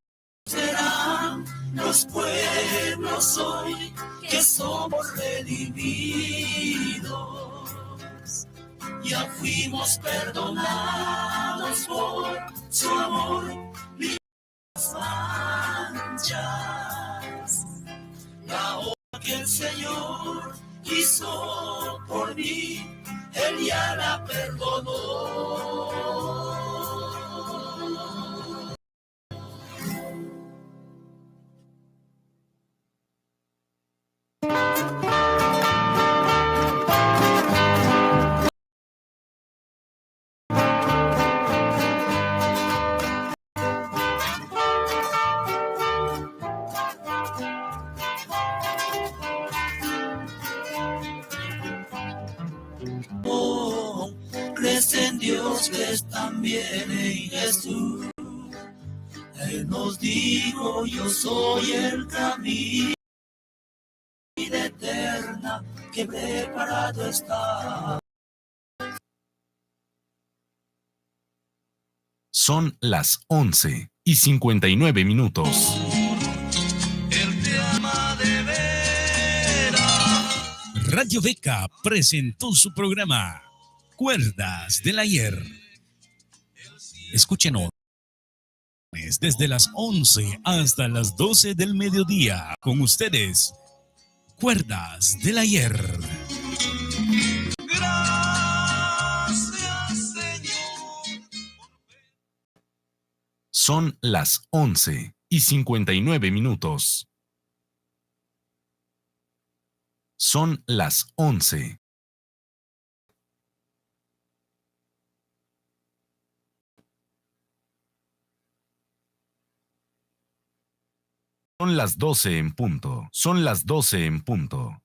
serán los pueblos hoy que somos redimidos. Ya fuimos perdonados por su amor, limpias manchas. La obra que el Señor hizo por mí, Él ya la perdonó. Crees en Dios, crees también en Jesús. Él nos dijo: "Yo soy el camino, vida eterna que preparado está". Son las once y cincuenta y nueve minutos. Radio Beca presentó su programa Cuerdas del Ayer. Escúchenos desde las once hasta las doce del mediodía. Con ustedes, Cuerdas del Ayer. Gracias, Señor. Son las once y cincuenta y nueve minutos. Son las once. Son las doce en punto. Son las doce en punto.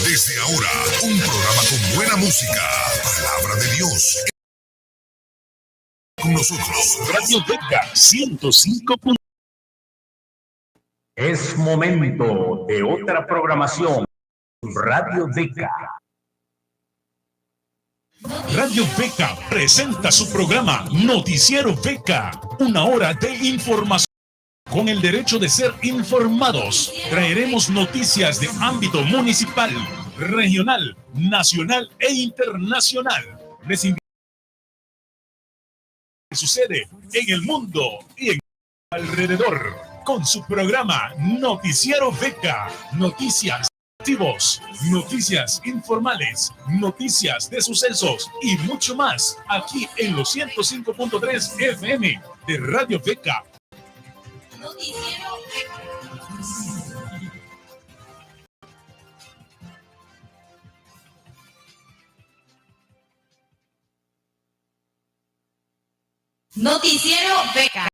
Desde ahora, un programa con buena música, palabra de Dios. Con nosotros, Radio Beca ciento cinco punto. Es momento de otra programación. Radio Beca. Radio Beca presenta su programa Noticiero Beca, una hora de información. Con el derecho de ser informados, traeremos noticias de ámbito municipal, regional, nacional e internacional. Les invito a que sucede en el mundo y en alrededor con su programa Noticiero Beca, noticias activos, noticias informales, noticias de sucesos y mucho más aquí en los ciento cinco punto tres F M de Radio Beca. Noticiero Beca. Noticiero Beca.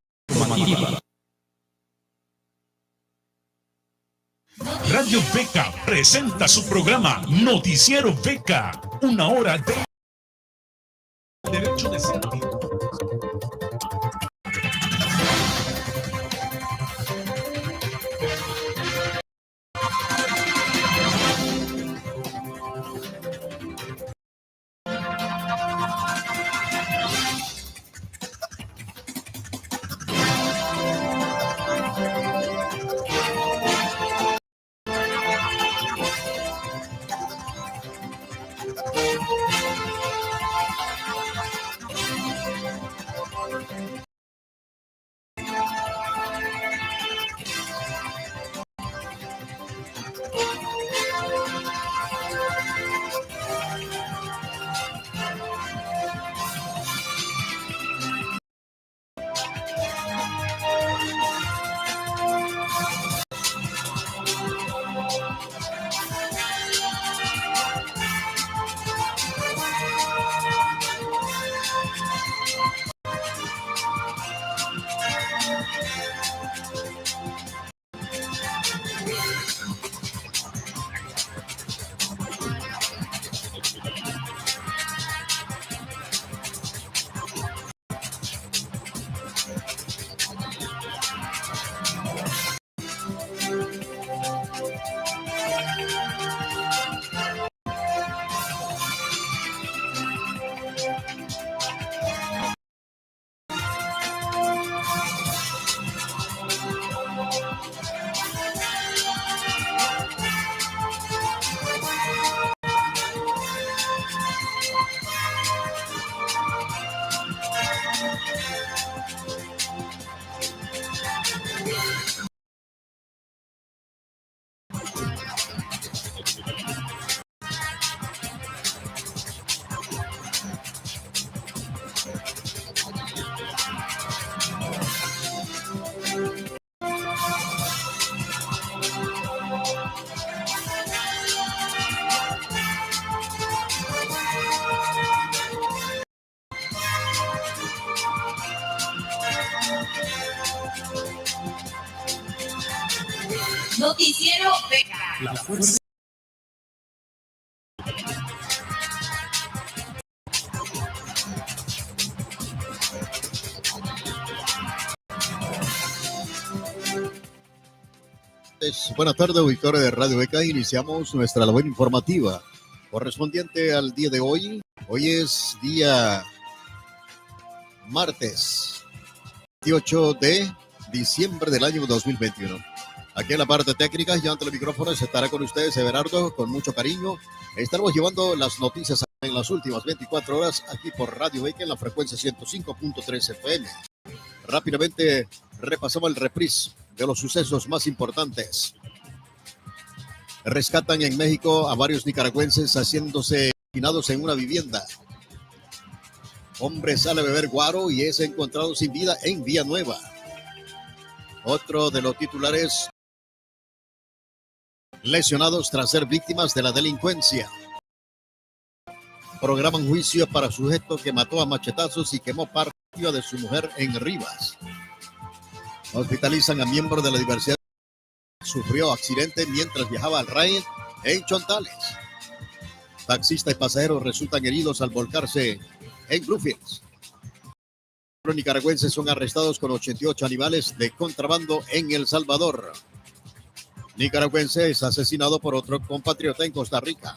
Radio Beca presenta su programa Noticiero Beca, una hora de Derecho de ser. Noticiero Beca. La fuerza. Buenas tardes, auditores de Radio Beca. Iniciamos nuestra labor informativa correspondiente al día de hoy. Hoy es día martes veintiocho de diciembre del año dos mil veintiuno. Aquí en la parte técnica, y ante los micrófonos, estará con ustedes Everardo, con mucho cariño. Estaremos llevando las noticias en las últimas veinticuatro horas aquí por Radio Beca en la frecuencia ciento cinco punto tres F M. Rápidamente repasamos el reprise de los sucesos más importantes. Rescatan en México a varios nicaragüenses haciéndose confinados en una vivienda. Hombre sale a beber guaro y es encontrado sin vida en Villanueva. Otro de los titulares: lesionados tras ser víctimas de la delincuencia. Programan juicio para sujeto que mató a machetazos y quemó parte de su mujer en Rivas. Hospitalizan a miembro de la diversidad. Sufrió accidente mientras viajaba al rail en Chontales. Taxista y pasajero resultan heridos al volcarse en Bluefields. Nicaragüenses son arrestados con ochenta y ocho animales de contrabando en El Salvador. Nicaragüense es asesinado por otro compatriota en Costa Rica.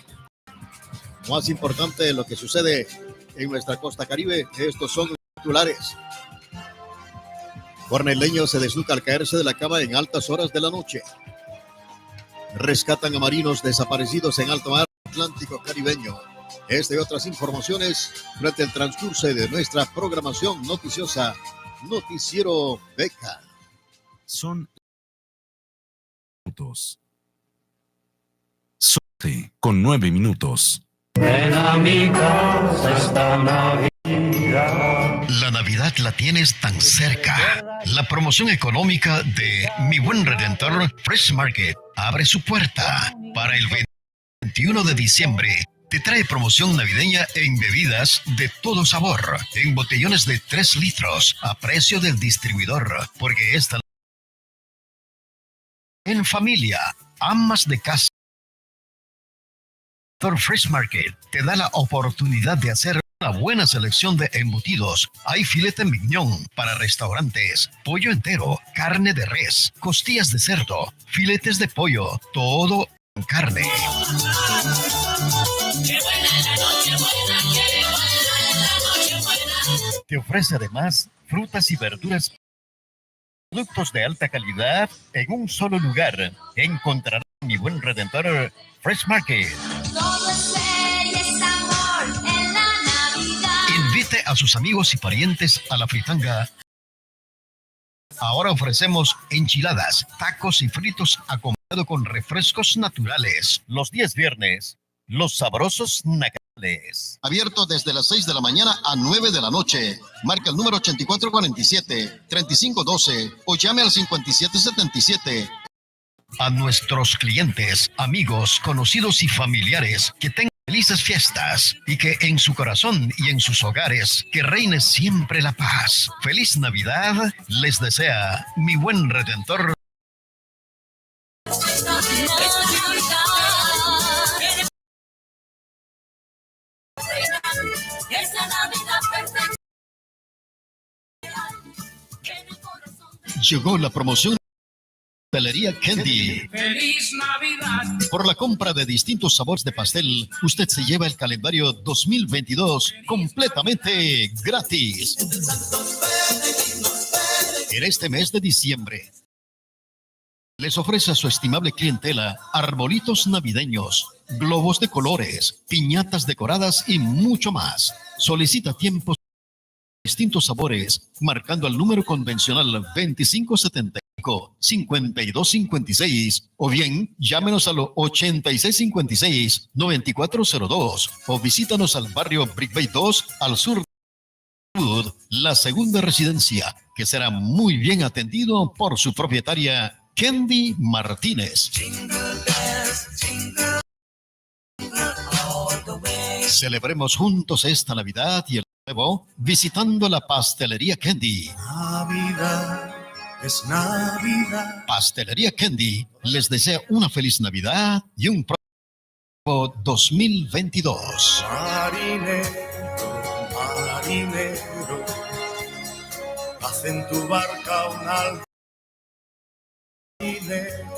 Más importante de lo que sucede en nuestra costa Caribe, estos son titulares. Puertorriqueño se desnuca al caerse de la cama en altas horas de la noche. Rescatan a marinos desaparecidos en alta mar Atlántico caribeño. Esta y otras informaciones durante el transcurso de nuestra programación noticiosa Noticiero Beca. Son minutos. Son con nueve minutos. Ven a mi casa esta Navidad. La Navidad la tienes tan cerca. La promoción económica de Mi Buen Redentor Fresh Market abre su puerta para el veintiuno de diciembre. Te trae promoción navideña en bebidas de todo sabor, en botellones de tres litros, a precio del distribuidor, porque esta en familia, amas de casa. Fresh Market te da la oportunidad de hacer Una buena selección de embutidos. Hay filete mignon para restaurantes, pollo entero, carne de res, costillas de cerdo, filetes de pollo, todo en carne. Te ofrece además frutas y verduras, productos de alta calidad en un solo lugar. Encontrará Mi Buen Redentor Fresh Market. Invite a sus amigos y parientes a la fritanga. Ahora ofrecemos enchiladas, tacos y fritos acompañado con refrescos naturales. Los días viernes, los sabrosos nacales. Abierto desde las seis de la mañana a nueve de la noche. Marca el número ochenta y cuatro cuarenta y siete, treinta y cinco doce o llame al cincuenta y siete setenta y siete. A nuestros clientes, amigos, conocidos y familiares, que tengan felices fiestas y que en su corazón y en sus hogares que reine siempre la paz. Feliz Navidad les desea Mi Buen Redentor. Llegó la promoción Pastelería Candy. Por la compra de distintos sabores de pastel, usted se lleva el calendario dos mil veintidós completamente gratis. En este mes de diciembre, les ofrece a su estimable clientela arbolitos navideños, globos de colores, piñatas decoradas y mucho más. Solicita tiempos distintos sabores, marcando al número convencional veinticinco setenta y cinco, cincuenta y dos cincuenta y seis, o bien llámenos al ochenta y seis cincuenta y seis, noventa y cuatro cero dos, o visítanos al barrio Brick Bay dos, al sur de la segunda residencia, que será muy bien atendido por su propietaria, Candy Martínez. Celebremos juntos esta Navidad y el nuevo visitando la Pastelería Candy. Navidad es Navidad. Pastelería Candy les desea una feliz Navidad y un próspero dos mil veintidós. Marinero, marinero, haz en tu barca un alto. Marinero,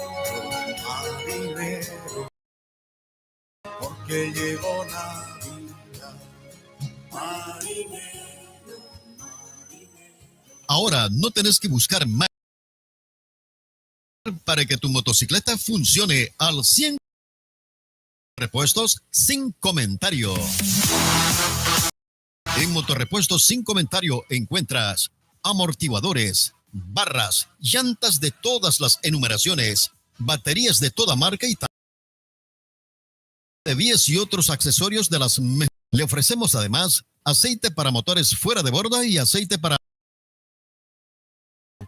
marinero, porque llegó Navidad. Marinero, marinero. Ahora no tenés que buscar más para que tu motocicleta funcione al cien. Repuestos Sin Comentario. En Motorrepuestos Sin Comentario encuentras amortiguadores, barras, llantas de todas las enumeraciones, baterías de toda marca y ta-, de vías y otros accesorios de las me-, le ofrecemos además aceite para motores fuera de borda y aceite para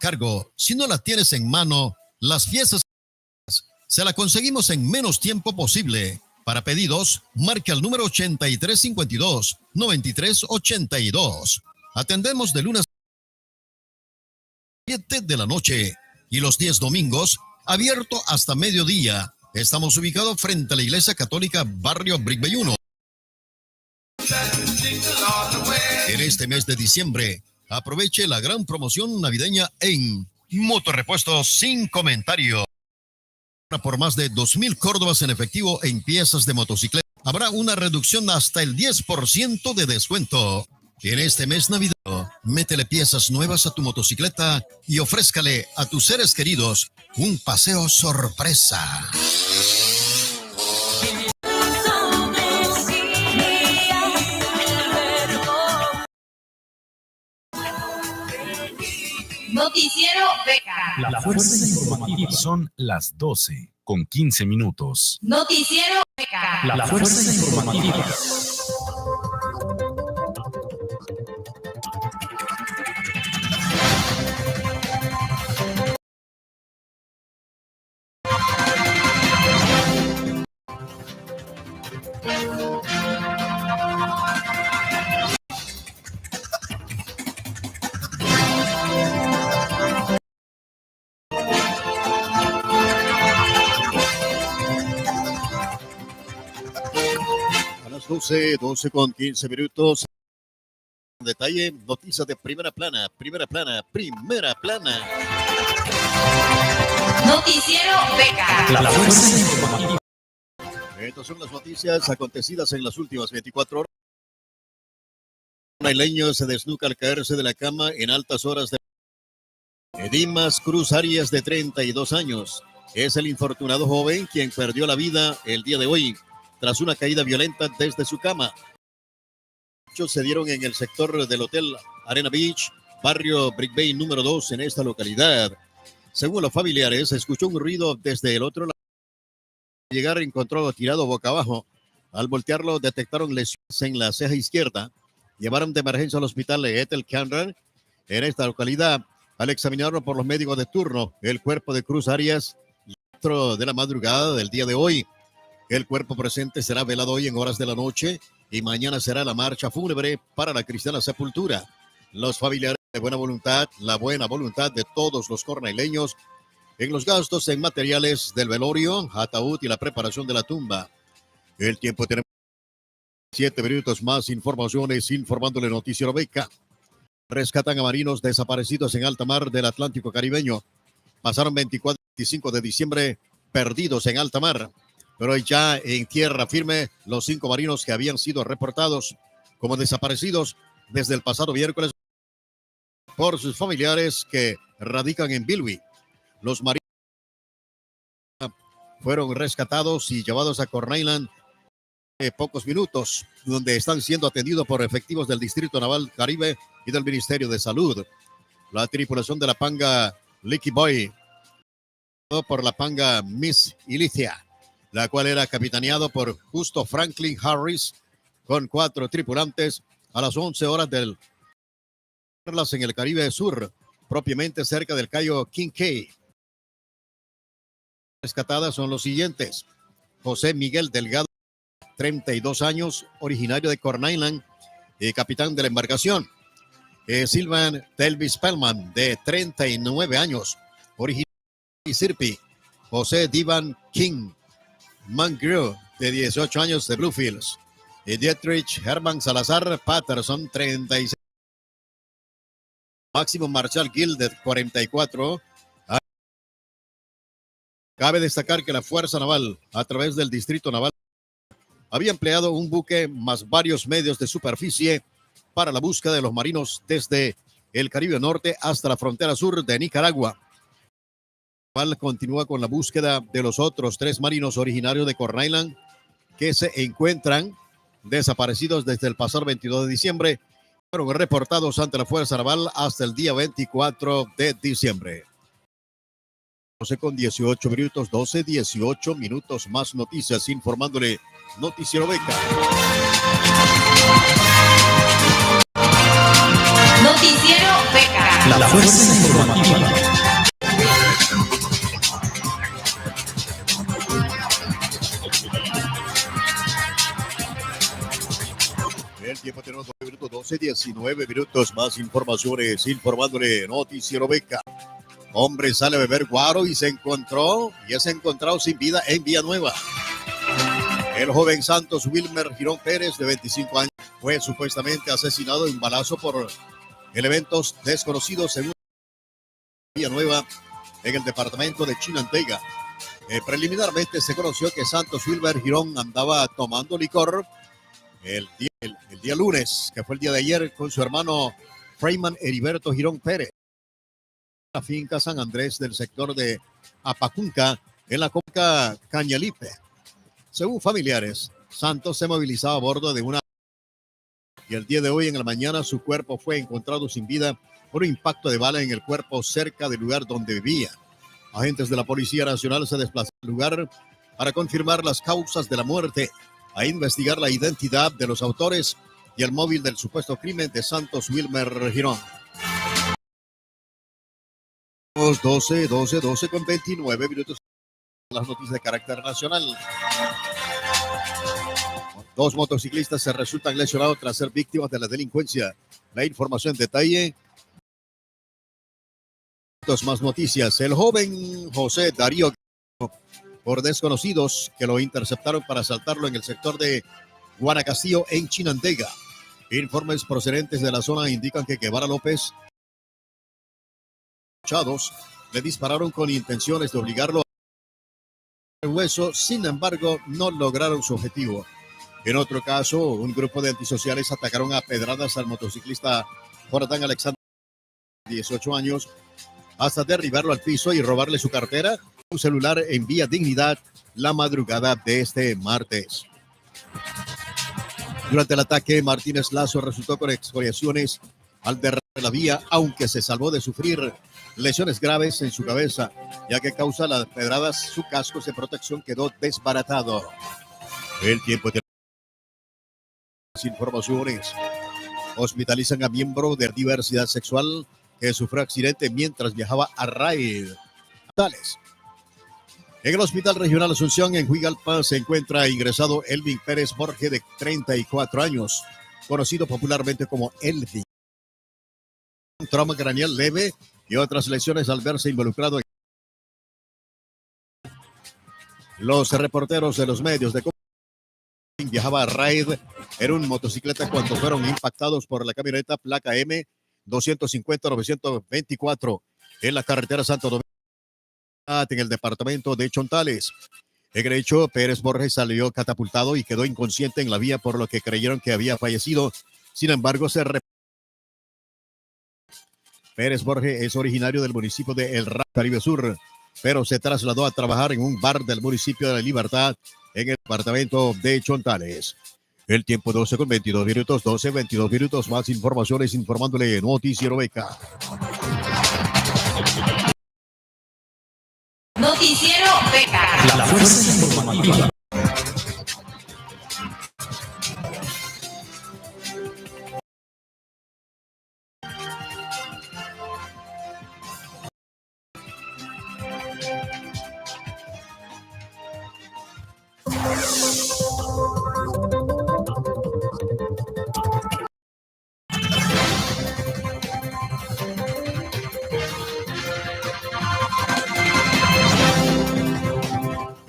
cargo. Si no la tienes en mano, las piezas se la conseguimos en menos tiempo posible. Para pedidos, marque al número ochenta y tres cincuenta y dos, noventa y tres ochenta y dos. Atendemos de lunes a siete de la noche y los días domingos, abierto hasta mediodía. Estamos ubicados frente a la Iglesia Católica, barrio Brick Bay uno. En este mes de diciembre, aproveche la gran promoción navideña en Motorrepuestos Sin Comentario. Por más de dos mil córdobas en efectivo en piezas de motocicleta, habrá una reducción hasta el diez por ciento de descuento. En este mes navideño, métele piezas nuevas a tu motocicleta y ofrézcale a tus seres queridos un paseo sorpresa. Noticiero Beca. La fuerza informativa. Son las doce con quince minutos. Noticiero Beca. La fuerza informativa. A las doce, doce con quince minutos. Detalle, noticias de primera plana, primera plana, primera plana. Noticiero Beca. La fuerza informativa. Estas son las noticias acontecidas en las últimas veinticuatro horas. Cornaileño se desnuca al caerse de la cama en altas horas de... Dimas Cruz Arias, de treinta y dos años, es el infortunado joven quien perdió la vida el día de hoy tras una caída violenta desde su cama. Hechos se dieron en el sector del Hotel Arena Beach, barrio Brick Bay número dos, en esta localidad. Según los familiares, se escuchó un ruido desde el otro lado. Al llegar, encontró tirado boca abajo. Al voltearlo, detectaron lesiones en la ceja izquierda. Llevaron de emergencia al hospital de Ethel Conrad en esta localidad. Al examinarlo por los médicos de turno, el cuerpo de Cruz Arias, cuatro de la madrugada del día de hoy. El cuerpo presente será velado hoy en horas de la noche y mañana será la marcha fúnebre para la cristiana sepultura. Los familiares de buena voluntad, la buena voluntad de todos los cornaileños en los gastos en materiales del velorio, ataúd y la preparación de la tumba. El tiempo tenemos siete minutos más, informaciones informándole Noticiero Beca. Rescatan a marinos desaparecidos en alta mar del Atlántico caribeño. Pasaron veinticuatro, veinticinco de diciembre perdidos en alta mar, pero ya en tierra firme los cinco marinos que habían sido reportados como desaparecidos desde el pasado miércoles por sus familiares que radican en Bilwi. Los marinos fueron rescatados y llevados a Corn Island en pocos minutos, donde están siendo atendidos por efectivos del Distrito Naval Caribe y del Ministerio de Salud. La tripulación de la panga Leaky Boy, por la panga Miss Ilicia, la cual era capitaneado por Justo Franklin Harris, con cuatro tripulantes, a las once horas del en el Caribe Sur, propiamente cerca del Cayo Kincaid. Rescatadas son los siguientes: José Miguel Delgado, treinta y dos años, originario de Corn Island, eh, capitán de la embarcación. Eh, Silvan Telvis Spellman, de treinta y nueve años, originario de Sirpi. José Divan King Mangrew, de dieciocho años, de Bluefields. Y Dietrich Herman Salazar Patterson, treinta y seis. Máximo Marshal Gill, de cuarenta y cuatro. Cabe destacar que la Fuerza Naval, a través del Distrito Naval, había empleado un buque más varios medios de superficie para la búsqueda de los marinos desde el Caribe Norte hasta la frontera sur de Nicaragua. Naval continúa con la búsqueda de los otros tres marinos originarios de Corn Island que se encuentran desaparecidos desde el pasado veintidós de diciembre. Fueron reportados ante la Fuerza Naval hasta el día veinticuatro de diciembre. Doce con dieciocho minutos, doce, dieciocho minutos, más noticias informándole Noticiero Beca. Noticiero Beca. La fuerza informativa. El tiempo tenemos nueve minutos, doce, diecinueve minutos, más informaciones informándole Noticiero Beca. Hombre sale a beber guaro y se encontró, y es encontrado sin vida en Villanueva. El joven Santos Wilmer Girón Pérez, de veinticinco años, fue supuestamente asesinado de un balazo por elementos desconocidos, según Villanueva, en el departamento de Chinandega. Eh, preliminarmente se conoció que Santos Wilmer Girón andaba tomando licor el día, el, el día lunes, que fue el día de ayer, con su hermano Freyman Heriberto Girón Pérez, la finca San Andrés del sector de Apacunca, en la comarca Cañalipe. Según familiares, Santos se movilizaba a bordo de una, y el día de hoy en la mañana su cuerpo fue encontrado sin vida por un impacto de bala en el cuerpo cerca del lugar donde vivía. Agentes de la Policía Nacional se desplazaron al lugar para confirmar las causas de la muerte, a investigar la identidad de los autores y el móvil del supuesto crimen de Santos Wilmer Girón. Doce, doce, doce con veintinueve minutos. Las noticias de carácter nacional. Dos motociclistas se resultan lesionados tras ser víctimas de la delincuencia. La información en detalle. Dos más noticias. El joven José Darío, por desconocidos que lo interceptaron para asaltarlo en el sector de Guanacastillo, en Chinandega. Informes procedentes de la zona indican que Guevara López, le dispararon con intenciones de obligarlo a hueso, sin embargo, no lograron su objetivo. En otro caso, un grupo de antisociales atacaron a pedradas al motociclista Jonathan Alexander, dieciocho años, hasta derribarlo al piso y robarle su cartera, un celular en Vía Dignidad la madrugada de este martes. Durante el ataque, Martínez Lazo resultó con excoriaciones al derrapar la vía, aunque se salvó de sufrir lesiones graves en su cabeza, ya que a causa de las pedradas su casco de protección quedó desbaratado. El tiempo de las informaciones. Hospitalizan a miembro de diversidad sexual que sufrió accidente mientras viajaba a raid. Tales. En el Hospital Regional Asunción, en Juigalpa, se encuentra ingresado Elvin Pérez Borges, de treinta y cuatro años, conocido popularmente como Elvin. Un trauma craneal leve y otras lesiones al verse involucrado en... Los reporteros de los medios de comunicación viajaba a raid en un motocicleta cuando fueron impactados por la camioneta placa M doscientos cincuenta novecientos veinticuatro en la carretera Santo Domingo, en el departamento de Chontales. En el hecho, Pérez Borges salió catapultado y quedó inconsciente en la vía, por lo que creyeron que había fallecido. Sin embargo, se re... Pérez Borges es originario del municipio de El Ra-, Caribe Sur, pero se trasladó a trabajar en un bar del municipio de La Libertad, en el departamento de Chontales. El tiempo doce con veintidós minutos, doce veintidós minutos. Más informaciones informándole Noticiero Beca. Noticiero Beca. La fuerza informativa.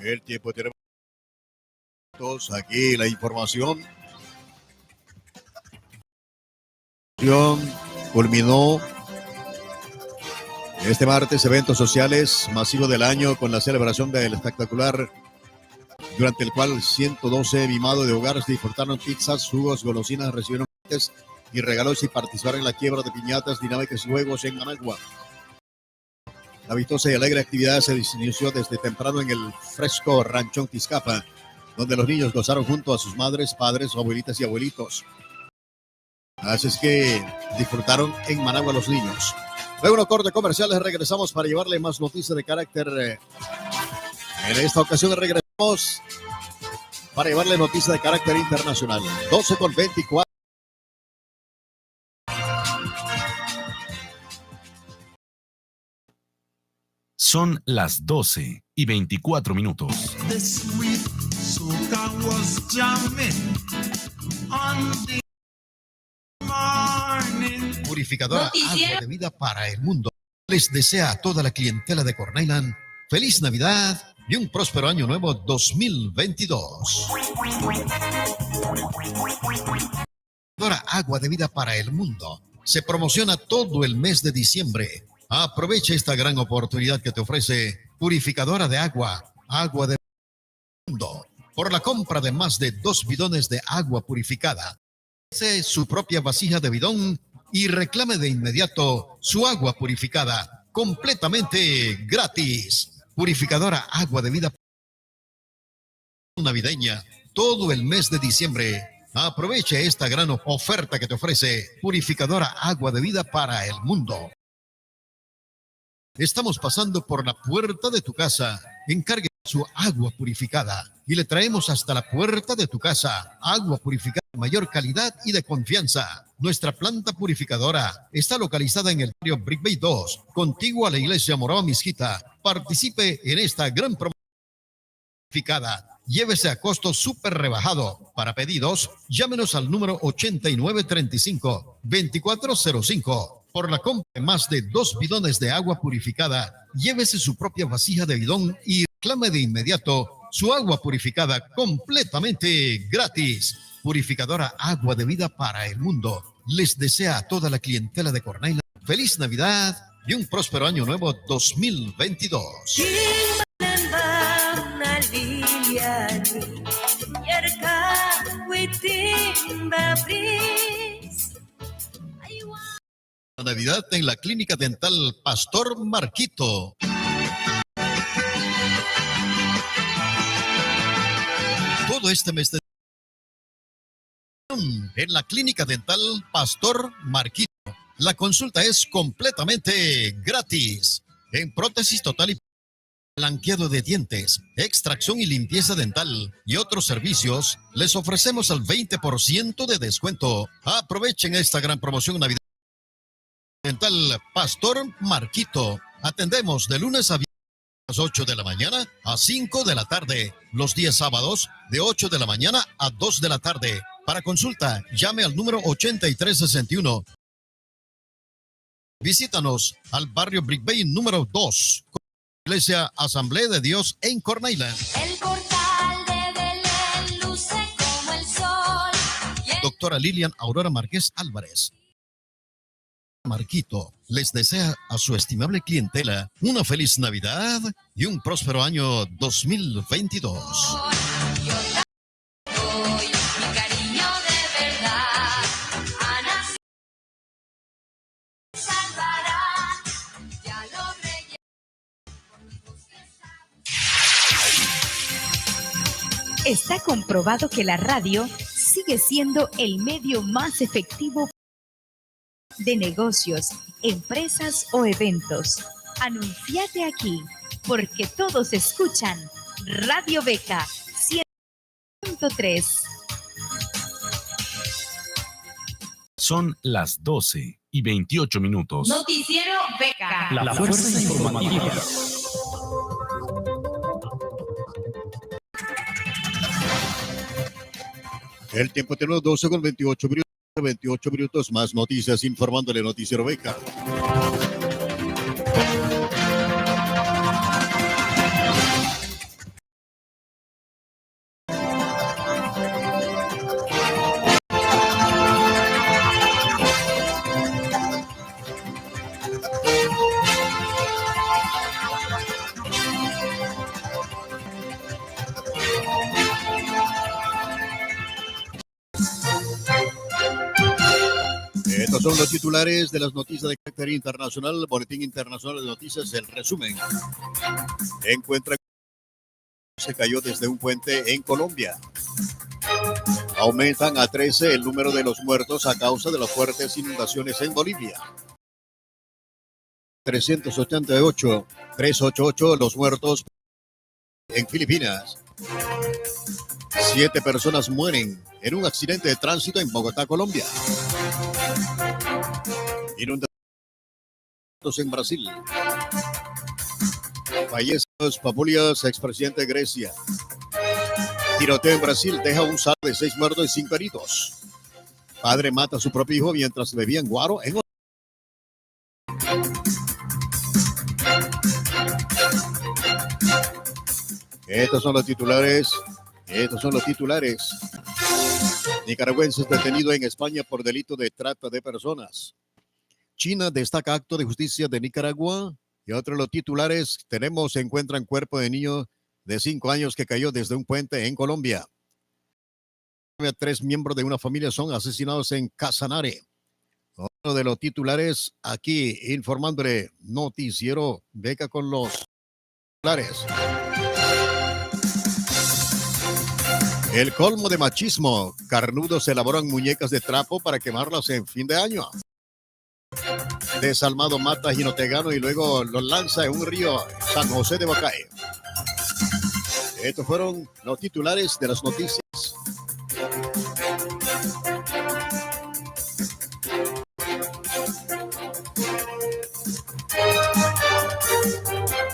El tiempo tenemos aquí la información. Culminó este martes eventos sociales masivos del año con la celebración del espectacular, durante el cual ciento doce mimados de hogares disfrutaron pizzas, jugos, golosinas, recibieron y regalos y participaron en la quiebra de piñatas, dinámicas y juegos en Managua. La vistosa y alegre actividad se inició desde temprano en el fresco Ranchón Tizcapa, donde los niños gozaron junto a sus madres, padres, abuelitas y abuelitos. Así es que disfrutaron en Managua los niños. Luego de un corte comercial, regresamos para llevarle más noticias de carácter, eh, en esta ocasión regresamos para llevarle noticias de carácter internacional. Doce con veinticuatro. Son las doce y veinticuatro minutos. The sweet soca was jamming on the morning. Purificadora Noticiero. Agua de vida para el mundo les desea a toda la clientela de Corn Island feliz Navidad y un próspero año nuevo dos mil veintidós. Purificadora Agua de Vida para el Mundo se promociona todo el mes de diciembre. Aprovecha esta gran oportunidad que te ofrece Purificadora de Agua, Agua de Mundo, por la compra de más de dos bidones de agua purificada. Hace su propia vasija de bidón y reclame de inmediato su agua purificada, completamente gratis. Purificadora Agua de Vida navideña todo el mes de diciembre. Aproveche esta gran oferta que te ofrece Purificadora Agua de Vida para el Mundo. Estamos pasando por la puerta de tu casa. Encargue su agua purificada y le traemos hasta la puerta de tu casa agua purificada de mayor calidad y de confianza. Nuestra planta purificadora está localizada en el barrio Brick Bay dos, contiguo a la iglesia Morava Miskita. Participe en esta gran promoción. Purificada. Llévese a costo súper rebajado. Para pedidos, llámenos al número ochenta y nueve treinta y cinco, veinticuatro cero cinco. Por la compra de más de dos bidones de agua purificada, llévese su propia vasija de bidón y reclame de inmediato su agua purificada completamente gratis. purificadora agua de vida para el mundo, les desea a toda la clientela de Corn Island feliz Navidad y un próspero año nuevo dos mil veintidós. Navidad en la Clínica Dental Pastor Marquito. Todo este mes de en la Clínica Dental Pastor Marquito. La consulta es completamente gratis. En prótesis total y blanqueado de dientes, extracción y limpieza dental y otros servicios, les ofrecemos al veinte por ciento de descuento. Aprovechen esta gran promoción Navidad. Dental Pastor Marquito. Atendemos de lunes a viernes a las ocho de la mañana a cinco de la tarde. Los días sábados de ocho de la mañana a dos de la tarde. Para consulta, llame al número ochenta y tres sesenta y uno. Visítanos al barrio Brick Bay número dos. Iglesia Asamblea de Dios en Corn Island. El portal de Belén luce como el sol. Doctora Lilian Aurora Márquez Álvarez. Marquito les desea a su estimable clientela una feliz Navidad y un próspero año dos mil veintidós. Está comprobado que la radio sigue siendo el medio más efectivo de negocios, empresas o eventos. Anunciate aquí, porque todos escuchan Radio Beca cien punto tres. Son las doce y veintiocho minutos. Noticiero Beca. La fuerza informativa. El tiempo tenemos doce con veintiocho minutos. Veintiocho minutos, más noticias informándole Noticiero Beca. Estos son los titulares de las noticias de carácter internacional. Boletín Internacional de Noticias, el resumen. Encuentra se cayó desde un puente en Colombia. Aumentan a trece el número de los muertos a causa de las fuertes inundaciones en Bolivia. Trescientos ochenta y ocho, tres ocho ocho los muertos en Filipinas. Siete personas mueren en un accidente de tránsito en Bogotá, Colombia. Inundaciones en Brasil. Fallece Papulias, expresidente de Grecia. Tiroteo en Brasil deja un saldo de seis muertos y cinco heridos. Padre mata a su propio hijo mientras bebían guaro en Estos son los titulares. Estos son los titulares. Nicaragüense es detenido en España por delito de trata de personas. China destaca acto de justicia de Nicaragua. Y otro de los titulares, tenemos, se encuentran cuerpo de niño de cinco años que cayó desde un puente en Colombia. Tres miembros de una familia son asesinados en Casanare. Otro de los titulares aquí, informándole Noticiero Beca con los titulares. El colmo de machismo. Carnudos elaboran muñecas de trapo para quemarlas en fin de año. Desalmado mata a jinotegano y luego lo lanza en un río San José de Bacay. Estos fueron los titulares de las noticias.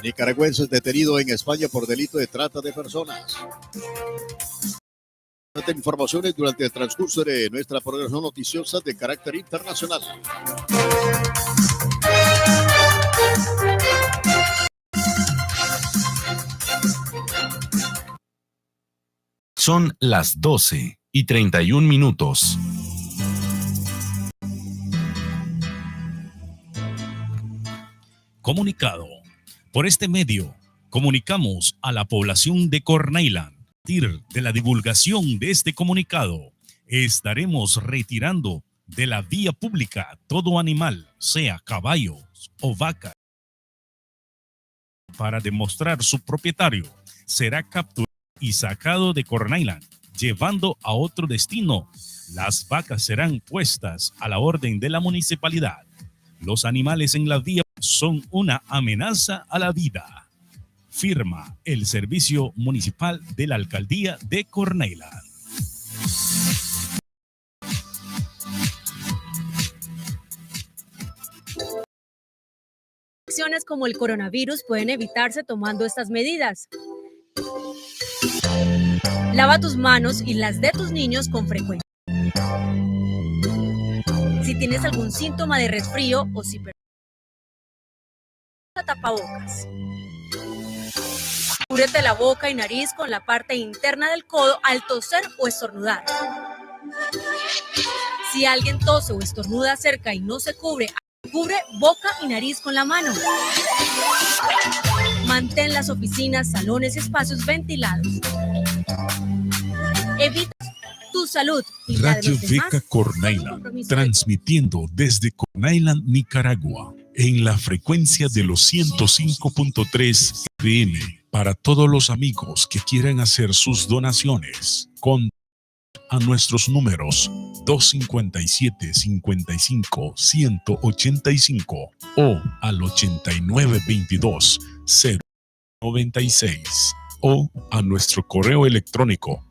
Nicaragüense es detenido en España por delito de trata de personas. Informaciones durante el transcurso de nuestra programación noticiosa de carácter internacional. Son las doce y treinta y un minutos. Comunicado. Por este medio, comunicamos a la población de Corn Island. A partir de la divulgación de este comunicado, estaremos retirando de la vía pública todo animal, sea caballos o vacas, para demostrar su propietario, será capturado y sacado de Corn Island, llevando a otro destino. Las vacas serán puestas a la orden de la municipalidad. Los animales en la vía son una amenaza a la vida. Firma el Servicio Municipal de la Alcaldía de Corn Island. Infecciones como el coronavirus pueden evitarse tomando estas medidas. Lava tus manos y las de tus niños con frecuencia. Si tienes algún síntoma de resfrío o si per- tapabocas. Cúbrete la boca y nariz con la parte interna del codo al toser o estornudar. Si alguien tose o estornuda cerca y no se cubre, cubre boca y nariz con la mano. Mantén las oficinas, salones y espacios ventilados. Evita tu salud y la de los demás. Radio Veca Corn Island, transmitiendo desde Corn Island, Nicaragua, en la frecuencia de los ciento cinco punto tres F M. Para todos los amigos que quieran hacer sus donaciones, con a nuestros números dos cincuenta y siete, cincuenta y cinco, ciento ochenta y cinco o al ochenta y nueve veintidós, cero noventa y seis o a nuestro correo electrónico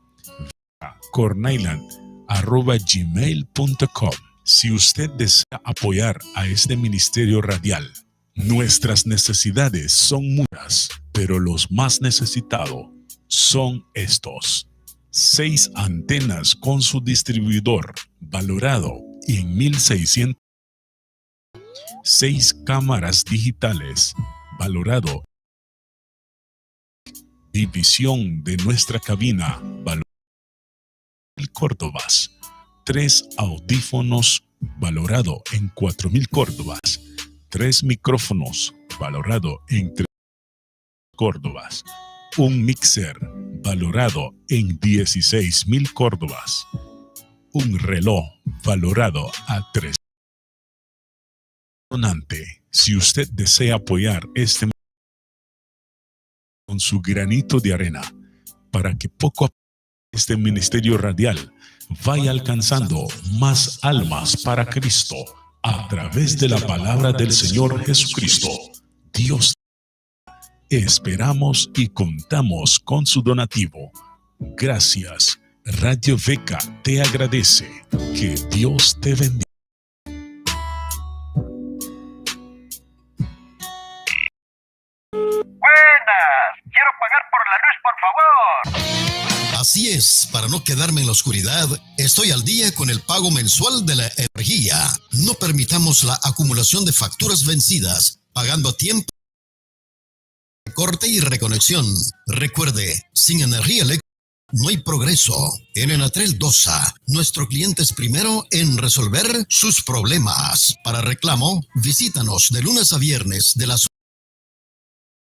cornisland arroba gmail punto com. Si usted desea apoyar a este ministerio radial, nuestras necesidades son muchas, pero los más necesitados son estos: seis antenas con su distribuidor, valorado en mil seiscientos, seis cámaras digitales, valorado, división de nuestra cabina, valorado mil córdobas, tres audífonos, valorado en cuatro mil córdobas, tres micrófonos, valorado en tres córdobas, un mixer, valorado en dieciséis mil córdobas, un reloj, valorado a tres. Donante, si usted desea apoyar este con su granito de arena, para que poco a poco este ministerio radial vaya alcanzando más almas para Cristo a través de la palabra del Señor Jesucristo. Dios, esperamos y contamos con su donativo. Gracias. Radio Veca te agradece. Que Dios te bendiga. Buenas, quiero pagar por la luz, por favor. Así es, para no quedarme en la oscuridad, estoy al día con el pago mensual de la energía. No permitamos la acumulación de facturas vencidas, pagando a tiempo, corte y reconexión. Recuerde, sin energía eléctrica no hay progreso. En Enatrel Dosa, nuestro cliente es primero en resolver sus problemas. Para reclamo, visítanos de lunes a viernes de las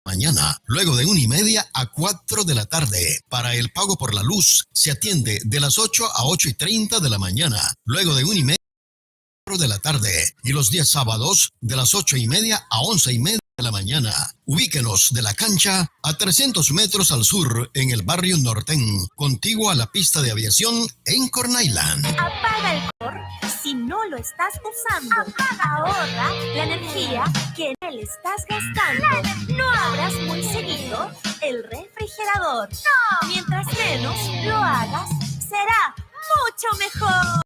mañana, luego de una y media a cuatro de la tarde. Para el pago por la luz, se atiende de las ocho a ocho y treinta de la mañana, luego de una y media de la tarde, y los días sábados de las ocho y media a once y media de la mañana. Ubíquenos de la cancha a trescientos metros al sur, en el barrio Nortén, contiguo a la pista de aviación en Corn Island. Apaga el cor si no lo estás usando. Apaga. Ahorra la energía que en él estás gastando. No abras muy seguido el refrigerador. No. Mientras menos lo hagas, será mucho mejor.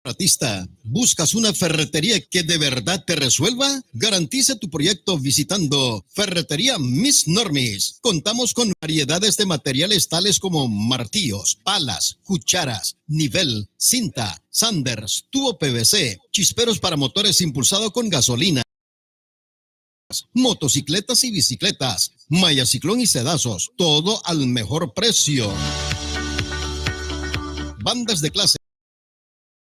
Artista, ¿buscas una ferretería que de verdad te resuelva? Garantiza tu proyecto visitando Ferretería Mis Normis. Contamos con variedades de materiales tales como martillos, palas, cucharas, nivel, cinta, sanders, tubo P V C, chisperos para motores impulsado con gasolina, motocicletas y bicicletas, malla ciclón y sedazos, todo al mejor precio. Bandas de clase,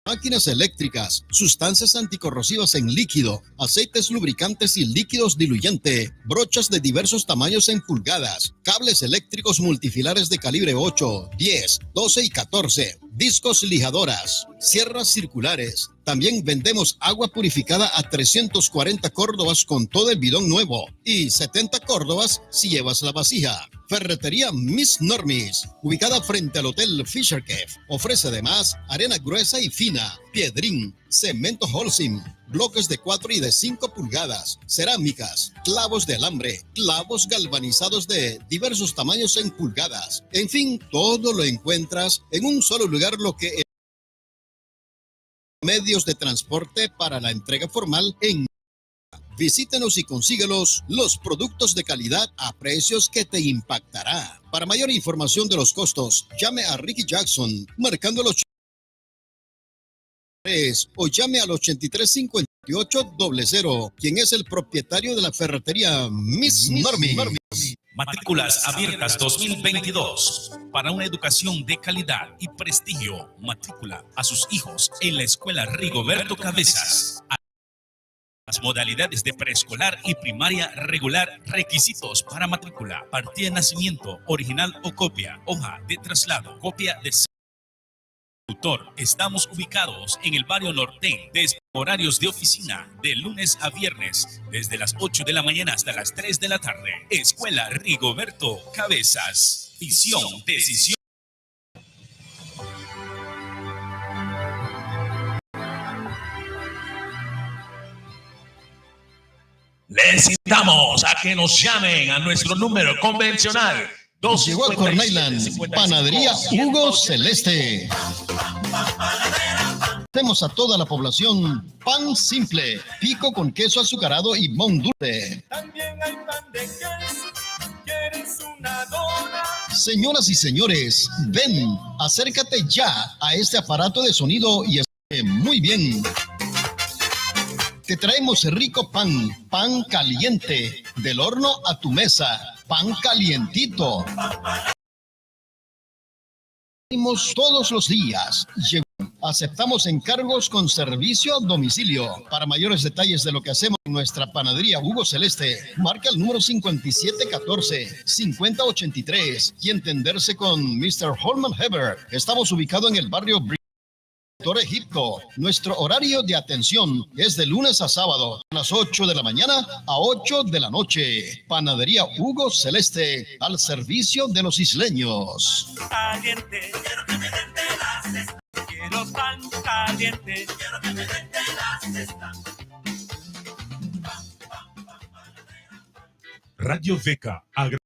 máquinas eléctricas, sustancias anticorrosivas en líquido, aceites lubricantes y líquidos diluyente, brochas de diversos tamaños en pulgadas, cables eléctricos multifilares de calibre ocho, diez, doce y catorce, discos, lijadoras, sierras circulares. También vendemos agua purificada a trescientos cuarenta córdobas con todo el bidón nuevo y setenta córdobas si llevas la vasija. Ferretería Miss Normis, ubicada frente al Hotel Fisher Cave, ofrece además arena gruesa y fina, piedrín, cemento Holcim, bloques de cuatro y de cinco pulgadas, cerámicas, clavos de alambre, clavos galvanizados de diversos tamaños en pulgadas. En fin, todo lo encuentras en un solo lugar, lo que medios de transporte para la entrega formal en. Visítenos y consíguelos los productos de calidad a precios que te impactará. Para mayor información de los costos, llame a Ricky Jackson marcando los tres o llame al ochenta y tres cincuenta y ocho cero cero, quien es el propietario de la ferretería Miss Normi. Matrículas abiertas dos mil veintidós. Para una educación de calidad y prestigio, matricula a sus hijos en la Escuela Rigoberto Cabezas. Las modalidades de preescolar y primaria regular. Requisitos para matrícula: partida de nacimiento original o copia, hoja de traslado, copia de tutor. Estamos ubicados en el barrio Norte. Horarios de oficina de lunes a viernes, desde las ocho de la mañana hasta las tres de la tarde. Escuela Rigoberto Cabezas. Visión, decisión. Les invitamos a que nos llamen a nuestro número convencional. Llegó a Corn Island, Panadería Hugo Celeste. Hacemos a toda la población pan simple, pico con queso azucarado y pan dulce. También hay pan de queso. ¿Quieres una dona? Señoras y señores, ven, acércate ya a este aparato de sonido y muy bien. Te traemos rico pan, pan caliente, del horno a tu mesa, pan calientito. Todos los días. Aceptamos encargos con servicio a domicilio. Para mayores detalles de lo que hacemos en nuestra panadería Hugo Celeste, marca el número cincuenta y siete catorce, cincuenta ochenta y tres y entenderse con mister Holman Heber. Estamos ubicados en el barrio Bri- Doctor Egipto. Nuestro horario de atención es de lunes a sábado, a las ocho de la mañana a ocho de la noche. Panadería Hugo Celeste, al servicio de los isleños. Caliente. Quiero pan caliente. Radio Veca, agra-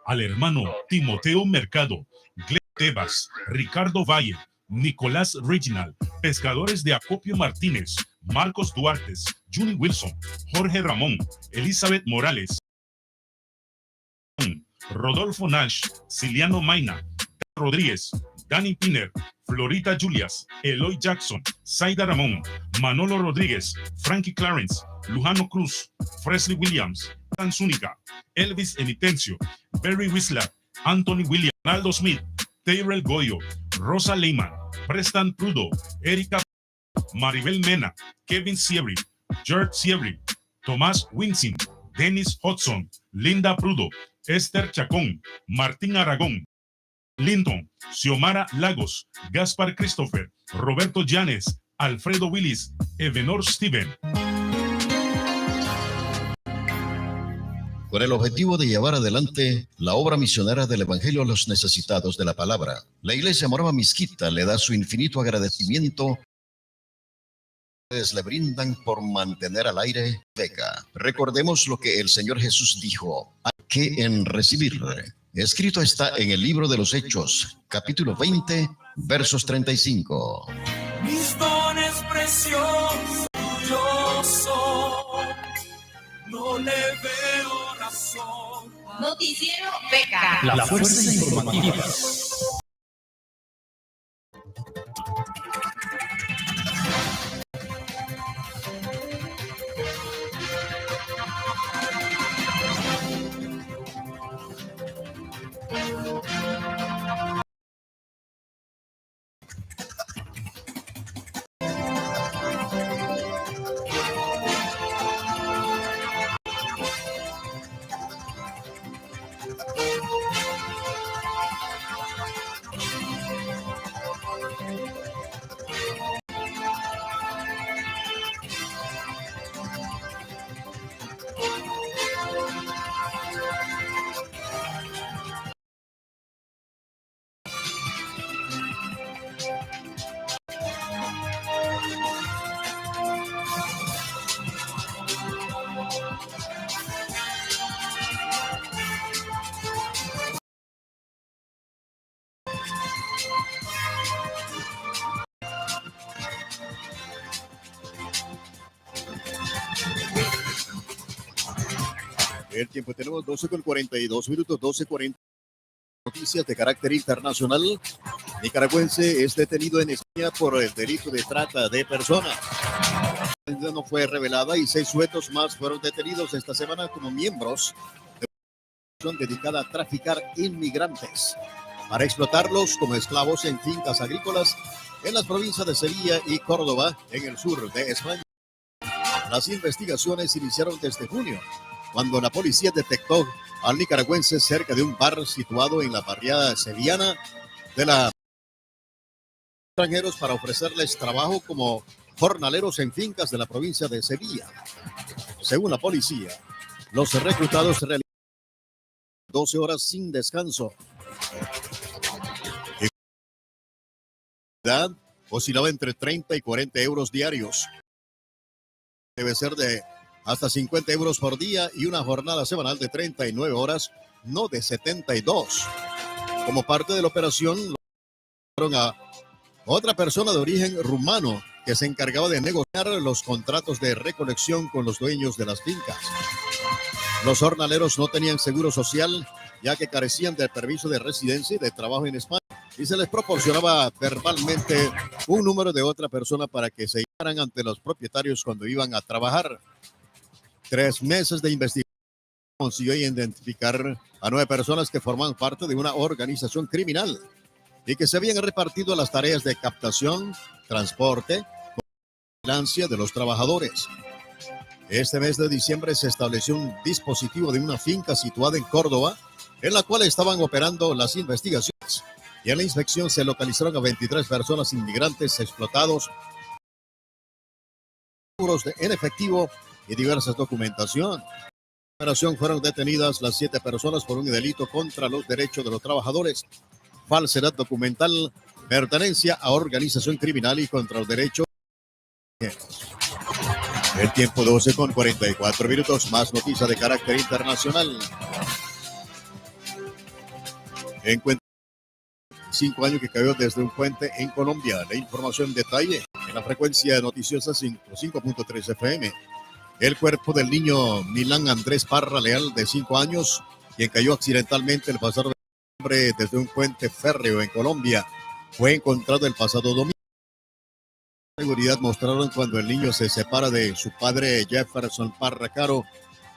al hermano Timoteo Mercado, Glenn Tebas, Ricardo Valle, Nicolás Reginald, Pescadores de Acopio Martínez, Marcos Duartes, Juni Wilson, Jorge Ramón, Elizabeth Morales, Rodolfo Nash, Ciliano Maina, Rodríguez, Dani Piner, Florita Julias, Eloy Jackson, Zaida Ramón, Manolo Rodríguez, Frankie Clarence, Lujano Cruz, Fresley Williams, Tan Zúñiga, Elvis Enitencio, Berry Whistler, Anthony William, Ronaldo Smith, Tyrell Goyo, Rosa Lehman, Preston Prudo, Erika, Maribel Mena, Kevin Siebri, George Siebri, Tomás Winsing, Dennis Hudson, Linda Prudo, Esther Chacón, Martín Aragón, Linton, Xiomara Lagos, Gaspar Christopher, Roberto Llanes, Alfredo Willis, Evenor Steven. Con el objetivo de llevar adelante la obra misionera del Evangelio a los necesitados de la palabra, la Iglesia Morava Miskita le da su infinito agradecimiento le brindan por mantener al aire Veca. Recordemos lo que el Señor Jesús dijo: hay que en recibir. Escrito está en el libro de los Hechos, capítulo veinte, versos treinta y cinco. Mis dones preciosos, yo soy, no le veo razón. Noticiero Veca. La fuerza informativa. El tiempo tenemos doce con cuarenta y dos minutos, doce cuarenta. Noticias de carácter internacional. Nicaragüense es detenido en España por el delito de trata de personas. No fue revelada y seis sujetos más fueron detenidos esta semana como miembros de una organización dedicada a traficar inmigrantes para explotarlos como esclavos en fincas agrícolas en las provincias de Sevilla y Córdoba, en el sur de España. Las investigaciones iniciaron desde junio, cuando la policía detectó al nicaragüense cerca de un bar situado en la barriada sevillana de la extranjeros para ofrecerles trabajo como jornaleros en fincas de la provincia de Sevilla. Según la policía, los reclutados realizaron doce horas sin descanso. Y oscilaba entre treinta y cuarenta euros diarios. Debe ser de hasta cincuenta euros por día y una jornada semanal de treinta y nueve horas, no de setenta y dos. Como parte de la operación, a otra persona de origen rumano que se encargaba de negociar los contratos de recolección con los dueños de las fincas. Los jornaleros no tenían seguro social, ya que carecían del permiso de residencia y de trabajo en España, y se les proporcionaba verbalmente un número de otra persona para que se llamaran ante los propietarios cuando iban a trabajar. Tres meses de investigación consiguió identificar a nueve personas que formaban parte de una organización criminal y que se habían repartido las tareas de captación, transporte, vigilancia de los trabajadores. Este mes de diciembre se estableció un dispositivo de una finca situada en Córdoba, en la cual estaban operando las investigaciones, y en la inspección se localizaron a veintitrés personas inmigrantes explotados, seguros de, en efectivo y diversas documentación. Operación fueron detenidas las siete personas por un delito contra los derechos de los trabajadores, falsedad documental, pertenencia a organización criminal y contra los derechos. El tiempo doce con cuarenta y cuatro minutos, más noticias de carácter internacional. Encuentro cinco años que cayó desde un puente en Colombia. La información en detalle en la frecuencia noticiosa cinco, cinco punto tres F M. El cuerpo del niño Milán Andrés Parra Leal, de cinco años, quien cayó accidentalmente el pasado diciembre desde un puente férreo en Colombia, fue encontrado el pasado domingo. Seguridad mostraron cuando el niño se separa de su padre Jefferson Parra Caro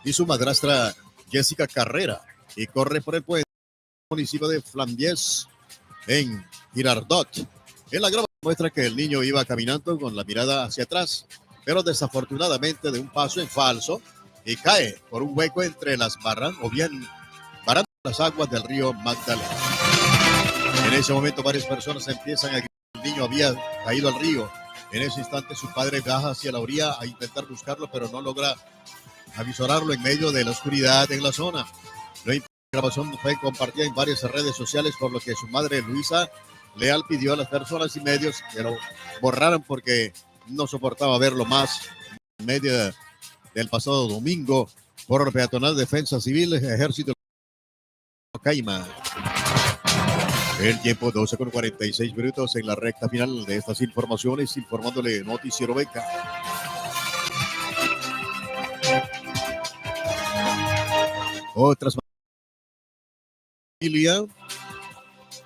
y su madrastra Jessica Carrera y corre por el puente municipio de Flambiés, en Girardot. En la grabación muestra que el niño iba caminando con la mirada hacia atrás, pero desafortunadamente de un paso en falso y cae por un hueco entre las barran-, o bien barrantes, las aguas del río Magdalena. En ese momento varias personas empiezan a gritar. El niño había caído al río. En ese instante su padre baja hacia la orilla a intentar buscarlo, pero no logra avisorarlo en medio de la oscuridad en la zona. La grabación fue compartida en varias redes sociales, por lo que su madre, Luisa Leal, pidió a las personas y medios que lo borraran porque no soportaba verlo más en medio del pasado domingo por peatonal, Defensa Civil, Ejército Caima. El tiempo doce con cuarenta y seis minutos en la recta final de estas informaciones, informándole Noticiero Beca. Otras familia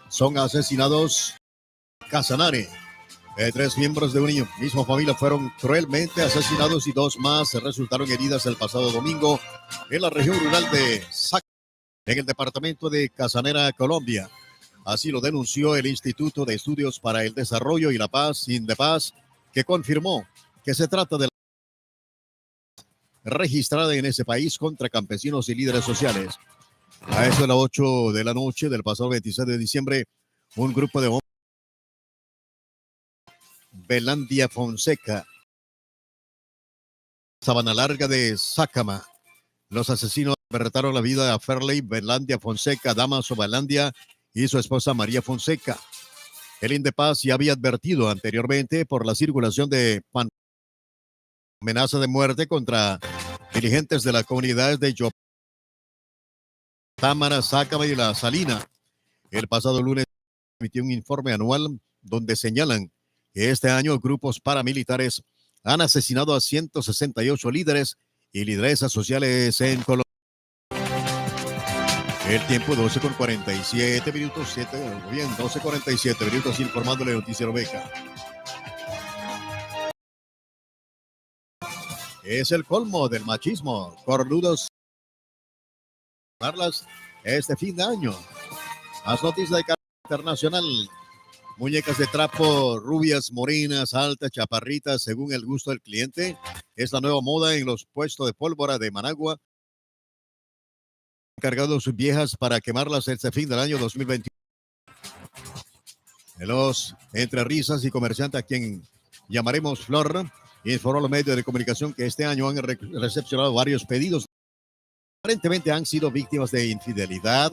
son asesinados. Casanare. Eh, tres miembros de una misma familia fueron cruelmente asesinados y dos más resultaron heridas el pasado domingo en la región rural de Sac, en el departamento de Casanare, Colombia. Así lo denunció el Instituto de Estudios para el Desarrollo y la Paz, INDEPAZ, que confirmó que se trata de la registrada en ese país contra campesinos y líderes sociales. A eso de las ocho de la noche del pasado veintiséis de diciembre, un grupo de hombres, Belandia Fonseca, Sabana Larga de Sácama. Los asesinos arrebataron la vida a Ferley Belandia Fonseca, Damaso Belandia y su esposa María Fonseca. El Indepaz ya había advertido anteriormente por la circulación de pan-, amenaza de muerte contra dirigentes de las comunidades de Yo-, Támara, Sácama y La Salina. El pasado lunes emitió un informe anual donde señalan que este año grupos paramilitares han asesinado a ciento sesenta y ocho líderes y lideresas sociales en Colombia. El tiempo, doce con cuarenta y siete minutos, siete, bien, doce cuarenta y siete minutos, informándole Noticiero Beca. Es el colmo del machismo. Cornudos quemarlas este fin de año. Más noticias de carácter internacional. Muñecas de trapo, rubias, morenas, altas, chaparritas, según el gusto del cliente. Es la nueva moda en los puestos de pólvora de Managua. Encargado sus viejas para quemarlas este fin del año dos mil veintiuno. Los, entre risas y comerciante, a quien llamaremos Flor, informó a los medios de comunicación que este año han re-, recepcionado varios pedidos. Aparentemente han sido víctimas de infidelidad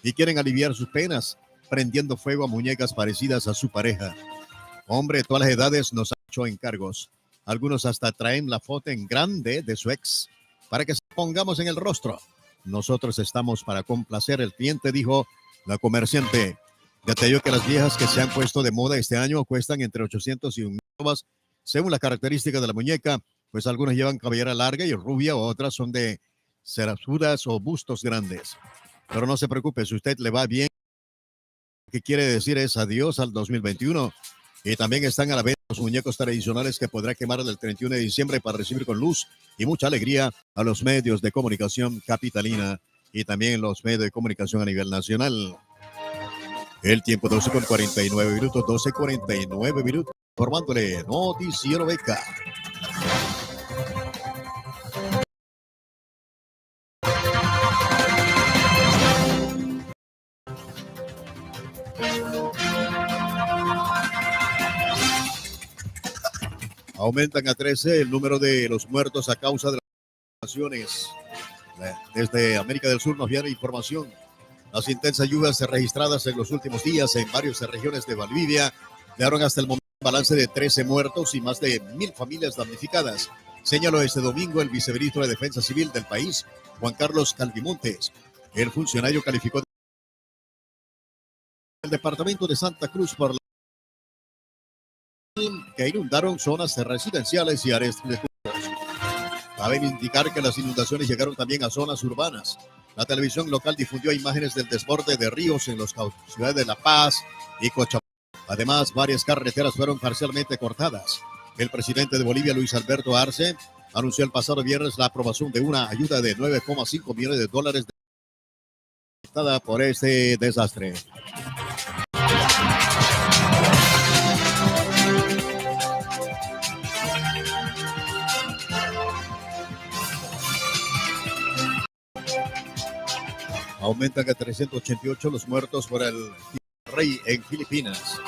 y quieren aliviar sus penas prendiendo fuego a muñecas parecidas a su pareja. Hombre de todas las edades nos ha hecho encargos. Algunos hasta traen la foto en grande de su ex para que se pongamos en el rostro. Nosotros estamos para complacer al cliente, dijo la comerciante. Detalló que las viejas que se han puesto de moda este año cuestan entre ochocientos y un mil córdobas, según las características de la muñeca, pues algunas llevan cabellera larga y rubia, otras son de cerasudas o bustos grandes. Pero no se preocupe, si usted le va bien, que quiere decir es adiós al dos mil veintiuno. Y también están a la venta los muñecos tradicionales que podrá quemar del treinta y uno de diciembre para recibir con luz y mucha alegría a los medios de comunicación capitalina y también los medios de comunicación a nivel nacional. El tiempo, doce con cuarenta y nueve minutos, doce cuarenta y nueve minutos, informándole Noticiero Beca. Aumentan a trece el número de los muertos a causa de las inundaciones. Desde América del Sur nos viene información. Las intensas lluvias registradas en los últimos días en varias regiones de Bolivia dejaron hasta el momento un balance de trece muertos y más de mil familias damnificadas, señaló este domingo el viceministro de Defensa Civil del país, Juan Carlos Calvimontes. El funcionario calificó el departamento de Santa Cruz por la que inundaron zonas residenciales y áreas de cultivos. Cabe indicar que las inundaciones llegaron también a zonas urbanas. La televisión local difundió imágenes del desborde de ríos en las ciudades de La Paz y Cochabamba. Además, varias carreteras fueron parcialmente cortadas. El presidente de Bolivia, Luis Alberto Arce, anunció el pasado viernes la aprobación de una ayuda de nueve coma cinco millones de dólares afectada por este desastre. Aumentan a trescientos ochenta y ocho los muertos por el Ray en Filipinas.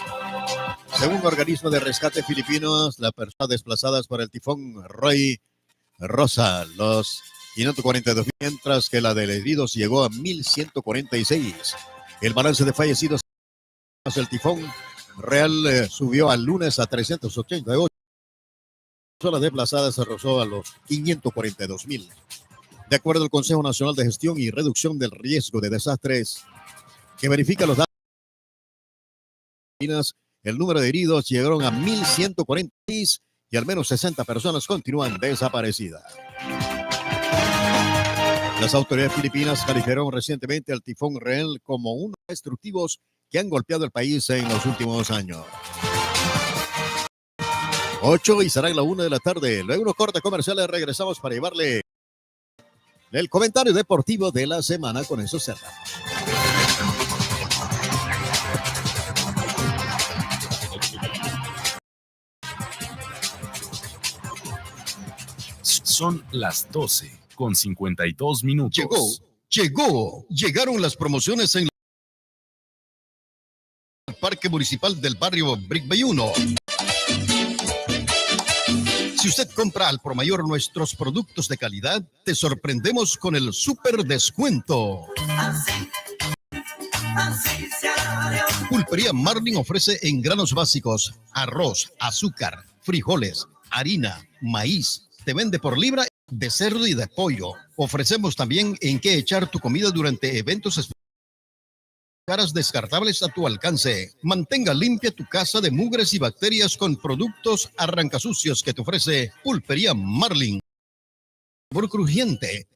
Según organismos de rescate filipinos, las personas desplazadas por el tifón Ray roza los quinientos cuarenta y dos, mientras que la de heridos llegó a mil ciento cuarenta y seis. El balance de fallecidos tras el tifón Real, eh, subió al lunes a trescientos ochenta y ocho. Las desplazadas se rozó a los quinientos cuarenta y dos mil. De acuerdo al Consejo Nacional de Gestión y Reducción del Riesgo de Desastres, que verifica los datos, el número de heridos llegaron a mil ciento cuarenta y seis y al menos sesenta personas continúan desaparecidas. Las autoridades filipinas calificaron recientemente al tifón Real como uno de los destructivos que han golpeado el país en los últimos años. Ocho y será la una de la tarde. Luego unos cortes comerciales, regresamos para llevarle el comentario deportivo de la semana. Con eso cerramos. Son las doce con cincuenta y dos minutos. Llegó Llegó, llegaron las promociones en el Parque Municipal del barrio Brick Bay uno. Si usted compra al por mayor nuestros productos de calidad, te sorprendemos con el super descuento. Pulpería Marlin ofrece en granos básicos, arroz, azúcar, frijoles, harina, maíz. Te vende por libra de cerdo y de pollo. Ofrecemos también en qué echar tu comida durante eventos espe- caras descartables a tu alcance. Mantenga limpia tu casa de mugres y bacterias con productos arrancasucios que te ofrece Pulpería Marlin. Sabor crujiente.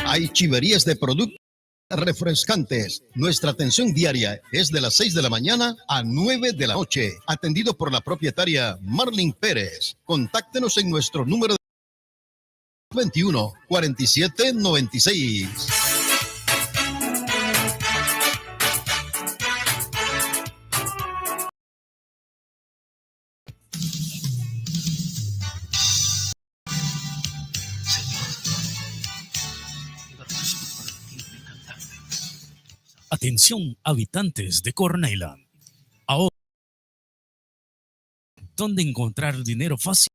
Hay chiverías de productos refrescantes. Nuestra atención diaria es de las seis de la mañana a nueve de la noche. Atendido por la propietaria Marlin Pérez. Contáctenos en nuestro número de veintiuno, cuarenta y siete, noventa y seis. Atención, habitantes de Corn Island. Ahora, ¿dónde encontrar dinero fácil?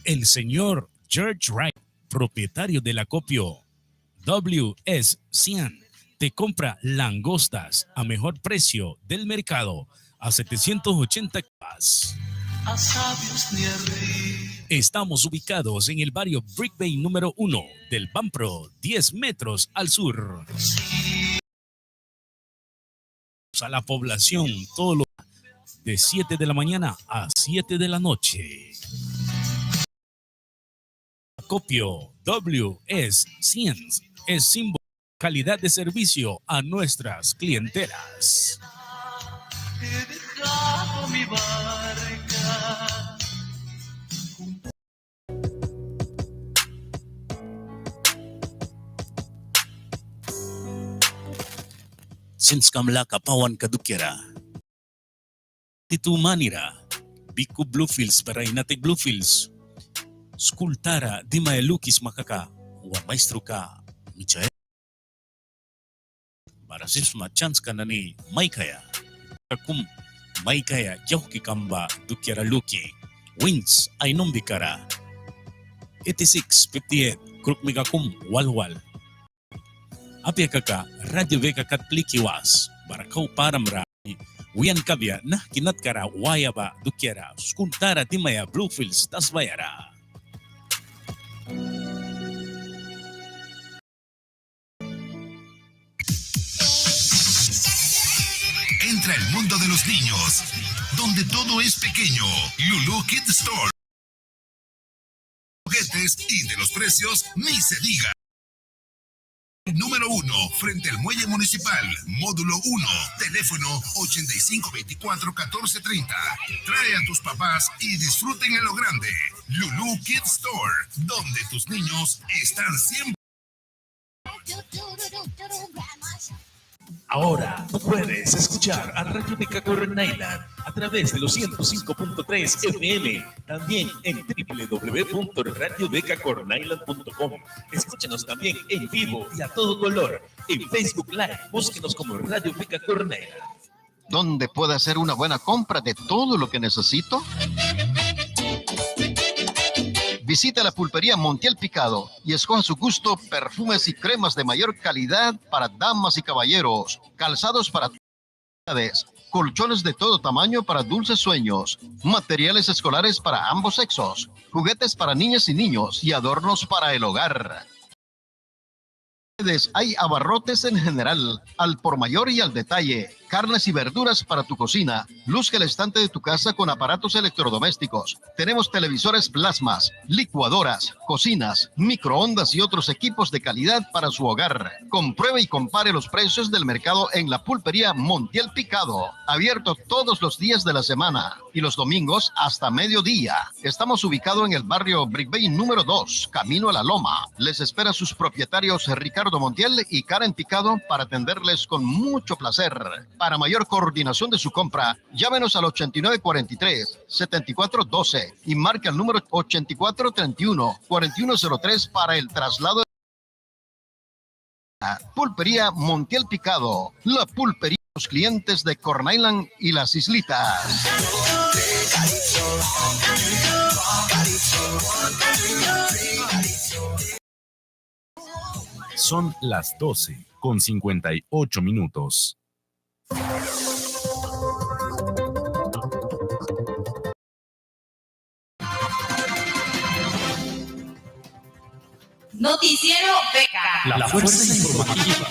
El señor George Wright, propietario del acopio W S cien, te compra langostas a mejor precio del mercado a setecientos ochenta. Estamos ubicados en el barrio Brick Bay número uno del Bampro, diez metros al sur. A la población todos los de siete de la mañana a siete de la noche. Acopio W S cien es símbolo de calidad de servicio a nuestras clientelas. Sinskam laka pawanka dukiara. Titu manira Biku Bluefields bara Inatek Bluefields skul tara dimaia lukisma kaka, wan maistruka Michael bara sip sma chanska nani maikaia. Kum maikaia yaukikam ba dukiara luki wins ai numbikara eighty six fifty eight, krukmika kum wal wal. Apia kaka Radio Veca kat pliki was bara kau param ra wian kabia nahki natkara waia ba dukiara skul tara dimaia Bluefields tasbaia ra. Entra al mundo de los niños, donde todo es pequeño. Lulú Kid Store. Juguetes y de los precios ni se diga. Número uno, frente al muelle municipal, módulo uno, teléfono ochenta y cinco veinticuatro catorce treinta. Trae a tus papás y disfruten a lo grande. Lulú Kid Store, donde tus niños están siempre. Ahora puedes escuchar a Radio Veca Corn Island a través de los ciento cinco punto tres F M, también en w w w punto radio veca corn island punto com. Escúchanos también en vivo y a todo color en Facebook Live. Búsquenos como Radio Veca Corn Island. ¿Dónde puedo hacer una buena compra de todo lo que necesito? Visita la pulpería Montiel Picado y escoja su gusto, perfumes y cremas de mayor calidad para damas y caballeros, calzados para colchones de todo tamaño para dulces sueños, materiales escolares para ambos sexos, juguetes para niñas y niños y adornos para el hogar. Hay abarrotes en general, al por mayor y al detalle, carnes y verduras para tu cocina. Luzca el estante de tu casa con aparatos electrodomésticos. Tenemos televisores plasmas, licuadoras, cocinas, microondas y otros equipos de calidad para su hogar. Compruebe y compare los precios del mercado en la pulpería Montiel Picado. Abierto todos los días de la semana y los domingos hasta mediodía. Estamos ubicados en el barrio Brick Bay número dos, camino a La Loma. Les espera sus propietarios Ricardo Montiel y Karen Picado para atenderles con mucho placer. Para mayor coordinación de su compra, llámenos al ochenta y nueve cuarenta y tres, setenta y cuatro doce y marca el número ochenta y cuatro treinta y uno, cuarenta y uno cero tres para el traslado. Pulpería Montiel Picado, la pulpería de los clientes de Corn Island y las islitas. Son las doce con cincuenta y ocho minutos. Noticiero Beca. La fuerza informativa.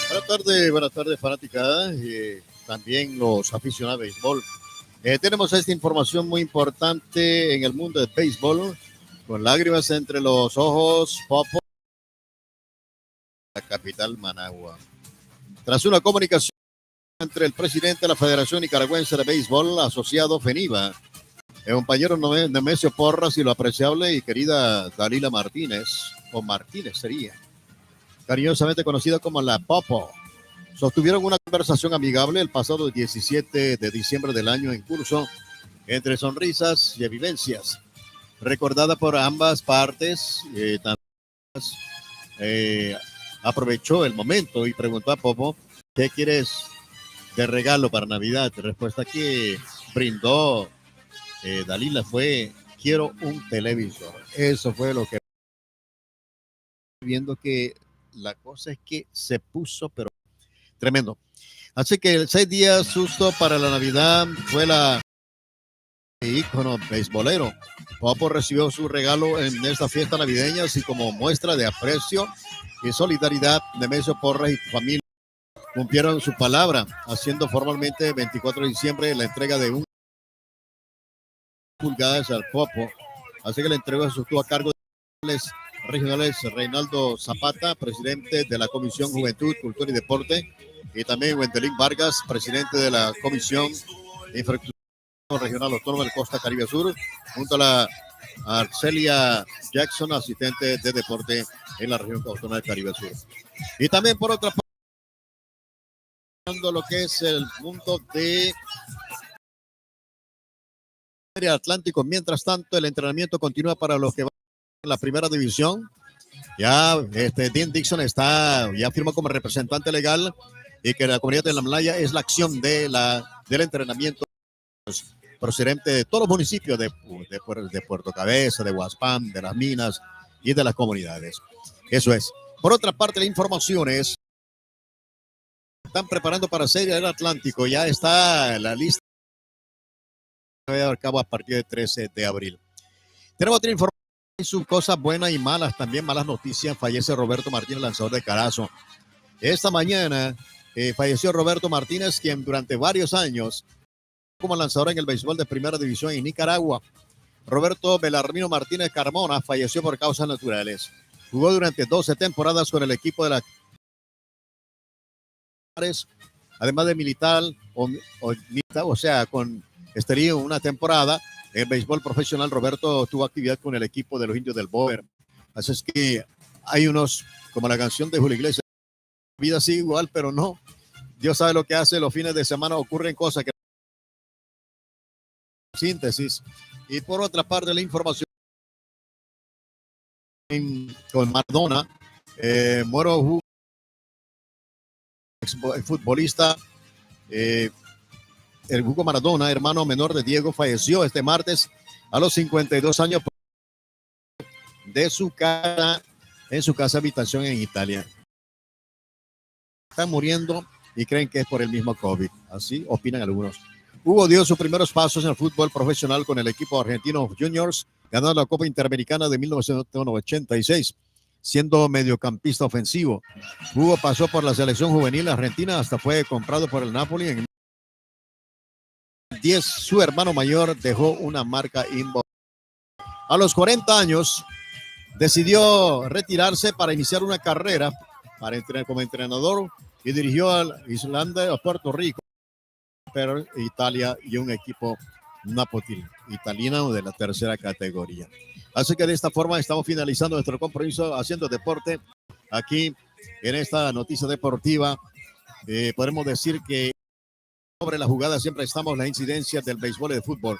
Buenas tardes, buenas tardes, fanática, eh, también los aficionados de béisbol. Eh, tenemos esta información muy importante en el mundo del béisbol. Con lágrimas entre los ojos, Popo, la capital Managua. Tras una comunicación entre el presidente de la Federación Nicaragüense de Béisbol, asociado FENIBA, el compañero Nome-, Nemesio Porras y la apreciable y querida Dalila Martínez, o Martínez sería, cariñosamente conocida como la Popo, sostuvieron una conversación amigable el pasado diecisiete de diciembre del año en curso, entre sonrisas y vivencias, recordada por ambas partes. Eh, tam-, eh, aprovechó el momento y preguntó a Popo: "¿Qué quieres de regalo para Navidad?". Respuesta que brindó, eh, Dalila fue: "Quiero un televisor". Eso fue lo que, viendo que la cosa es que se puso, pero tremendo. Así que el seis días justo para la Navidad fue la ícono beisbolero. Popo recibió su regalo en esta fiesta navideña, así como muestra de aprecio y solidaridad, Nemesio Porras y su familia cumplieron su palabra, haciendo formalmente el veinticuatro de diciembre la entrega de un pulgadas al Popo. Así que la entrega estuvo a cargo de regionales Reinaldo Zapata, presidente de la Comisión Juventud, Cultura y Deporte, y también Wendelin Vargas, presidente de la Comisión de Infraestructura Regional Autónoma de Costa Caribe Sur, junto a la Arcelia Jackson, asistente de deporte en la región autónoma del Caribe Sur. Y también, por otra parte, lo que es el mundo de Atlántico. Mientras tanto, el entrenamiento continúa para los que van en la primera división. Ya, este, Dean Dixon está, ya firmó como representante legal y que la comunidad de la Malaya es la acción de la, del entrenamiento procedente de todos los municipios de, de Puer-, de Puerto Cabeza, de Huaspan, de Las Minas y de las comunidades. Eso es. Por otra parte, la información es, están preparando para Serie del Atlántico. Ya está la lista. Se va a llevar a cabo a partir del trece de abril. Tenemos otra información, sus cosas buenas y malas, también malas noticias. Fallece Roberto Martínez, lanzador de Carazo. Esta mañana, eh, falleció Roberto Martínez, quien durante varios años como lanzador en el béisbol de primera división en Nicaragua. Roberto Belarmino Martínez Carmona falleció por causas naturales. Jugó durante doce temporadas con el equipo de la, además de militar, o, o militar, o sea, con Estelí una temporada en béisbol profesional, Roberto tuvo actividad con el equipo de los Indios del Boer. Así es que hay unos, como la canción de Julio Iglesias, vida sigue igual, pero no. Dios sabe lo que hace, los fines de semana ocurren cosas que síntesis. Y por otra parte, la información en, con Maradona, eh, Moro Hu-, ex futbolista, eh, el Hugo Maradona, hermano menor de Diego, falleció este martes a los cincuenta y dos años de su casa, en su casa habitación en Italia. Están muriendo y creen que es por el mismo COVID. Así opinan algunos. Hugo dio sus primeros pasos en el fútbol profesional con el equipo argentino Juniors, ganando la Copa Interamericana de mil novecientos ochenta y seis, siendo mediocampista ofensivo. Hugo pasó por la selección juvenil argentina hasta fue comprado por el Napoli en diez. Su hermano mayor dejó una marca inborrable. A los cuarenta años, decidió retirarse para iniciar una carrera para entrenar como entrenador y dirigió a Islanda, a Puerto Rico, pero Italia y un equipo Napoli italiano de la tercera categoría. Así que de esta forma estamos finalizando nuestro compromiso haciendo deporte aquí en esta noticia deportiva. Eh, podemos decir que sobre la jugada siempre estamos, la incidencia del béisbol y del fútbol.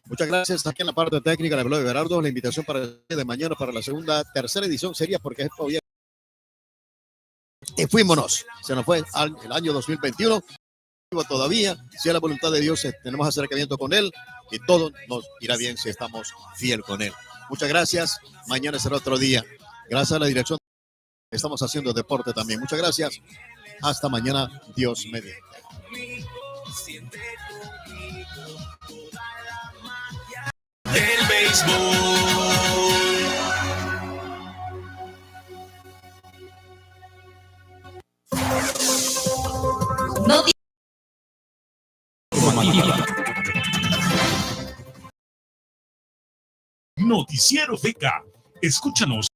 Muchas gracias. Aquí en la parte técnica le habló Everardo. La invitación para el día de mañana para la segunda, tercera edición sería porque es todavía y fuímonos. Se nos fue al- el año dos mil veintiuno. Vivo todavía. Si es la voluntad de Dios, eh, tenemos acercamiento con Él y todo nos irá bien si estamos fiel con Él. Muchas gracias. Mañana será otro día. Gracias a la dirección. Estamos haciendo deporte también. Muchas gracias. Hasta mañana, Dios mediante. Del béisbol. Noti- Noticiero Feca. Escúchanos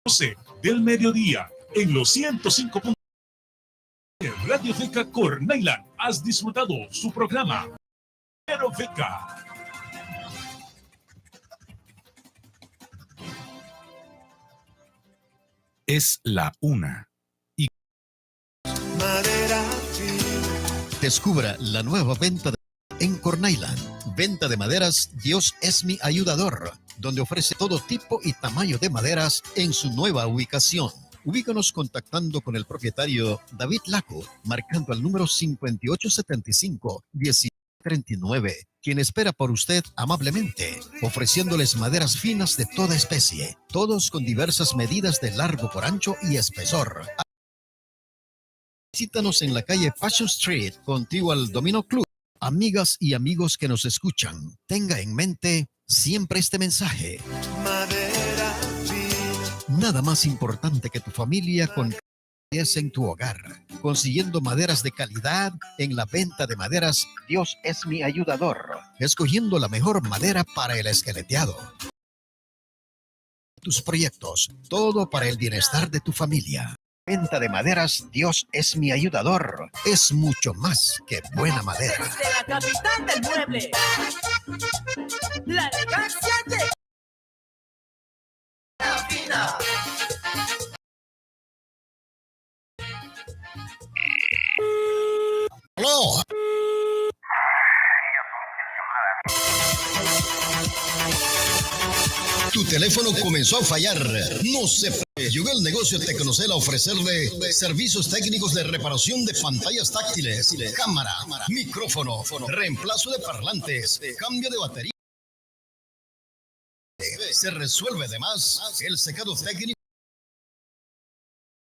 doce del mediodía en los ciento cinco punto Radio Feca Corn Island. Has disfrutado su programa Noticiero Feca. Es la una y Descubra la nueva venta de- en Corn Island. Venta de maderas, Dios es mi ayudador, donde ofrece todo tipo y tamaño de maderas en su nueva ubicación. Ubícanos contactando con el propietario David Laco, marcando al número cincuenta y ocho setenta y cinco, dieciséis treinta y nueve, quien espera por usted amablemente, ofreciéndoles maderas finas de toda especie, todos con diversas medidas de largo por ancho y espesor. Visítanos en la calle Passion Street, contiguo al Domino Club. Amigas y amigos que nos escuchan, tenga en mente siempre este mensaje. Nada más importante que tu familia con es en tu hogar, consiguiendo maderas de calidad en la venta de maderas Dios es mi ayudador, escogiendo la mejor madera para el esqueleteado. Tus proyectos, todo para el bienestar de tu familia. Venta de maderas Dios es mi ayudador, es mucho más que buena madera. Desde la capital del mueble, la elegancia llega. ¡Aló! Tu teléfono comenzó a fallar. No se preocupe. Llegó el negocio Tecnocel a ofrecerle servicios técnicos de reparación de pantallas táctiles, cámara, micrófono, reemplazo de parlantes, cambio de batería. Se resuelve además el secado técnico.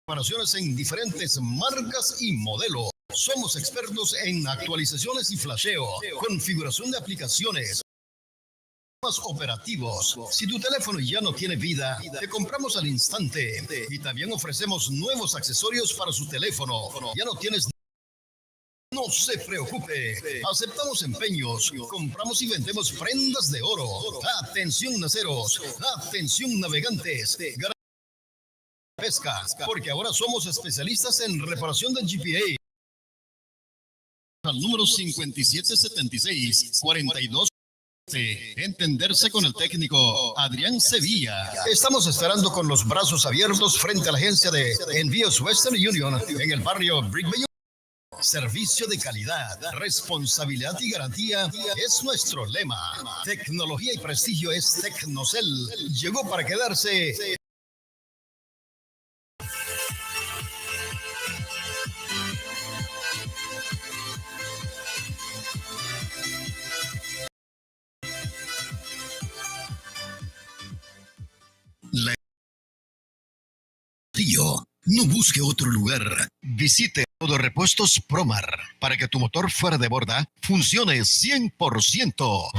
Reparaciones en diferentes marcas y modelos. Somos expertos en actualizaciones y flasheo, configuración de aplicaciones, sistemas operativos. Si tu teléfono ya no tiene vida, te compramos al instante. Y también ofrecemos nuevos accesorios para su teléfono. Ya no tienes No se preocupe. Aceptamos empeños. Compramos y vendemos prendas de oro. Atención, naceros. Atención, navegantes. Pesca, porque ahora somos especialistas en reparación de G P A. Al número cincuenta y siete setenta y seis, cuarenta y dos. Entenderse con el técnico Adrián Sevilla. Estamos esperando con los brazos abiertos frente a la agencia de Envíos Western Union en el barrio Brick Bay. Servicio de calidad, responsabilidad y garantía es nuestro lema. Tecnología y prestigio es Tecnocel. Llegó para quedarse. La Tío, no busque otro lugar. Visite Todo Repuestos Promar para que tu motor fuera de borda funcione cien por ciento.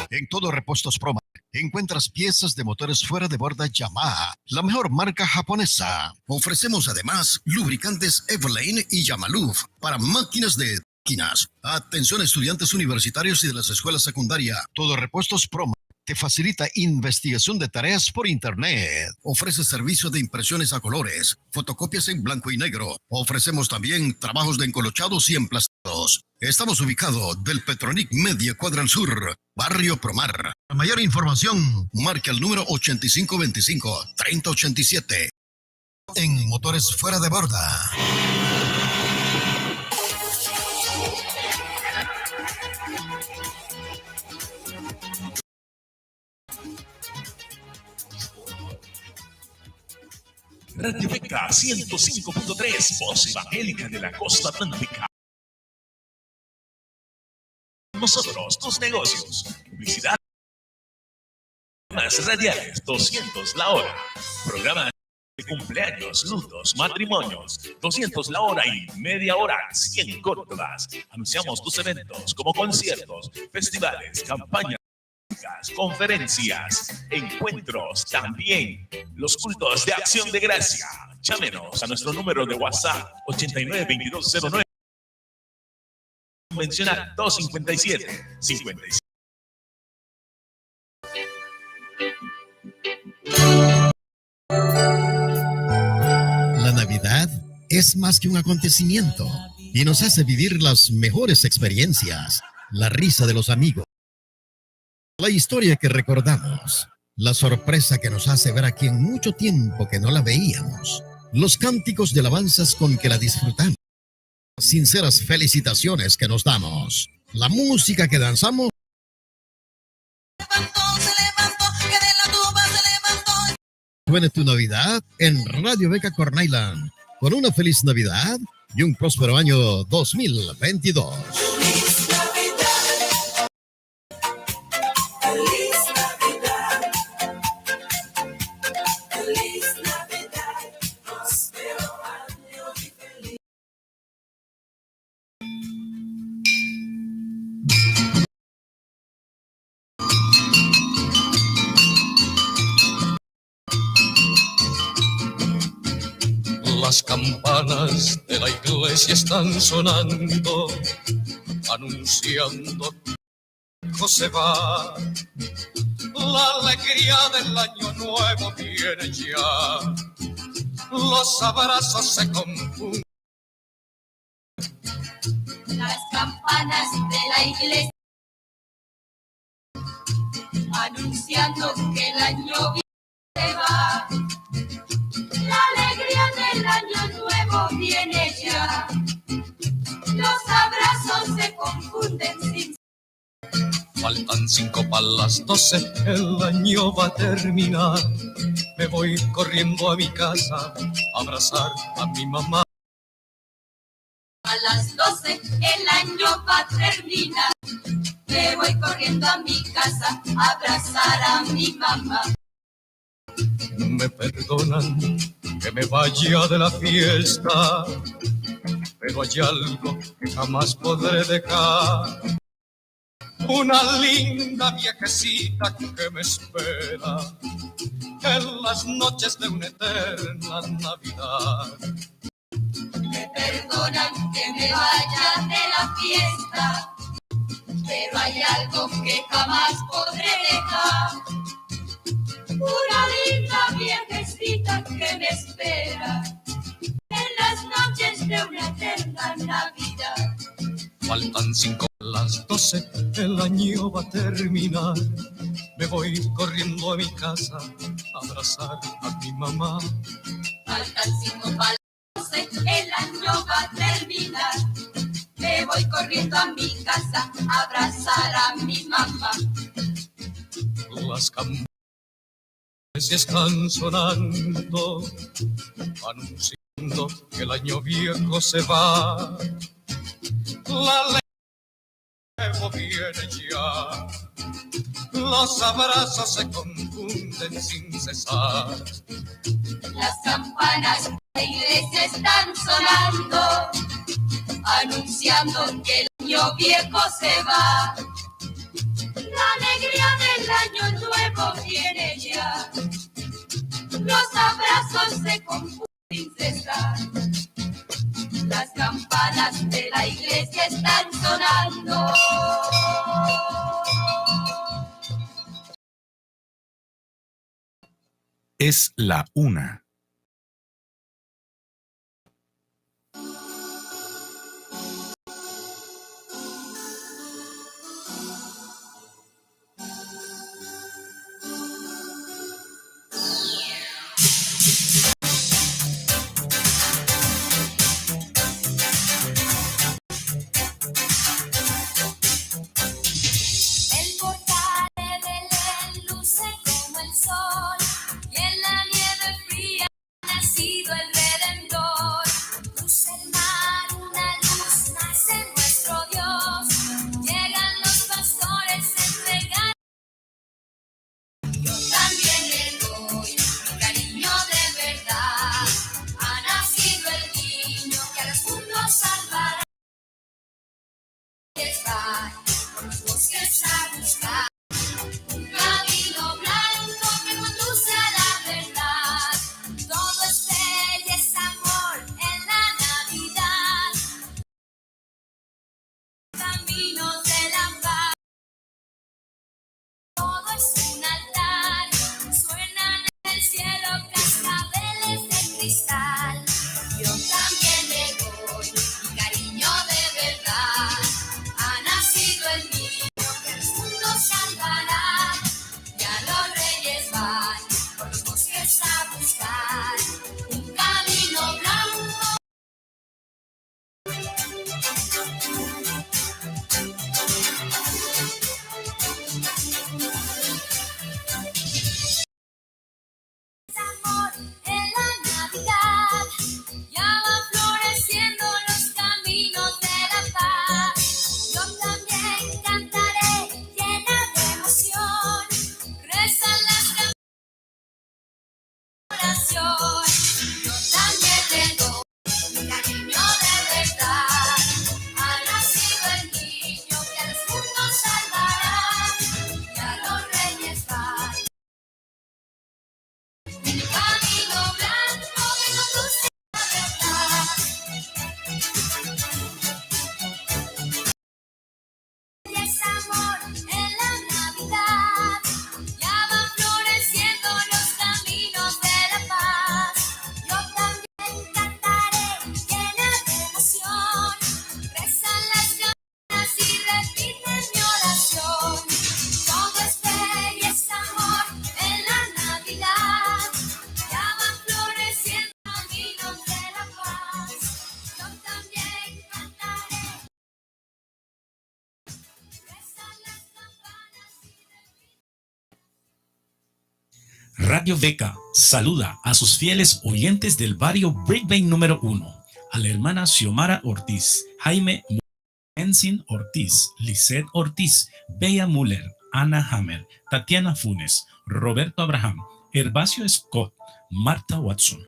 En Todo Repuestos Promar encuentras piezas de motores fuera de borda Yamaha, la mejor marca japonesa. Ofrecemos además lubricantes Everlane y Yamaluf para máquinas de máquinas. Atención, estudiantes universitarios y de las escuelas secundarias. Todo Repuestos Promar Te facilita investigación de tareas por internet. Ofrece servicio de impresiones a colores, fotocopias en blanco y negro. Ofrecemos también trabajos de encolochados y emplastados. Estamos ubicados del Petronic, media cuadra al sur, barrio Promar. Para mayor información, marque al número ochenta y cinco veinticinco, treinta ochenta y siete. En motores fuera de borda. Radio Beca ciento cinco punto tres, voz evangélica de la costa atlántica. Nosotros, tus negocios, publicidad. Programas radiales, doscientos la hora. Programas de cumpleaños, lutos, matrimonios, doscientos la hora y media hora, cien córdobas. Anunciamos tus eventos como conciertos, festivales, campañas, conferencias, encuentros, también los cultos de acción de gracia. Llámenos a nuestro número de WhatsApp, ochenta y nueve veintidós cero nueve. Convencional dos cincuenta y siete, cincuenta y siete. La Navidad es más que un acontecimiento y nos hace vivir las mejores experiencias, la risa de los amigos, la historia que recordamos, la sorpresa que nos hace ver a quien mucho tiempo que no la veíamos, los cánticos de alabanzas con que la disfrutamos, sinceras felicitaciones que nos damos, la música que danzamos. Suene tu Navidad en Radio Beca Corn Island, con una feliz Navidad y un próspero año dos mil veintidós. Las campanas de la iglesia están sonando, anunciando que se va. La alegría del año nuevo viene ya. Los abrazos se confunden. Las campanas de la iglesia anunciando que el año se va. La alegría del año nuevo viene ya. Los abrazos se confunden sin... Faltan cinco para las doce, el año va a terminar. Me voy corriendo a mi casa a abrazar a mi mamá. A las doce el año va a terminar. Me voy corriendo a mi casa a abrazar a mi mamá. Me perdonan que me vaya de la fiesta, pero hay algo que jamás podré dejar. Una linda viejecita que me espera en las noches de una eterna Navidad. Me perdonan que me vaya de la fiesta, pero hay algo que jamás podré dejar. Una linda viejecita que me espera en las noches de una eterna Navidad. Faltan cinco para las doce, el año va a terminar. Me voy corriendo a mi casa a abrazar a mi mamá. Faltan cinco para las doce, el año va a terminar. Me voy corriendo a mi casa a abrazar a mi mamá. Las cam- están sonando, anunciando que el año viejo se va. La ley nuevo viene ya. Los abrazos se confunden sin cesar. Las campanas de la iglesia están sonando, anunciando que el año viejo se va. La alegría del año nuevo viene ya. Los abrazos se confunden sin cesar. Las campanas de la iglesia están sonando. Es la una. El portal de Belén luce como el sol, y en la nieve fría ha nacido el Redentor. Cruza el mar, una luz nace en nuestro Dios, llegan los pastores a entregar. Yo también le doy mi cariño de verdad. Ha nacido el niño que al mundo salvará. Van por los bosques a buscar un camino blanco que conduce a la verdad. Todo es fe y es amor en la Navidad. Caminos de la paz. Todo es un altar. Suenan en el cielo cascabeles de cristal. Yo también le doy mi cariño de verdad. Ha nacido el niño que el mundo salvará. Ya los reyes van por los bosques a buscar un camino blanco. Amor en la Navidad, ya van floreciendo los caminos de la paz. Yo también cantaré llena de emoción, rezan las oración. Yo también le doy mi cariño de verdad. Ha nacido el niño que al mundo salvará. Ya los reyes van. Un camino blanco que conduce a la verdad. Es amor en la Navidad. Ya van floreciendo los caminos de la paz. Yo también cantaré llena de emoción. Rezan las campanas y repiten mi oración. Todo es fe y es amor en la Navidad. Ya van floreciendo caminos de la paz. Yo también cantaré. Radio Beca saluda a sus fieles oyentes del barrio Brickbay número uno, a la hermana Xiomara Ortiz, Jaime Ensign Ortiz, Lisette Ortiz, Bea Müller, Ana Hammer, Tatiana Funes, Roberto Abraham, Herbacio Scott, Marta Watson,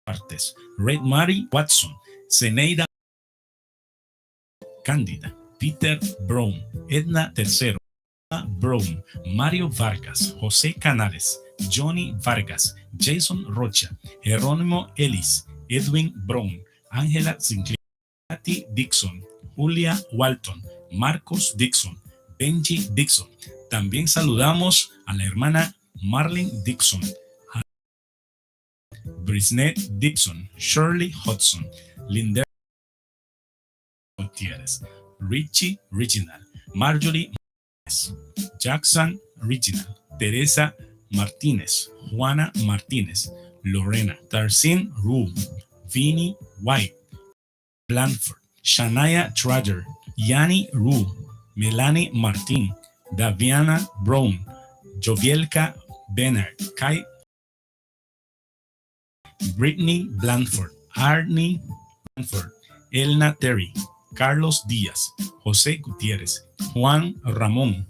Partes, Red Mary Watson, Zeneida Cándida, Peter Brown, Edna Tercero, Brown, Mario Vargas, José Canales, Johnny Vargas, Jason Rocha, Jerónimo Ellis, Edwin Brown, Ángela Sinclair, Kathy Dixon, Julia Walton, Marcos Dixon, Benji Dixon. También saludamos a la hermana Marlene Dixon, Brisnet Dixon, Shirley Hudson, Linder Gutiérrez, Richie Reginald, Marjorie Martínez, Jackson Reginald, Teresa Martínez, Juana Martínez, Lorena, Tarsin Rue, Vinnie White, Blanford, Shania Trader, Yani Rue, Melanie Martín, Daviana Brown, Jovielka Bernard, Kai Brittany Blanford, Arnie Blanford, Elna Terry, Carlos Díaz, José Gutiérrez, Juan Ramón,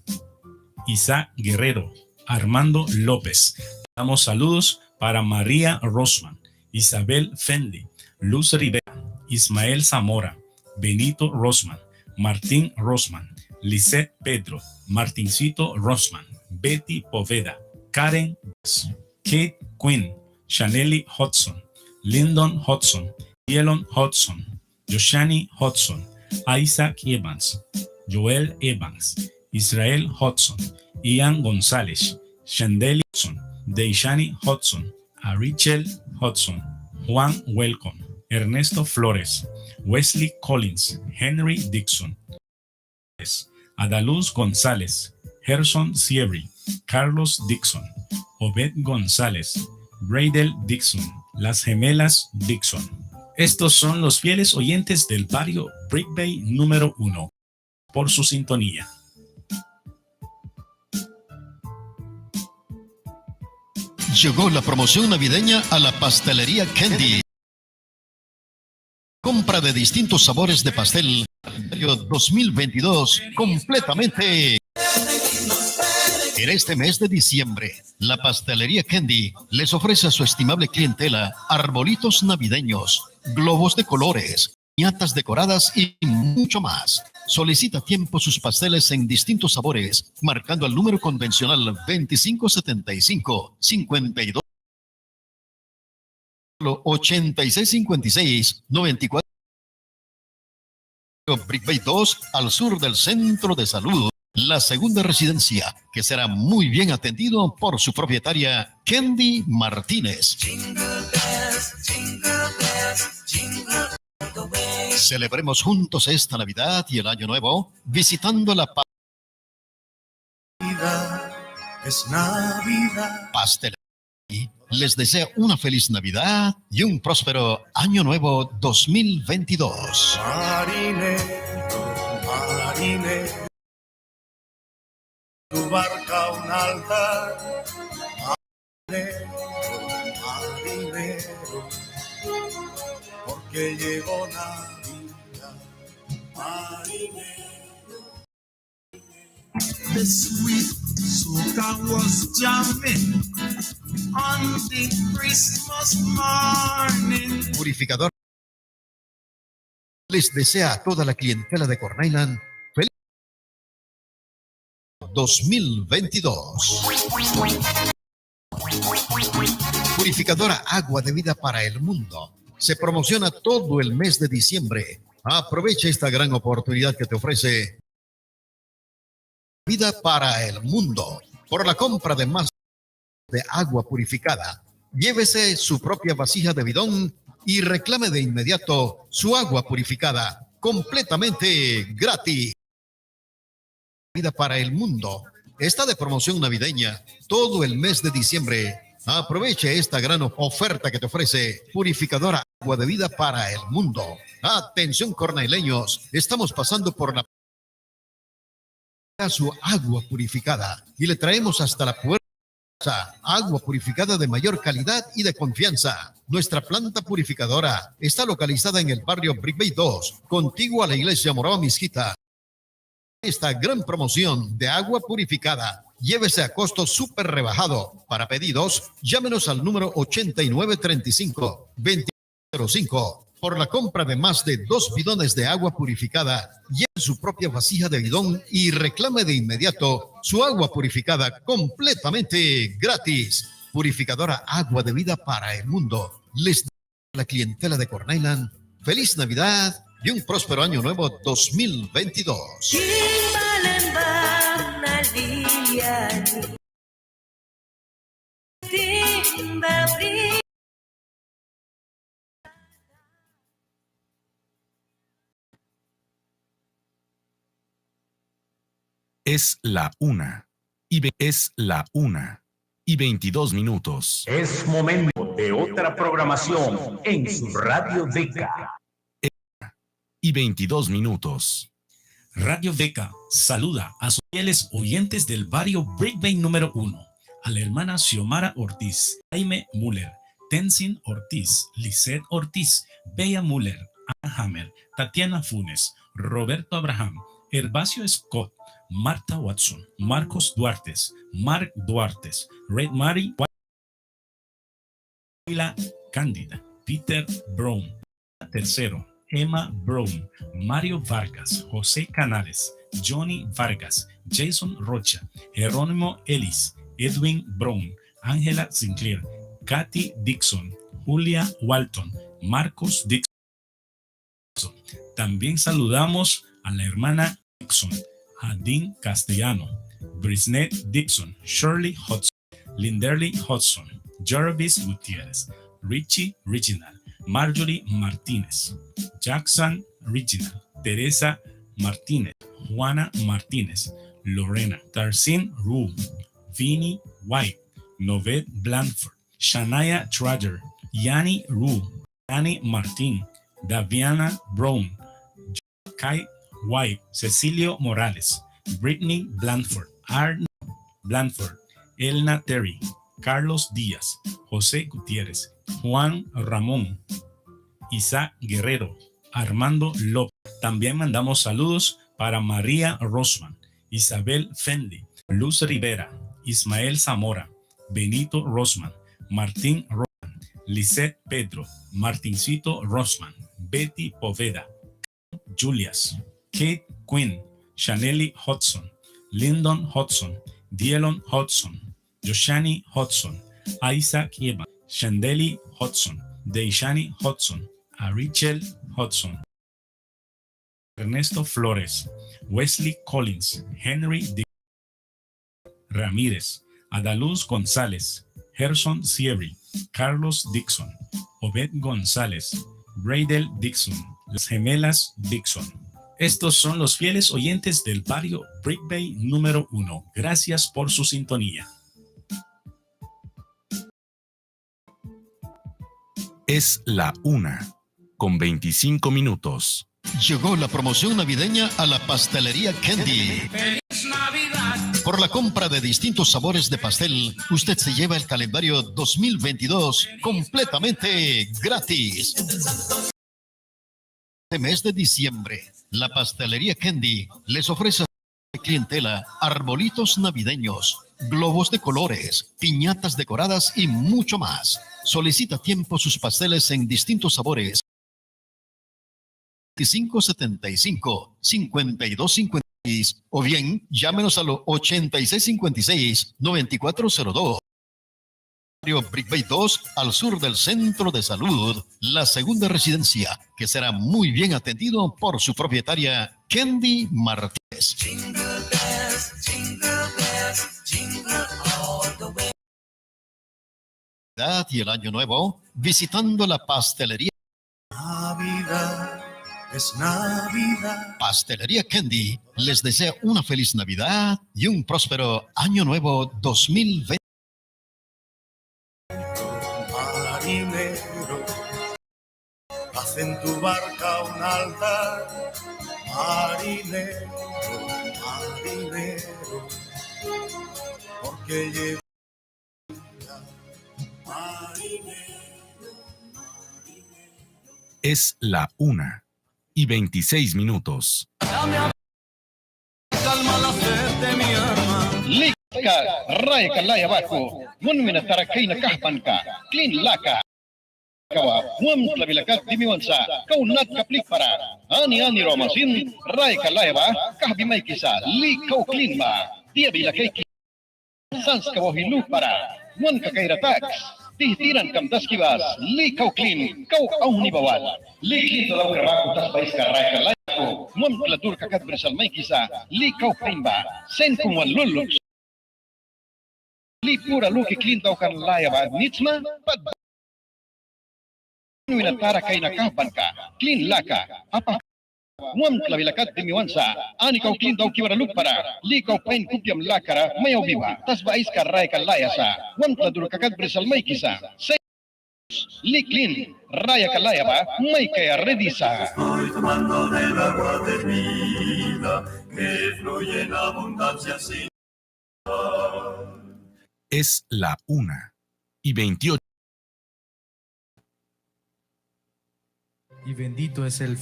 Isaac Guerrero, Armando López. Damos saludos para María Rosman, Isabel Fenley, Luz Rivera, Ismael Zamora, Benito Rosman, Martín Rosman, Lisette Pedro, Martincito Rosman, Betty Poveda, Karen Kate Quinn, Shanelly Hudson, Lyndon Hudson, Dielon Hudson, Joshani Hudson, Isaac Evans, Joel Evans, Israel Hudson, Ian González, Shandeli Hudson, Deishani Hudson, Arichel Hudson, Juan Welcome, Ernesto Flores, Wesley Collins, Henry Dixon, Adaluz González, Gerson Sierri, Carlos Dixon, Obed González, Braidel Dixon, las gemelas Dixon. Estos son los fieles oyentes del barrio Brick Bay número uno. Por su sintonía. Llegó la promoción navideña a la pastelería Candy. Compra de distintos sabores de pastel. Dos mil veintidós completamente. En este mes de diciembre, la pastelería Candy les ofrece a su estimable clientela arbolitos navideños, globos de colores, piñatas decoradas y mucho más. Solicita a tiempo sus pasteles en distintos sabores, marcando el número convencional veinticinco setenta y cinco, cincuenta y dos, ochenta y seis cincuenta y seis, noventa y cuatro. Brick Bay dos, al sur del centro de salud. La segunda residencia, que será muy bien atendido por su propietaria, Candy Martínez. Celebremos juntos esta Navidad y el Año Nuevo visitando la pa- Pastelería. Les desea una feliz Navidad y un próspero Año Nuevo dos mil veintidós. Purificador. Les desea a toda la clientela de Corn Island feliz dos mil veintidós. Purificadora Agua de Vida para el Mundo. Se promociona todo el mes de diciembre. Aprovecha esta gran oportunidad que te ofrece Vida para el Mundo. Por la compra de más de agua purificada, llévese su propia vasija de bidón y reclame de inmediato su agua purificada completamente gratis. Vida para el Mundo está de promoción navideña todo el mes de diciembre. Aproveche esta gran oferta que te ofrece Purificadora Agua de Vida para el Mundo. Atención, cornaileños, estamos pasando por la su agua purificada y le traemos hasta la puerta agua purificada de mayor calidad y de confianza. Nuestra planta purificadora está localizada en el barrio Brick Bay dos, contiguo a la iglesia Morava Miskita. Esta gran promoción de agua purificada, llévese a costo súper rebajado. Para pedidos, llámenos al número ochenta y nueve treinta y cinco, veinte cero cinco. Por la compra de más de dos bidones de agua purificada, lleve su propia vasija de bidón y reclame de inmediato su agua purificada completamente gratis. Purificadora Agua de Vida para el Mundo. Les la clientela de Corn Island feliz Navidad y un próspero Año Nuevo dos mil veintidós. Es la una. Y ve-, es la una y veintidós minutos. Es momento de otra programación en su Radio Deca. Y veintidós minutos. Radio Deca saluda a sus fieles oyentes del barrio Brick Bay número uno, a la hermana Xiomara Ortiz, Jaime Müller, Tenzin Ortiz, Lisette Ortiz, Bella Müller, Ana Hammer, Tatiana Funes, Roberto Abraham, Herbacio Scott, Marta Watson, Marcos Duartes, Mark Duartes, Red Mary, Willa Cándida, Peter Brown tercero, Emma Brown, Mario Vargas, José Canales, Johnny Vargas, Jason Rocha, Jerónimo Ellis, Edwin Brown, Ángela Sinclair, Kathy Dixon, Julia Walton, Marcos Dixon. También saludamos a la hermana Dixon, Jadín Castellano, Brisnet Dixon, Shirley Hudson, Linderly Hudson, Jarvis Gutierrez, Richie Reginald, Marjorie Martínez, Jackson Reginald, Teresa Martínez, Juana Martínez, Lorena, Tarsin Rule, Vinnie White, Noved Blanford, Shania Trager, Yani Rule, Yani Martín, Daviana Brown, Kai White, Cecilio Morales, Brittany Blanford, Arn Blanford, Elna Terry, Carlos Díaz, José Gutiérrez, Juan Ramón, Isaac Guerrero, Armando López. También mandamos saludos para María Rosman, Isabel Fenley, Luz Rivera, Ismael Zamora, Benito Rosman, Martín Rosman, Lisette Pedro, Martincito Rosman, Betty Poveda, Julius, Kate Quinn, Shanelli Hudson, Lyndon Hudson, Dielon Hudson, Joshani Hudson, Isaac Eva, Shandeli Hudson, Deishani Hudson, Arichel Hudson, Ernesto Flores, Wesley Collins, Henry Di- Ramírez, Adaluz González, Gerson Sierri, Carlos Dixon, Obed González, Braidel Dixon, las gemelas Dixon. Estos son los fieles oyentes del barrio Brick Bay número uno. Gracias por su sintonía. Es la una con veinticinco minutos. Llegó la promoción navideña a la pastelería Candy. Por la compra de distintos sabores de pastel, usted se lleva el calendario dos mil veintidós completamente gratis. Este mes de diciembre, la pastelería Candy les ofrece clientela, arbolitos navideños, globos de colores, piñatas decoradas y mucho más. Solicita a tiempo sus pasteles en distintos sabores. Veinticinco setenta y cinco, cincuenta y dos cincuenta y seis, o bien llámenos al ochenta y seis cincuenta y seis, noventa y cuatro cero dos. Barrio Brick Bay dos, al sur del centro de salud, La Segunda Residencia, que será muy bien atendido por su propietaria, Candy Martínez. Y el año nuevo, visitando la pastelería Navidad es Navidad. Pastelería Candy les desea una feliz Navidad y un próspero Año Nuevo dos mil veinte. Marinero, haz en tu barca un altar. Marinero, marinero, porque llegó Es la una y veintiséis minutos. Lika rayaka laya baku, mun wina tara kaina kahbanka, klin laka. Kau wamtla bila kat dimi wan sa, kau natka plikpara. Ani ani roma sin, rayaka laya ba kahbi maikisa, lika kau klin ba. Dia bila kaiki sanska wauhwi lupara, wanka kaira taks, tih tirankam taski bas, lika kau klin, kau auhni ba wal. Lika klin daukra baku tasba aiska rayaka laya baku, wamtla durka kat brisma maikisa, lika kau pain ba, sin kum wal luluks. Li pura luki klin daukan laya ba nit sma, pat wina tara kaina kahbanka, klin laka, apa wamtla bila kat dimi wan sa, ani kau klin dauki bara lupara, lika kau pain kupiam lakara mai aubi ba, tasba aiska rayaka laya sa, wamtla durka kat brisma maikisa, sin Li klin rayaka laya ba maikaia ridi sa. Estoy tomando del agua de vida que fluye en abundancia sin. Es la una y veintiocho. Y bendito es el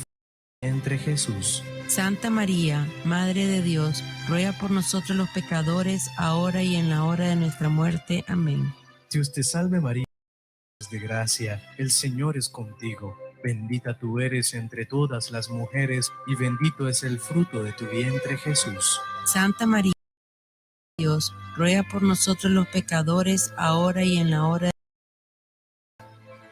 entre Jesús. Santa María, Madre de Dios, ruega por nosotros los pecadores, ahora y en la hora de nuestra muerte. Amén. Dios te salve María, de gracia, el Señor es contigo. Bendita tú eres entre todas las mujeres, y bendito es el fruto de tu vientre, Jesús. Santa María, Dios, ruega por nosotros los pecadores, ahora y en la hora.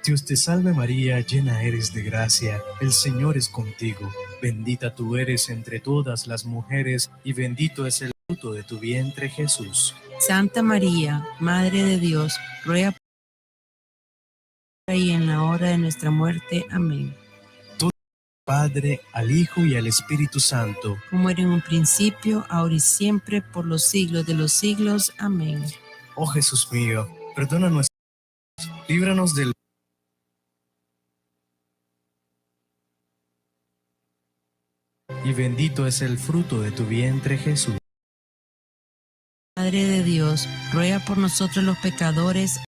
Dios te salve María, llena eres de gracia, el Señor es contigo. Bendita tú eres entre todas las mujeres, y bendito es el fruto de tu vientre, Jesús. Santa María, Madre de Dios, ruega por y en la hora de nuestra muerte. Amén. Padre, al Hijo y al Espíritu Santo. Como era en un principio, ahora y siempre, por los siglos de los siglos. Amén. Oh Jesús mío, perdona nuestros, líbranos del y bendito es el fruto de tu vientre, Jesús. Madre de Dios, ruega por nosotros los pecadores.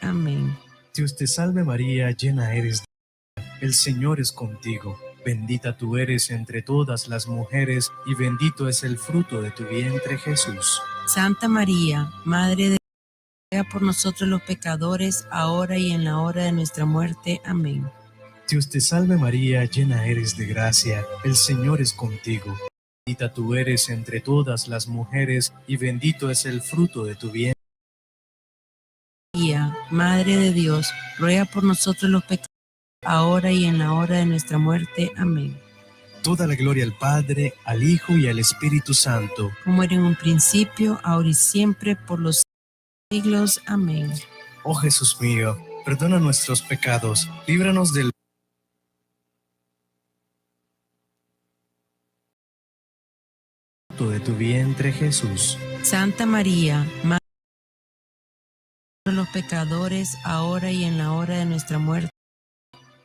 Amén. Dios te salve María, llena eres de gracia, el Señor es contigo. Bendita tú eres entre todas las mujeres, y bendito es el fruto de tu vientre, Jesús. Santa María, Madre de Dios, ruega por nosotros los pecadores, ahora y en la hora de nuestra muerte. Amén. Dios te salve María, llena eres de gracia, el Señor es contigo. Bendita tú eres entre todas las mujeres, y bendito es el fruto de tu vientre. María, Madre de Dios, ruega por nosotros los pecadores, ahora y en la hora de nuestra muerte. Amén. Toda la gloria al Padre, al Hijo y al Espíritu Santo. Como era en un principio, ahora y siempre, por los siglos. Amén. Oh Jesús mío, perdona nuestros pecados, líbranos del de tu vientre, Jesús. Santa María, Madre los pecadores, ahora y en la hora de nuestra muerte.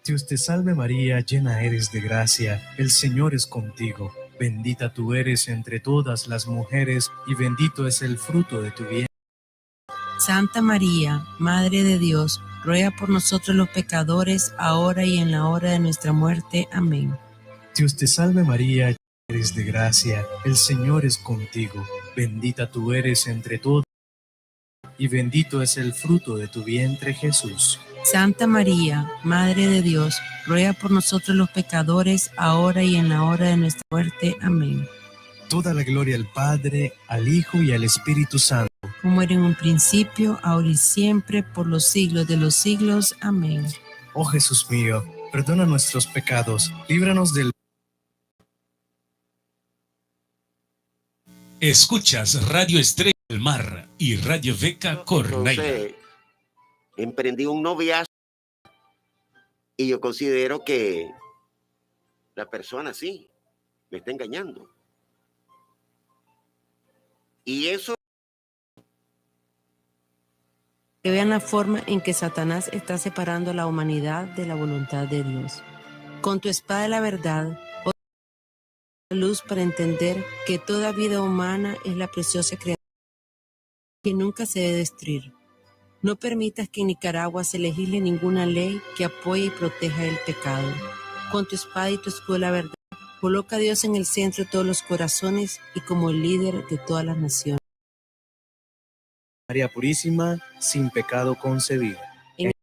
Dios te salve María, llena eres de gracia, el Señor es contigo. Bendita tú eres entre todas las mujeres, y bendito es el fruto de tu vientre. Santa María, Madre de Dios, ruega por nosotros los pecadores, ahora y en la hora de nuestra muerte. Amén. Dios te salve María, eres de gracia, el Señor es contigo. Bendita tú eres entre todas, y bendito es el fruto de tu vientre, Jesús. Santa María, Madre de Dios, ruega por nosotros los pecadores, ahora y en la hora de nuestra muerte. Amén. Toda la gloria al Padre, al Hijo y al Espíritu Santo. Como era en un principio, ahora y siempre, por los siglos de los siglos. Amén. Oh Jesús mío, perdona nuestros pecados, líbranos del Escuchas Radio Estrella del Mar y Radio Veca Cornellá. Entonces, emprendí un noviazgo y yo considero que la persona sí me está engañando. Y eso Que vean la forma en que Satanás está separando a la humanidad de la voluntad de Dios. Con tu espada de la verdad, luz para entender que toda vida humana es la preciosa criatura que nunca se debe destruir. No permitas que en Nicaragua se legisle ninguna ley que apoye y proteja el pecado. Con tu espada y tu escudo de la verdad, coloca a Dios en el centro de todos los corazones y como líder de todas las naciones. María Purísima, sin pecado concebida. En el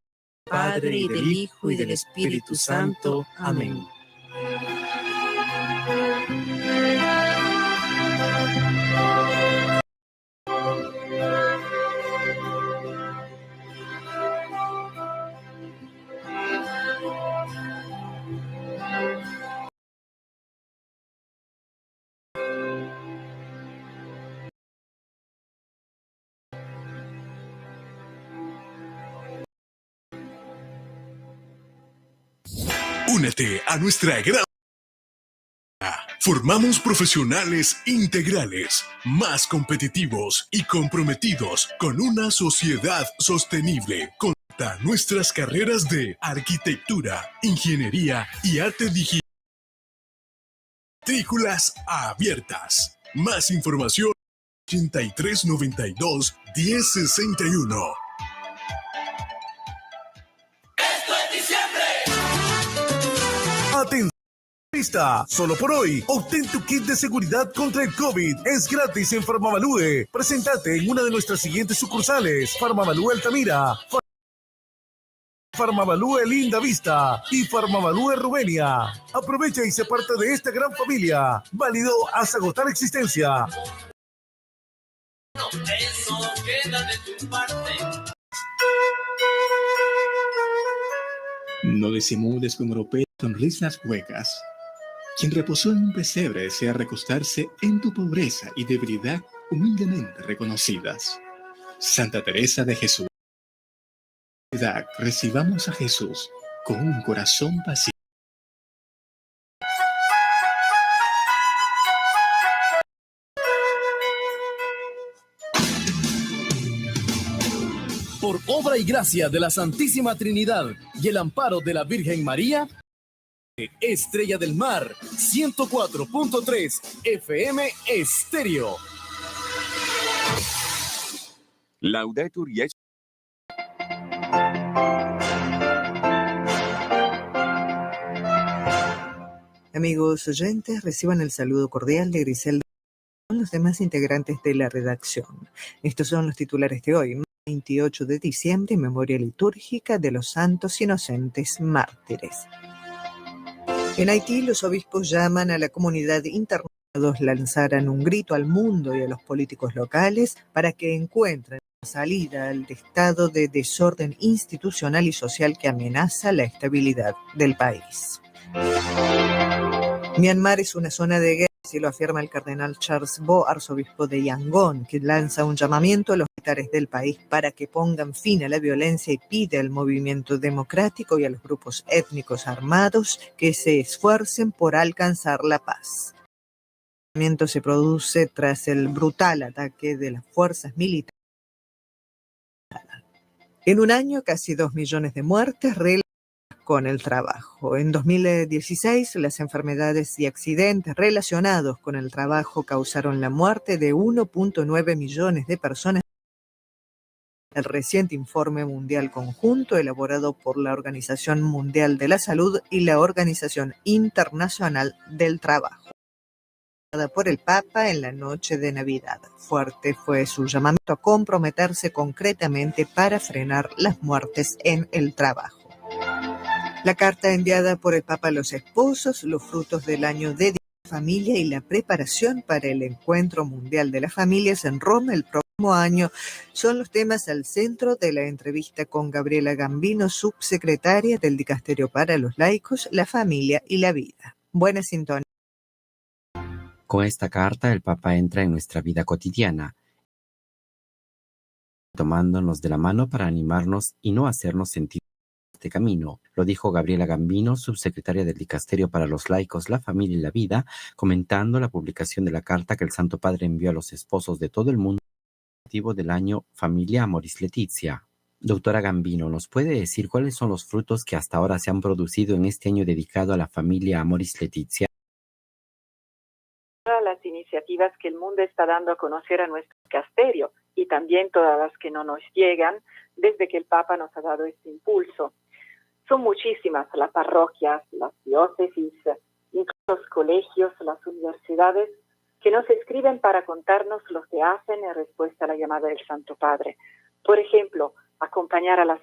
Padre, y del Hijo, y del Espíritu Santo. Amén. Únete a nuestra gran... Formamos profesionales integrales, más competitivos y comprometidos con una sociedad sostenible. Contacta nuestras carreras de arquitectura, ingeniería y arte digital. Matrículas abiertas. Más información, ochenta y tres noventa y dos, diez sesenta y uno. Esto es diciembre. Atención, vista, solo por hoy. Obtén tu kit de seguridad contra el COVID. Es gratis en Farmavalue. Presentate en una de nuestras siguientes sucursales: Farmavalue Altamira, Farmavalue Linda Vista y Farmavalue Rubenia. Aprovecha y sé parte de esta gran familia. Válido hasta agotar existencia. No disimules con ropero sonrisas huecas. Quien reposó en un pesebre desea recostarse en tu pobreza y debilidad Humildemente reconocidas. Santa Teresa de Jesús. Recibamos a Jesús con un corazón pacífico. Por obra y gracia de la Santísima Trinidad y el amparo de la Virgen María, Estrella del Mar, ciento cuatro punto tres F M Estéreo. Laudetur Jesús. Amigos oyentes, reciban el saludo cordial de Griselda con los demás integrantes de la redacción. Estos son los titulares de hoy, veintiocho de diciembre, memoria litúrgica de los santos inocentes mártires. En Haití, los obispos llaman a la comunidad internacional, lanzaran un grito al mundo y a los políticos locales para que encuentren salida al estado de desorden institucional y social que amenaza la estabilidad del país. Myanmar es una zona de guerra, así lo afirma el cardenal Charles Bo, arzobispo de Yangon, que lanza un llamamiento a los militares del país para que pongan fin a la violencia y pide al movimiento democrático y a los grupos étnicos armados que se esfuercen por alcanzar la paz. El llamamiento se produce tras el brutal ataque de las fuerzas militares. En un año, casi dos millones de muertes relacionadas con el trabajo. En dos mil dieciséis, las enfermedades y accidentes relacionados con el trabajo causaron la muerte de uno punto nueve millones de personas. El reciente informe mundial conjunto elaborado por la Organización Mundial de la Salud y la Organización Internacional del Trabajo, por el Papa en la noche de Navidad. Fuerte fue su llamamiento a comprometerse concretamente para frenar las muertes en el trabajo. La carta enviada por el Papa a los esposos, los frutos del año de familia y la preparación para el Encuentro Mundial de las Familias en Roma el próximo año son los temas al centro de la entrevista con Gabriela Gambino, subsecretaria del Dicasterio para los Laicos, la Familia y la Vida. Buena sintonía. Con esta carta, el Papa entra en nuestra vida cotidiana, tomándonos de la mano para animarnos y no hacernos sentir este camino. Lo dijo Gabriela Gambino, subsecretaria del Dicasterio para los Laicos, la Familia y la Vida, comentando la publicación de la carta que el Santo Padre envió a los esposos de todo el mundo, motivo del año Familia Amoris Laetitia. Doctora Gambino, ¿nos puede decir cuáles son los frutos que hasta ahora se han producido en este año dedicado a la Familia Amoris Laetitia? Todas las iniciativas que el mundo está dando a conocer a nuestro dicasterio y también todas las que no nos llegan desde que el Papa nos ha dado este impulso. Son muchísimas las parroquias, las diócesis, incluso los colegios, las universidades, que nos escriben para contarnos lo que hacen en respuesta a la llamada del Santo Padre. Por ejemplo, acompañar a las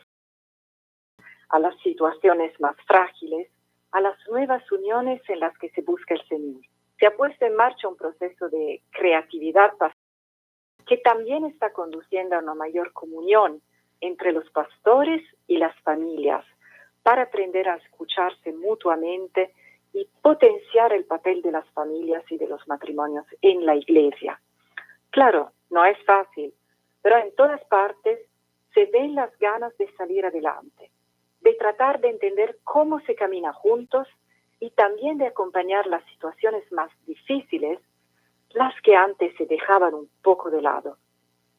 a las situaciones más frágiles, a las nuevas uniones en las que se busca el Señor. Se ha puesto en marcha un proceso de creatividad pas-, que también está conduciendo a una mayor comunión entre los pastores y las familias para aprender a escucharse mutuamente y potenciar el papel de las familias y de los matrimonios en la Iglesia. Claro, no es fácil, pero en todas partes se ven las ganas de salir adelante, de tratar de entender cómo se camina juntos y también de acompañar las situaciones más difíciles, las que antes se dejaban un poco de lado.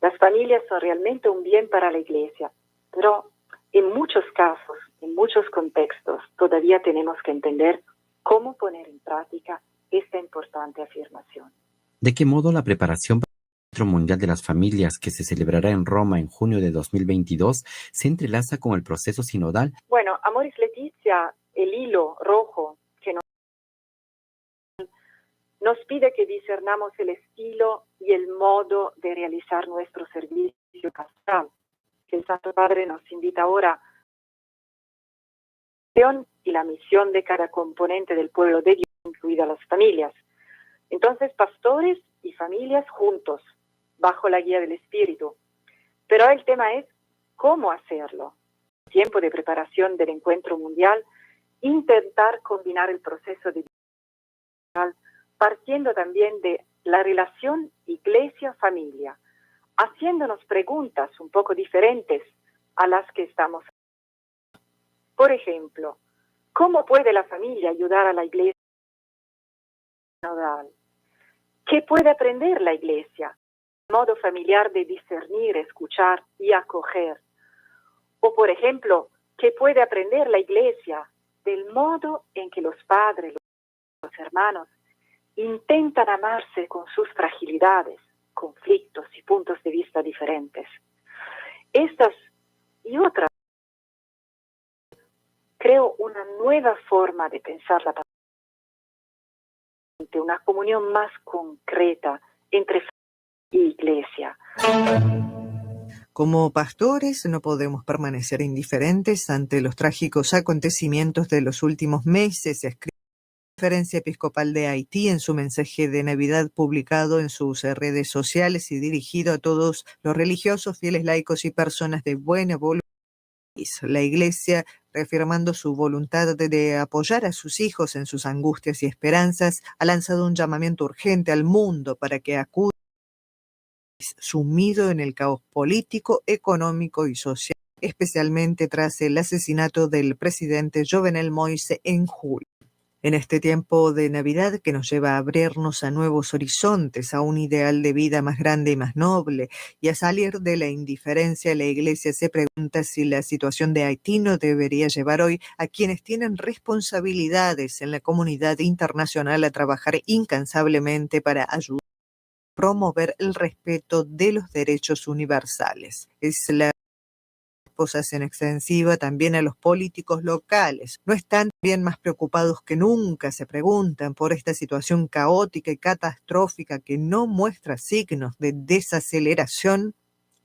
Las familias son realmente un bien para la Iglesia, pero en muchos casos, en muchos contextos, todavía tenemos que entender cómo poner en práctica esta importante afirmación. ¿De qué modo la preparación Encuentro Mundial de las Familias, que se celebrará en Roma en junio de dos mil veintidós, se entrelaza con el proceso sinodal? Bueno, Amoris Laetitia, el hilo rojo que nos, nos pide que discernamos el estilo y el modo de realizar nuestro servicio pastoral, que el Santo Padre nos invita ahora y la misión de cada componente del pueblo de Dios, incluidas las familias. Entonces, pastores y familias juntos, bajo la guía del Espíritu. Pero el tema es cómo hacerlo. Tiempo de preparación del encuentro mundial, intentar combinar el proceso de partiendo también de la relación iglesia-familia, haciéndonos preguntas un poco diferentes a las que estamos. Por ejemplo, ¿cómo puede la familia ayudar a la iglesia sinodal? ¿Qué puede aprender la iglesia? Modo familiar de discernir, escuchar y acoger. O, por ejemplo, ¿qué puede aprender la iglesia del modo en que los padres, los hermanos, intentan amarse con sus fragilidades, conflictos y puntos de vista diferentes? Estas y otras, creo, una nueva forma de pensar la, una comunión más concreta entre iglesia. Como pastores, no podemos permanecer indiferentes ante los trágicos acontecimientos de los últimos meses, escribe la Conferencia Episcopal de Haití en su mensaje de Navidad publicado en sus, eh, redes sociales y dirigido a todos los religiosos, fieles laicos y personas de buena voluntad. La Iglesia, reafirmando su voluntad de, de apoyar a sus hijos en sus angustias y esperanzas, ha lanzado un llamamiento urgente al mundo para que acuda sumido en el caos político, económico y social, especialmente tras el asesinato del presidente Jovenel Moïse en julio. En este tiempo de Navidad que nos lleva a abrirnos a nuevos horizontes, a un ideal de vida más grande y más noble, y a salir de la indiferencia, la Iglesia se pregunta si la situación de Haití no debería llevar hoy a quienes tienen responsabilidades en la comunidad internacional a trabajar incansablemente para ayudar promover el respeto de los derechos universales. Es la cosas en extensiva también a los políticos locales. ¿No están bien más preocupados que nunca? Se preguntan por esta situación caótica y catastrófica que no muestra signos de desaceleración.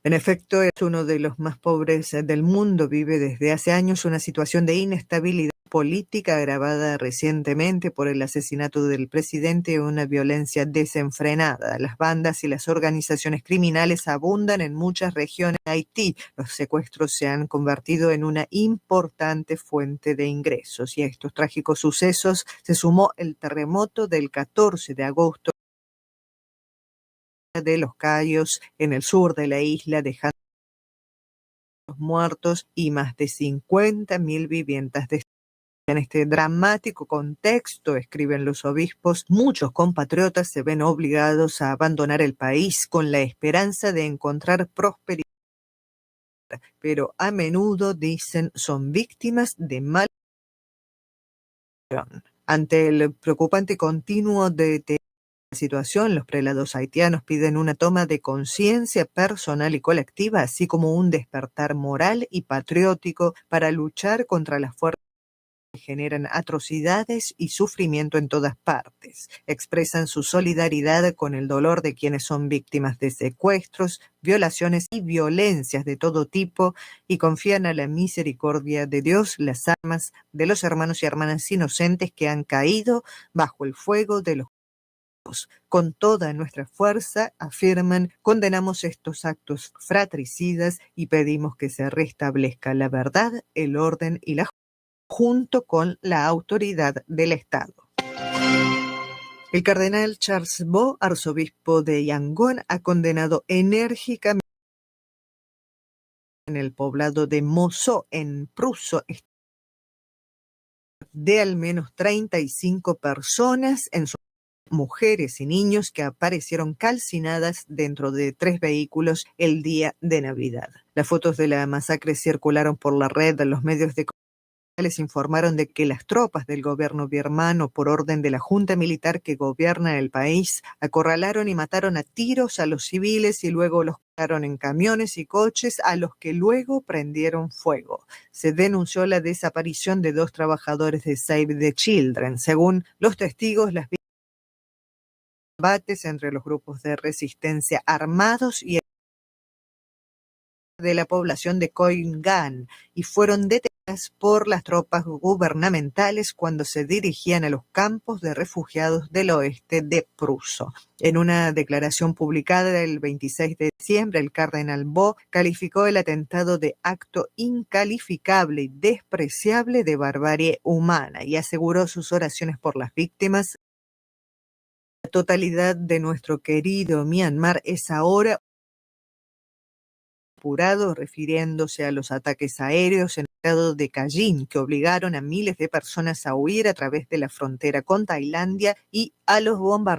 En efecto, es uno de los más pobres, eh, del mundo. Vive desde hace años una situación de inestabilidad política agravada recientemente por el asesinato del presidente y una violencia desenfrenada. Las bandas y las organizaciones criminales abundan en muchas regiones de Haití. Los secuestros se han convertido en una importante fuente de ingresos, y a estos trágicos sucesos se sumó el terremoto del catorce de agosto de los Cayos en el sur de la isla, dejando muertos y más de cincuenta mil viviendas destruidas. En este dramático contexto, escriben los obispos, muchos compatriotas se ven obligados a abandonar el país con la esperanza de encontrar prosperidad, pero a menudo, dicen, son víctimas de mal. Ante el preocupante y continuo de, de la situación, los prelados haitianos piden una toma de conciencia personal y colectiva, así como un despertar moral y patriótico para luchar contra las fuerzas que generan atrocidades y sufrimiento en todas partes. Expresan su solidaridad con el dolor de quienes son víctimas de secuestros, violaciones y violencias de todo tipo, y confían a la misericordia de Dios las almas de los hermanos y hermanas inocentes que han caído bajo el fuego de los. Con toda nuestra fuerza, afirman, condenamos estos actos fratricidas y pedimos que se restablezca la verdad, el orden y la, junto con la autoridad del Estado. El cardenal Charles Bo, arzobispo de Yangon, ha condenado enérgicamente en el poblado de Moso, en Pruso, de al menos treinta y cinco personas, en su, mujeres y niños, que aparecieron calcinadas dentro de tres vehículos el día de Navidad. Las fotos de la masacre circularon por la red. Los medios de les informaron de que las tropas del gobierno birmano, por orden de la junta militar que gobierna el país, acorralaron y mataron a tiros a los civiles y luego los cargaron en camiones y coches, a los que luego prendieron fuego. Se denunció la desaparición de dos trabajadores de Save the Children. Según los testigos, las combates entre los grupos de resistencia armados y de la población de Koingan y fueron detenidas por las tropas gubernamentales cuando se dirigían a los campos de refugiados del oeste de Pruso. En una declaración publicada el veintiséis de diciembre, el cardenal Bo calificó el atentado de acto incalificable y despreciable de barbarie humana y aseguró sus oraciones por las víctimas La totalidad de nuestro querido Myanmar es ahora apurado, refiriéndose a los ataques aéreos en el estado de Kayin, que obligaron a miles de personas a huir a través de la frontera con Tailandia, y a los bombardeos